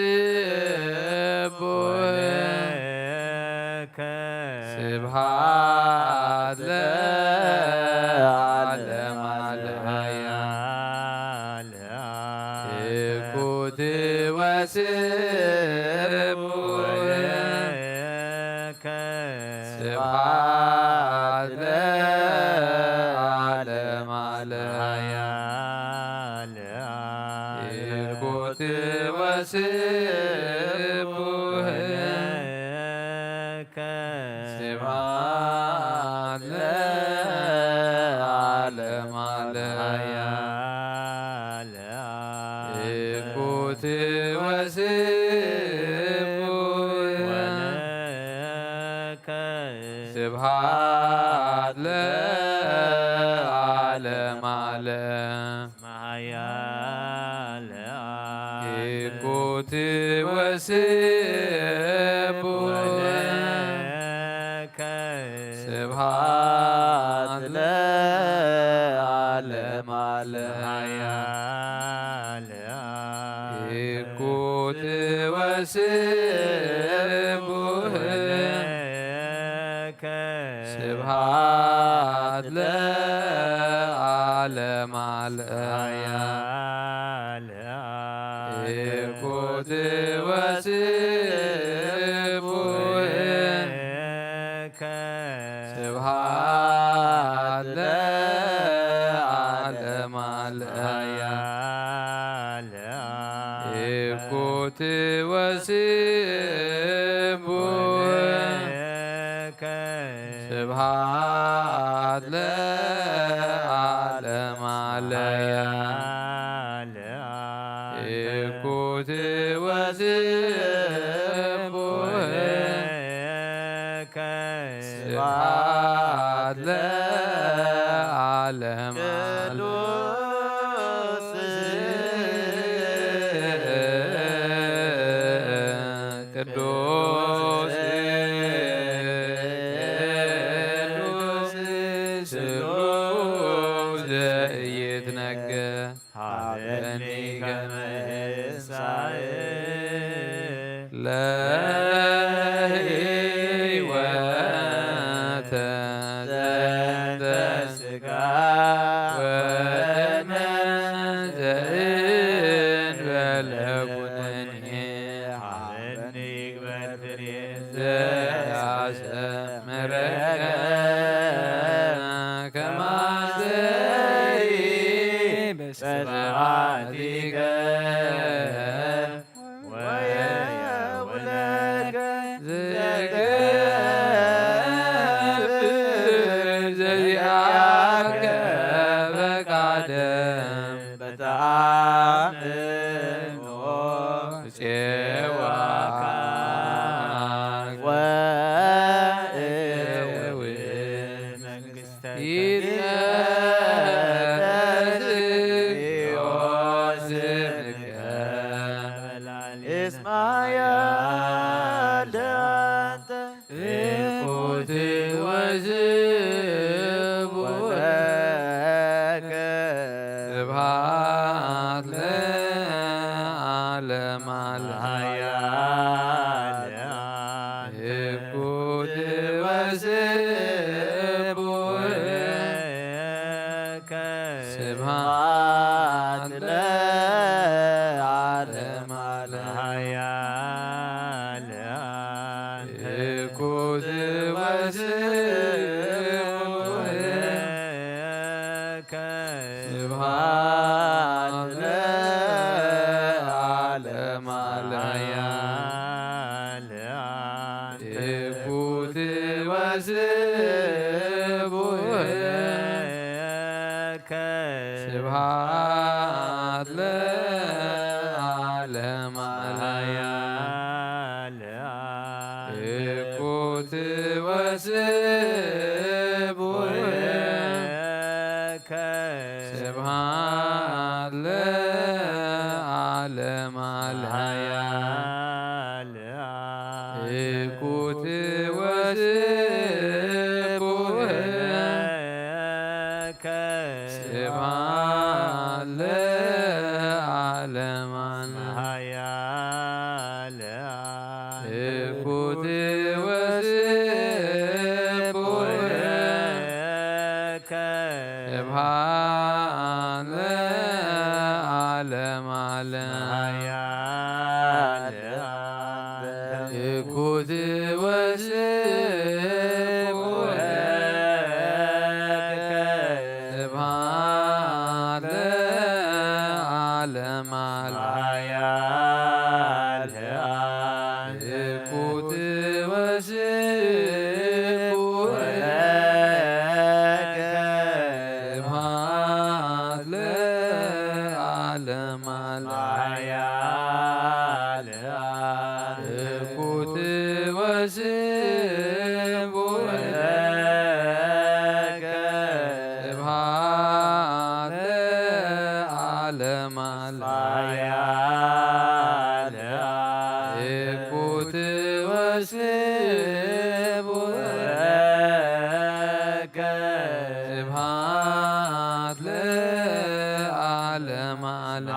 ስብሐት ለዓለመ ዓለም። ኩት ወስብሐት ስብሐት ለዓለመ ዓለም። ኩት ወስብሐት ስብሐት ለዓለመ ዓለም። ኩት ወስብሐት ስብሐት ለዓለመ ዓለም። ኩት ወስብሐት ስብሐት ለዓለመ ዓለም። ኢኩት ወስቡህ ስብሃት ለዓለም ዓለም። ኢኩት ወስቡህ ስብሃት ለዓለም ዓለም። ኢኩት ወስቡህ ስብሃት ለዓለም ዓለም። ኢኩት ወስቡህ ስብሃት ለዓለም ዓለም። ቅዱስ ቅዱስ ስሉስ ዘኢይትነገር ሀበኒ ከመ እሳእ ለህይወተ ዘንተ ስጋ ወደም ዘእንበለ ኩነኔ ሀበኒ ግበር ፍሬ ዘያሰምረከ ከማዘይ በስብሐቲከ ወየውለከ ዘገብር ዘዚአከ ፈቃደ በተአምኖ ጼዋካ ወእዊ መንግስተ ይትቀደስ ስምከ። እስማኤል አንተ ኢኩት ወስቡህ ስብሐት ለዓለም ዓለም። ኢኩት ወስቡህ ስብሐት ለዓለም ዓለም። ኢኩት ወስቡህ ስብሐት ለዓለም ዓለም። ኢኩት ወስቡህ ስብሐት ለዓለም ዓለም። ኢኩት ወስቡህ ስብሐት ለዓለም ዓለም። ኢኩት ወስቡህ ስብሐት ለዓለም ዓለም። ኢኩት ወስቡህ ስብሐት ለዓለም ዓለም። ኢኩት ወስቡህ ስብሐት ለዓለም ዓለም። ኢኩት ወስቡህ ስብሐት ለዓለም ዓለም። ኢኩት ወስቡህ ስብሐት ለዓለም ዓለም። ኢኩት ወስቡህ ስብሐት ለዓለም ዓለም።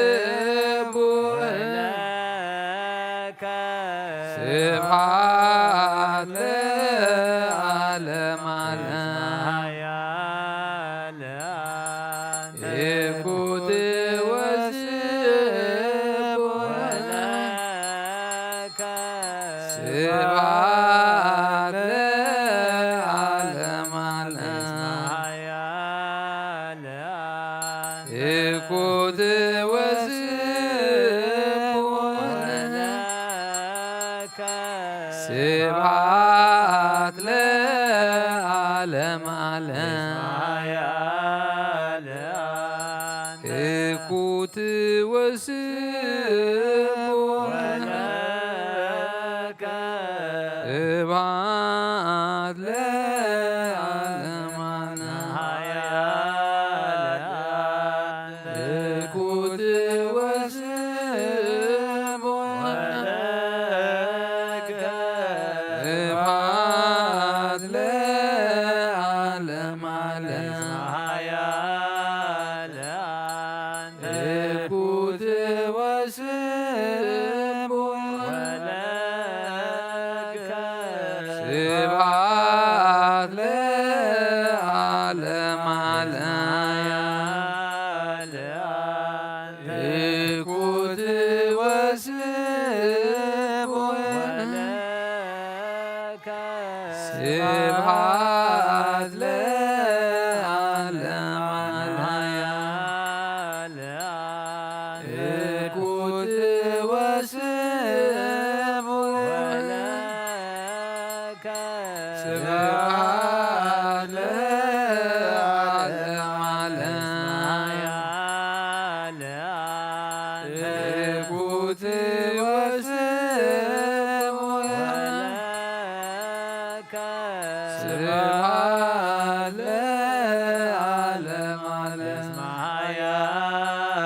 ወስቡሕ ለከ ስብሐት ለዓለመ ዓለም። ኃያል እኩት ወስቡሕ ለከ ስብሐት ለዓለመ ዓለም። እኩት ወስቡሕ ለከ ስብሐት ለዓለመ ዓለም። እኩት ወስቡሕ ለከ ስብሐት ለዓለመ ዓለም። እኩት ወስቡሕ ለከ ስብሐት ለዓለመ ዓለም። እኩት ወስቡሕ ለከ ስብሐት ለዓለመ ዓለም። እኩት ወስቡሕ ለከ ስብሐት ለዓለመ ዓለም። እኩት ወስቡሕ ለከ ስብሐት ለዓለመ ዓለም። እኩት ወስቡሕ ለከ ስብሐት ለዓለመ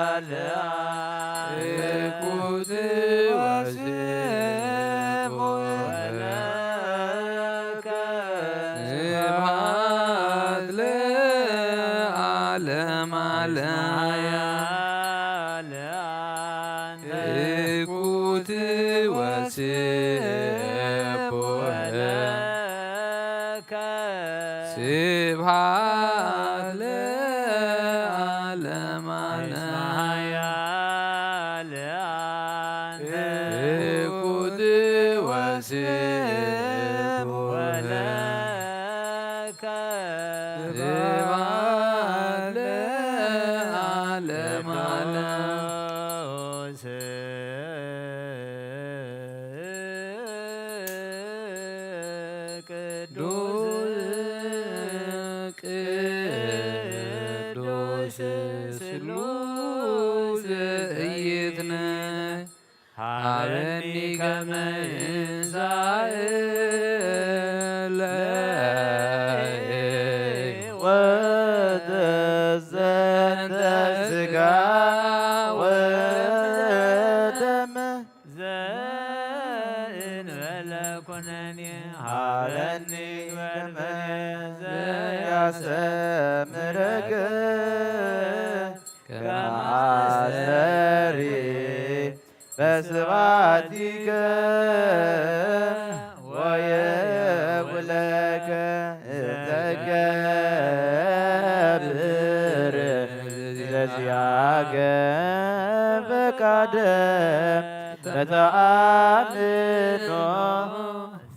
ዓለም። እኩት ወስቡሕ ለከ ስብሐት ለዓለመ ዓለም። እኩት ወስቡሕ ለከ ስብሐት ለዓለመ ዓለም። እኩት ወስቡሕ ለከ ስብሐት ለዓለመ ዓለም። ቅዱስ ቅዱስ ስሉስ እይትነ ሀበኒ ከመ እንሳእ ለሕይወት ዘንተ ሥጋ ወደም ዘእንበለ ኩነኔ ሀበኒ ከመ ዘያስተምረከ ከመ አስተሪ በስብሐቲከ ወየውለከ እተገብር ዘዚአከ ፈቃደ በተአምኖ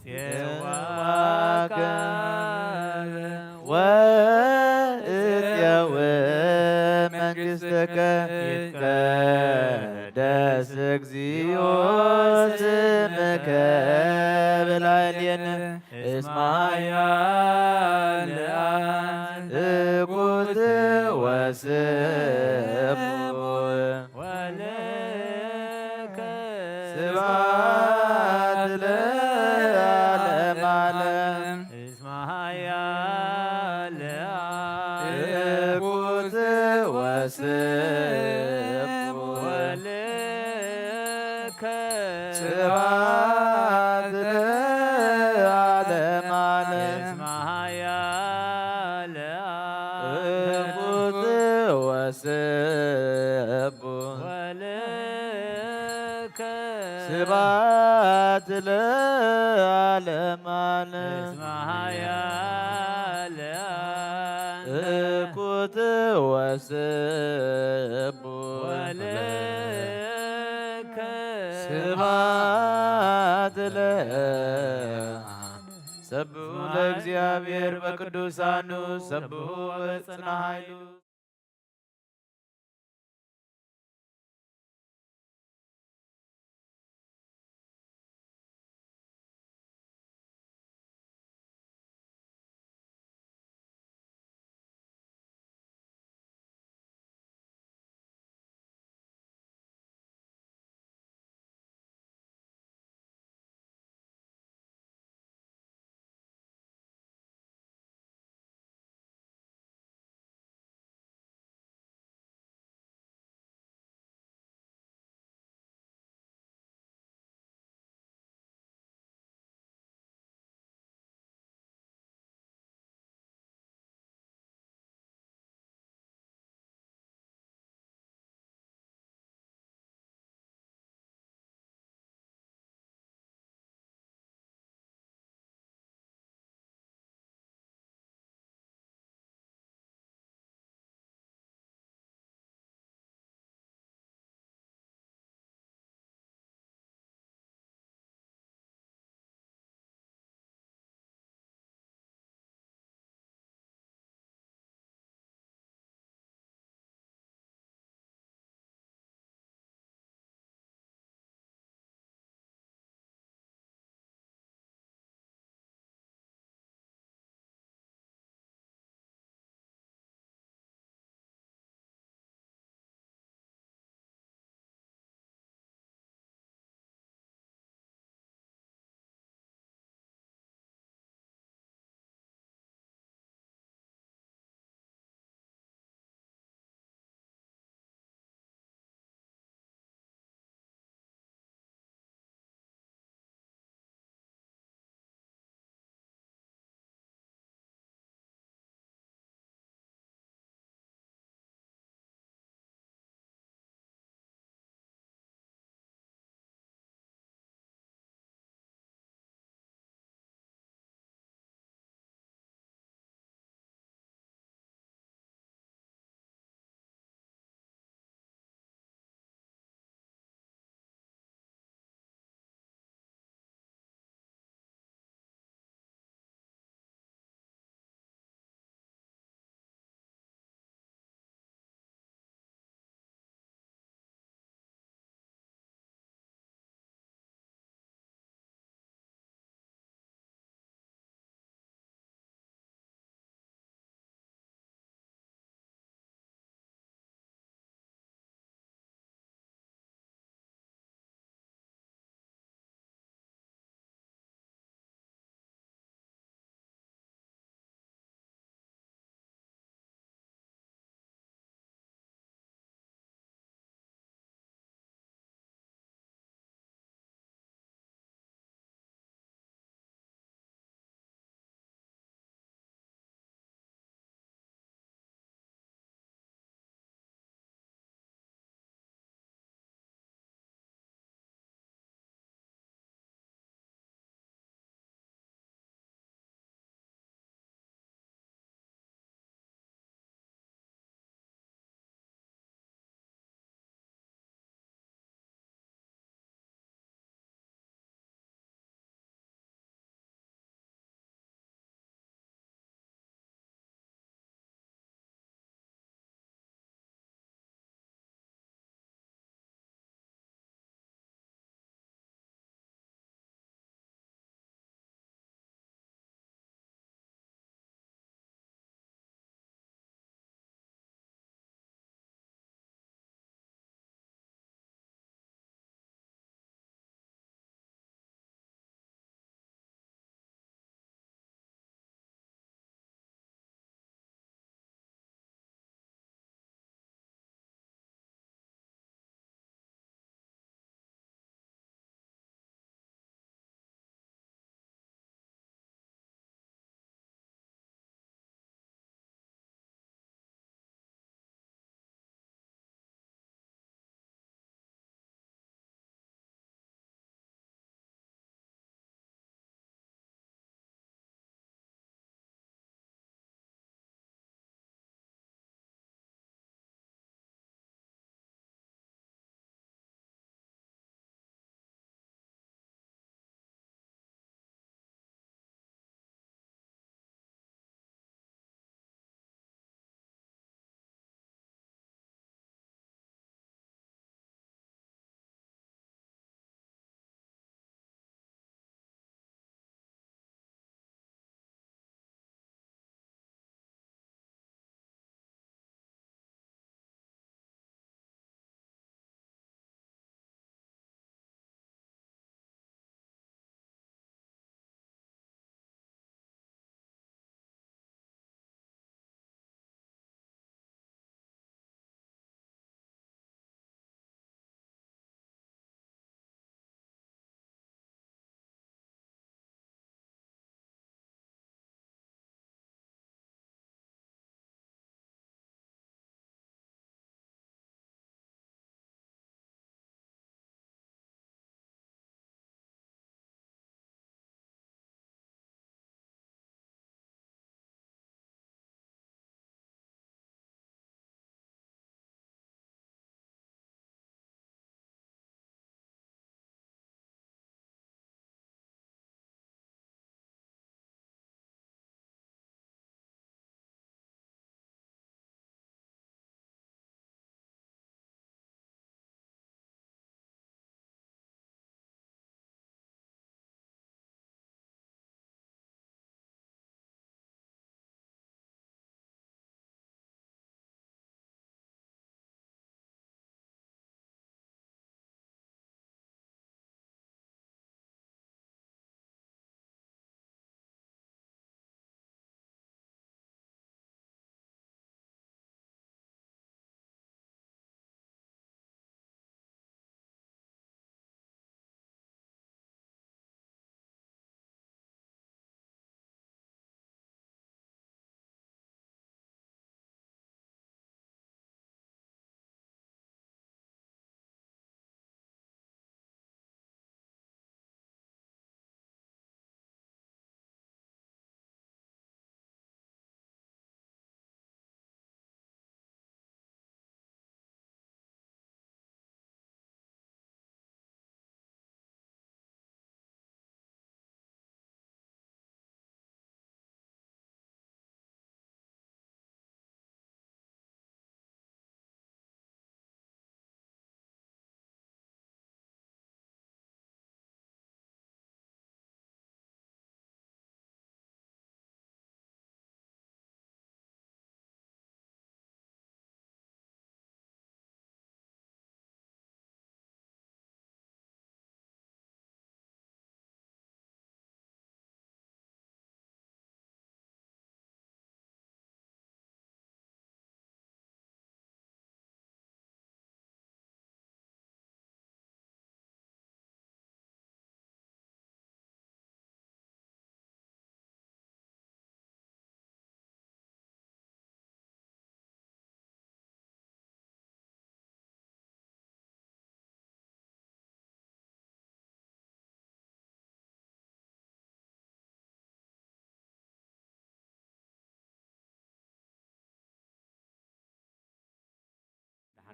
ሴዋከ ወእፄው መንግሥትከ ይትቀደስ እግዚኦ ስምከ በላዕሌነ እስመ ኃያል እኩት ወስቡሕ ወለከ ስብሐት ለዓለመ ዓለም። እስመ ኃያል እኩት ወስቡሕ ወለከ ስብሐት ለዓለመ ዓለም። እስመ ኃያል እኩት ወስቡሕ ስብሐት ለዓለመ ዓለም። እስመ ኃያል እኩት ወስቡ ወልከ ስብሐት ለ-፣ ሰብሑ ለእግዚአብሔር በቅዱሳኑ፣ ሰብሑ በጽና ኃይሉ።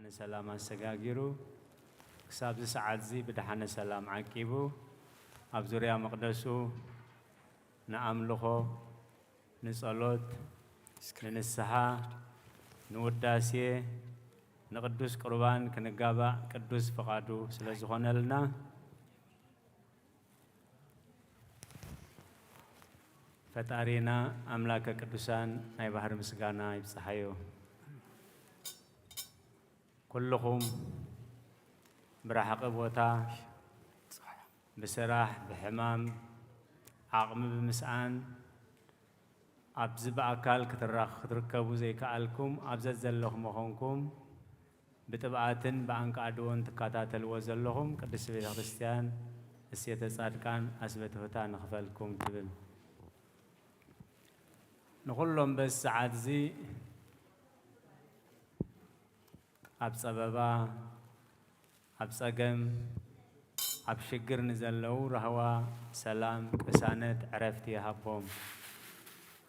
ንሰላም ኣሰጋጊሩ ክሳብዚ ሰዓት እዚ ብደሓነ ሰላም ዓቂቡ ኣብ ዙርያ መቕደሱ ንኣምልኾ፣ ንጸሎት፣ ንንስሓ፣ ንውዳሴ፣ ንቅዱስ ቁርባን ክንጋባእ ቅዱስ ፍቓዱ ስለ ዝኾነልና፣ ፈጣሪና ኣምላከ ቅዱሳን ናይ ባህሪ ምስጋና ይብጽሓዮ። ኩልኹም ብራሕቂ ቦታ፣ ብስራሕ፣ ብሕማም፣ ዓቕሚ ብምስኣን፣ ኣብዚ ብኣካል ክትራ-፣ ክትርከቡ ዘይከኣልኩም፣ ኣብ ዘዘለኹም መኾንኩም፣ ብጥብኣትን ብኣንቃዕድዎን ትከታተልዎ ዘለኹም ቅድስቲ ቤተ ክርስቲያን እሴተ ጻድቃን ኣስበትሁታ ንኽፈልኩም ትብል። ንኹሎም በዚ ሰዓት እዚ ኣብ ጸበባ፣ ኣብ ጸገም፣ ኣብ ሽግር ንዘለዉ ራህዋ፣ ሰላም፣ ቅሳነት፣ ዕረፍቲ ይሃቦም።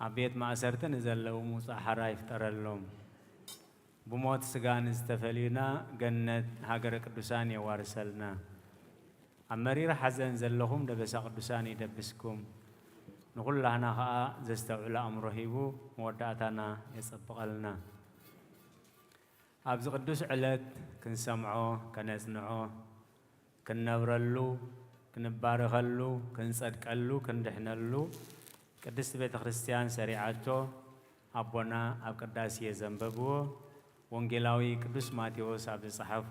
ኣብ ቤት ማእሰርቲ ንዘለዉ ምውጻእ ሓራ ይፍጠረሎም። ብሞት ስጋ ንዝተፈልዩና ገነት ሃገረ ቅዱሳን የዋርሰልና። ኣብ መሪር ሓዘን ዘለኹም ደበሳ ቅዱሳን ይደብስኩም። ንኹላህና ኸኣ ዘስተውዕል ኣእምሮ ሂቡ መወዳእታና የጸብቐልና። ኣብዚ ቅዱስ ዕለት ክንሰምዖ፣ ከነጽንዖ፣ ክንነብረሉ፣ ክንባረኸሉ፣ ክንጸድቀሉ፣ ክንድሕነሉ ቅድስቲ ቤተ ክርስቲያን ሰሪዓቶ ኣቦና ኣብ ቅዳሴ ዘንበብዎ ወንጌላዊ ቅዱስ ማቴዎስ ኣብ ዝጸሓፎ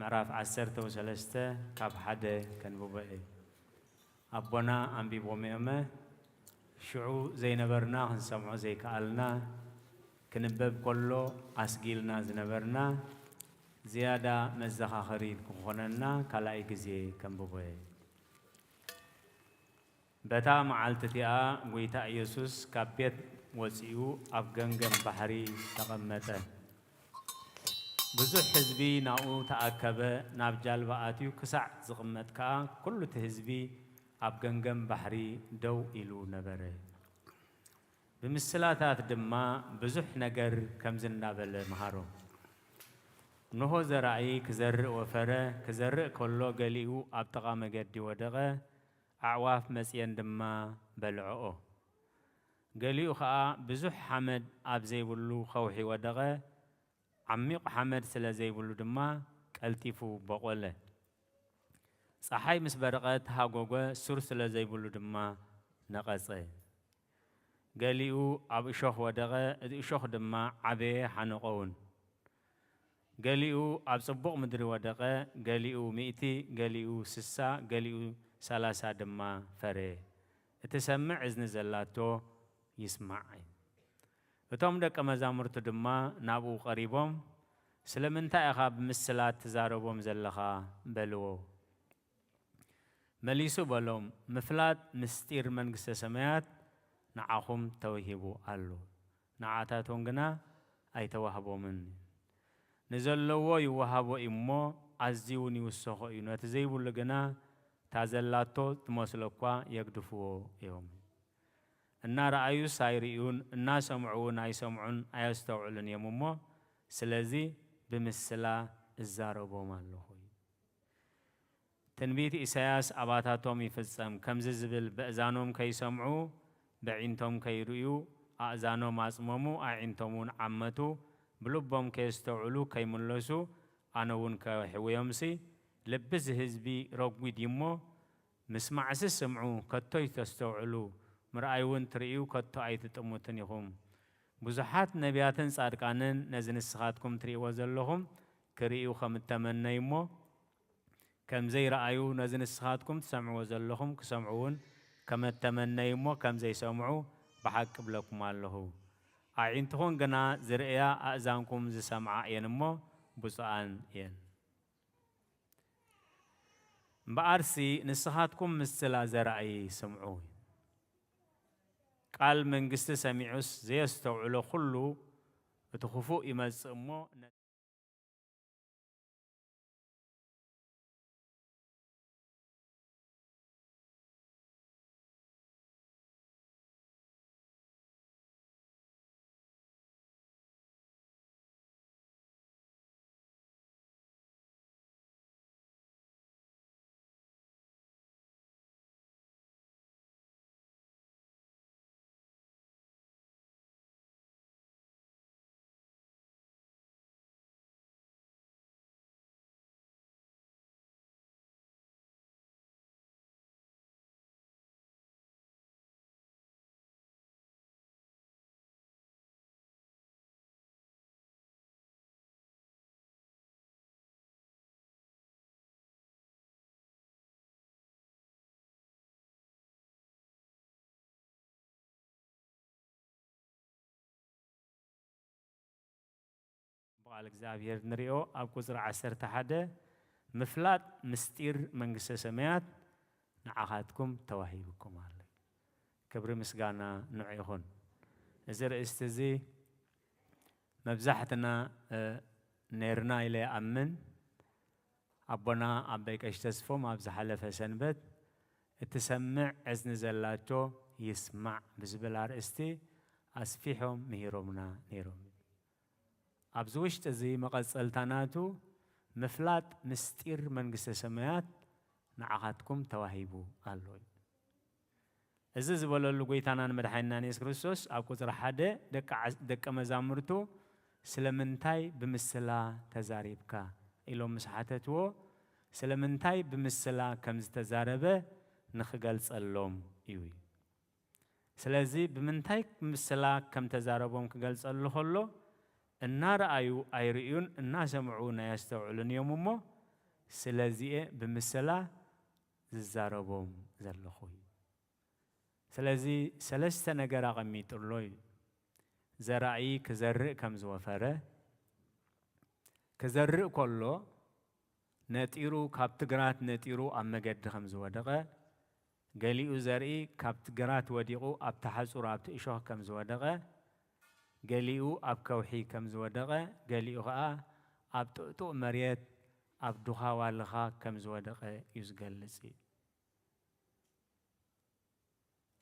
ምዕራፍ ዓሰርተ ወሰለስተ ካብ ሓደ ከንብቦ እየ። ኣቦና ኣንቢቦምኦመ፣ ሽዑ ዘይነበርና ክንሰምዖ ዘይከኣልና፣ ክንበብ ከሎ ኣስጊልና ዝነበርና፣ ዝያዳ መዘኻኸሪ ክኾነና ካልኣይ ግዜ ከንብቦ እየ። በታ መዓልቲ እቲኣ ጐይታ ኢየሱስ ካብ ቤት ወጺኡ ኣብ ገምገም ባሕሪ ተቐመጠ። ብዙሕ ህዝቢ ናብኡ ተኣከበ፣ ናብ ጃልባ ኣትዩ ክሳዕ ዝቕመጥ ከኣ ኩሉ እቲ ህዝቢ ኣብ ገምገም ባሕሪ ደው ኢሉ ነበረ። ብምስላታት ድማ ብዙሕ ነገር ከምዚ እናበለ መሃሮም። እንሆ ዘራእይ ክዘርእ ወፈረ፣ ክዘርእ ከሎ ገሊኡ ኣብ ጥቓ መገዲ ወደቐ፣ ኣዕዋፍ መጽየን ድማ በልዐኦ። ገሊኡ ኸኣ ብዙሕ ሓመድ ኣብ ዘይብሉ ኸውሒ ወደቐ፣ ዓሚቕ ሓመድ ስለ ዘይብሉ ድማ ቀልጢፉ በቖለ። ጸሓይ ምስ በረቐ ተሃጎገ፣ ሱር ስለ ዘይብሉ ድማ ነቐጸ። ገሊኡ ኣብ እሾኽ ወደቐ፣ እቲ እሾኽ ድማ ዓበየ፣ ሓነቖ እውን። ገሊኡ ኣብ ጽቡቕ ምድሪ ወደቐ፣ ገሊኡ ሚእቲ፣ ገሊኡ ስሳ፣ ገሊኡ ሰላሳ ድማ ፈረየ። እትሰምዕ እዝኒ ዘላቶ ይስማዕ። እቶም ደቀ መዛሙርቱ ድማ ናብኡ ቀሪቦም፣ "ስለምንታይ ኢኻ ብምስላት ትዛረቦም ዘለኻ?" በልዎ። መሊሱ በሎም፣ "ምፍላጥ ምስጢር መንግስተ ሰማያት ንዓኹም ተዋሂቡ ኣሎ፣ ንዓታቶም ግና ኣይተዋህቦምን። ንዘለዎ ይወሃቦ እዩ እሞ፣ ኣዝዩ እውን ይውሰኾ እዩ፣ ነቲ ዘይብሉ ግና፣ እታ ዘላቶ ትመስሎ እኳ የግድፍዎ እዮም። እናረኣዩስ ኣይርእዩን፣ እናሰምዑ እውን ኣይሰምዑን፣ ኣየስተውዕሉን እዮም እሞ፣ ስለዚ ብምስላ እዛረቦም ኣለኹ እዩ።" ትንቢት ኢሳያስ ኣባታቶም ይፍጸም፣ ከምዚ ዝብል፣ "በእዛኖም ከይሰምዑ፣ በዒንቶም ከይርእዩ፣ ኣእዛኖም ኣጽመሙ፣ ኣዒንቶም እውን ዓመቱ፣ ብልቦም ከየስተውዕሉ፣ ከይምለሱ፣ ኣነ እውን ከሕውዮምሲ፣ ልቢ እዚ ህዝቢ ረጒድ እዩ እሞ፣ ምስማዕሲ ስምዑ፣ ከቶ ኣይተስተውዕሉ፣ ምርኣይ እውን ትርእዩ፣ ከቶ ኣይትጥምቱን ኢኹም። ብዙሓት ነቢያትን ጻድቃንን ነዚ ንስኻትኩም ትርእይዎ ዘለኹም ክርእዩ ከም እተመነዩ እሞ፣ ከም ዘይረኣዩ፣ ነዚ ንስኻትኩም ትሰምዕዎ ዘለኹም ክሰምዑ እውን ከም እተመነዩ እሞ፣ ከም ዘይሰምዑ ብሓቂ እብለኩም ኣለኹ። ኣዒንትኹም ግና ዝርእያ፣ ኣእዛንኩም ዝሰምዓ እየን እሞ፣ ብፁዓን እየን። እምበኣርሲ ንስኻትኩም ምስላ ዘራእይ ስምዑ። ቃል መንግስቲ ሰሚዑስ ዘየስተውዕሎ ኩሉ፣ እቲ ክፉእ ይመጽእ እሞ፣ ቃል እግዚኣብሔር ንሪኦ ኣብ ቁፅሪ ዓሰርተ ሓደ፣ ምፍላጥ ምስጢር መንግስተ ሰማያት ንዓኻትኩም ተዋሂብኩም ኣሎ። ክብሪ ምስጋና ንዑ ይኹን። እዚ ርእስቲ እዚ መብዛሕትና ነርና ኢለ ይኣምን። ኣቦና ኣበይ ቀሽ ተስፎም ኣብ ዝሓለፈ ሰንበት፣ እቲ ሰምዕ እዝኒ ዘላቶ ይስማዕ ብዝብል ኣርእስቲ ኣስፊሖም ምሂሮምና ነይሮም። ኣብዚ ውሽጢ እዚ መቐጸልታ ናቱ፣ ምፍላጥ ምስጢር መንግስተ ሰማያት ንዓኻትኩም ተዋሂቡ ኣሎ። እዚ ዝበለሉ ጎይታናን መድሓኒናን የሱስ ክርስቶስ ኣብ ቁጽሪ ሓደ ደቂ መዛሙርቱ ስለምንታይ ብምስላ ተዛሪብካ ኢሎም ምስ ሓተትዎ፣ ስለምንታይ ብምስላ ከም ዝተዛረበ ንኽገልጸሎም እዩ። ስለዚ ብምንታይ ብምስላ ከም ተዛረቦም ክገልጸሉ ከሎ፣ እናረኣዩ ኣይርእዩን፣ እናሰምዑ ናይ ኣስተውዕሉን እዮም እሞ፣ ስለዚኤ ብምስላ ዝዛረቦም ዘለኹ እዩ። ስለዚ ሰለስተ ነገር ኣቐሚጥሎ እዩ። ዘራእይ ክዘርእ ከም ዝወፈረ፣ ክዘርእ ከሎ ነጢሩ፣ ካብቲ ግራት ነጢሩ ኣብ መገዲ ከም ዝወደቐ፣ ገሊኡ ዘርኢ ካብቲ ግራት ወዲቑ ኣብቲ ሓጹር ኣብቲ እሾኽ ከም ዝወደቐ፣ ገሊኡ ኣብ ከውሒ ከም ዝወደቐ፣ ገሊኡ ኸኣ ኣብ ጥቕጡቕ መሬት ኣብ ዱኻ ዋልኻ ከም ዝወደቐ እዩ ዝገልጽ እዩ።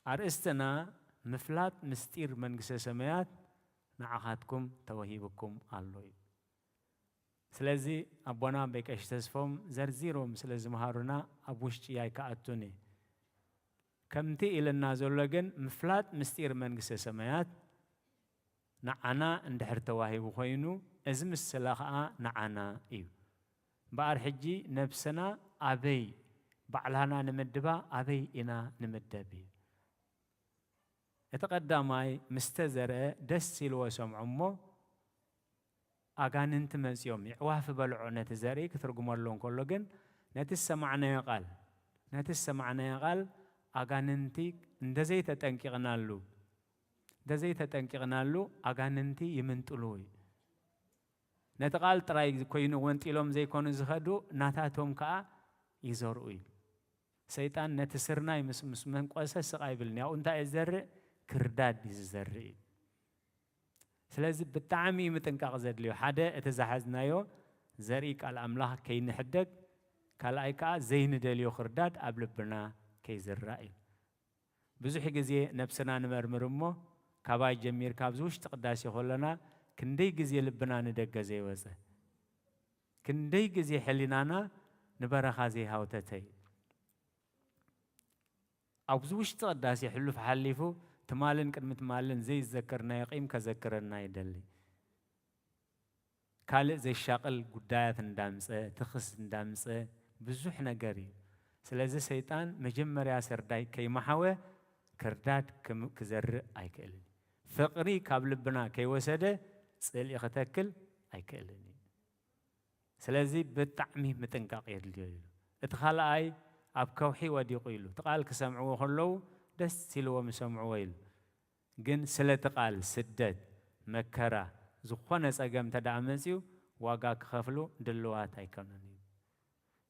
ኣርእስትና ምፍላጥ ምስጢር መንግስተ ሰማያት ንዓኻትኩም ተወሂብኩም ኣሎ እዩ። ስለዚ ኣቦና ኣቦይ ቀሺ ተስፎም ዘርዚሮም ስለ ዝመሃሩና ኣብ ውሽጢ ኣይከኣቱን እየ። ከምቲ ኢልና ዘሎ ግን ምፍላጥ ምስጢር መንግስተ ሰማያት ንዓና እንድሕር ተዋሂቡ ኮይኑ፣ እዚ ምስላ ኸኣ ንዓና እዩ። እምበኣር ሕጂ ነብስና ኣበይ ባዕላና ንምድባ፣ ኣበይ ኢና ንምደብ እዩ። እቲ ቀዳማይ ምስ ተዘርአ ደስ ኢልዎ ሰምዑ እሞ፣ ኣጋንንቲ መጺኦም የዕዋፍ በልዖ ነቲ ዘርኢ ክትርጉመሉ እንከሎ ግን፣ ነቲ ዝሰማዕናዮ ቃል፣ ነቲ ዝሰማዕናዮ ቃል ኣጋንንቲ እንተዘይተጠንቂቕናሉ፣ እንተዘይተጠንቂቕናሉ ኣጋንንቲ ይምንጥሉ እዩ። ነቲ ቃል ጥራይ ኮይኑ ወንጢሎም ዘይኮኑ ዝኸዱ፣ ናታቶም ከኣ ይዘርኡ እዩ። ሰይጣን ነቲ ስርናይ ምስ፣ ምስ መንቆሰ ስቕ ኣይብልን። ያው እንታይ እዩ ዝዘርእ? ክርዳድ እዩ ዝዘርእ እዩ። ስለዚ ብጣዕሚ እዩ ምጥንቃቕ ዘድልዮ። ሓደ፣ እቲ ዝሓዝናዮ ዘርኢ ቃል ኣምላኽ ከይንሕደግ፣ ካልኣይ ከኣ ዘይንደልዮ ክርዳድ ኣብ ልብና ከይዝራእ እዩ። ብዙሕ ግዜ ነብስና ንመርምር እሞ፣ ካባይ ጀሚርካ ኣብዚ ውሽጢ ቅዳሴ ከለና ክንደይ ግዜ ልብና ንደገ ዘይወጸ፣ ክንደይ ግዜ ሕሊናና ንበረኻ ዘይሃውተተ እዩ። ኣብዚ ውሽጢ ቅዳሴ ሕሉፍ ሓሊፉ ትማልን ቅድሚ ትማልን ዘይዘከርናዮ ቂም ከዘክረና ይደሊ። ካልእ ዘሻቕል ጉዳያት እንዳምጸ፣ ትኽስ እንዳምጸ፣ ብዙሕ ነገር እዩ። ስለዚ ሰይጣን መጀመርያ ሰርዳይ ከይመሓወ ክርዳድ ክም-፣ ክዘርእ ኣይክእልን። ፍቕሪ ካብ ልብና ከይወሰደ ጽልኢ ክተክል ኣይክእልን እዩ። ስለዚ ብጣዕሚ ምጥንቃቕ የድልዮ ኢሉ። እቲ ካልኣይ ኣብ ከውሒ ወዲቑ ኢሉ። እቲ ቃል ክሰምዕዎ ከለዉ ደስ ኢልዎም ይሰምዕዎ ኢሉ። ግን ስለቲ ቃል ስደት፣ መከራ፣ ዝኾነ ጸገም እንተ ደኣ መጺኡ ዋጋ ክኸፍሉ ድልዋት ኣይኮኑን እዩ።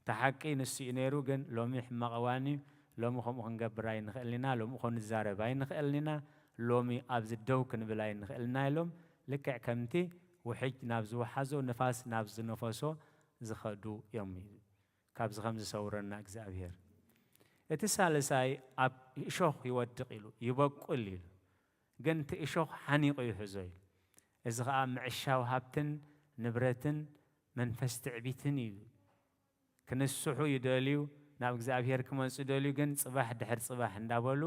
እቲ ሓቂ ንሱ እዩ ነይሩ፣ ግን ሎሚ ሕማቕ እዋን እዩ፣ ሎሚ ከምኡ ክንገብር ኣይንኽእልን ኢና፣ ሎሚ እኮ ንዛረብ ኣይንኽእልን ኢና፣ ሎሚ ኣብዚ ደው ክንብል ኣይንኽእልን ኢና ኢሎም ልክዕ ከምቲ ውሕጅ ናብ ዝወሓዞ፣ ንፋስ ናብ ዝነፈሶ ዝኸዱ እዮም ኢሉ። ካብዚ ከም ዝሰውረና እግዚኣብሔር። እቲ ሳልሳይ ኣብ እሾኽ ይወድቕ ኢሉ፣ ይበቁል ኢሉ። ግን እቲ እሾኽ ሓኒቑ ይሕዞ ኢሉ። እዚ ኸኣ ምዕሻው ሃብትን ንብረትን መንፈስ ትዕቢትን እዩ። ክንስሑ ይደልዩ፣ ናብ እግዚኣብሔር ክመጹ ይደልዩ፣ ግን ጽባሕ ድሕር ጽባሕ እንዳበሉ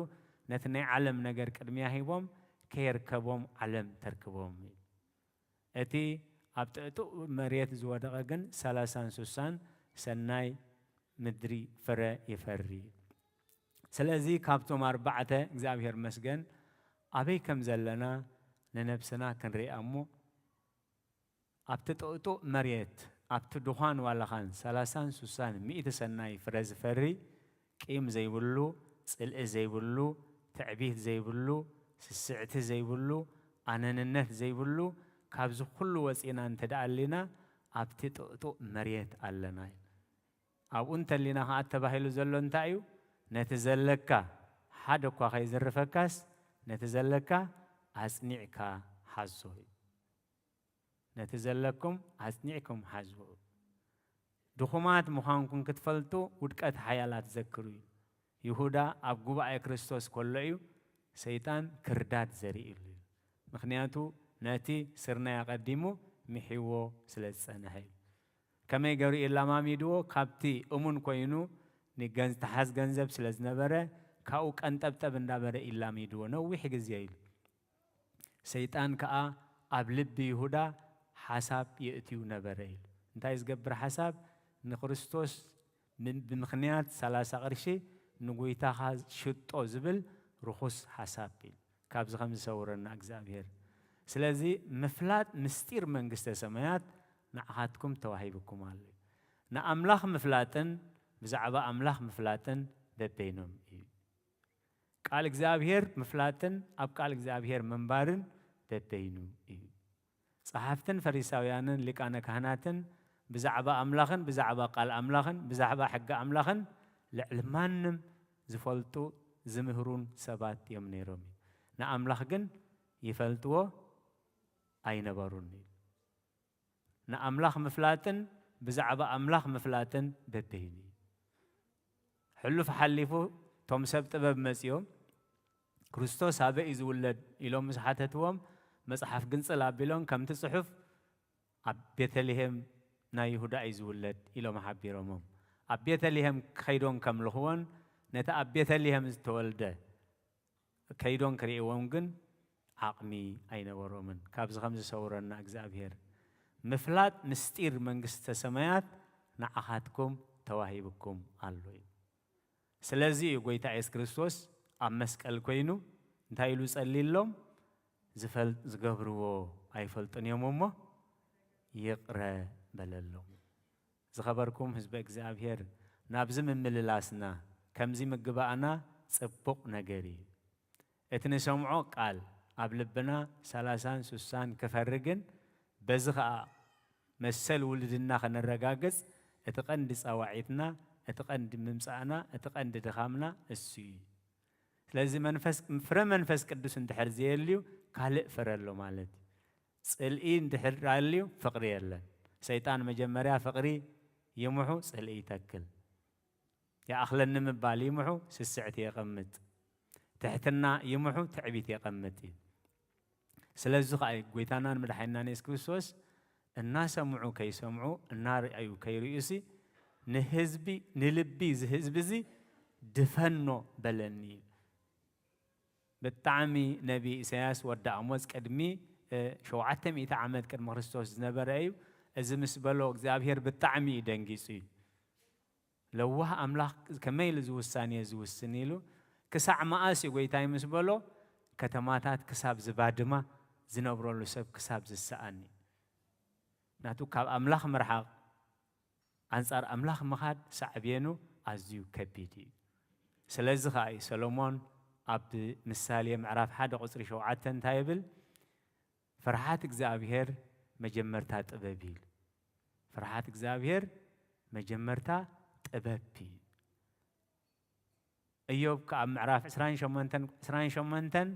ነቲ ናይ ዓለም ነገር ቅድሚያ ሂቦም ከየርከቦም ዓለም ተርክቦም እዩ። እቲ ኣብ ጥዕጡቕ መሬት ዝወደቐ ግን ሰላሳን ስሳን ሰናይ ምድሪ ፍረ ይፈሪ። ስለዚ ካብቶም ኣርባዕተ እግዚኣብሔር መስገን ኣበይ ከም ዘለና ንነብስና ክንሪኣ እሞ፣ ኣብቲ ጥቕጡቕ መሬት፣ ኣብቲ ድዃን ዋላኻን ሰላሳን ስሳን ሚእቲ ሰናይ ፍረ ዝፈሪ፣ ቂም ዘይብሉ፣ ጽልኢ ዘይብሉ፣ ትዕቢት ዘይብሉ፣ ስስዕቲ ዘይብሉ፣ ኣነንነት ዘይብሉ፣ ካብዚ ኩሉ ወፂና እንተ ደኣ ኣሊና ኣብቲ ጥቕጡቕ መሬት ኣለና እዩ። ኣብኡ እንተሊና ኸዓ ተባሂሉ ዘሎ እንታይ እዩ? ነቲ ዘለካ ሓደ እኳ ከይዝርፈካስ ነቲ ዘለካ ኣጽኒዕካ ሓዞ እዩ። ነቲ ዘለኩም ኣጽኒዕኩም ሓዝዎ። ድኹማት ምዃንኩም ክትፈልጡ ውድቀት ሓያላት ዘክሩ እዩ። ይሁዳ ኣብ ጉባኤ ክርስቶስ ከሎ እዩ ሰይጣን ክርዳድ ዘሪእሉ እዩ። ምኽንያቱ ነቲ ስርናይ ኣቐዲሙ ምሒዎ ስለ ዝጸንሐ እዩ። ከመይ ገሩ ኢላማሚድዎ? ካብቲ እሙን ኮይኑ ንገንዝ-፣ ተሓዝ ገንዘብ ስለ ዝነበረ ካብኡ ቀንጠብጠብ እንዳበረ ኢላሚድዎ ነዊሕ ግዜ ኢሉ። ሰይጣን ከኣ ኣብ ልቢ ይሁዳ ሓሳብ የእትዩ ነበረ ኢሉ። እንታይ ዝገብር ሓሳብ? ንክርስቶስ ም-፣ ብምኽንያት ሰላሳ ቅርሺ ንጎይታኻ ሽጦ ዝብል ርኹስ ሓሳብ ኢሉ። ካብዚ ከም ዝሰውረና እግዚኣብሔር። ስለዚ ምፍላጥ ምስጢር መንግስተ ሰማያት ንዓኻትኩም ተዋሂብኩም ኣሎ። ንኣምላኽ ምፍላጥን ብዛዕባ ኣምላኽ ምፍላጥን በበይኖም እዩ። ቃል እግዚኣብሔር ምፍላጥን ኣብ ቃል እግዚኣብሔር ምንባርን በበይኑ እዩ። ጸሓፍትን ፈሪሳውያንን ሊቃነ ካህናትን ብዛዕባ ኣምላኽን ብዛዕባ ቃል ኣምላኽን ብዛዕባ ሕጊ ኣምላኽን ልዕሊ ማንም ዝፈልጡ ዝምህሩን ሰባት እዮም ነይሮም እዩ። ንኣምላኽ ግን ይፈልጥዎ ኣይነበሩን እዩ። ንኣምላኽ ምፍላጥን ብዛዕባ ኣምላኽ ምፍላጥን በበይኑ እዩ። ሕሉፍ ሓሊፉ እቶም ሰብ ጥበብ መጺኦም፣ "ክርስቶስ ኣበይ እዩ ዝውለድ?" ኢሎም ምስ ሓተትዎም፣ መጽሓፍ ግንጽል ኣቢሎም፣ "ከምቲ ጽሑፍ ኣብ ቤተልሔም ናይ ይሁዳ እዩ ዝውለድ" ኢሎም ሓቢሮሞም። ኣብ ቤተልሔም ከይዶም ከምልኽዎን ነቲ ኣብ ቤተልሔም ዝተወልደ ከይዶም ክርእይዎም ግን ዓቕሚ ኣይነበሮምን። ካብዚ ከም ዝሰውረና እግዚኣብሔር። ምፍላጥ ምስጢር መንግስተ ሰማያት ንዓኻትኩም ተዋሂብኩም ኣሎ እዩ። ስለዚ እዩ ጎይታ የሱስ ክርስቶስ ኣብ መስቀል ኮይኑ እንታይ ኢሉ ጸልይሎም? ዝፈል-፣ ዝገብርዎ ኣይፈልጡን እዮም እሞ ይቕረ በለሎም። ዝኸበርኩም ህዝበ እግዚኣብሔር፣ ናብዚ ምምልላስና ከምዚ ምግባእና ጽቡቕ ነገር እዩ። እቲ ንሰምዖ ቃል ኣብ ልብና ሰላሳን ሱሳን ክፈሪ ግን፣ በዚ ኸኣ መሰል ውልድና ከነረጋግጽ፣ እቲ ቀንዲ ጻዋዒትና፣ እቲ ቀንዲ ምምጻእና፣ እቲ ቀንዲ ድኻምና እሱ እዩ። ስለዚ መንፈስ፣ ፍረ መንፈስ ቅዱስ እንድሕር ዘየልዩ ካልእ ፍረ ኣሎ ማለት እዩ። ጽልኢ እንድሕር ኣልዩ ፍቕሪ የለን። ሰይጣን መጀመርያ ፍቕሪ ይምሑ፣ ጽልኢ ይተክል። ይኣኽለኒ ምባል ይምሑ፣ ስስዕቲ የቐምጥ። ትሕትና ይምሑ፣ ትዕቢት የቐምጥ እዩ። ስለዚ ኸኣ እዩ ጎይታናን መድሓኒናን የሱስ ክርስቶስ እናሰምዑ ከይሰምዑ፣ እናረኣዩ ከይርእዩሲ፣ ንህዝቢ፣ ንልቢ እዚ ህዝቢ እዚ ድፈኖ በለኒ እዩ። ብጣዕሚ ነቢ ኢሳያስ ወዲ ኣሞጽ ቅድሚ፣ እ፣ ሸውዓተ ሚእቲ ዓመት ቅድሚ ክርስቶስ ዝነበረ እዩ። እዚ ምስ በሎ እግዚኣብሔር ብጣዕሚ እዩ ደንጊጹ እዩ። ለዋህ ኣምላኽ ከመይ ኢሉ እዚ ውሳኔ ዝውስን ኢሉ፣ ክሳዕ መኣስ እዩ ጎይታይ ምስ በሎ፣ ከተማታት ክሳብ ዝባድማ፣ ዝነብረሉ ሰብ ክሳብ ዝሰኣን እዩ። ናቱ ካብ ኣምላኽ ምርሓቕ፣ ኣንጻር ኣምላኽ ምኻድ ሳዕቤኑ ኣዝዩ ከቢድ እዩ። ስለዚ ኸኣ እዩ ሰሎሞን ኣብ ምሳሌ ምዕራፍ ሓደ ቁጽሪ ሸውዓተ እንታይ ይብል? ፍርሃት እግዚኣብሔር መጀመርታ ጥበብ እዩ። ፍርሃት እግዚኣብሔር መጀመርታ ጥበብ እዩ። እዮብ ከኣ ኣብ ምዕራፍ ዕስራን ሸሞንተን፣ ዕስራን ሸሞንተን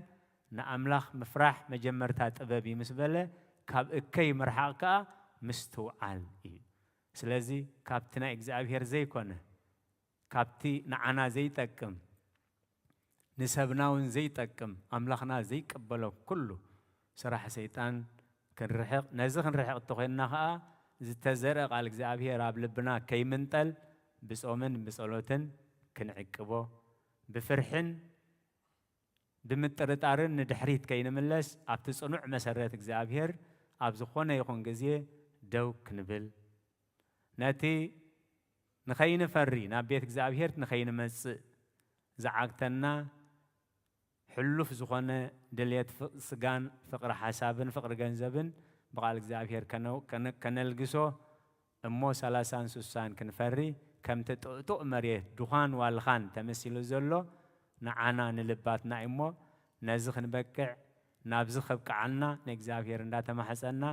ንኣምላኽ ምፍራሕ መጀመርታ ጥበብ እዩ ምስ በለ፣ ካብ እከይ ምርሓቕ ከኣ ምስትውዓል እዩ። ስለዚ ካብቲ ናይ እግዚኣብሔር ዘይኮነ፣ ካብቲ ንዓና ዘይጠቅም፣ ንሰብና እውን ዘይጠቅም፣ ኣምላኽና ዘይቅበሎ ኩሉ ስራሕ ሰይጣን ክንርሕቕ፣ ነዚ ክንርሕቕ እንተኾይንና ኸኣ ዝተዘርአ ቃል እግዚኣብሔር ኣብ ልብና ከይምንጠል ብጾምን ብጸሎትን ክንዕቅቦ፣ ብፍርሕን ብምጥርጣርን ንድሕሪት ከይንምለስ ኣብቲ ጽኑዕ መሰረት እግዚኣብሔር ኣብ ዝኾነ ይኹን ግዜ ደው ክንብል፣ ነቲ ንኸይንፈሪ ናብ ቤት እግዚኣብሔር ንኸይንመጽእ ዝዓግተና ሕሉፍ ዝኾነ ድልየት ፍ-፣ ስጋን ፍቕሪ ሓሳብን ፍቕሪ ገንዘብን ብቓል እግዚኣብሔር ከነ-፣ ከነ-፣ ከነልግሶ እሞ ሰላሳን ሱሳን ክንፈሪ፣ ከምቲ ጥቕጡቕ መሬት ድዃን ዋልኻን ተመሲሉ ዘሎ ንዓና ንልባትና እዩ እሞ ነዚ ክንበቅዕ ናብዚ ከብቅዓና ንእግዚኣብሔር እንዳተማሕጸና፣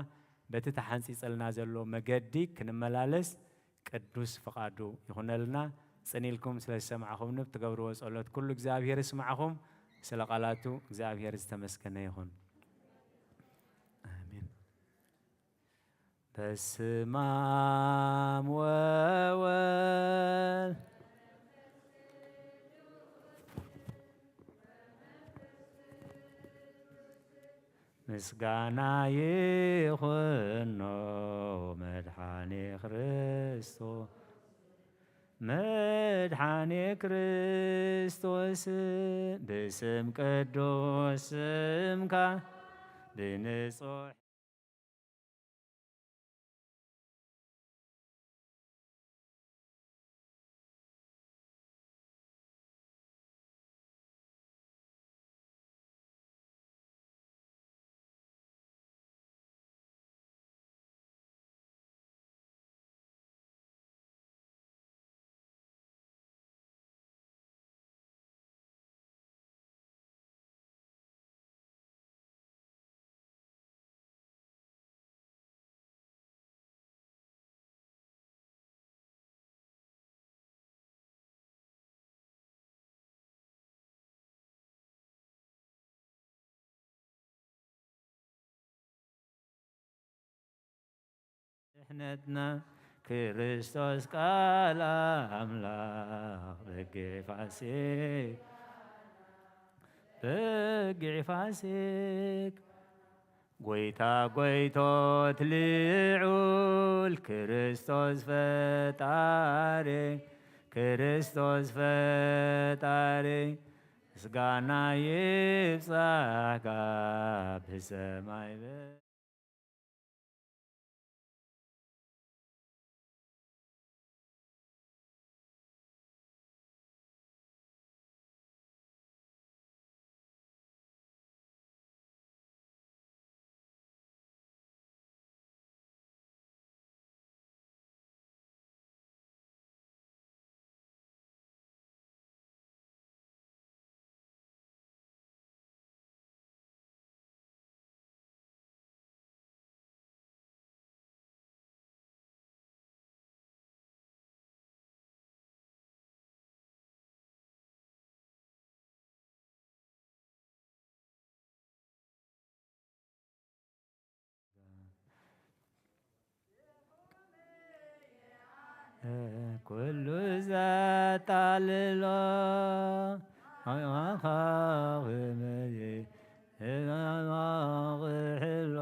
በቲ ተሓንጺጸልና ዘሎ መገዲ ክንመላለስ ቅዱስ ፍቓዱ ይኹነልና። ጽን ኢልኩም ስለ ዝሰማዕኹምኒ፣ ብትገብርዎ ጸሎት ኩሉ እግዚኣብሔር ይስማዕኹም። ስለ ቃላቱ እግዚኣብሔር ዝተመስገነ ይኹን። ኣሜን። በስመ አብ ወወልድ ምስጋና ይኹኖ መድኃኔ ክርስቶስ፣ መድኃኔ ክርስቶስ፣ ብስም ቅዱስ ስምካ ብንጹሕ ድሕነትና ክርስቶስ ቃል ኣምላኽ በጊዕ ፋሲካ፣ በጊዕ ፋሲካ፣ ጎይታ ጎይቶት ልዑል ክርስቶስ ፈጣሪ፣ ክርስቶስ ፈጣሪ፣ ምስጋና ይብጻሕካ ብሰማይ በ- ኩሉ ዘጣልሎ ኣኻኽመይ እማማቕሕሎ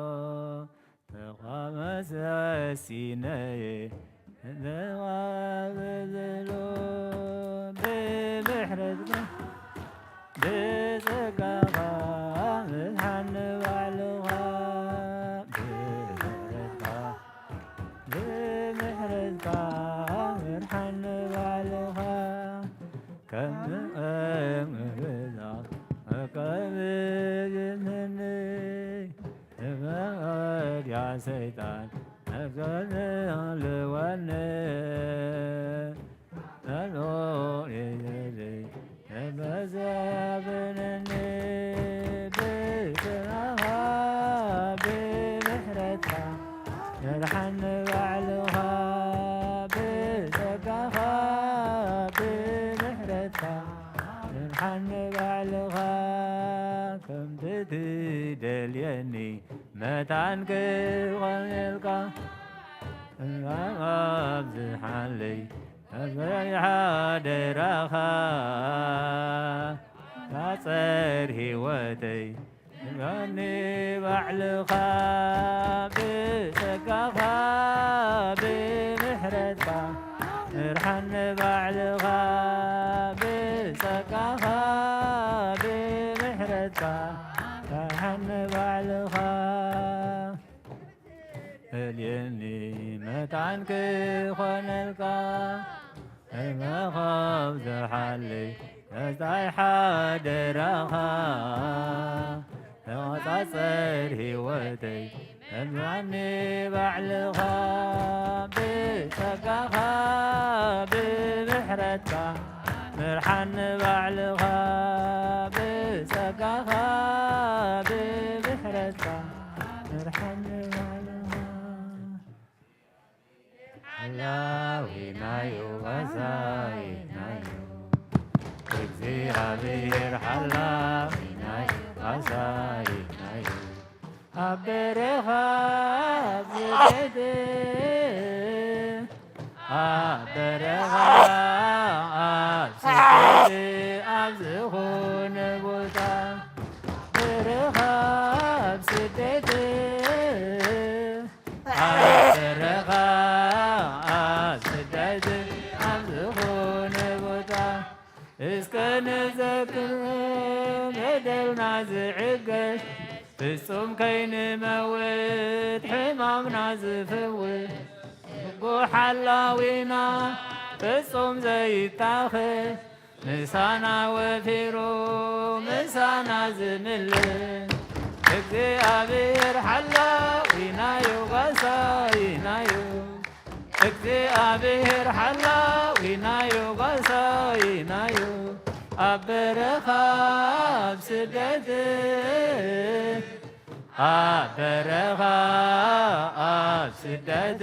ተቋመሰ ሲነይ እተዋበዝሎ ብምሕረትካ ብጸጋኻ ምድሓን ባዕልኻ ብምሕረትካ ብምሕረትካ ምድሓን ባዕልኻ ከም እምብዛ ቀብዝኒ እመድያ ሰይጣን ነብሰን ልወኒ ተኖሬ መዘብንኒ ብጽናኻ ብምሕረትካ ምርሓኒ ባዕልኻ ብጸጋኻ ብምሕረትካ ምርሓኒ ባዕልኻ ከምቲ ትደልየኒ መታን ክኾነልካ እምባብ ኣብዝሓለይ ኣብዝሓ ደራኻ ታጸር ህይወተይ እምራኒ ባዕልኻ ብጸጋኻ ብምሕረትካ ምርሓኒ ባዕልኻ ብጸጋኻ ብምሕረትካ ምርሓኒ ባዕልኻ እልየኒ መታን ክኾነልካ እመኸብ ዝሓለይ መጻይ ሓደራኻ ተቖጻጸር ህይወተይ እምራኒ ባዕልኻ ብጸጋኻ ብምሕረትካ ምርሓኒ ባዕልኻ ብጸጋኻ ብ ኣዛይናዮ እግዚኣብሔር ሓላዊናዮ ኣዛይናዮ ኣብ በረኻ ኣብ ስደት ኣብ በረኻ ኣብ ስደት ኣብ ዝኾነ ቦታ በረኻ ኣብ ስደት ኣብ በረኻ ኣብ ስደት ኣብ ዝኾነ ቦታ እስከ ንዘክር በደልና ዝዕገስ ፍጹም ከይንመውት ሕማምና ዝፍውስ ሕጉ ሓላዊና ፍጹም ዘይታኸስ ምሳና ወፊሩ ምሳና ዝምልስ እግዚኣብሔር ሓላዊናዮ ጋሳይናዮ እግዚኣብሔር ሓላዊናዮ ጋሳይናዮ ኣብ በረኻ ኣብ ስደት ኣብ በረኻ ኣብ ስደት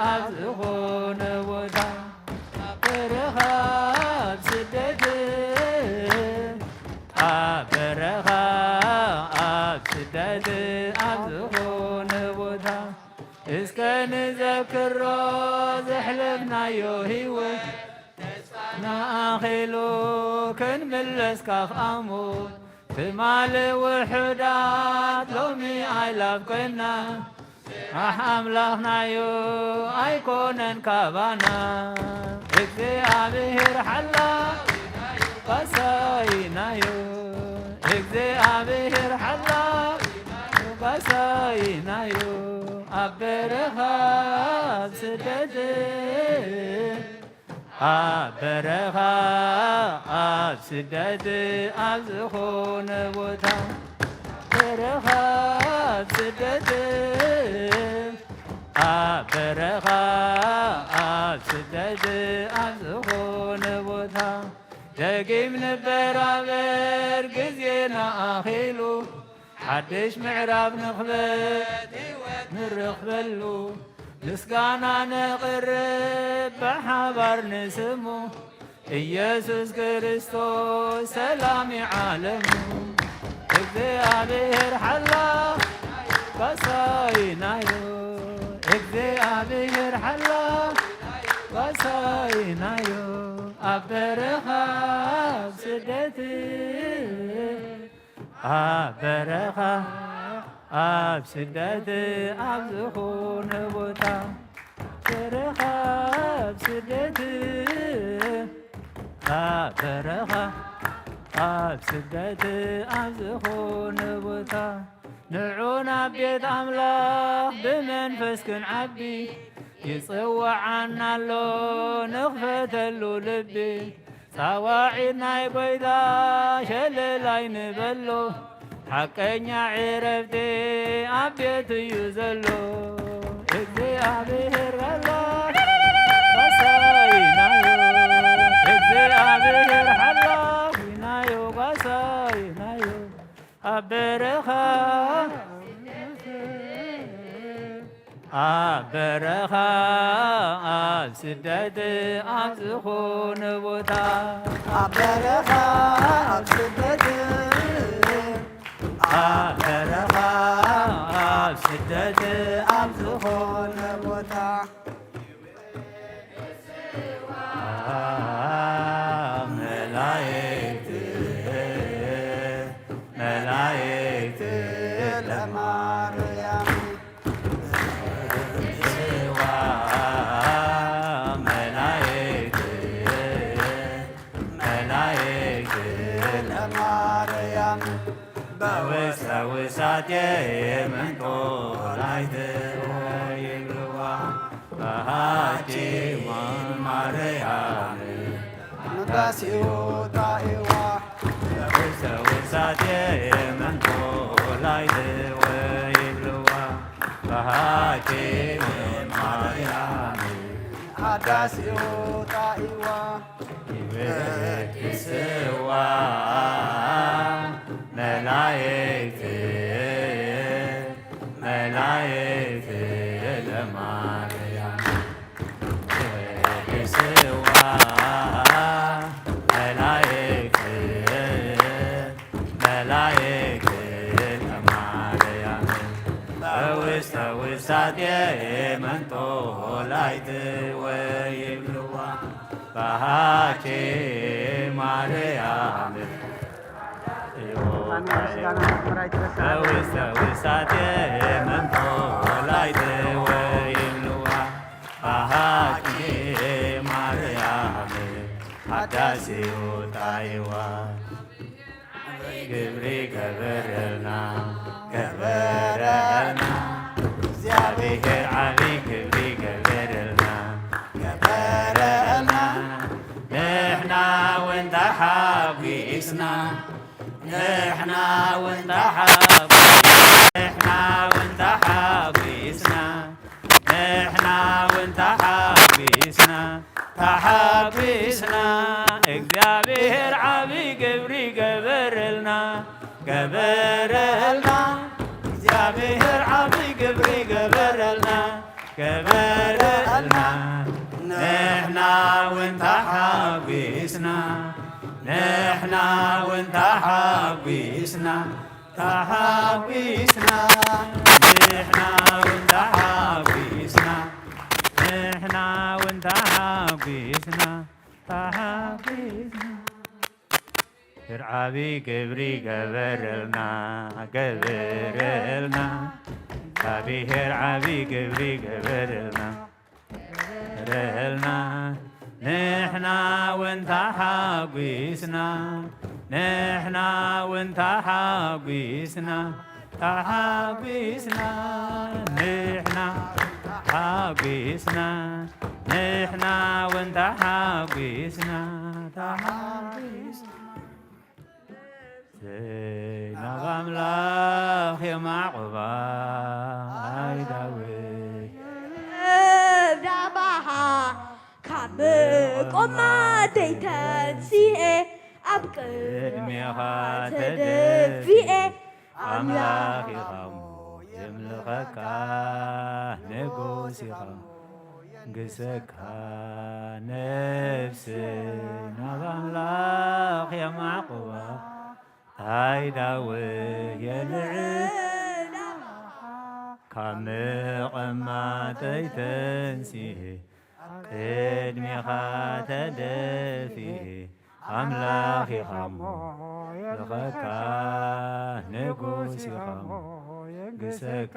ኣብ ዝኾነ ቦታ ኣብ በረኻ ኣብ ስደት ኣብ በረኻ ኣብ ስደት ኣብ ዝኾነ ቦታ እስከ ንዘክሮ ዘሕለፍናዮ ህይወት ተስፋና ኣኺሉ ክንምለስ ካብ ኣሞት ትማሊ ውሑዳት ሎሚ ኣይላብ ኮይና ኣሕ ኣምላኽናዮ ኣይኮነን ካባና እግዚኣብሔር ሓላ ባሳይናዮ እግዚኣብሔር ሓላ ባሳይናዮ ኣብ በረኻ ኣብ ስደት ኣብ በረኻ ኣብ ስደት ኣብ ዝኾነ ቦታ በረኻ ኣብ ስደት ኣብ በረኻ ኣብ ስደት ኣብ ዝኾነ ቦታ ደጊም ንበራበር ግዜና ኣኺሉ ሓድሽ ምዕራፍ ንኽፈት ህይወት ንረኽበሉ ምስጋና ነቕርብ ብሓባር ንስሙ ኢየሱስ ክርስቶስ ሰላም ዓለሙ እግዚኣብሔር ሓላ ባሳይናዮ እግዚኣብሔር ሓላ ባሳይናዮ ኣብ በረኻ ኣብ ስደት ኣብ በረኻ ኣብ ስደት ኣብ ዝኾነ ቦታ በረኻ ኣብ ስደት ኣብ በረኻ ኣብ ስደት ኣብ ዝኾነ ቦታ ንዑ ናብ ቤት ኣምላኽ ብመንፈስ ክንዓቢ ይጽውዓና ኣሎ ንኽፈተሉ ልቢ ጻዋዒት ናይ ጐይታ ሸለል ኣይንበሎ ሓቀኛ ዕረፍቲ ኣብ ቤቱ እዩ ዘሎ እግዚኣብሔር ኣላ ጓሳይናዮ እግዚኣብሔር ሓላዊናዮ ጓሳይናዮ ኣብ በረኻ ኣብ በረኻ ኣብ ስደት ኣብ ዝኾነ ቦታ ኣብ በረኻ ኣብ ስደት ኣብ በረኻ ኣብ ስደት ኣብ ዝኾነ ቦታ መላእክት መላእክት ለማርያም ስዋ መላእክት መላእክት ለማርያም በውስተ ውሳቴ መንጦላይት ይብልዋ በሃቲ ማርያም ንዳሲኡ ጣይዋ በውስተ ውሳቴ መንጦላይት ይብልዋ በሃቲ ማርያም ኣዳሲኡ ጣይዋ ይወድስዋ መላእክት መላእክት ለማርያም ይወድስዋ መንጦላይት ወይብልዋ ባሃኬ ማርያም ውሳቴ መንጦላይት ወይብልዋ ባሃኬ ማርያም ሓዳሲኡ ጣይዋ ግብሪ ገበረልና ገበረልና እግዚኣብሔር ዓቢ ግብሪ ገበረልና ገበረልና ንሕና እውን ተሓጒስና ንሕና እውን ተሓጒ ንሕና እውን ተሓጒስና ንሕና እውን ተሓጒስና ተሓጒስና እግዚኣብሔር ዓቢ ግብሪ ገበረልና ገበረልና እግዚኣብሔር ዓቢ ግብሪ ገበረልና ገበረልና ንሕና እውን ተሓጒስና ንሕና እውን ተሓጒስና ተሓጒስና ንሕና እውን ተሓጒስና ንሕና እውን ተሓጒስና ተሓጒስና ሄር ዓቢ ግብሪ ገበረልና ገበረልና እግዚኣብሔር ዓቢ ግብሪ ገበረልና ገበረልና ንሕና እውን ተሓጒስና ንሕና እውን ተሓጒስና ተሓጒስና ንሕና ተሓጒስና ንሕና እውን ተሓጒስና ተሓጒስና ናብ ኣምላኽ የማዕቑባ ኣይ ዳዊት ዳባኻ ካብ መቆማተይ ተንሲኤ ኣብ ቅድሜኻ ተደፊኤ ኣምላኽ ኢኻ እሞ የምልኸካ ንጉስ ኢኻ እሞ የንግሰካ ነፍሰይ ናብ ኣምላኽ የማዕቁባ ኣይ ዳዊት የልዕል ካብ መቐማጠይ ተንሲኤ ቅድሜኻ ተደፊኤ ኣምላኽ ኢኻ እሞ የምልኸካ ንጉስ ኢኻ እሞ የንግሰካ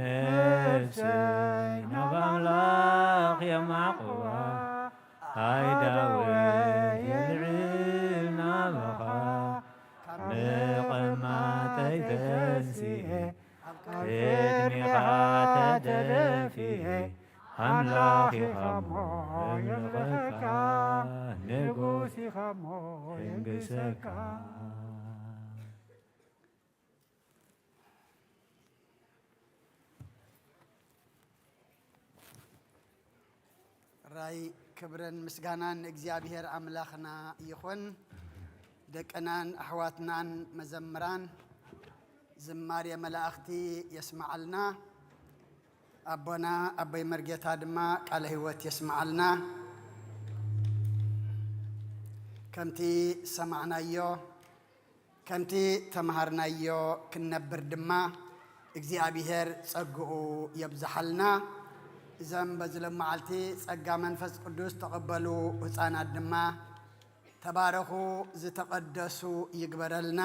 ነፍሰይ ናብ ኣምላኽ የማዕቁባ ኣይ ዳዊት የልዕል ናባኻ ካብ መቐማጠይ ተንሲኤ ቅድሜኻ ተደፊኤ ኣምላኽ ኢኻ እሞ የምልኸካ ንጉስ ኢኻ እሞ የንግሰካ ራይ ክብርን ምስጋናን ንእግዚኣብሔር ኣምላኽና ይኹን። ደቅናን ኣሕዋትናን መዘምራን ዝማሬ መላእኽቲ የስምዓልና። ኣቦና ኣቦይ መርጌታ ድማ ቃለ ህይወት የስምዓልና። ከምቲ ዝሰማዕናዮ ከምቲ ተምሃርናዮ ክንነብር ድማ እግዚኣብሔር ጸግኡ የብዝሓልና። እዞም በዚ ሎመዓልቲ ጸጋ መንፈስ ቅዱስ ተቐበሉ ህፃናት ድማ ተባረኹ ዝተቐደሱ ይግበረልና።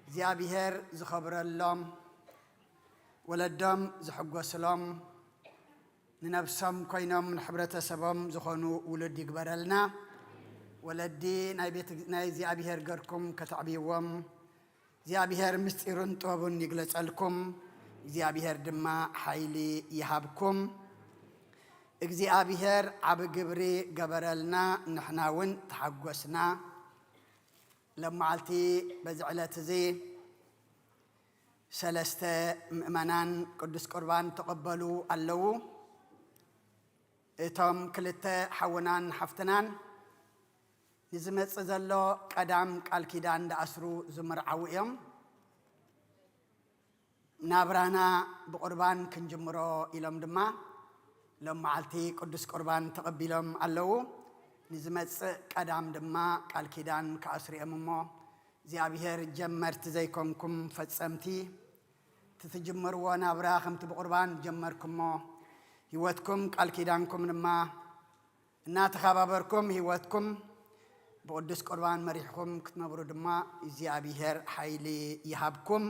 እግዚኣብሔር ዝኸብረሎም ወለዶም ዝሕጎስሎም ንነብሶም ኮይኖም ንሕብረተሰቦም ዝኾኑ ውሉድ ይግበረልና። ወለዲ ናይ ቤት ናይ እግዚኣብሔር ገርኩም ከተዕብይዎም እግዚኣብሔር ምስጢሩን ጥበቡን ይግለጸልኩም። እግዚኣብሔር ድማ ሓይሊ ይሃብኩም። እግዚኣብሔር ዓቢ ግብሪ ገበረልና፣ ንሕና እውን ተሓጎስና። ለመዓልቲ በዚ ዕለት እዚ ሰለስተ ምእመናን ቅዱስ ቁርባን ተቐበሉ ኣለዉ። እቶም ክልተ ሓውናን ሓፍትናን ንዝመጽእ ዘሎ ቀዳም ቃል ኪዳን ደኣስሩ ዝምርዓዉ እዮም። ናብራና ብቁርባን ክንጅምሮ ኢሎም ድማ ሎም መዓልቲ ቅዱስ ቁርባን ተቐቢሎም ኣለዉ። ንዝመጽእ ቀዳም ድማ ቃል ኪዳን ክኣስሩ እዮም እሞ እግዚኣብሔር ጀመርቲ ዘይኮንኩም ፈጸምቲ እቲ ትጅምርዎ ናብራ ከምቲ ብቁርባን ጀመርኩሞ፣ ህይወትኩም ቃል ኪዳንኩም ድማ እናተኸባበርኩም ህይወትኩም ብቅዱስ ቁርባን መሪሕኩም ክትነብሩ ድማ እግዚኣብሔር ሓይሊ ይሃብኩም።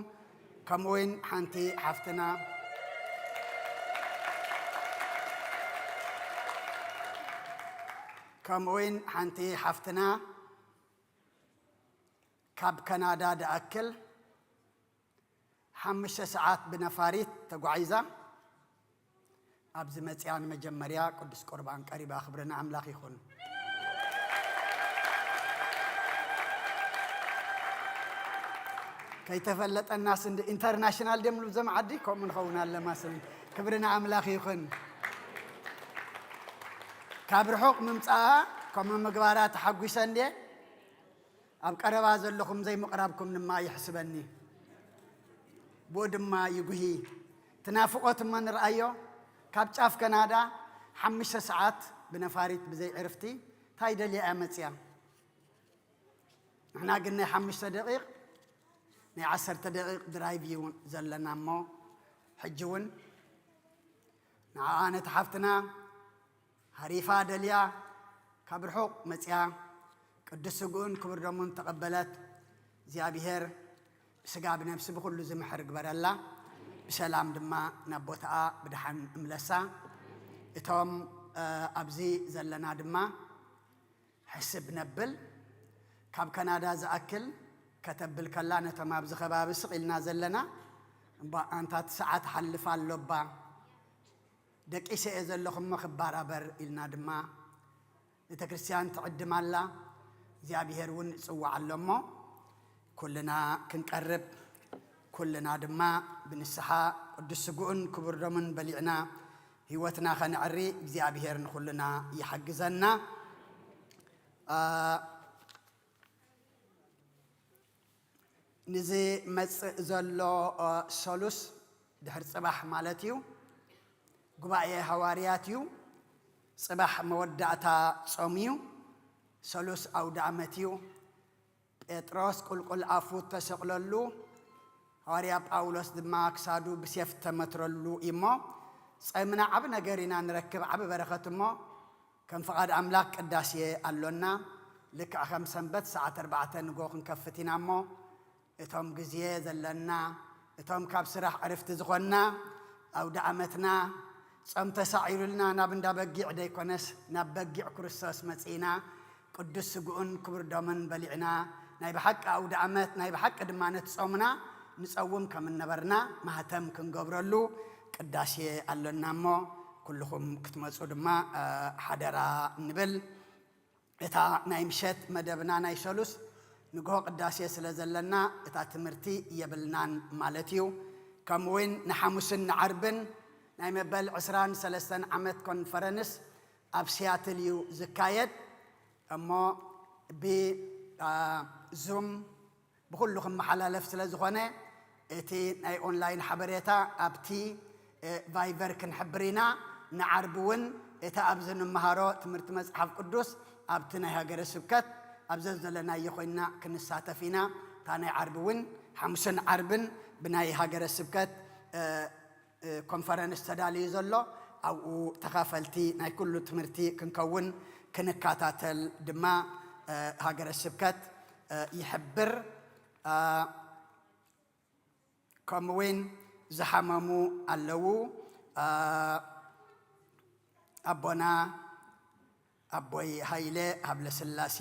ከምኡ እውን ሓንቲ ሓፍትና ከምኡ እውን ሓንቲ ሓፍትና ካብ ካናዳ ድኣክል ሓሙሽተ ሰዓት ብነፋሪት ተጓዒዛ ኣብዚ መጽያ ንመጀመርያ ቅዱስ ቁርባን ቀሪባ። ክብሪ ንኣምላኽ ይኹን። ከይተፈለጠናስ እንዲ ኢንተርናሽናል ድዮም ዝብሉ እዞም ዓዲ ከምኡ ንኸውን ኣለና ስኒ። ክብሪ ንኣምላኽ ይኹን። ካብ ርሑቕ ምምጻኣ ከምኡ ምግባራ ተሓጒሰ እንድየ። ኣብ ቀረባ ዘለኹም ዘይምቕራብኩም ድማ የሕስበኒ። ብኡ ድማ ይጉሂ። እቲ ናፍቖት እሞ ንርኣዮ። ካብ ጫፍ ካናዳ ሓሙሽተ ሰዓት ብነፋሪት ብዘይ ዕርፍቲ እንታይ ደልያ እያ መጽያ? ንሕና ግን ናይ ሓሙሽተ ደቂቕ ናይ ዓሰርተ ደቂቕ ድራይቭ እዩ ዘለና እሞ ሕጂ እውን ንዓኣ ነቲ ሓፍትና ሃሪፋ ደልያ ካብ ርሑቕ መጽያ ቅዱስ ስግኡን ክቡር ደሙን ተቐበለት። እግዚኣብሔር ብስጋ ብነብሲ ብኹሉ ዝምሕር ግበረላ። ብሰላም ድማ ናብ ቦታኣ ብደሓን እምለሳ። እቶም፣ እ፣ ኣብዚ ዘለና ድማ ሕስብ ነብል። ካብ ካናዳ ዝኣክል ከተብል ከላ ነቶም ኣብዚ ከባቢ ስቕ ኢልና ዘለና፣ እምባ ኣንታ እቲ ሰዓት ሓልፍ ኣሎባ። ደቂሰ እየ ዘለኹ እሞ ክባራበር ኢልና ድማ ቤተ ክርስቲያን ትዕድም ኣላ። እግዚኣብሔር እውን ይጽዋዕ ኣሎ እሞ ኩልና ክንቀርብ፣ ኩልና ድማ ብንስሓ ቅዱስ ስግኡን ክቡር ደሙን በሊዕና ህይወትና ከነዕሪ እግዚኣብሔር ንኹልና ይሓግዘና። አ፣ ንዝመጽእ ዘሎ፣ እ፣ ሰሉስ ድሕሪ ጽባሕ ማለት እዩ። ጉባኤ ሃዋርያት እዩ። ጽባሕ መወዳእታ ጾም እዩ። ሰሉስ ኣውደ ዓመት እዩ። ጴጥሮስ ቁልቁል ኣፉ እተሰቕለሉ፣ ሃዋርያ ጳውሎስ ድማ ክሳዱ ብሴፍ እተመትረሉ እዩ እሞ፣ ጸምና ዓቢ ነገር ኢና ንረክብ፣ ዓቢ በረኸት እሞ፣ ከም ፍቓድ ኣምላኽ ቅዳሴ ኣሎና። ልክዕ ከም ሰንበት ሰዓት ኣርባዕተ ንጎ ክንከፍት ኢና እሞ፣ እቶም ግዜ ዘለና፣ እቶም ካብ ስራሕ ዕርፍቲ ዝኾንና፣ ኣውደ ዓመትና፣ ጾም ተሳዒሩልና ናብ እንዳ በጊዕ ደይኮነስ፣ ናብ በጊዕ ክርስቶስ መጺእና፣ ቅዱስ ስግኡን ክቡር ደሙን በሊዕና፣ ናይ ብሓቂ ኣውደ ዓመት፣ ናይ ብሓቂ ድማ ነቲ ጾምና ንጸውም ከም እነበርና ማህተም ክንገብረሉ ቅዳሴ ኣሎና እሞ፣ ኩልኹም ክትመጹ ድማ፣ እ፣ ሓደራ ንብል። እታ ናይ ምሸት መደብና ናይ ሰሉስ ንግሆ ቅዳሴ ስለ ዘለና፣ እታ ትምህርቲ የብልናን ማለት እዩ። ከምኡ እውን ንሓሙስን ንዓርብን ናይ መበል ዕስራን ሰለስተን ዓመት ኮንፈረንስ ኣብ ሲያትል እዩ ዝካየድ። እሞ ብ፣ አ፣ ዙም ብኹሉ ክመሓላለፍ ስለ ዝኾነ፣ እቲ ናይ ኦንላይን ሓበሬታ ኣብቲ፣ እ፣ ቫይቨር ክንሕብር ኢና። ንዓርቢ እውን እቲ ኣብዚ ንመሃሮ ትምህርቲ መጽሓፍ ቅዱስ ኣብቲ ናይ ሃገረ ስብከት ኣብ ዘዘለናዮ ኮይንና ክንሳተፍ ኢና። እታ ናይ ዓርቢ እውን ሓሙስን ዓርብን ብናይ ሃገረ ስብከት፣ እ፣ እ፣ ኮንፈረንስ ተዳልዩ ዘሎ፣ ኣብኡ ተኻፈልቲ ናይ ኩሉ ትምህርቲ ክንከውን ክንከታተል ድማ፣ እ፣ ሃገረ ስብከት፣ እ፣ ይሕብር። እ፣ ከምኡ እውን ዝሓመሙ ኣለዉ። እ፣ ኣቦና ኣቦይ ሃይለ ሃብለስላሴ፣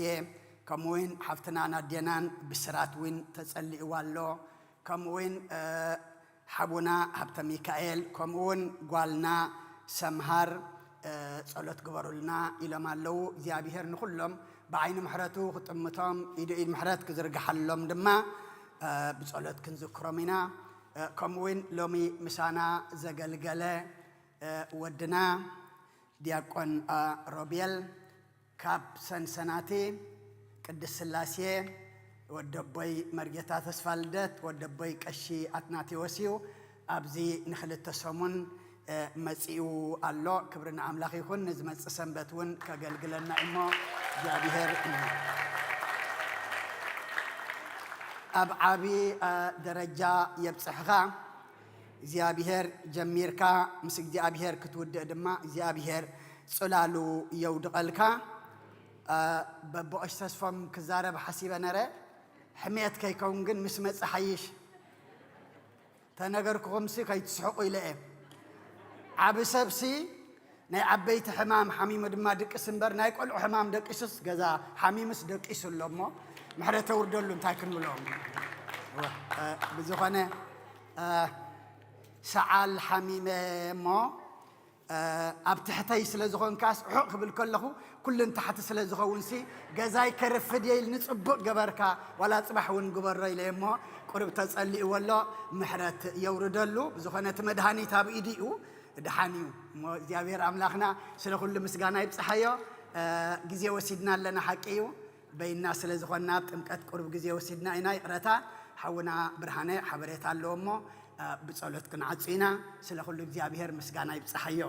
ከምኡ እውን ሓፍትናን ኣዴናን ብስራት እውን ተጸሊእዋ ኣሎ። ከምኡ እውን፣ እ፣ ሓቡና ሃብተ ሚካኤል፣ ከምኡ እውን ጓልና ሰምሃር፣ እ፣ ጸሎት ግበሩልና ኢሎም ኣለዉ። እግዚኣብሔር ንኹሎም ብዓይኒ ምሕረቱ ክጥምቶም፣ ኢዱ ኢድ ምሕረት ክዝርግሓሎም ድማ፣ እ፣ ብጸሎት ክንዝክሮም ኢና። እ፣ ከምኡ እውን ሎሚ ምሳና ዘገልገለ፣ እ፣ ወድና ዲያቆን፣ እ፣ ሮቤል፣ ካብ ሰንሰናቲ ቅድስት ስላሴ፣ ወደቦይ መርጌታ ተስፋ ልደት፣ ወደቦይ ቀሺ ኣትናቴዎስ እዩ። ኣብዚ ንክልተ ሰሙን፣ እ፣ መጺኡ ኣሎ። ክብሪ ንኣምላኽ ይኹን። ንዝመጽእ ሰንበት እውን ከገልግለና እሞ እግዚኣብሔር እዩ። ኣብ ዓቢ፣ እ፣ ደረጃ የብጽሕኻ። እግዚኣብሔር ጀሚርካ ምስ እግዚኣብሔር ክትውድእ ድማ እግዚኣብሔር ጽላሉ የውድቐልካ። በቦ ቀሺ ተስፎም ክዛረብ ሓሲበ ነረ። ሕሜት ከይከውን ግን ምስ መጽእ ሓይሽ ተነገርኩኹምሲ ከይትስሕቑ ኢለ እየ። ዓቢ ሰብሲ ናይ ዓበይቲ ሕማም ሓሚሙ ድማ ድቅስ እምበር ናይ ቆልዑ ሕማም ደቂሱስ ገዛ ሓሚሙስ ደቂሱ ኣሎ እሞ ምሕረት ተውርደሉ እንታይ ክንብሎም። ብዝኾነ ሰዓል ሓሚመ እሞ ኣብ ትሕተይ ስለ ዝኾንካስ ሑቕ ክብል ከለኹ ኩሉ ንታሕቲ ስለ ዝኸውን ሲ ገዛይ ከርፍድ የይል ንጽቡቕ ገበርካ ዋላ ጽባሕ እውን ግበሮ ኢለ እሞ ቁርብ ተጸሊእዎ ኣሎ። ምሕረት የውርደሉ። ብዝኾነ እቲ መድሃኒት ኣብ ኢዱ እዩ። ድሓን እዩ እሞ እግዚኣብሔር ኣምላኽና ስለ ኩሉ ምስጋና ይብጽሓዮ። ግዜ ወሲድና ኣለና ሓቂ እዩ። በይና ስለ ዝኾንና ኣብ ጥምቀት ቁርብ ግዜ ወሲድና ኢና ይቕረታ። ሓውና ብርሃነ ሓበሬታ ኣለዎ እሞ ብጸሎት ክንዓጹ ኢና። ስለ ኩሉ እግዚኣብሔር ምስጋና ይብጽሓዮ።